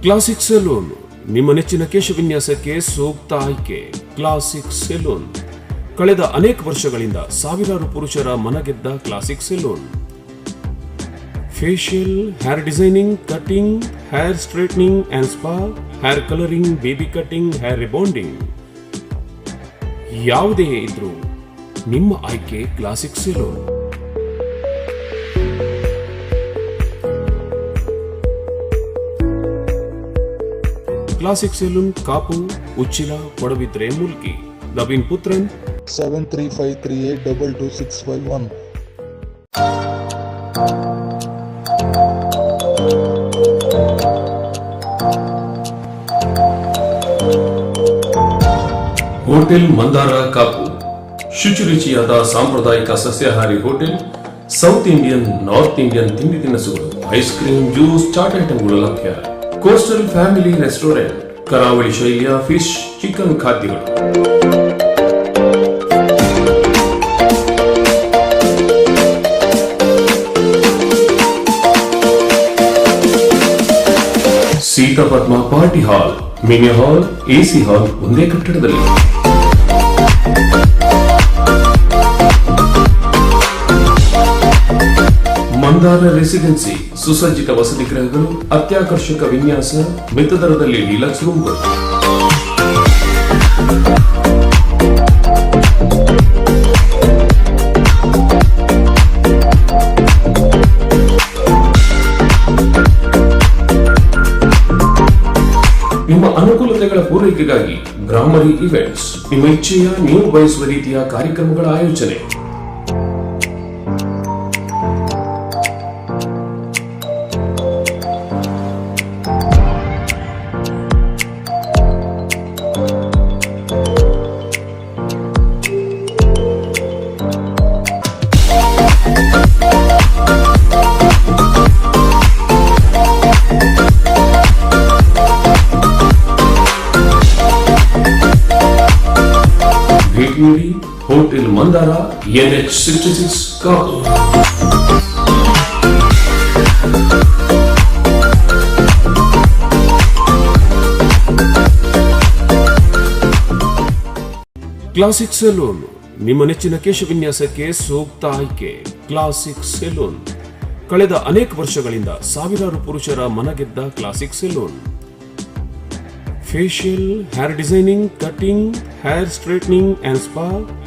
ಕ್ಲಾಸಿಕ್ ಸೆಲೂನ್ ನಿಮ್ಮ ನೆಚ್ಚಿನ ಕೇಶವಿನ್ಯಾಸಕ್ಕೆ ಸೂಕ್ತ ಆಯ್ಕೆ ಕ್ಲಾಸಿಕ್ ಸೆಲೂನ್. ಕಳೆದ ಅನೇಕ ವರ್ಷಗಳಿಂದ ಸಾವಿರಾರು ಪುರುಷರ ಮನಗೆದ್ದ classic salon. Facial, hair designing, cutting, hair straightening and spa, hair colouring, baby cutting, hair rebonding ಯಾವುದೇ ಇದ್ರೂ ನಿಮ್ಮ ಆಯ್ಕೆ classic salon. Classic salon, Kapu, Uchila, Padubidri, Mulki. Naveen Puthran. 7353822651. Hotel Mandara Kapu, ಶುಚಿರುಚಿಯಾದ ಸಾಂಪ್ರದಾಯಿಕ ಸಸ್ಯಾಹಾರಿ hotel. South Indian, North Indian ತಿಂಡಿ ತಿನಿಸುಗಳು, ice cream, juice, chat ಐಟಂಗಳು ಲಭ್ಯ. ಕೋಸ್ಟಲ್ ಫ್ಯಾಮಿಲಿ ರೆಸ್ಟೋರೆಂಟ್, ಕರಾವಳಿ ಶೈಲಿಯ ಫಿಶ್, ಚಿಕನ್ ಖಾದ್ಯಗಳು. Seetha Padma party hall, mini hall, AC hall ಒಂದೇ ಕಟ್ಟಡದಲ್ಲಿ. ಮಂದಾರ ರೆಸಿಡೆನ್ಸಿ, ಸುಸಜ್ಜಿತ ವಸತಿ ಗೃಹಗಳು, ಅತ್ಯಾಕರ್ಷಕ ವಿನ್ಯಾಸ, ಮಿತ ದರದಲ್ಲಿ ಡಿಲಕ್ಸ್ ರೂಮ್ಗಳು. ನಿಮ್ಮ ಅನುಕೂಲತೆಗಳ ಪೂರೈಕೆಗಾಗಿ ಬ್ರಾಹ್ಮರಿ ಇವೆಂಟ್ಸ್, ನಿಮ್ಮ ಇಚ್ಛೆಯ, ನೀವು ಬಯಸುವ ರೀತಿಯ ಕಾರ್ಯಕ್ರಮಗಳ ಆಯೋಜನೆ. ಭೇಟಿ ನೀಡಿ hotel Mandara, NH 66, Kapu. Classic salon, ನಿಮ್ಮ ನೆಚ್ಚಿನ ಕೇಶವಿನ್ಯಾಸಕ್ಕೆ ಸೂಕ್ತ ಆಯ್ಕೆ ಕ್ಲಾಸಿಕ್ ಸೆಲೂನ್. ಕಳೆದ ಅನೇಕ ವರ್ಷಗಳಿಂದ ಸಾವಿರಾರು ಪುರುಷರ ಮನಗೆದ್ದ classic salon. Facial, hair designing, cutting, hair straightening and spa,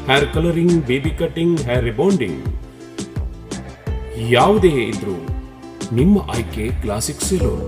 hair colouring, baby cutting, hair rebonding ಯಾವುದೇ ಇದ್ರೂ ನಿಮ್ಮ ಆಯ್ಕೆ ಕ್ಲಾಸಿಕ್ ಸೆಲೂನ್.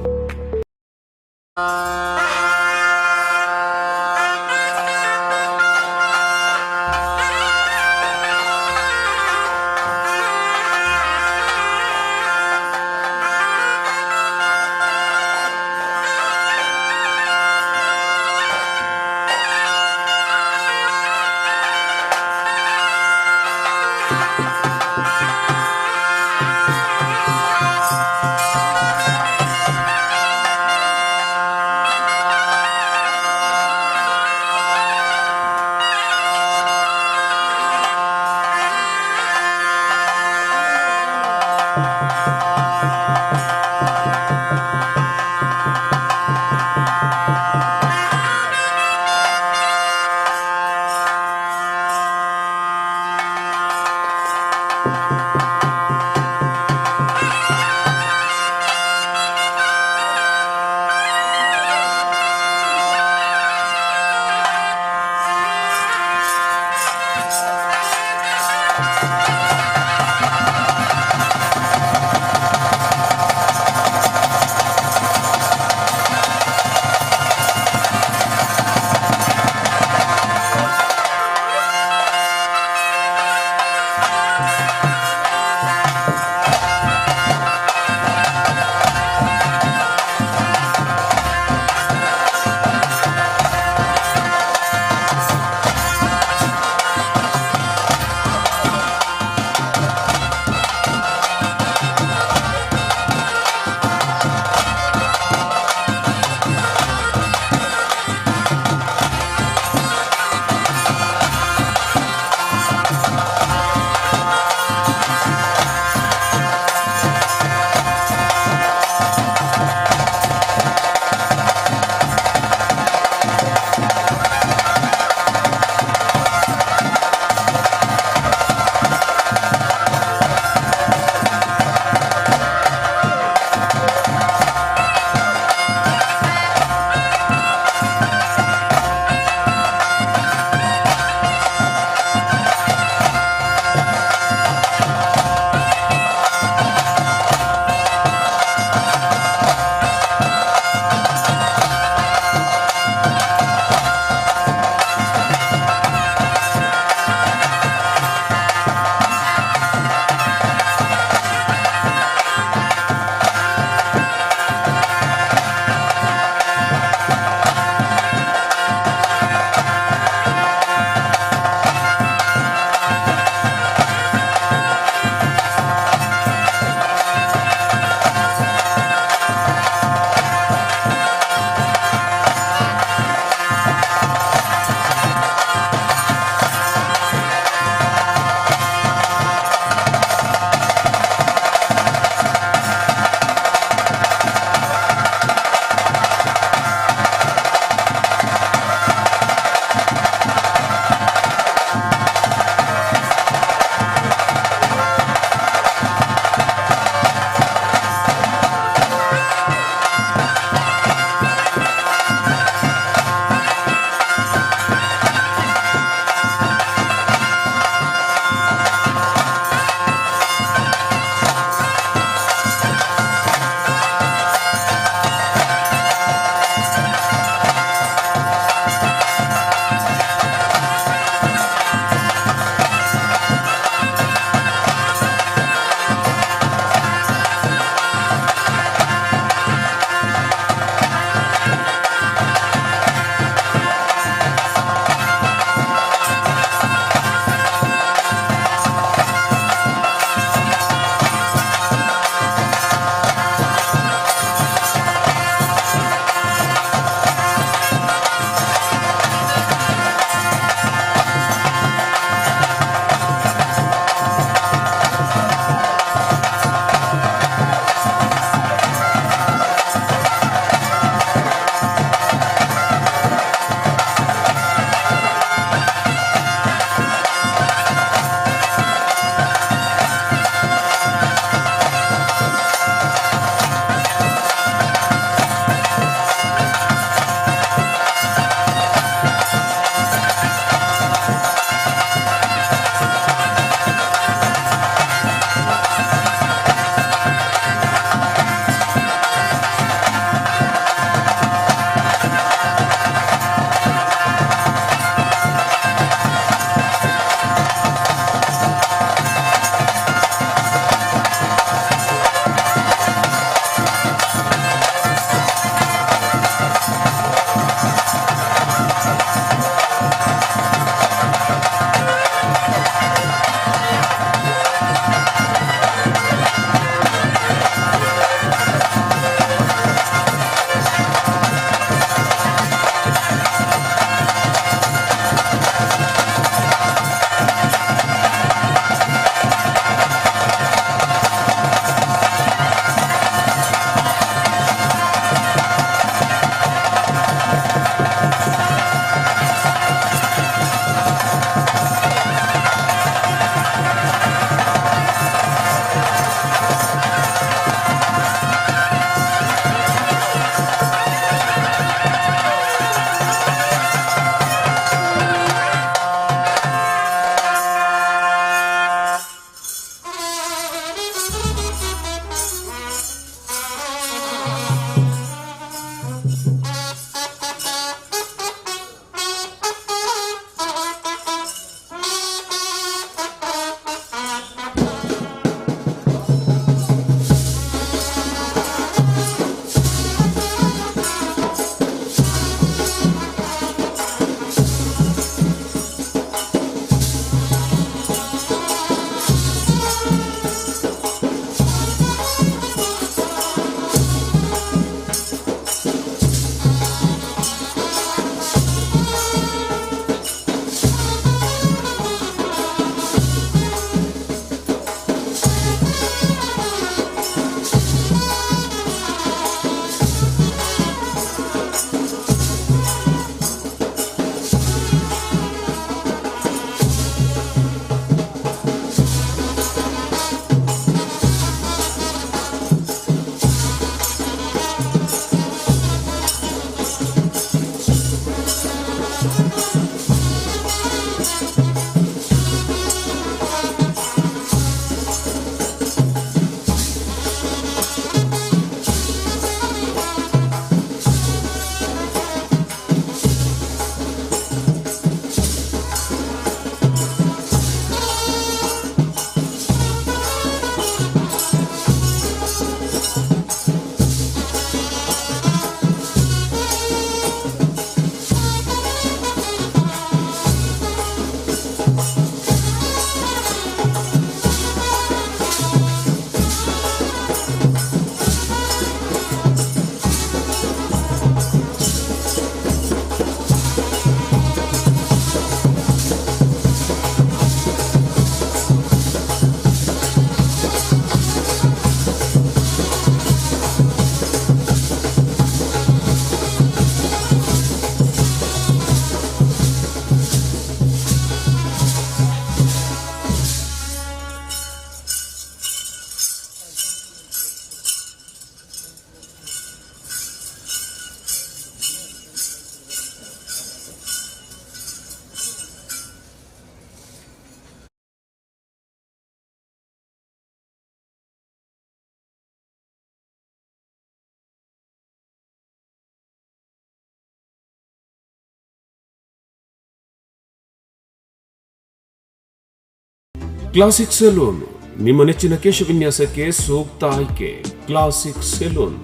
ಕ್ಲಾಸಿಕ್ ಸೆಲೂನ್ ನಿಮ್ಮ ನೆಚ್ಚಿನ ಕೇಶವಿನ್ಯಾಸಕ್ಕೆ ಸೂಕ್ತ ಆಯ್ಕೆ. ಕ್ಲಾಸಿಕ್ ಸೆಲೂನ್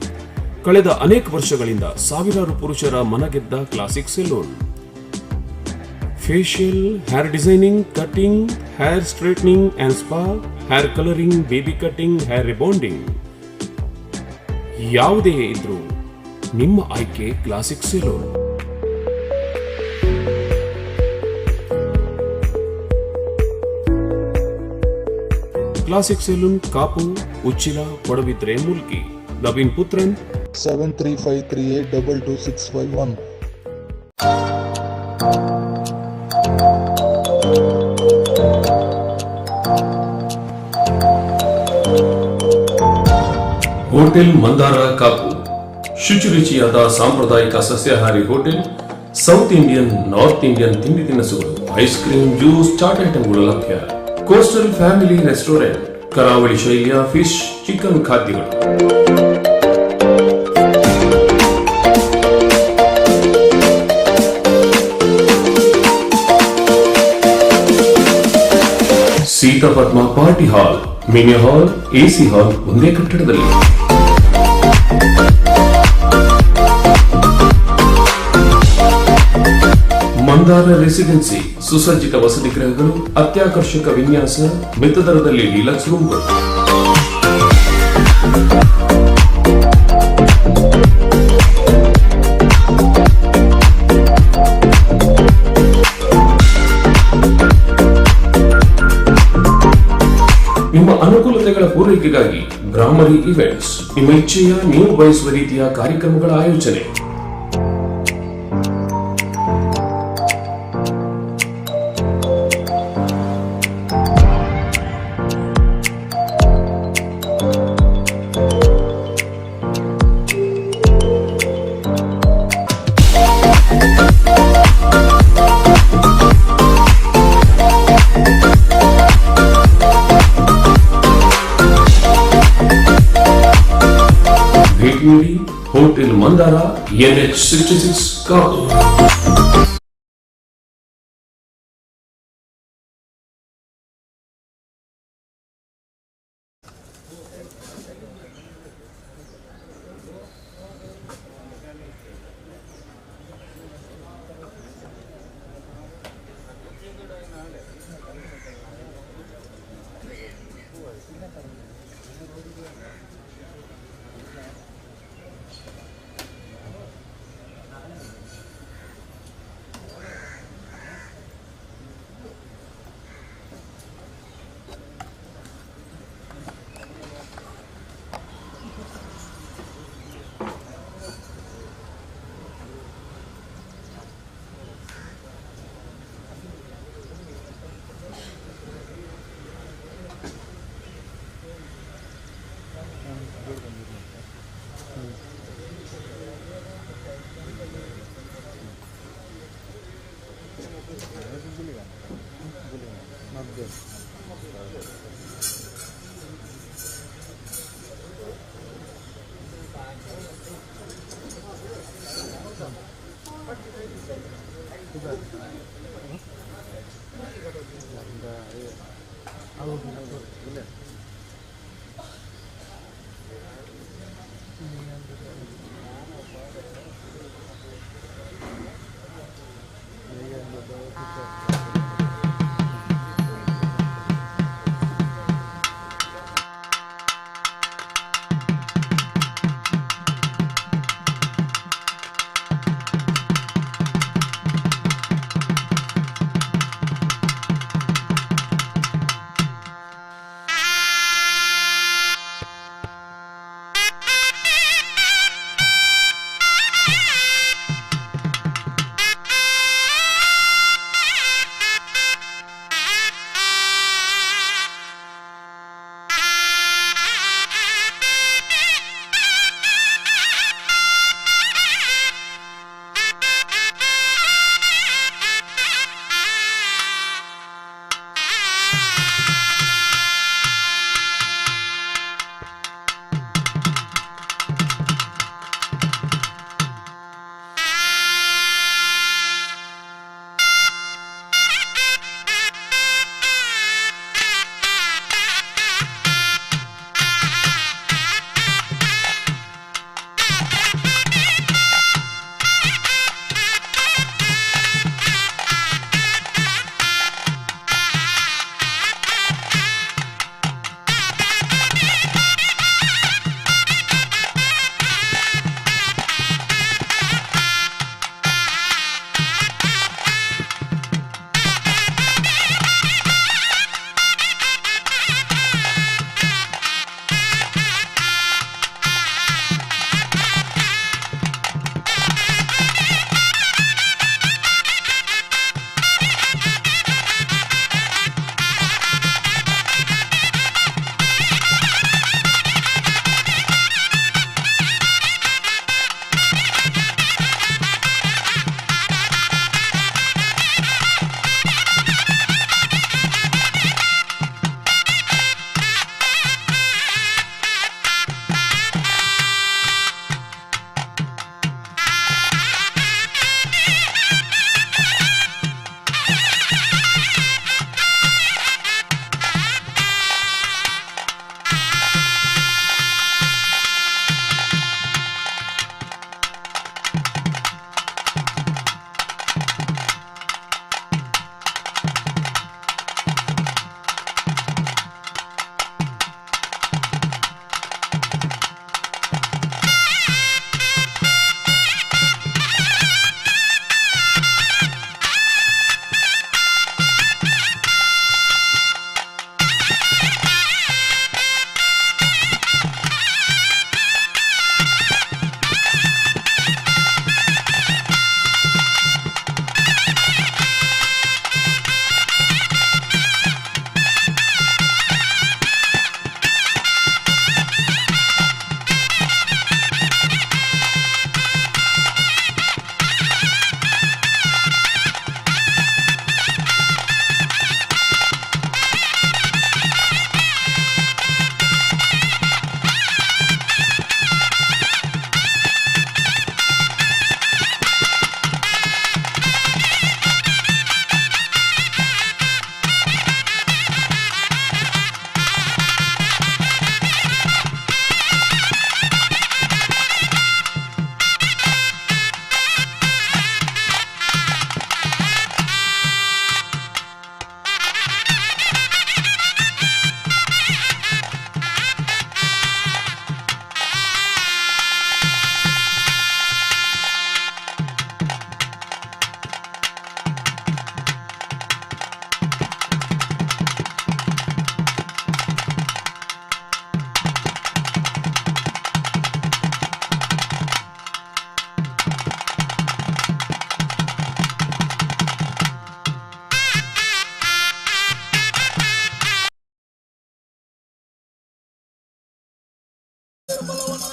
ಕಳೆದ ಅನೇಕ ವರ್ಷಗಳಿಂದ ಸಾವಿರಾರು ಪುರುಷರ ಮನಗೆದ್ದ classic salon. Facial, hair designing, cutting, hair straightening and spa, hair colouring, baby cutting, hair rebonding ಯಾವುದೇ ಇದ್ರೂ ನಿಮ್ಮ ಆಯ್ಕೆ classic salon. Classic salon, Kapu, Uchila, Padubidri, Mulki. Naveen Puthran 7353822651. Hotel Mandara Kapu ಶುಚಿರುಚಿಯಾದ ಸಾಂಪ್ರದಾಯಿಕ ಸಸ್ಯಾಹಾರಿ hotel, south Indian, north Indian ತಿಂಡಿ ತಿನಿಸುಗಳು, ice cream, juice, chat ಐಟಂಗಳು ಲಭ್ಯ. ಕೋಸ್ಟಲ್ ಫ್ಯಾಮಿಲಿ ರೆಸ್ಟೋರೆಂಟ್, ಕರಾವಳಿ ಶೈಲಿಯ ಫಿಶ್, ಚಿಕನ್ ಖಾದ್ಯಗಳು. Seetha Padma party hall, mini hall, AC hall ಒಂದೇ ಕಟ್ಟಡದಲ್ಲಿ. ಮಂದಾರ ರೆಸಿಡೆನ್ಸಿ ಸುಸಜ್ಜಿತ ವಸತಿ ಗೃಹಗಳು, ಅತ್ಯಾಕರ್ಷಕ ವಿನ್ಯಾಸ, ಮಿತ ದರದಲ್ಲಿ ಡಿಲಕ್ಸ್ ರೂಮ್ಗಳು. ನಿಮ್ಮ ಅನುಕೂಲತೆಗಳ ಪೂರೈಕೆಗಾಗಿ ಭ್ರಾಮರಿ ಇವೆಂಟ್ಸ್ ನಿಮ್ಮ ಇಚ್ಛೆಯ, ನೀವು ಬಯಸುವ ರೀತಿಯ ಕಾರ್ಯಕ್ರಮಗಳ ಆಯೋಜನೆ. ಭೇಟಿ ನೀಡಿ hotel Mandara, NH 66, Kapu.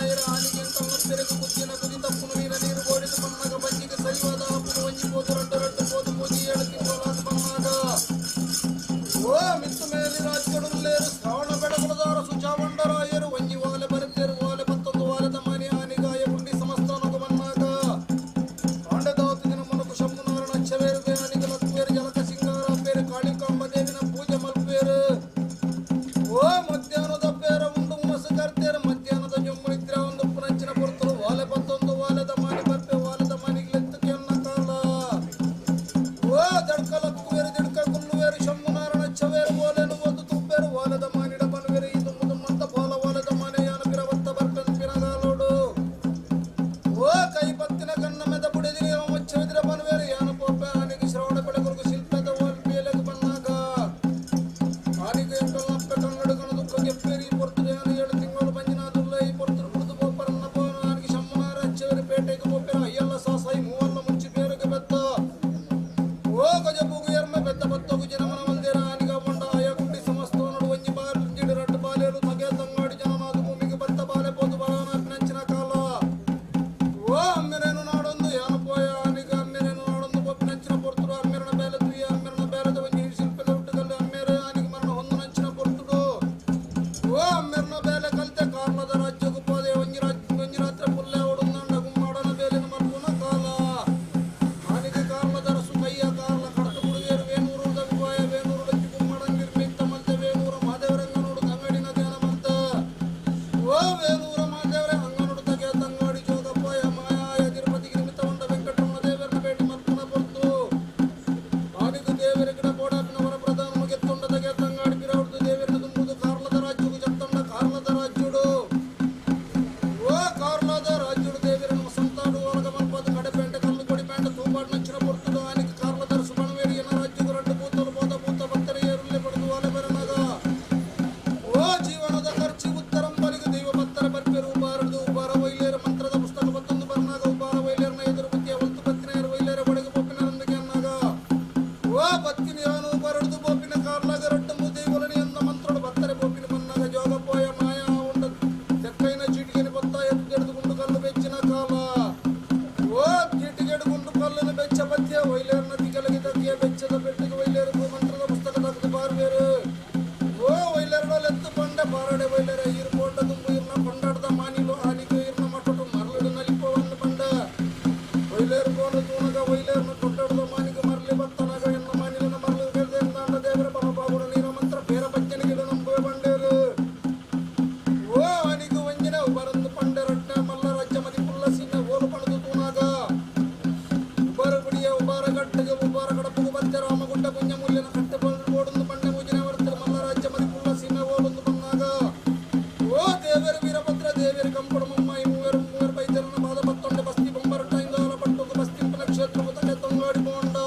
ರಾಯರ ಆನಿಗೆ ಕಣ್ಣಪ್ಪೆರೆಗೆ ಕುತ್ತಿನ ಕುದಿ ತಪ್ಪುನು ನೀರ ನೀರು ಗೋಡಿದು ಬನ್ನಾಗ ಬಂಜಿಗೆ ಸರಿವಾದ ಆಪುನು ಒಂಜಿ ಪೋದು ರಡ್ಡು ರಡ್ಡು ಪೋದು ಮೂಜಿ ಏಳು ತಿಂಗಳಾದ ಬನ್ನಾಗ ಓ ಮಿತ್ತು ಮೇಲೆ ರಾಜ್ಯಡುಲ್ಲೇರು ಶ್ರವಣ ಬೆಡಗುಳದಾರ ಸುಚಾವಂಡರಾಯರು ಒಂಜಿ ವಾಲೆ ಬರೆತೇರು ವಾಲೆ ಪತ್ತೊಂದು ವಾಲೆದ ಮನೆ ಆನಿಗಾಯ ಗುಂಡಿ ಸಮಸ್ಥಾನದ ಬನ್ನಾಗ ಕಾಂಡದಾವತಿ ದಿನ ಮನಕು ಶಂಭುನಾರಣ ಅಚ್ಚವೇರು ಆನಿಗೆ ಲಕ್ವೇರು ಜಲಕ ಸಿಂಗಾರ ಪೇರು ಕಾಳಿಕಾಂಬ ದೇವಿನ ಪೂಜೆ ಮಲ್ಪೇರು ಓ ಮಧ್ಯಾಹ್ನದ ಪೇರ ಉಂಡು ಉಣಸು ಕರ್ತೇರು ಮಧ್ಯಾಹ್ನದ ಜೊಮ್ಮು ನಿದ್ರೆ ಒಂದು ಪುನಂಚಿನ ಪೊರ್ತರು ವಾಲೆ ಪತ್ತೊಂದು ವಾಲೆದ ಮಾನಿ ಬರ್ಪೆ ವಾಲೆದ ಮಾನಿಗೆ ಲೆತ್ತಕ್ಕೆ ಅನ್ನ ಕಾಲ ಓ ದಡ್ಕ ಲಕ್ಕುವೇರು ದಿಡ್ಕ ಕುಲ್ಲುವೇರು ಶಂಭುನಾರಣ ಚವೇರು ಓಲೆನು ಓದು ತುಪ್ಪೇರು ವಾಲೆದ ಮಾನಿಡ ಬನ್ವೇರು ಇದು ಮುದುಮಂತ ಬಾಲ ವಾಲೆದ ಮಾನೆ ಯಾನ ಪಿರವತ್ತ ಬರ್ಪೆನ್ ಪಿರಗಾಲೋಡು ಓ ಕೈ ಪತ್ತಿನ ಕನ್ನ ಮೆದ ಬುಡಿದಿರಿ ಮುಚ್ಚವಿದ್ರ ಬನ್ವೇರು ಯಾನ ಪೋಪೆ ಆನಿಗೆ ಶ್ರವಣ ಬೆಳಗುರ್ಗು ಶಿಲ್ಪದ ಓಲ್ ಬೇಲೆಗೆ ಬನ್ನಾಗ ಆನಿಗೆ ಎಂಟಲ್ಲಪ್ಪ ಕನ್ನಡಗಣ ದುಃಖ ಗೆಪ್ಪೇರಿ ಪೊರ್ತರು ಯಾನ ಏಳು ತಿಂಗಳು ಬಂಜಿನಾದುಲ್ಲ ಈ ಪೊರ್ತರು ಕುಡಿದು ಪೋಪರನ್ನ ಪೋನ ಆನಿಗೆ ಶಂಭುನಾರ ಅಚ್ಚವೇರು ಪೇಟೆಗೆ ಪೋಪೆರ ಅಯ್ಯಲ್ಲ ಸಾಸಾಯಿ ಮೂವಲ್ಲ ಮುಂಚಿ ಬೇರುಗೆ ಬೆತ್ತ ಓ ಗಜಬೂಗು ಎರ್ಮ ಬೆತ್ತ ಬತ್ತಗು ಜನಮನ ಮಂದಿರ ಆನಿಗ ಬೊಂಡ ಆಯ ಗುಂಡಿ ಸಮಸ್ತವನಡು ಒಂಜಿ ಬಾರ್ ಜಿಡು ರಡ್ಡು ಬಾಲೇರು ತಗೆ ತಂಗಾಡಿ ಜನನಾದು ಭೂಮಿಗೆ ಬತ್ತ ಬಾಲೆ ಪೋದು ಬರಾನ ನಂಚಿನ ಕಾಲ ಓ ಅಮ್ಮೆರೇನು ನಾಡೊಂದು ಯಾನ ಪೋಯ ಆನಿಗ ಅಮ್ಮೆರೇನು ನಾಡೊಂದು ಪೊಪ್ಪಿನಂಚಿನ ಪೊರ್ತುಡು ಅಮ್ಮೆರನ ಬೇಲೆ ತುಯ್ಯ ಅಮ್ಮೆರನ ಬೇಲೆದ ಒಂಜಿ ಶಿಲ್ಪದ ಹುಟ್ಟುಗಲ್ಲು ಅಮ್ಮೇರೆ ಆನಿಗ ಮರಣ ಹೊಂದು ನಂಚಿನ ಪೊರ್ತುಡು ಓ ಅಮ್ಮೆರನ ಬೇಲೆ ಕಲ್ತೆ ಕಾರ್ಲದ ರಾಜ್ಯಕ್ಕೂ ಪೋದೆ ಒಂಜಿ ರಾಜ್ಯ ಒಂಜಿ ರಾತ್ರಿ ಪುಲ್ಲೆ ಒಡಂದಂಡ ಗುಮ್ಮಾಡನ ಬೇಲಿನ ಮಲ್ಪುನ ಕಾಲ ಆನಿಗೆ ಕಾರ್ಲದ ಸುಖಯ್ಯ ಕಾರ್ಲ ಕಡತ ಗುಡುಗೇರು ವೇಣೂರು ದವಿಪಾಯ ವೇಣೂರು ಲಚ್ಚಿ ಗುಮ್ಮಡ ನಿರ್ಮಿತ ಮಲ್ತೆ ವೇಣೂರ ಮಹಾದೇವರಂಗನೋಡು ತಂಗಡಿನ ಧ್ಯಾನ ಮಂತ ಓ ವೇಣೂರ ಮಹಾದೇವರ ಅಂಗನೋಡು ತಗೆ ತಂಗಾಡಿ ಜೋಗಪ್ಪಾಯ ಮಾಯಾಯ ತಿರುಪತಿ ನಿರ್ಮಿತ ಉಂಡ ವೆಂಕಟರಮಣ ದೇವರನ್ನ ಭೇಟಿ ಮಲ್ಪುನ ಪೊರ್ತು ಆನಿಗೆ ದೇವರ ಗಿಡ ಬೋಡಾಪಿನ ವರಪ್ರಧಾನ ಗೆತ್ತೊಂಡ ತಗೆ ತಂಗಾಡಿ ಬಿರೌಡ್ದು ದೇವರನ್ನ ತುಂಬುದು ಕಾರ್ಲದ ರಾಜ್ಯకు ಜತ್ತೊಂಡ ಕಾರ್ಲದ ರಾಜ್ಯುಡು ಓ ಕಾರ್ಲಾದ ರಾಜ್ಯುಡು ದೇವರನ್ನು ಸಂತಾಡು ಒಳಗ ಮಲ್ಪದ ಕಡೆಪೇಂಟೆ ಕಲ್ಲು ಕೊಡಿಪೇಂಟೆ ತೂಪಾಡು ನಂಚಿನ ಪೊರ್ತುಡು ಆನಿಗೆ ಕಾರ್ಲದ ಸುಬಣವೇರಿಯನ ರಾಜ್ಯకు ರಡ್ಡು ಭೂತಲು ಬೋಧ ಭೂತ ಭಕ್ತರ ಏರುಲ್ಲೆ ಪಡೆದು ಒಲೆ ಬರನಗ ಓ ಜೀವನದ ಖರ್ಚು ಉತ್ತರಂ ಬಲಿಗೆ ದೈವ ಭಕ್ತರ ಬರ್ಪೆರು ಉಪಾರದು ಉಪಾರ ವೈಲೇರ ಮಂತ್ರದ ಪುಸ್ತಕ ಬತ್ತೊಂದು ಬರ್ನಾಗ ಉಪಾರ ವೈಲೇರನ ಎದುರು ಬುದ್ಧಿಯ ಒಲ್ತು ಬತ್ತಿನ ವೈಲೇರ ಒಡಗೆ ಪೊಪ್ಪಿನರೊಂದಿಗೆ ಅನ್ನಾಗ ಓ ಬತ್ತಿನ ಯಾನು ಬರಡ್ದು ಪೊಪ್ಪಿನ ಕಾರ್ಲಾಗ ರಡ್ಡು ದೈವಲನಿ ಎಂದ ಮಂತ್ರಡು ಬತ್ತರೆ ಪೊಪ್ಪಿನ ಬನ್ನಾಗ ಜೋಗಪ್ಪೋಯ ಮಾಯಾ ಉಂಡ ತೆಕ್ಕೈನ ಚೀಟಿಗೆని ಬತ್ತ ಎತ್ತು ಕಲ್ಲು ಬೆಚ್ಚಿನ ಕಾಲ ಓ ಚೀಟಿಗೆಡು ಗುಂಡು ಕಲ್ಲನ್ನು ಬೆಚ್ಚ ಬತ್ತಿಯ ವೈಲೇರ್ ನದಿ ಕೆಳಗೆ ತಗ್ಗಿಯ ಬೆಚ್ಚದ ಬೆಟ್ಟಿಗೆ ವೈಲೇರು ಮಂತ್ರದ ಪುಸ್ತಕ ತಗ್ದು ಬಾರ್ವೇರು ಓ ವೈಲೇರಡಲೆತ್ತು ಪಂಡ ಬಾರಡೆ ವೈಲೇರ ಇರು ಕೋಟ ತುಂಬು ಇರ್ನ ಕೊಂಡಾಡದ ಮಾನಿಲು ಆನಿಗೆ ಇರ್ನ ಮಟ್ಟು ಮರಳುಡು ನಲಿಪವನ್ನು ಪಂಡ ವೈಲೇರು ಕೋನ ತೂನಗ ವೈಲೇರ್ನ ಕೊಂಡಾಡದ ಮಾನಿಗೆ ಮರಳಿ ಬತ್ತನಗ ಎನ್ನ ಮಾನಿಲನ ಮರಳು ಬೇರ್ದೇಂದಾಂಡ ದೇವರ ಪರಪಾಗುಡ ನೀರ ಮಂತ್ರ ಬೇರ ಬಚ್ಚನಿಗಿಡ ನಂಬುವೆ ಬಂಡೇರು ಓ ಆನಿಗೆ ಒಂಜಿನ ಬರಂದು ಪಂಡ ರಟ್ಟ ಮಲ್ಲ ರಾಜ್ಯ ಮದಿ ಪುಲ್ಲ ಸಿನ್ನ ಓಲು ಪಣದು ತೂನಾಗ ಉಬಾರ ಗುಡಿಯ ಉಬಾರ ಗಟ್ಟಗೆ ಉಬಾರ ಕಡಪುಗು ಬತ್ತೆ ರಾಮಗುಡ್ಡ ಪುಣ್ಯ ಮೂಲ್ಯನ ಕಟ್ಟೆ ಬಂದು ಓಡೊಂದು ಬಂಡೆ ಮೂಜಿನ ಹೊರತರೆ ಮಲ್ಲ ರಾಜ್ಯ ಮದಿ ಪುಲ್ಲ ಸಿನ್ನ ಓಲೊಂದು ಬಂದಾಗ ಓ ದೇವರು ವೀರಭದ್ರ ದೇವರು ಕಂಪಡ ಮಮ್ಮಾಯಿ ಮೂವರು ಮೂವರು ಬೈದರನ ಬಾದ ಬತ್ತೊಂಡೆ ಬಸ್ತಿ ಬೊಂಬರಟ್ಟ ಇಂದಾಲ ಪಟ್ಟೊಂದು ಬಸ್ತಿಂಪನ ಕ್ಷೇತ್ರವು ತಲೆ ತಂಗಾಡಿ ಬೋಂಡ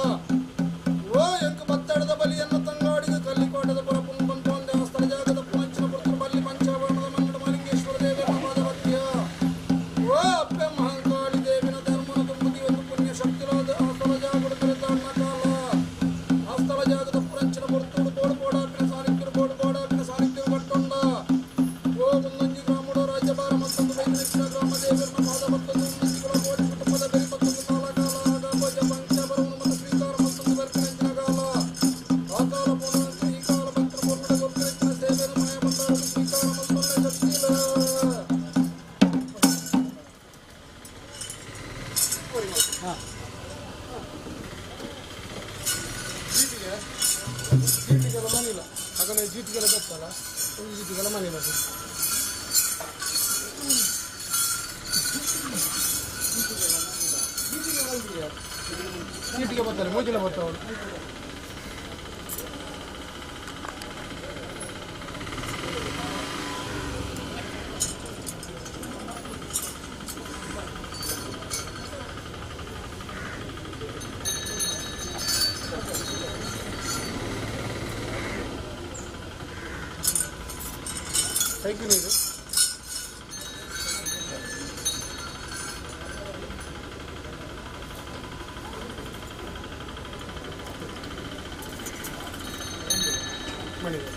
ಓ ಎಂಕು ಬತ್ತಡದ ಬಲಿಯನ್ನು ತಂಗಾಡಿಗೆ ಕಲ್ಲಿಕೋಟದ ಪುರ ಪುಂಬಂತು ಒಂದೇ ಸ್ಥಳ ಜಾಗದ ಪುನಂಚಿನ ಪುತ್ರ ಬಲ್ಲಿ ಪಂಚಾವರಣದ ಮಂಗಡ ಮಲಿಂಗೇಶ್ವರ ದೇವರ ಪಾದವತ್ಯ ಓ ಅಪ್ಪೆ ಮಹಾಂಕಾಳಿ ದೇವಿನ ಧರ್ಮನ ತುಂಬುದಿ ಒಂದು ಪುಣ್ಯ ಶಕ್ತಿಲಾದ ಆ ಸ್ಥಳ ಜಾಗದ ಕರೆತಾಣ್ಣ ಕಾಲ ಆ ಸ್ಥಳ ಜಾಗದ ಪುರಂಚಿನ ಪೊರ್ತುಡು ಬೋಡು ಬೋಡಾಪಿನ ಸಾಹಿತ್ಯರು ಬೋಡು ಬೋಡಾಪಿನ ಸಾಹಿತ್ಯರು ಕಟ್ಟೊಂಡ ಓ ಮುಂದೊಂಜಿ ಗ್ರಾಮಡು ರಾಜ್ಯಭಾರ ಮತ್ತೊಂದು ಬೈದಿನ ಗ್ರಾಮ ದೇವರನ್ನ ಪಾದ ಮತ್ತೊಂದು ಉನ್ನತಿಗಳ ಕೋಟಿ ಕುಟುಂಬದ ಬೆರಿ ಮತ್ತೊಂದು ಕಾಲ ಕಾಲ ಆಗ ಭೋಜ ಪಂಚಬರವನ್ನು ಮತ್ತು ಸ್ವೀಕಾರ ಮತ್ತೊಂದು ಬರ್ಪಿನ ಕಾಲ ಆ ಕಾಲ ಪೂರ್ಣ ಈ ಕಾಲ ಭಕ್ತರ ಪೂರ್ಣ ಗೊತ್ತಿನ ಸೇವೆಯನ್ನು ಮಾಯ ಬಂದಾರ ಸ್ವೀಕಾರ ಮತ್ತೊಂದು ಶಕ್ತಿಲ. ಜೀಟಿಗೆ ಜೀಟಿಗೆಲ್ಲ ಮನಿಲ್ಲ ಹಾಗಾದ್ರೆ ಜೀಟಿಗೆಲ್ಲ ಬರ್ತಲ್ಲ ಒಂದು ಜೀಟಿಗೆಲ್ಲ ಮನಿಲ್ಲ ಸರ್. ಜೀಟಿಗೆ ಬರ್ತಾರೆ ಮೋಜಿಲ ಬರ್ತಾವೆ. ಕೈಗೆ ನೀರು. ಮಣಿದೆ.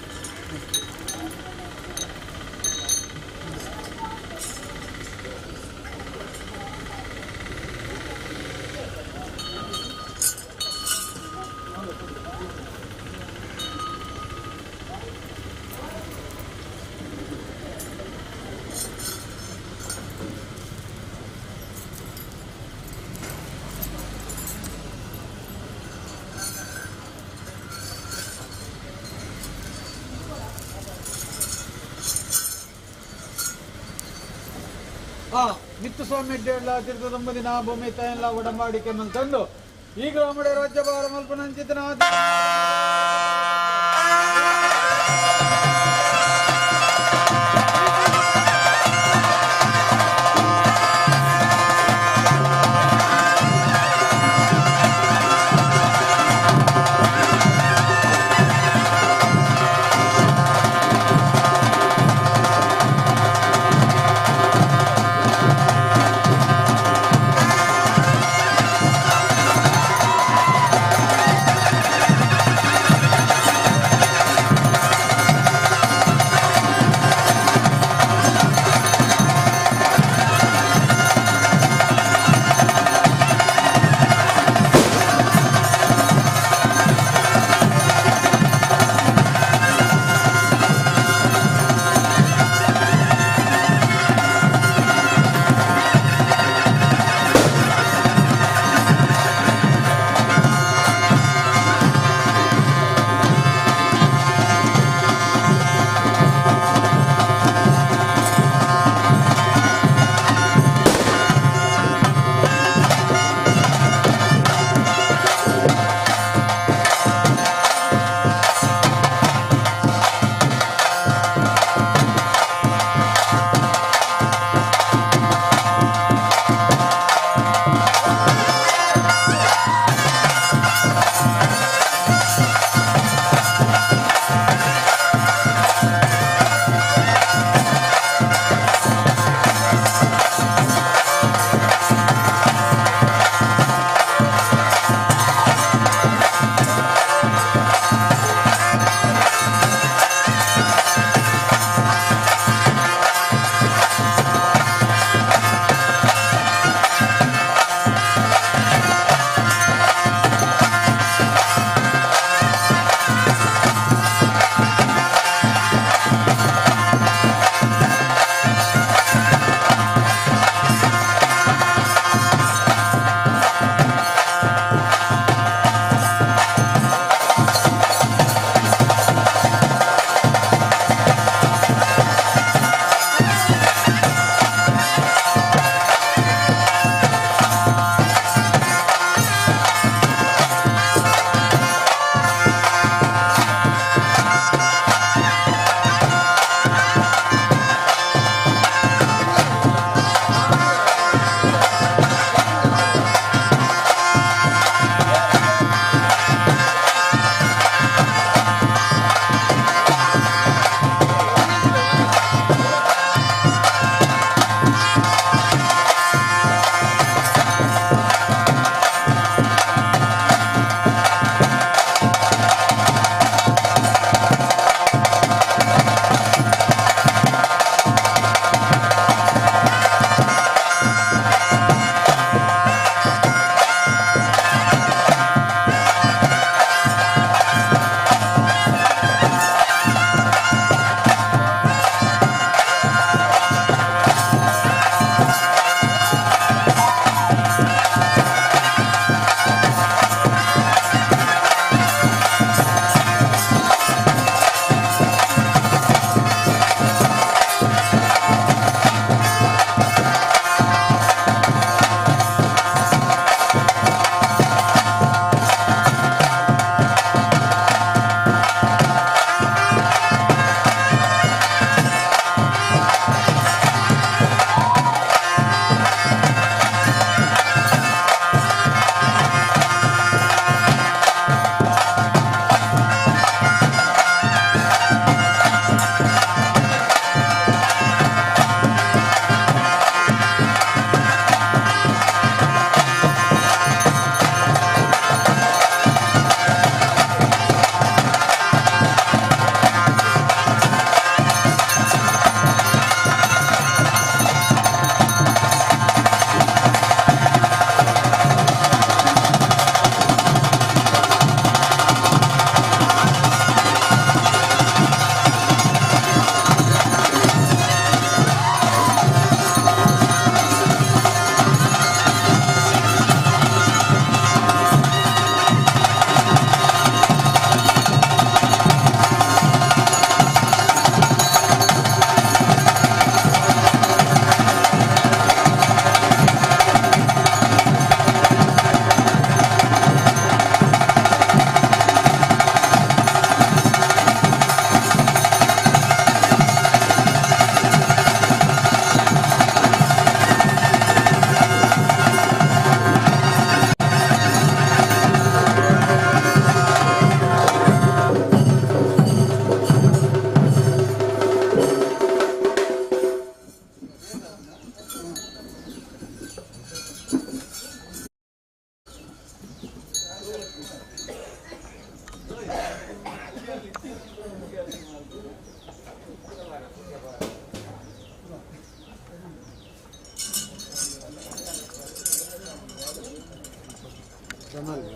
ಆ ಮಿತ್ತುಸ್ವಾಮಿ ಅಡ್ಡೆಲ್ಲ ತೀರ್ಥದಂಬದಿನ ಭೂಮಿ ತಾಯೆಲ್ಲ ಒಡಂಬಾಡಿಕೆ ತಂದು ಈ ಗ್ರಾಮದ ರಾಜ್ಯಭಾರ ಮಲ್ಪನಂಚಿತನ ಆ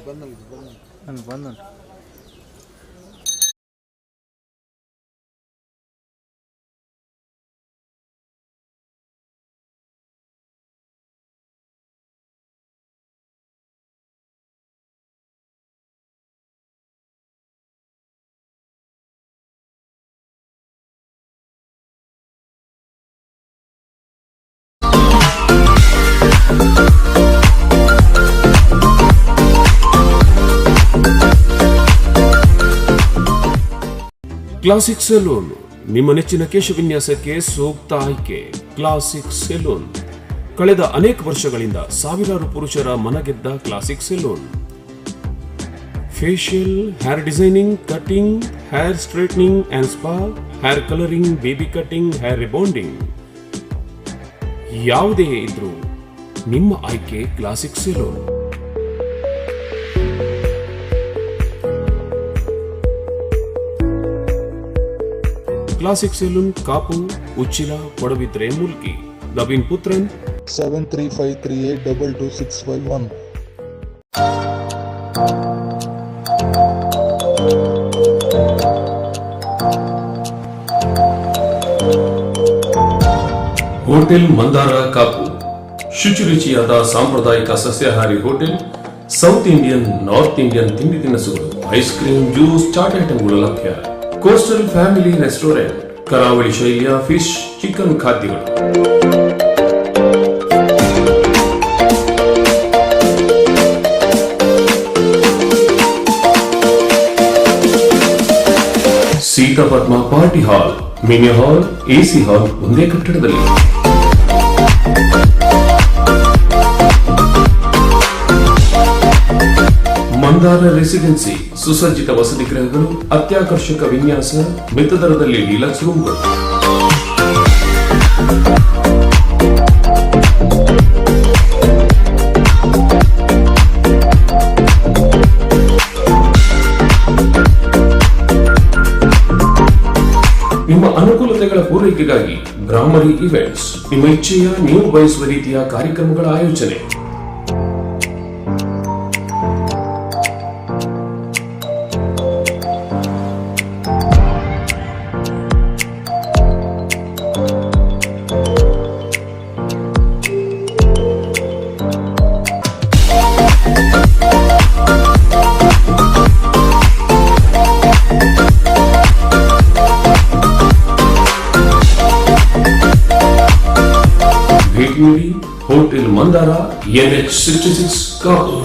ಬಂದು. ಕ್ಲಾಸಿಕ್ ಸೆಲೂನ್ ನಿಮ್ಮ ನೆಚ್ಚಿನ ಕೇಶವಿನ್ಯಾಸಕ್ಕೆ ಸೂಕ್ತ ಆಯ್ಕೆ. ಕ್ಲಾಸಿಕ್ ಸೆಲೂನ್ ಕಳೆದ ಅನೇಕ ವರ್ಷಗಳಿಂದ ಸಾವಿರಾರು ಪುರುಷರ ಮನಗೆದ್ದ classic salon. Facial, hair designing, cutting, hair straightening and spa, hair colouring, baby cutting, hair rebonding ಯಾವುದೇ ಇದ್ರೂ ನಿಮ್ಮ ಆಯ್ಕೆ classic salon. Classic salon, Kapu, Uchila, Padubidri, Mulki. Naveen Puthran 7353822651. Hotel Mandara Kapu ಶುಚಿರುಚಿಯಾದ ಸಾಂಪ್ರದಾಯಿಕ ಸಸ್ಯಾಹಾರಿ hotel, south Indian, north Indian ತಿಂಡಿ ತಿನಿಸುಗಳು, ice cream, juice, chat ಐಟಂಗಳು ಲಭ್ಯ. ಕೋಸ್ಟಲ್ ಫ್ಯಾಮಿಲಿ ರೆಸ್ಟೋರೆಂಟ್, ಕರಾವಳಿ ಶೈಲಿಯ ಫಿಶ್, ಚಿಕನ್ ಖಾದ್ಯಗಳು. Sita Padma party hall, mini hall, AC hall ಒಂದೇ ಕಟ್ಟಡದಲ್ಲಿ. ಮಂದಾರ ರೆಸಿಡೆನ್ಸಿ ಸುಸಜ್ಜಿತ ವಸತಿ ಗೃಹಗಳು, ಅತ್ಯಾಕರ್ಷಕ ವಿನ್ಯಾಸ, ಮಿತ ದರದಲ್ಲಿ ಡಿಲಕ್ಸ್ ರೂಮ್ಗಳು. ನಿಮ್ಮ ಅನುಕೂಲತೆಗಳ ಪೂರೈಕೆಗಾಗಿ ಭ್ರಾಮರಿ ಇವೆಂಟ್ಸ್, ನಿಮ್ಮ ಇಚ್ಛೆಯ, ನೀವು ಬಯಸುವ ರೀತಿಯ ಕಾರ್ಯಕ್ರಮಗಳ ಆಯೋಜನೆ. ಭೇಟಿ ನೀಡಿ hotel Mandara, NH 66, Kapu.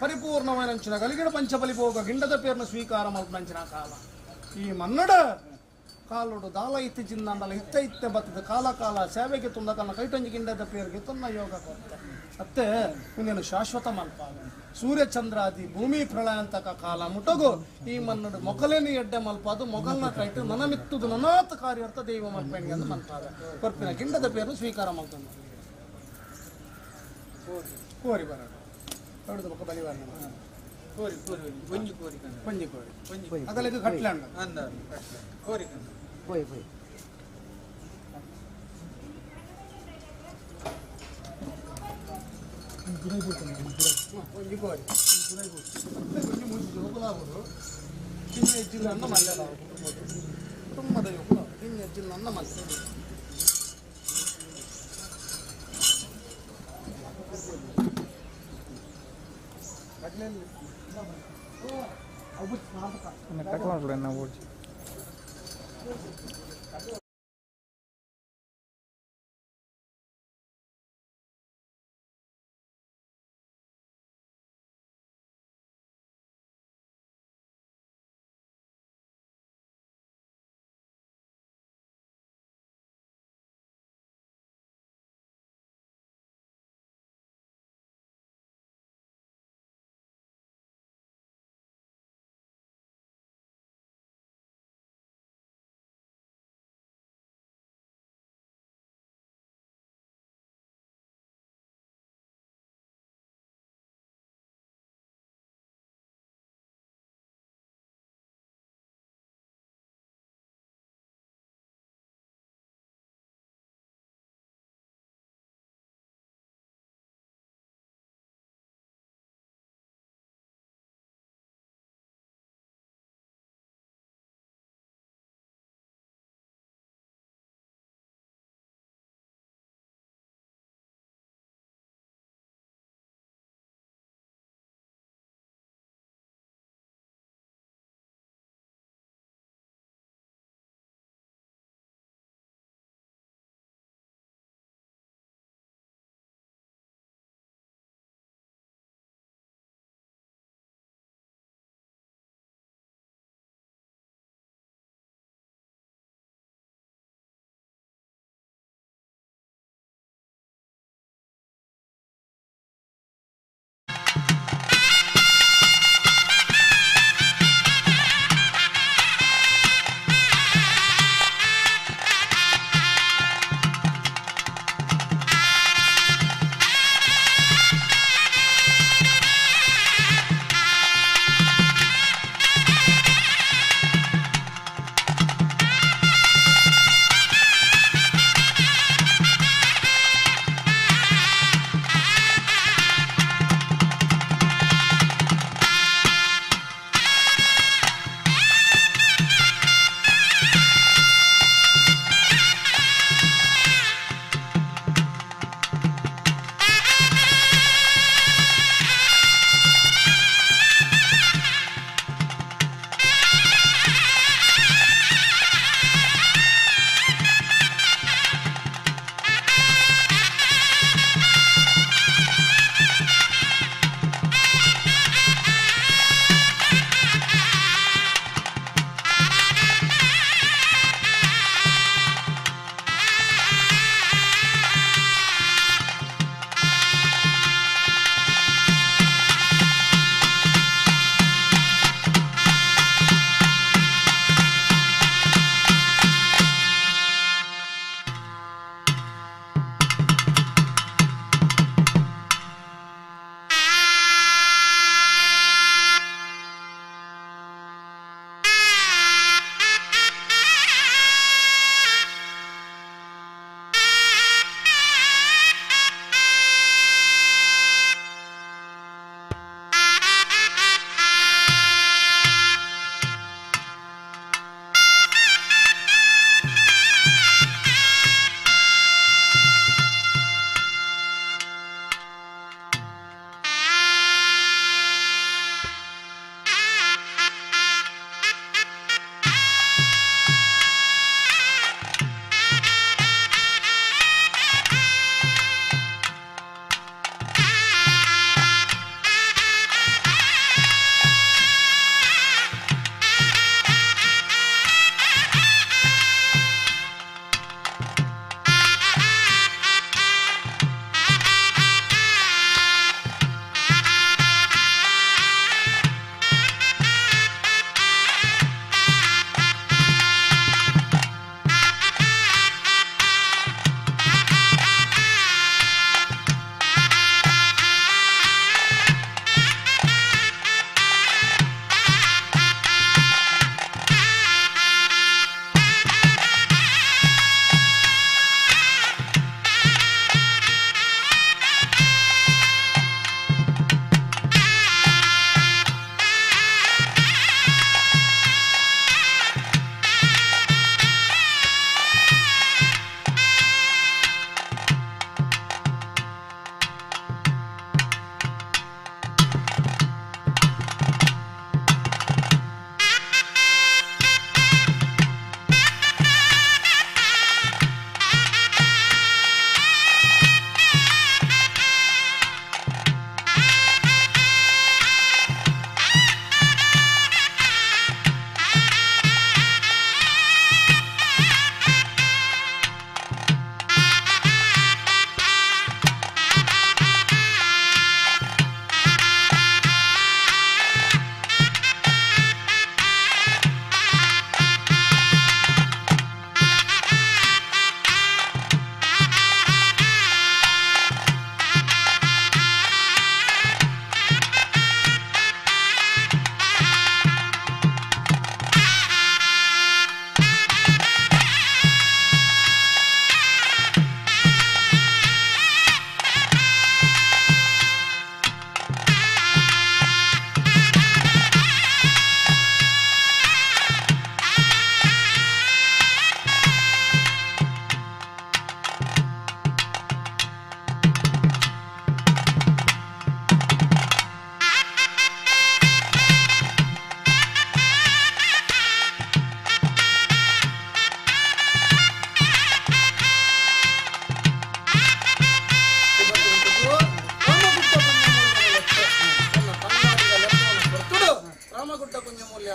ಪರಿಪೂರ್ಣವಾದ ಗಲಿಗಿಡ ಪಂಚಬಲಿ ಭೋಗ ಗಿಂಡದ ಪೇರ್ನ ಸ್ವೀಕಾರ ಮಲ್ಪನಂಚಿನ ಕಾಲ ಈ ಮನ್ನಡ ಕಾಲುಡು ದಾಲ ಇತ್ತಿ ಜಿಂದಾಂಡಲ ಇತ್ತ ಇತ್ತೆ ಬತ್ತದ ಕಾಲ ಕಾಲ ಸೇವೆಗೆ ತುಂದ ಕನ್ನ ಕೈಟೊಂಜಿ ಗಿಂಡದ ಪೇರ್ಗೆ ತುನ್ನ ಯೋಗ ಕೊರ್ತೆ ಅತ್ತೆ ಮುಂದಿನ ಶಾಶ್ವತ ಮಲ್ಪ ಸೂರ್ಯಚಂದ್ರಾದಿ ಭೂಮಿ ಪ್ರಳಯಾಂತಕ ಕಾಲ ಮುಟಗು ಈ ಮನ್ನಡು ಮೊಕಲೇನು ಎಡ್ಡೆ ಮಲ್ಪ ಅದು ಮೊಗಲ್ನ ಕೈಟು ನನಮಿತ್ತುದು ನನಾತ್ ಕಾರ್ಯಾರ್ಥ ದೈವ ಮಲ್ಪೆಣಿಗೆ ಅಂತ ಮಲ್ಪಾದ ಕೊರ್ಪಿನ ಗಿಂಡದ ಪೇರು ಸ್ವೀಕಾರ ಮಲ್ತಂದು ಕೋರಿ ಬರೋಣ ಹೊಡೆದು ಬೊಕ್ಕ ಬಲಿವಾರ ಕೋರಿ ಕೋರಿ ಒಂಜಿ ಕೋರಿ ಕಂದ ಒಂಜಿ ಕೋರಿ ಒಂಜಿ ಅದಲ್ಲಿಗೆ ಕಟ್ಲೆ ಉಂಡು ಅಂದ ಕೋರಿ ಕಂದ ಪೋಯಿ ಪೋಯಿ. ಒಂಜಿ ಕೋರಿ ಒಂಜಿ ಮೂಜಿ ಜೋಕುಲಾಗುದು ಕಿನ್ನ ಹೆಚ್ಚಿನ ಅನ್ನ ಮಲ್ಲೆಲ ಕುಟುಂಬದ ಯೋಕುಲ ಕಿನ್ನ ಹೆಚ್ಚಿನ ಅನ್ನ ಮಲ್ಲೆ.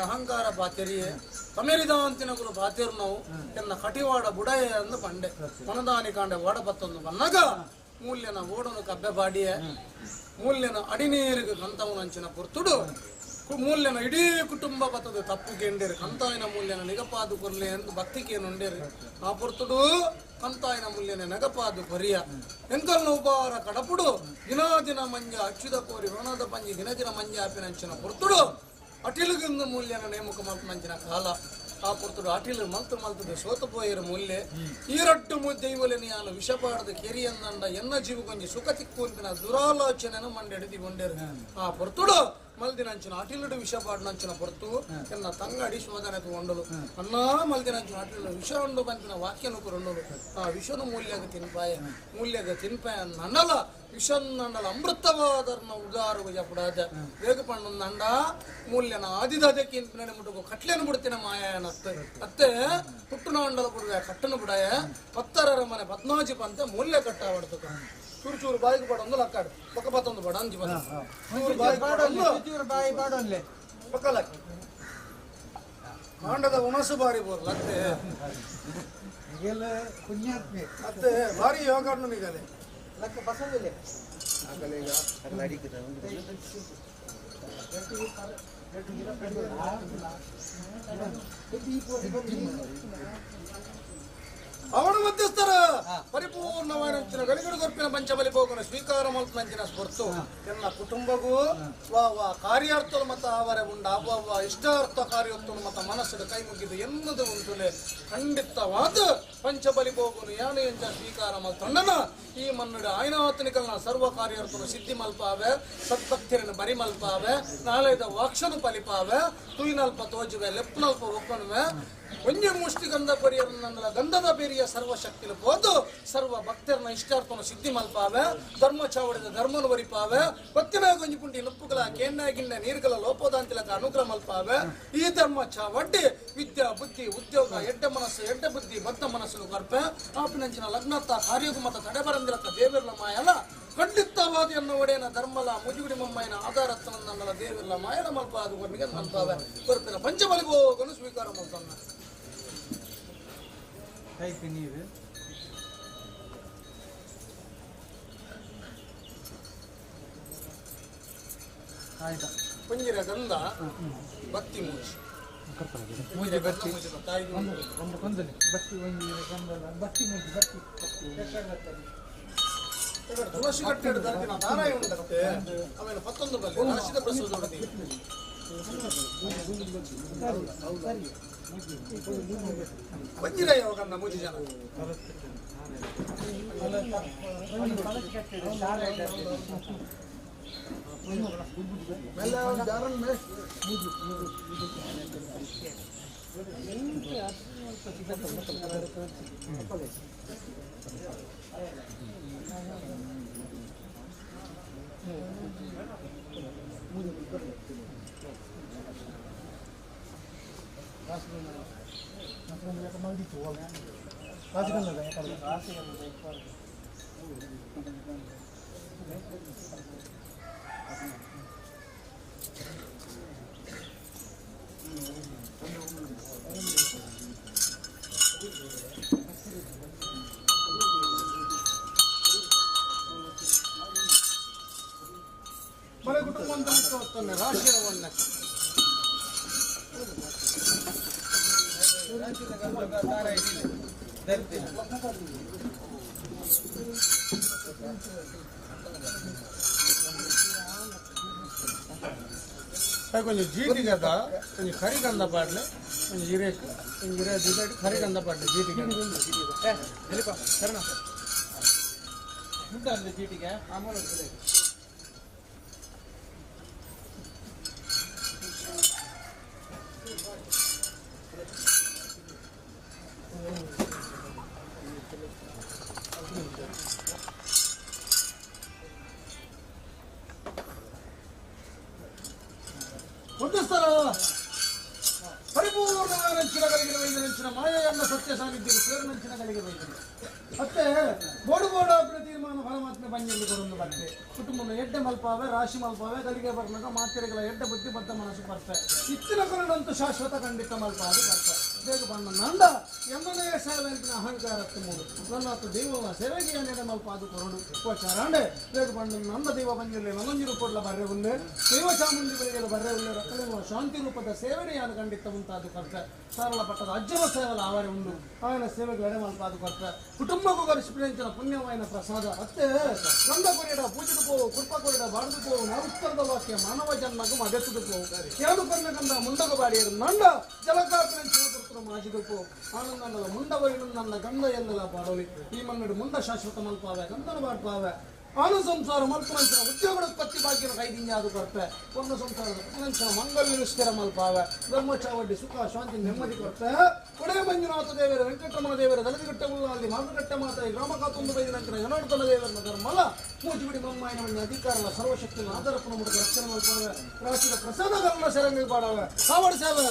ಅಹಂಕಾರ ಪಾತೆರಿಯೆ ತಮೆರಿದಾಂತಿನಗುಲು ಪಾತೆರು ನಾವು ಎನ್ನ ಕಟಿವಾಡ ಬುಡಯ ಎಂದು ಪಂಡೆ ಮನದಾನಿ ಕಾಂಡೆ ಓಡ ಬತ್ತೊಂದು ಬನ್ನಗ ಮೂಲ್ಯನ ಓಡನು ಕಬ್ಬೆ ಬಾಡಿಯೆ ಮೂಲ್ಯನ ಅಡಿನೀರಿಗೆ ಕಂತವನಂಚಿನ ಪುರ್ತುಡು ಮೂಲ್ಯನ ಇಡೀ ಕುಟುಂಬ ಬತ್ತದ ತಪ್ಪು ಗೆಂಡೇರು ಕಂತಾಯಿನ ಮೂಲ್ಯನ ನಿಗಪಾದು ಕೊರ್ಲೆ ಎಂದು ಭಕ್ತಿಕೇನುಂಡೇರು ಆ ಪುರ್ತುಡು ಕಂತಾಯಿನ ಮೂಲ್ಯನ ನೆಗಪಾದು ಕೊರಿಯ ಎಂಕಲ್ನ ಉಪಾರ ಕಡಪುಡು ದಿನಾ ದಿನ ಮಂಜ ಅಚ್ಚುದ ಕೋರಿ ಋಣದ ಪಂಜಿ ದಿನ ದಿನ ಮಂಜ ಆಪಿನಂಚಿನ ಪುರ್ತುಡು ಅಟಿಲುಗಿಂದು ಮೂಲ್ಯನ ನೇಮಕ ಮಲ್ಪನಂಚಿನ ಕಾಲ ಆ ಪುರ್ತುಡು ಅಟಿಲು ಮಲ್ತು ಮಲ್ತದ ಸೋತು ಪೋಯಿರ ಮೂಲ್ಯ ಈ ರಟ್ಟು ಮುದ್ದೈವಲೆ ಯಾನು ವಿಷಪಾಡದ ಕೆರಿಯಂದಂಡ ಎನ್ನ ಜೀವಗೊಂಜಿ ಸುಖ ತಿಕ್ಕುಂತಿನ ದುರಾಲೋಚನೆನು ಮಂಡೆಡಿದಿ ಗೊಂಡೇರು ಆ ಪುರ್ತುಡು ಮಲ್ದಿನಂಚಿನ ಅಟಿಲುಡು ವಿಷ ಪಾಡ್ನಂಚಿನ ಪೊರ್ತು ಎನ್ನ ತಂಗಡಿ ಶೋಧನೆ ತಗೊಂಡಲು ಅಣ್ಣಾ ಮಲ್ದಿನಂಚಿನ ಅಟಿಲು ವಿಷ ಉಂಡು ಬಂತಿನ ವಾಕ್ಯನು ಕೊರೊಂಡಲು ಆ ವಿಷನು ಮೂಲ್ಯಗ ತಿನ್ಪಾಯ ಮೂಲ್ಯಗ ತಿನ್ಪಾಯ ನನ್ನಲ ವಿಷನ್ನಂಡಲ ಅಮೃತವಾದರ್ನ ಉದಾರು ಜಪುಡಾದ ವೇಗ ಪಣ್ಣಂಡ ಮೂಲ್ಯನ ಆದಿದಾದಕ್ಕೆ ಇಂಪಿನ ಮುಟುಗು ಕಟ್ಲೆನು ಬಿಡ್ತಿನ ಮಾಯನತ್ತೆ ಅತ್ತೆ ಹುಟ್ಟುನ ಅಂಡಲ ಬಿಡುವೆ ಕಟ್ಟನು ಬಿಡಾಯ ಪತ್ತರರ ಮನೆ ಪದ್ನಾಜಿ ಪಂತೆ ಮೂಲ್ಯ ಕಟ್ಟಾವಡ್ತಕ ಚೂರು ಚೂರು ಬಾಯಿಗೆ ಪಡೊಂದು ಲಕ್ಕಾಡು ಪಕ್ಕ ಪತ್ತೊಂದು ಬಡ ಅಂಜಿ ಬಂದು ಚೂರು ಬಾಯಿ ಪಾಡೊಂದು ಚೂರು ಬಾಯಿ ಪಾಡೊಂದ್ಲೆ ಪಕ್ಕಲಕ್ಕೆ ಕಾಂಡದ ಉಣಸು ಬಾರಿ ಬೋರ್ಲ ಅತ್ತೆ ಈಗೆಲ್ಲ ಪುಣ್ಯಾತ್ಮೆ ಅತ್ತೆ ಭಾರಿ ಯೋಗ ನಿಗಲೆ ಲಕ್ಕ ಬಸವಿಲ್ಲ ಅವನು ಮಧ್ಯಸ್ಥರ ಪರಿಪೂರ್ಣವಾದ ಗಳಿಗಡು ಗೊಪ್ಪಿನ ಪಂಚಬಲಿ ಭೋಗನ ಸ್ವೀಕಾರ ಮಲ್ಪನಂಚಿನ ಸ್ಫೂರ್ತು ಎನ್ನ ಕುಟುಂಬಗೂ ವಾ ವಾ ಕಾರ್ಯಾರ್ಥಲು ಮತ ಅವರೆ ಉಂಡ ಅವ್ವ ಇಷ್ಟಾರ್ಥ ಕಾರ್ಯೋತ್ತಲು ಮತ ಮನಸ್ಸು ಕೈ ಮುಗಿದು ಎನ್ನದು ಉಂಟುಲೆ ಖಂಡಿತವಾದ ಪಂಚಬಲಿ ಭೋಗನು ಯಾನು ಎಂಚ ಸ್ವೀಕಾರ ಮಲ್ತೊಂಡನ ಈ ಮನ್ನುಡ ಆಯ್ನಾತನಿಕಲ್ನ ಸರ್ವ ಕಾರ್ಯಾರ್ಥನು ಸಿದ್ಧಿ ಮಲ್ಪಾವೆ ಸದ್ಭಕ್ತಿರನ್ನು ಬರಿ ಮಲ್ಪಾವೆ ನಾಳೆದ ವಾಕ್ಷನು ಪಲಿಪಾವೆ ತುಯಿನಲ್ಪ ತೋಜುವೆ ಲೆಪ್ಪನಲ್ಪ ಒಕ್ಕನುವೆ ಒಂಜೆ ಮುಷ್ಟಿ ಗಂಧ ಪರಿಯರನ್ನ ಗಂಧದ ಬೇರಿಯ ಸರ್ವಶಕ್ತಿಲು ಹೋದು ಸರ್ವ ಭಕ್ತರನ್ನ ಇಷ್ಟಾರ್ಥನ ಸಿದ್ಧಿ ಮಲ್ಪಾವೆ ಧರ್ಮ ಚಾವಡಿದ ಧರ್ಮನು ವರಿಪಾವೆ ಪತ್ತಿನ ಗೊಂಜಿ ಪುಂಡಿ ನುಪ್ಪುಗಳ ಕೇಣ್ಣ ಗಿಣ್ಣ ನೀರುಗಳ ಲೋಪದಾಂತಿಲಕ ಅನುಗ್ರಹ ಮಲ್ಪಾವೆ ಈ ಧರ್ಮ ಚಾವಡ್ಡಿ ವಿದ್ಯಾ ಬುದ್ಧಿ ಉದ್ಯೋಗ ಎಡ್ಡ ಮನಸ್ಸು ಎಡ್ಡ ಬುದ್ಧಿ ಬದ್ಧ ಮನಸ್ಸು ಕರ್ಪೆ ಆಪಿನಂಚಿನ ಲಗ್ನತ್ತ ಕಾರ್ಯಗು ಮತ ತಡೆಬರಂದಿಲಕ್ಕ ದೇವಿರ್ಲ ಮಾಯಲ ಖಂಡಿತವಾದ ಎನ್ನ ಒಡೆಯನ ಧರ್ಮಲ ಮುಜುಗುಡಿ ಮಮ್ಮಯ್ಯನ ಆಧಾರತ್ನ ದೇವಿರ್ಲ ಮಾಯಲ ಮಲ್ಪ ಅದು ಕೊರ್ನಿಗೆ ಮಲ್ಪಾವೆ ಕೊರ್ಪಿನ ಪಂಚಬಲಿ ಭೋಗನು ಸ್ವೀಕಾರ ಮಲ್ತನ್ನ ಕೈಪಿ ನೀರು ಆಯ್ತಾ ಪಂಜಿರ ಗಂಧ ಬತ್ತಿ ಮೂಜಿ ಮೂಜಿ ಬತ್ತಿ ಒಂದು ಕೊಂದಲೆ ಬತ್ತಿ ಒಂಜಿ ಗಂಧಲ ಬತ್ತಿ ಮೂಜಿ ಬತ್ತಿ ತುಳಸಿ ಕಟ್ಟೆಡು ದರ್ದಿನ ದಾರಾಯ ಉಂಟತ್ತೆ ಆಮೇಲೆ ಪತ್ತೊಂದು ಬಲ್ಲೆ ರಾಶಿದ ಪ್ರಸಾದ ಹೊಡೆದಿ ಪಂಜಿರ ಯಾವಾಗ ಮೂಜಿ ಜನ ಮನೆ ಕುಟುಂಬ ಅಂತ ರಾಶಿಯವನ್ನ కొంచెం జీటి కదా కొంచెం కర్రీ గంధ పాటలే కొంచెం ఇరేక్ కొంచెం ఇరే దిగటి కర్రీ గంధ పాటలే జీటి సరేనా జీటిగా ముద్దిస్తారా ಪರಿಪೂರ್ಣವಾದ ಗಳಿಗೆ ಮಾಯೆಯನ್ನ ಸತ್ಯ ಸಾನ್ನಿಧ್ಯಕ್ಕೆ ಪ್ರೇರಣಂಚಿನ ಗಳಿಗೆ ಬೈದನು. ಮತ್ತೆ ಬೋಡು ಬೋಡು ತೀರ್ಮಾನ ಪರಮಾತ್ಮೆ ಬಂಜಲ್ಲಿ ಕೊರೊಂದು ಬತ್ತೆ. ಕುಟುಂಬದ ಎಡ್ಡೆ ಮಲ್ಪಾವೆ, ರಾಶಿ ಮಲ್ಪಾವೆ, ಗಳಿಗೆ ಬರ್ನಾಗ ಮಾತೆರೆಗಳ ಎಡ್ಡೆ ಬುದ್ಧಿ ಬದ್ಧ ಮನಸ್ಸು ಬರ್ತೆ. ಇತ್ತಿನ ಕೊರಡಂತೂ ಶಾಶ್ವತ ಖಂಡಿತ ಮಲ್ಪಾವೆ ಬರ್ತೆ. ಬೇಗ ಬಂದ ನಂದ ಎಮ್ಮನೆಯ ಸೇವೆ ಅಂತಿನ ಅಹಂಕಾರಕ್ಕೆ ಮೂಡು ನನ್ನಾತು ದೈವವ ಸೇವೆಗೆ ಏನೇನೆ ಮಲ್ಪಾದು ಕೊರಡು ಕೋಚಾರಾಂಡೆ. ಬೇಗ ಬಂದ ನಂದ ದೈವ ಬಂದಿರಲಿ ನನ್ನೊಂಜಿರು ಕೊಡ್ಲ ಬರ್ರೆ ಉಲ್ಲೆ ದೈವ ಚಾಮುಂಡಿ ಬೆಳಿಗ್ಗೆ ಬರ್ರೆ ಉಲ್ಲೆ ರಕ್ಕಲೆಂಬ ಶಾಂತಿ ರೂಪದ ಸೇವೆನೇ ಯಾನು ಖಂಡಿತ ಉಂಟಾದು ಕೊರ್ತೆ. ಸಾರಳ ಪಟ್ಟದ ಅಜ್ಜನ ಸೇವಲ ಆವರೆ ಉಂಡು ఆయన ಸೇವೆಗೆ ಎಡೆ ಮಲ್ಪಾದು ಕೊರ್ತೆ. ಕುಟುಂಬಕ್ಕೂ ಗರಿಸಿನ ಪುಣ್ಯವಾಯಿನ ಪ್ರಸಾದ ಅತ್ತೆ. ಗಂಧ ಕೊರಿಯಡ ಪೂಜೆದು ಪೋವು, ಕೃಪ ಕೊರಿಯಡ ಬಾಡದು ಪೋವು, ನರುತ್ತರದ ವಾಕ್ಯ ಮಾನವ ಜನ್ಮಗೂ ಮದೆತ್ತದು ಪೋವು. ಕೇಳು ಕೊರ್ನ ಗಂಧ ಮುಂಡಗ ಬಾಡಿಯರು ನಂಡ ಜಲಕಾಪಿನ ಶಿವಪುತ್ರ ಮಾಜಿದು ಪೋವು. ಆನಂದನದ ಮುಂಡವೈನು ನನ್ನ ಗಂಧ ಎಂದಲ ಬಾಡೋಲಿ. ಈ ಮನ್ನಡು ಮುಂಡ ಶಾಶ್ವತ ಮಲ್ಪಾವೆ, ಗಂಧನ ಬಾಡ್ಪಾವೆ. ಆನು ಸಂಸಾರ ಮಲ್ಪನಂಚಿನ ಉದ್ಯೋಗದ ಪತ್ತಿ ಭಾಗ್ಯನ ಕೈದಿಂಜಾದು ಕೊರ್ಪೆ. ಒಂದು ಸಂಸಾರದ ಪುನಂಚಿನ ಮಂಗಲ್ಯ ಸ್ಥಿರ ಮಲ್ಪಾವೆ. ಬ್ರಹ್ಮಚಾವಡ್ಡಿ ಸುಖ ಶಾಂತಿ ನೆಮ್ಮದಿ ಕೊರ್ಪೆ. ಒಡೆಯ ಮಂಜುನಾಥ ದೇವರ ವೆಂಕಟರಮಣ ದೇವರ ದಲದಿಗಟ್ಟೆ ಉಳ್ಳಾಲಿ ಮಾರುಕಟ್ಟೆ ಮಾತ ಗ್ರಾಮ ಕಾತೊಂದು ಬೈದ ನಂತರ ಜನಾರ್ದನ ದೇವರನ ಧರ್ಮಲ ಮೂಜಿಬಿಡಿ ಮಮ್ಮಾಯಿನ ಒಂದು ಅಧಿಕಾರಲ ಸರ್ವಶಕ್ತಿನ ಆಧಾರಪುನ ಮುಡುಕ ರಕ್ಷಣೆ ಮಲ್ಪಾವೆ. ರಾಶಿದ ಪ್ರಸಾದಗಳನ್ನ ಶರಂಗಿ ಪಾಡವೆ. ಕಾವಡು ಸೇವೆ.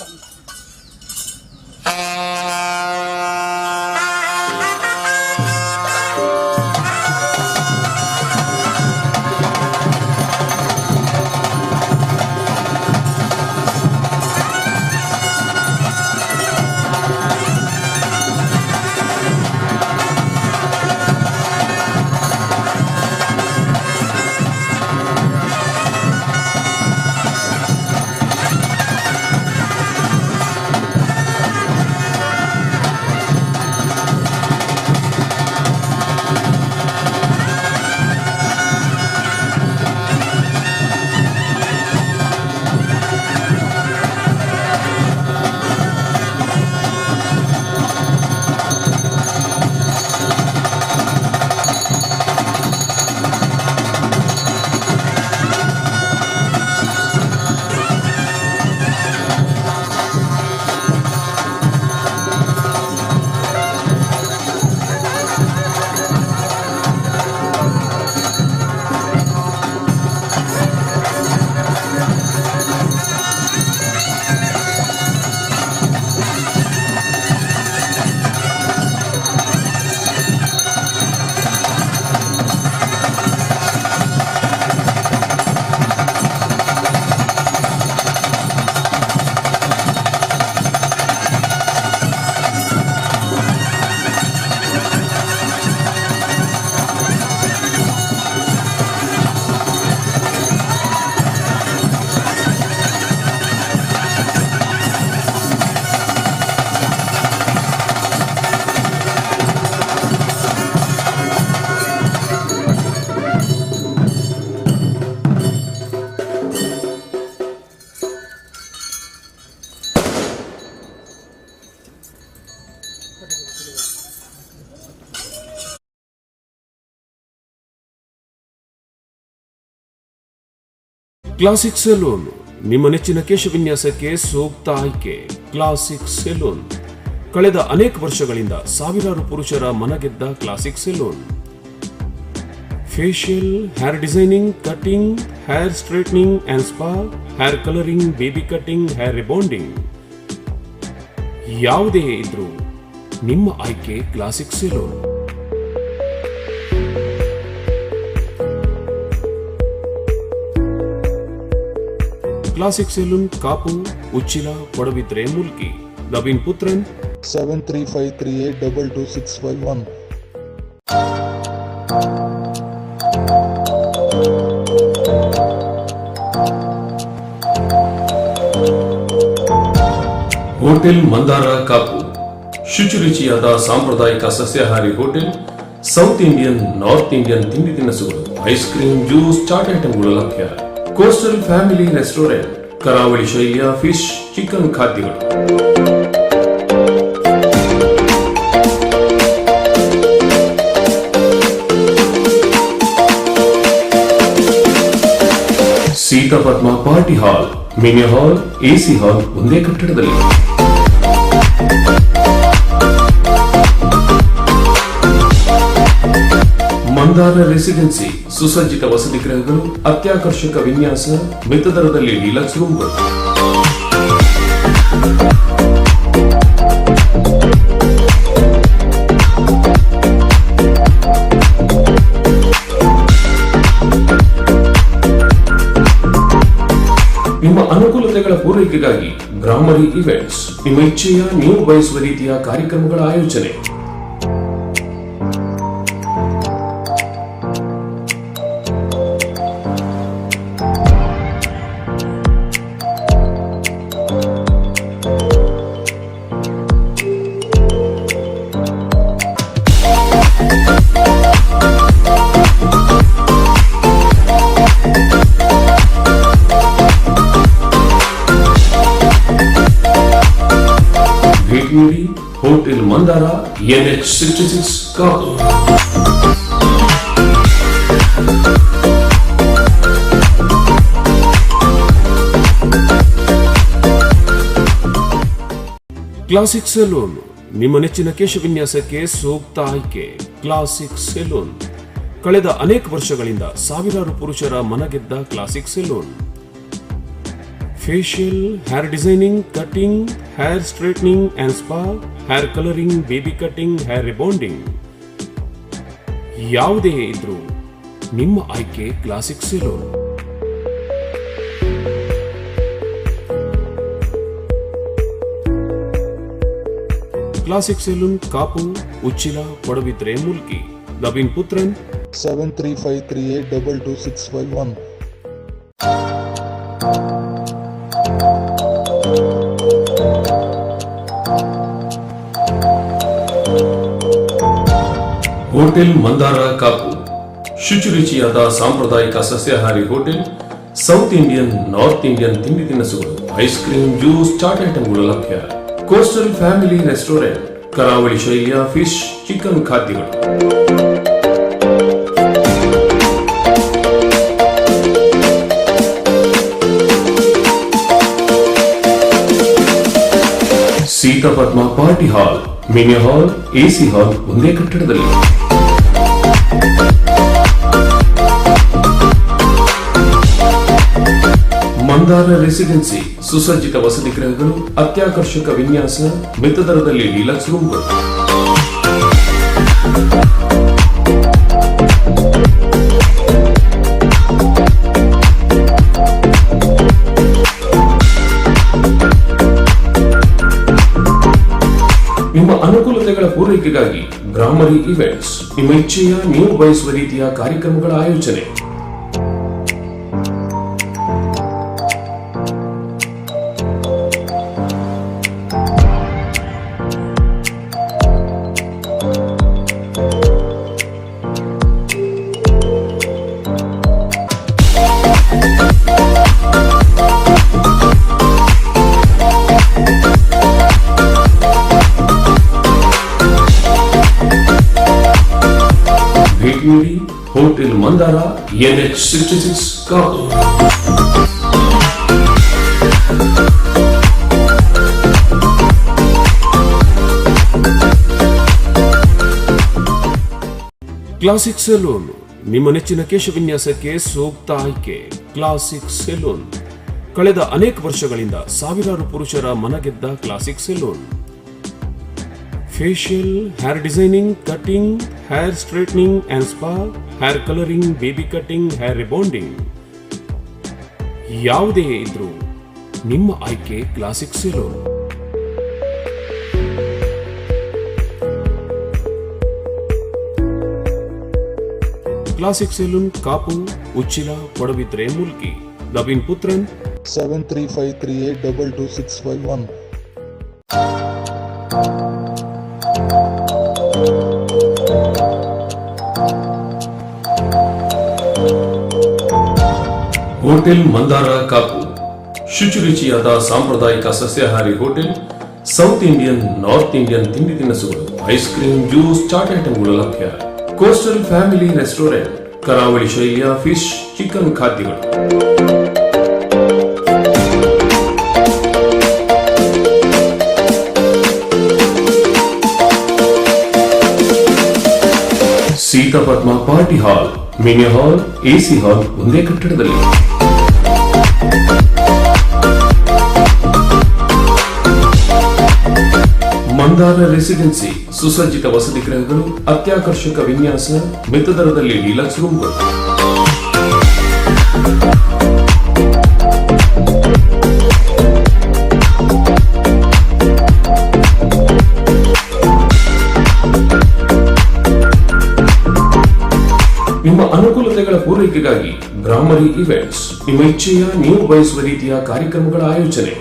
ಕ್ಲಾಸಿಕ್ ಸೆಲೂನ್ ನಿಮ್ಮ ನೆಚ್ಚಿನ ಕೇಶವಿನ್ಯಾಸಕ್ಕೆ ಸೂಕ್ತ ಆಯ್ಕೆ. ಕ್ಲಾಸಿಕ್ ಸೆಲೂನ್ ಕಳೆದ ಅನೇಕ ವರ್ಷಗಳಿಂದ ಸಾವಿರಾರು ಪುರುಷರ ಮನಗೆದ್ದ classic salon. Facial, hair designing, cutting, hair straightening and spa, hair colouring, baby cutting, hair rebonding, ಯಾವುದೇ ಇದ್ರೂ ನಿಮ್ಮ ಆಯ್ಕೆ classic salon. Classic salon, Kapu, Uchila, Padubidri, Mulki. Naveen Puthran 7353822651. Hotel Mandara Kapu ಶುಚಿರುಚಿಯಾದ ಸಾಂಪ್ರದಾಯಿಕ ಸಸ್ಯಾಹಾರಿ hotel, south Indian, north Indian ತಿಂಡಿ ತಿನಿಸುಗಳು, ice cream, juice, chat ಐಟಂಗಳು ಲಭ್ಯ. ಕೋಸ್ಟಲ್ ಫ್ಯಾಮಿಲಿ ರೆಸ್ಟೋರೆಂಟ್, ಕರಾವಳಿ ಶೈಲಿಯ ಫಿಶ್, ಚಿಕನ್ ಖಾದ್ಯಗಳು. Seetha Padma party hall, mini hall, AC hall ಒಂದೇ ಕಟ್ಟಡದಲ್ಲಿ. ಮಂದಾರ ರೆಸಿಡೆನ್ಸಿ ಸುಸಜ್ಜಿತ ವಸತಿ ಗೃಹಗಳು, ಅತ್ಯಾಕರ್ಷಕ ವಿನ್ಯಾಸ, ಮಿತ ದರದಲ್ಲಿ ಡಿಲಕ್ಸ್ ರೂಮ್ಗಳು. ನಿಮ್ಮ ಅನುಕೂಲತೆಗಳ ಪೂರೈಕೆಗಾಗಿ ಭ್ರಾಮರಿ ಇವೆಂಟ್ಸ್ ನಿಮ್ಮ ಇಚ್ಛೆಯ ನೀವು ಬಯಸುವ ರೀತಿಯ ಕಾರ್ಯಕ್ರಮಗಳ ಆಯೋಜನೆ. ಭೇಟಿ ನೀಡಿ hotel Mandara, NH 66, Kapu. Classic salon ನಿಮ್ಮ ನೆಚ್ಚಿನ ಕೇಶವಿನ್ಯಾಸಕ್ಕೆ ಸೂಕ್ತ ಆಯ್ಕೆ. ಕ್ಲಾಸಿಕ್ ಸೆಲೂನ್ ಕಳೆದ ಅನೇಕ ವರ್ಷಗಳಿಂದ ಸಾವಿರಾರು ಪುರುಷರ ಮನಗೆದ್ದ classic salon. Facial, hair designing, cutting, hair straightening and spa, hair colouring, baby cutting, hair rebonding ಯಾವುದೇ ಇದ್ರೂ ನಿಮ್ಮ ಆಯ್ಕೆ classic salon. Classic salon, Kapu, Uchila, Padubidri, Mulki. Naveen Puthran 7353822651. Hotel Mandara Kapu ಶುಚಿರುಚಿಯಾದ ಸಾಂಪ್ರದಾಯಿಕ ಸಸ್ಯಾಹಾರಿ hotel, south Indian, north Indian ತಿಂಡಿ ತಿನಿಸುಗಳು, ice cream, juice, chat ಐಟಂಗಳು ಲಭ್ಯ. ಕೋಸ್ಟಲ್ ಫ್ಯಾಮಿಲಿ ರೆಸ್ಟೋರೆಂಟ್, ಕರಾವಳಿ ಶೈಲಿಯ ಫಿಶ್, ಚಿಕನ್ ಖಾದ್ಯಗಳು. Seetha Padma party hall, mini hall, AC hall ಒಂದೇ ಕಟ್ಟಡದಲ್ಲಿ. ಮಂದಾರ ರೆಸಿಡೆನ್ಸಿ ಸುಸಜ್ಜಿತ ವಸತಿ ಗೃಹಗಳು, ಅತ್ಯಾಕರ್ಷಕ ವಿನ್ಯಾಸ, ಮಿತ ದರದಲ್ಲಿ ಡಿಲಕ್ಸ್ ರೂಮ್ಗಳು. ನಿಮ್ಮ ಅನುಕೂಲತೆಗಳ ಪೂರೈಕೆಗಾಗಿ ಭ್ರಾಮರಿ ಇವೆಂಟ್ಸ್ ನಿಮ್ಮ ಇಚ್ಛೆಯ ನೀವು ಬಯಸುವ ರೀತಿಯ ಕಾರ್ಯಕ್ರಮಗಳ ಆಯೋಜನೆ. ಭೇಟಿ ನೀಡಿ hotel Mandara, NH 66, Kapu. Classic salon ನಿಮ್ಮ ನೆಚ್ಚಿನ ಕೇಶವಿನ್ಯಾಸಕ್ಕೆ ಸೂಕ್ತ ಆಯ್ಕೆ. ಕ್ಲಾಸಿಕ್ ಸೆಲೂನ್ ಕಳೆದ ಅನೇಕ ವರ್ಷಗಳಿಂದ ಸಾವಿರಾರು ಪುರುಷರ ಮನಗೆದ್ದ classic salon. Facial, hair designing, cutting, hair straightening and spa, hair colouring, baby cutting, hair rebonding ಯಾವುದೇ ಇದ್ರೂ ನಿಮ್ಮ ಆಯ್ಕೆ classic salon. Classic salon, Kapu, Uchila, Padubidri, Mulki. Naveen Puthran 7353822651. Hotel Mandara Kapu ಶುಚಿರುಚಿಯಾದ ಸಾಂಪ್ರದಾಯಿಕ ಸಸ್ಯಾಹಾರಿ hotel, south Indian, north Indian ತಿಂಡಿ ತಿನಿಸುಗಳು, ice cream, juice, chat ಐಟಂಗಳು ಲಭ್ಯ. ಕೋಸ್ಟಲ್ ಫ್ಯಾಮಿಲಿ ರೆಸ್ಟೋರೆಂಟ್, ಕರಾವಳಿ ಶೈಲಿಯ ಫಿಶ್, ಚಿಕನ್ ಖಾದ್ಯಗಳು. Seetha Padma party hall, mini hall, AC hall ಒಂದೇ ಕಟ್ಟಡದಲ್ಲಿ. ಮಂದಾರ ರೆಸಿಡೆನ್ಸಿ ಸುಸಜ್ಜಿತ ವಸತಿ ಗೃಹಗಳು, ಅತ್ಯಾಕರ್ಷಕ ವಿನ್ಯಾಸ, ಮಿತ ದರದಲ್ಲಿ ಡಿಲಕ್ಸ್ ರೂಮ್ಗಳು. ಓಲೈಕೆಗಾಗಿ ಬ್ರಾಹ್ಮರಿ ಇವೆಂಟ್ಸ್ ನಿಮ್ಮ ಇಚ್ಛೆಯ ನೀವು ಬಯಸುವ ರೀತಿಯ ಕಾರ್ಯಕ್ರಮಗಳ ಆಯೋಜನೆ.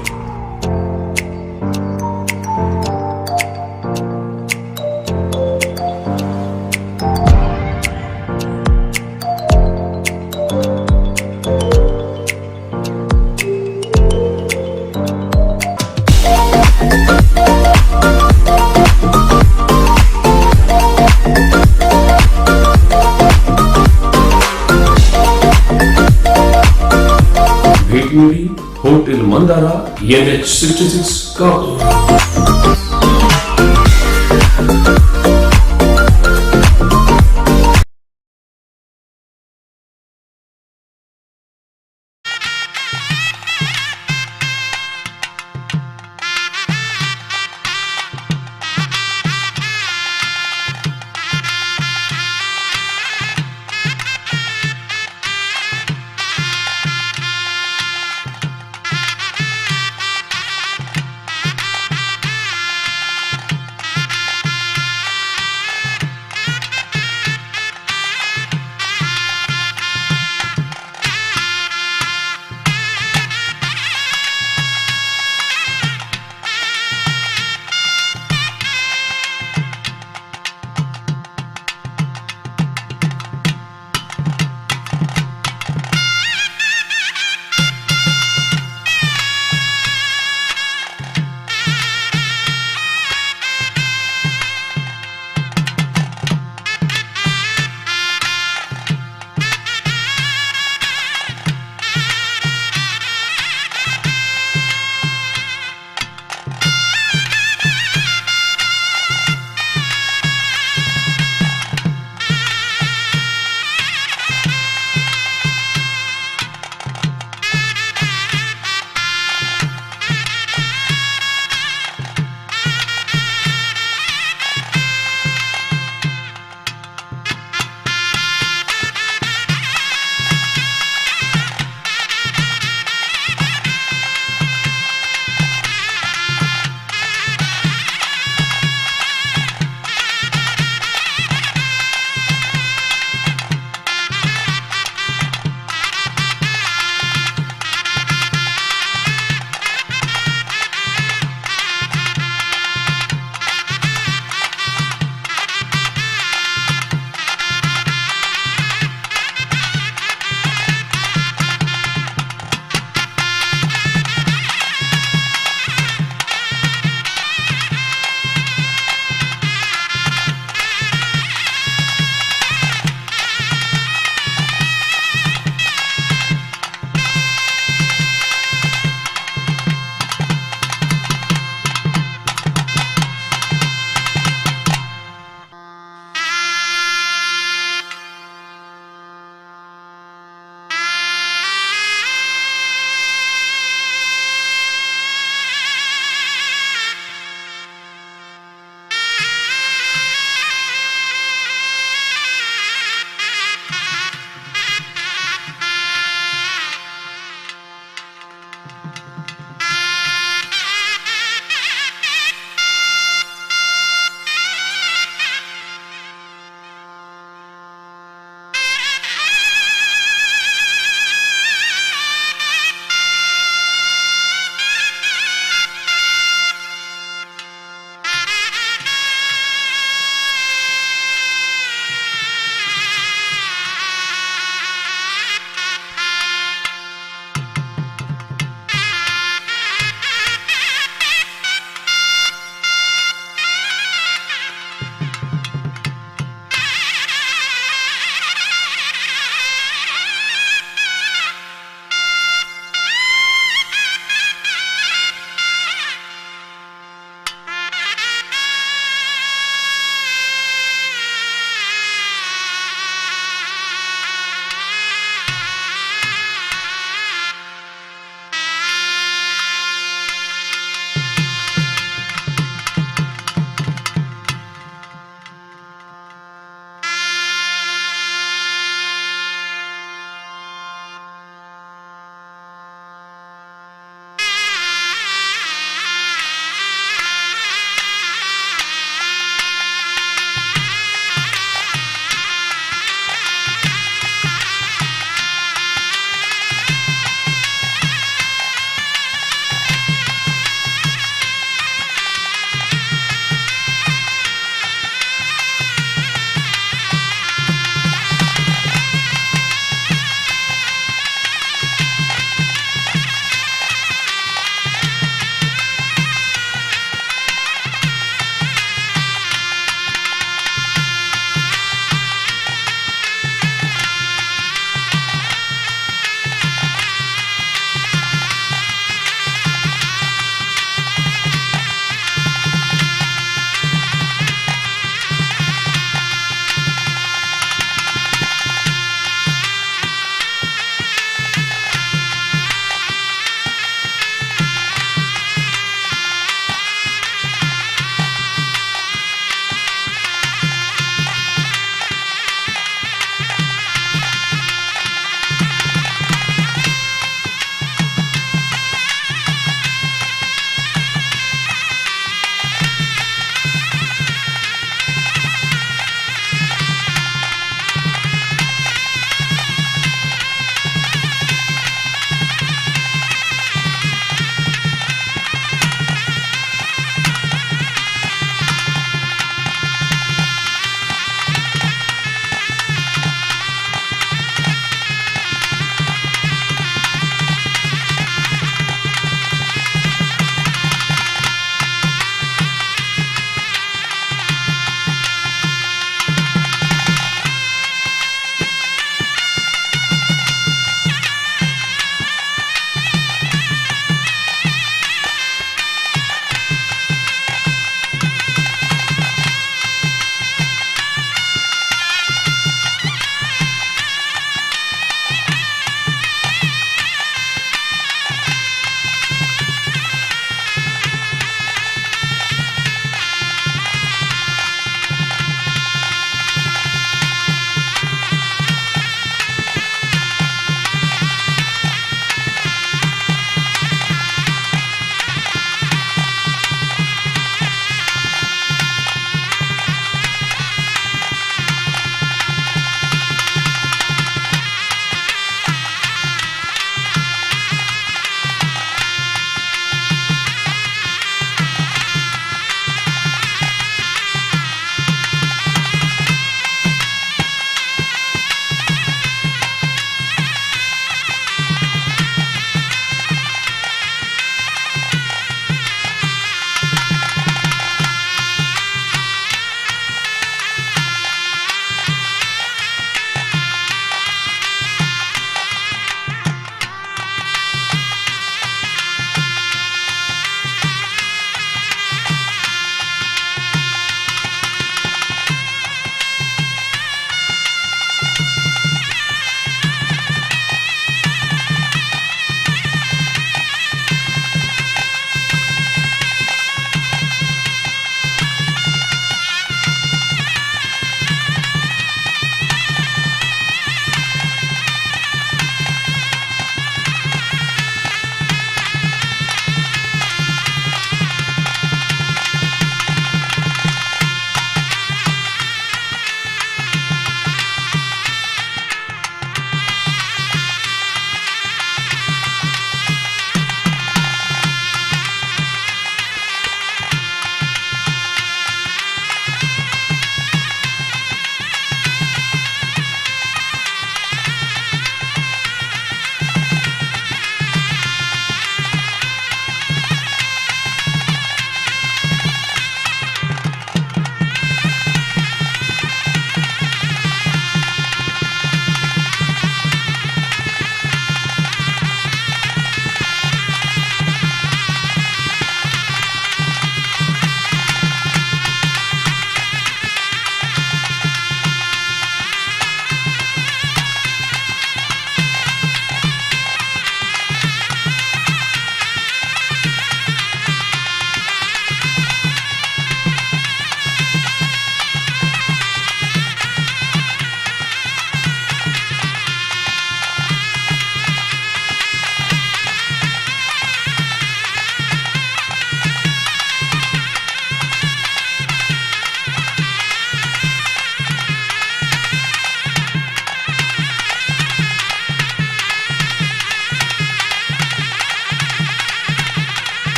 ಭೇಟಿ ನೀಡಿ hotel Mandara, NH 66, Kapu.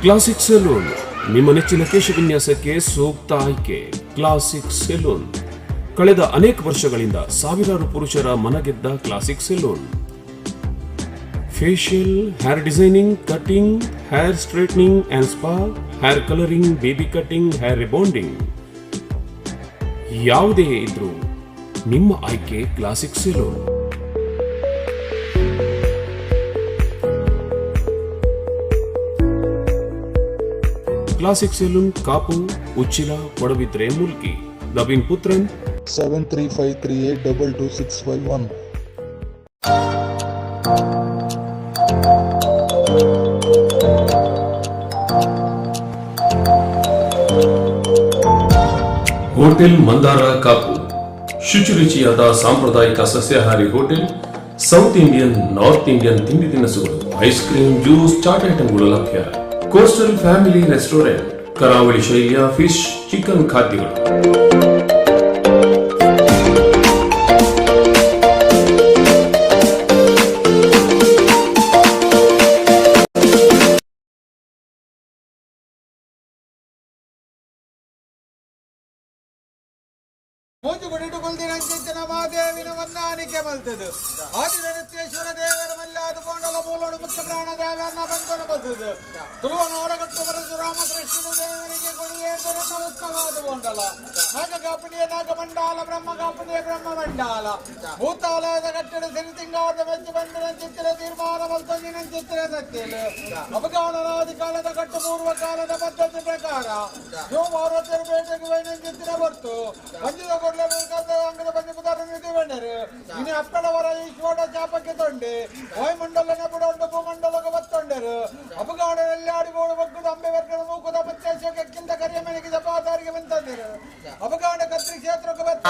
Classic salon ನಿಮ್ಮ ನೆಚ್ಚಿನ ಕೇಶವಿನ್ಯಾಸಕ್ಕೆ ಸೂಕ್ತ ಆಯ್ಕೆ ಕ್ಲಾಸಿಕ್ ಸೆಲೂನ್. ಕಳೆದ ಅನೇಕ ವರ್ಷಗಳಿಂದ ಸಾವಿರಾರು ಪುರುಷರ ಮನಗೆದ್ದ classic salon. Facial, hair designing, cutting, hair straightening and spa, hair colouring, baby cutting, hair rebonding ಯಾವುದೇ ಇದ್ರೂ ನಿಮ್ಮ ಆಯ್ಕೆ classic salon. Classic salon, Kapu, Uchila, Padubidri, Mulki. Naveen Puthran 7353822651. Hotel Mandara Kapu ಶುಚಿರುಚಿಯಾದ ಸಾಂಪ್ರದಾಯಿಕ ಸಸ್ಯಾಹಾರಿ hotel, south Indian, north Indian ತಿಂಡಿ ತಿನಿಸುಗಳು, ice cream, juice, chat ಐಟಂಗಳು ಲಭ್ಯ. ಕೋಸ್ಟಲ್ ಫ್ಯಾಮಿಲಿ ರೆಸ್ಟೋರೆಂಟ್, ಕರಾವಳಿ ಶೈಲಿಯ ಫಿಶ್, ಚಿಕನ್ ಖಾದ್ಯಗಳು. ಮೂಜು ಗುಡಿಟು ಕುಲ್ದಿನಂಚಿತ್ತಿನ ಮಾದೇವಿನ ವಂದಾನಿಕೆ ಮಲ್ತದು ಆದಿನತ್ಯೇಶ್ವರ ದೇವರ ಮಲ್ಲಾದ ಕೊಂಡಲ ಮೂಲೋಡು ಮುಖ್ಯ ಪ್ರಾಣ ದೇವರನ್ನ ಬಂದನು ಬಸದು ತುಳುವ ನೋಡಗಟ್ಟು ಪರಶುರಾಮ ಕೃಷ್ಣನ ದೇವರಿಗೆ ಕೊಡಿಯೇತನ ಉತ್ತಮವಾದ ಕೊಂಡಲ ನಾಗಕಾಪಣಿಯ ನಾಗಮಂಡಲ, ಬ್ರಹ್ಮಕಾಪಣಿಯ ಬ್ರಹ್ಮಮಂಡಲ, ಭೂತಾಲಯದ ಕಟ್ಟಡ ಸಿರಿ ತಿಂಗಾದ ಮೆಚ್ಚಿ ಬಂದಿನ ತೀರ್ಮಾನ ಮಲ್ತೊಂದಿನ ಚಿತ್ರ ಸತ್ಯಲು ಅಪಗಾಲನಾದಿ ಕಾಲದ ಕಟ್ಟು ಪೂರ್ವ ಕಾಲದ ಪದ್ಧತಿ ಪ್ರಕಾರ ಶಿವಪಾರ್ವತಿಯರು ಬೇಟೆಗೆ ವೈನಂಚಿತ್ತಿನ ಹೊರ್ತು ಪಂಜದ ಕೊಡ್ಲೆ ಅಂಗದ ಪಂಜ ಪುದಾರ ಬಂಡರು ಇನಿ ಅಪ್ಪಳವರ ಈ ಶೋಡ ಚಾಪಕ್ಕೆ ತೊಂಡೆ ವಾಯುಮಂಡಲನ ಬುಡೊಂಡು ಭೂಮಂಡಲಕ್ಕೆ ಬತ್ತೊಂಡರು ಅಪಗಾಡನಲ್ಲಿ ಆಡಿಬೋಡು ಬಗ್ಗುಡು ಅಂಬೆ ವರ್ಗದ ಮೂಕುದ ಪತ್ಯಾಶಕ್ಕೆ ಕಿಂತ ಕರಿಯ ಮನೆಗೆ ಜಪಾದಾರಿಗೆ ಬಂತಂದರು ಅಪಗಾಡ ಕತ್ರಿ ಕ್ಷೇತ್ರಕ್ಕೆ ಬತ್ತ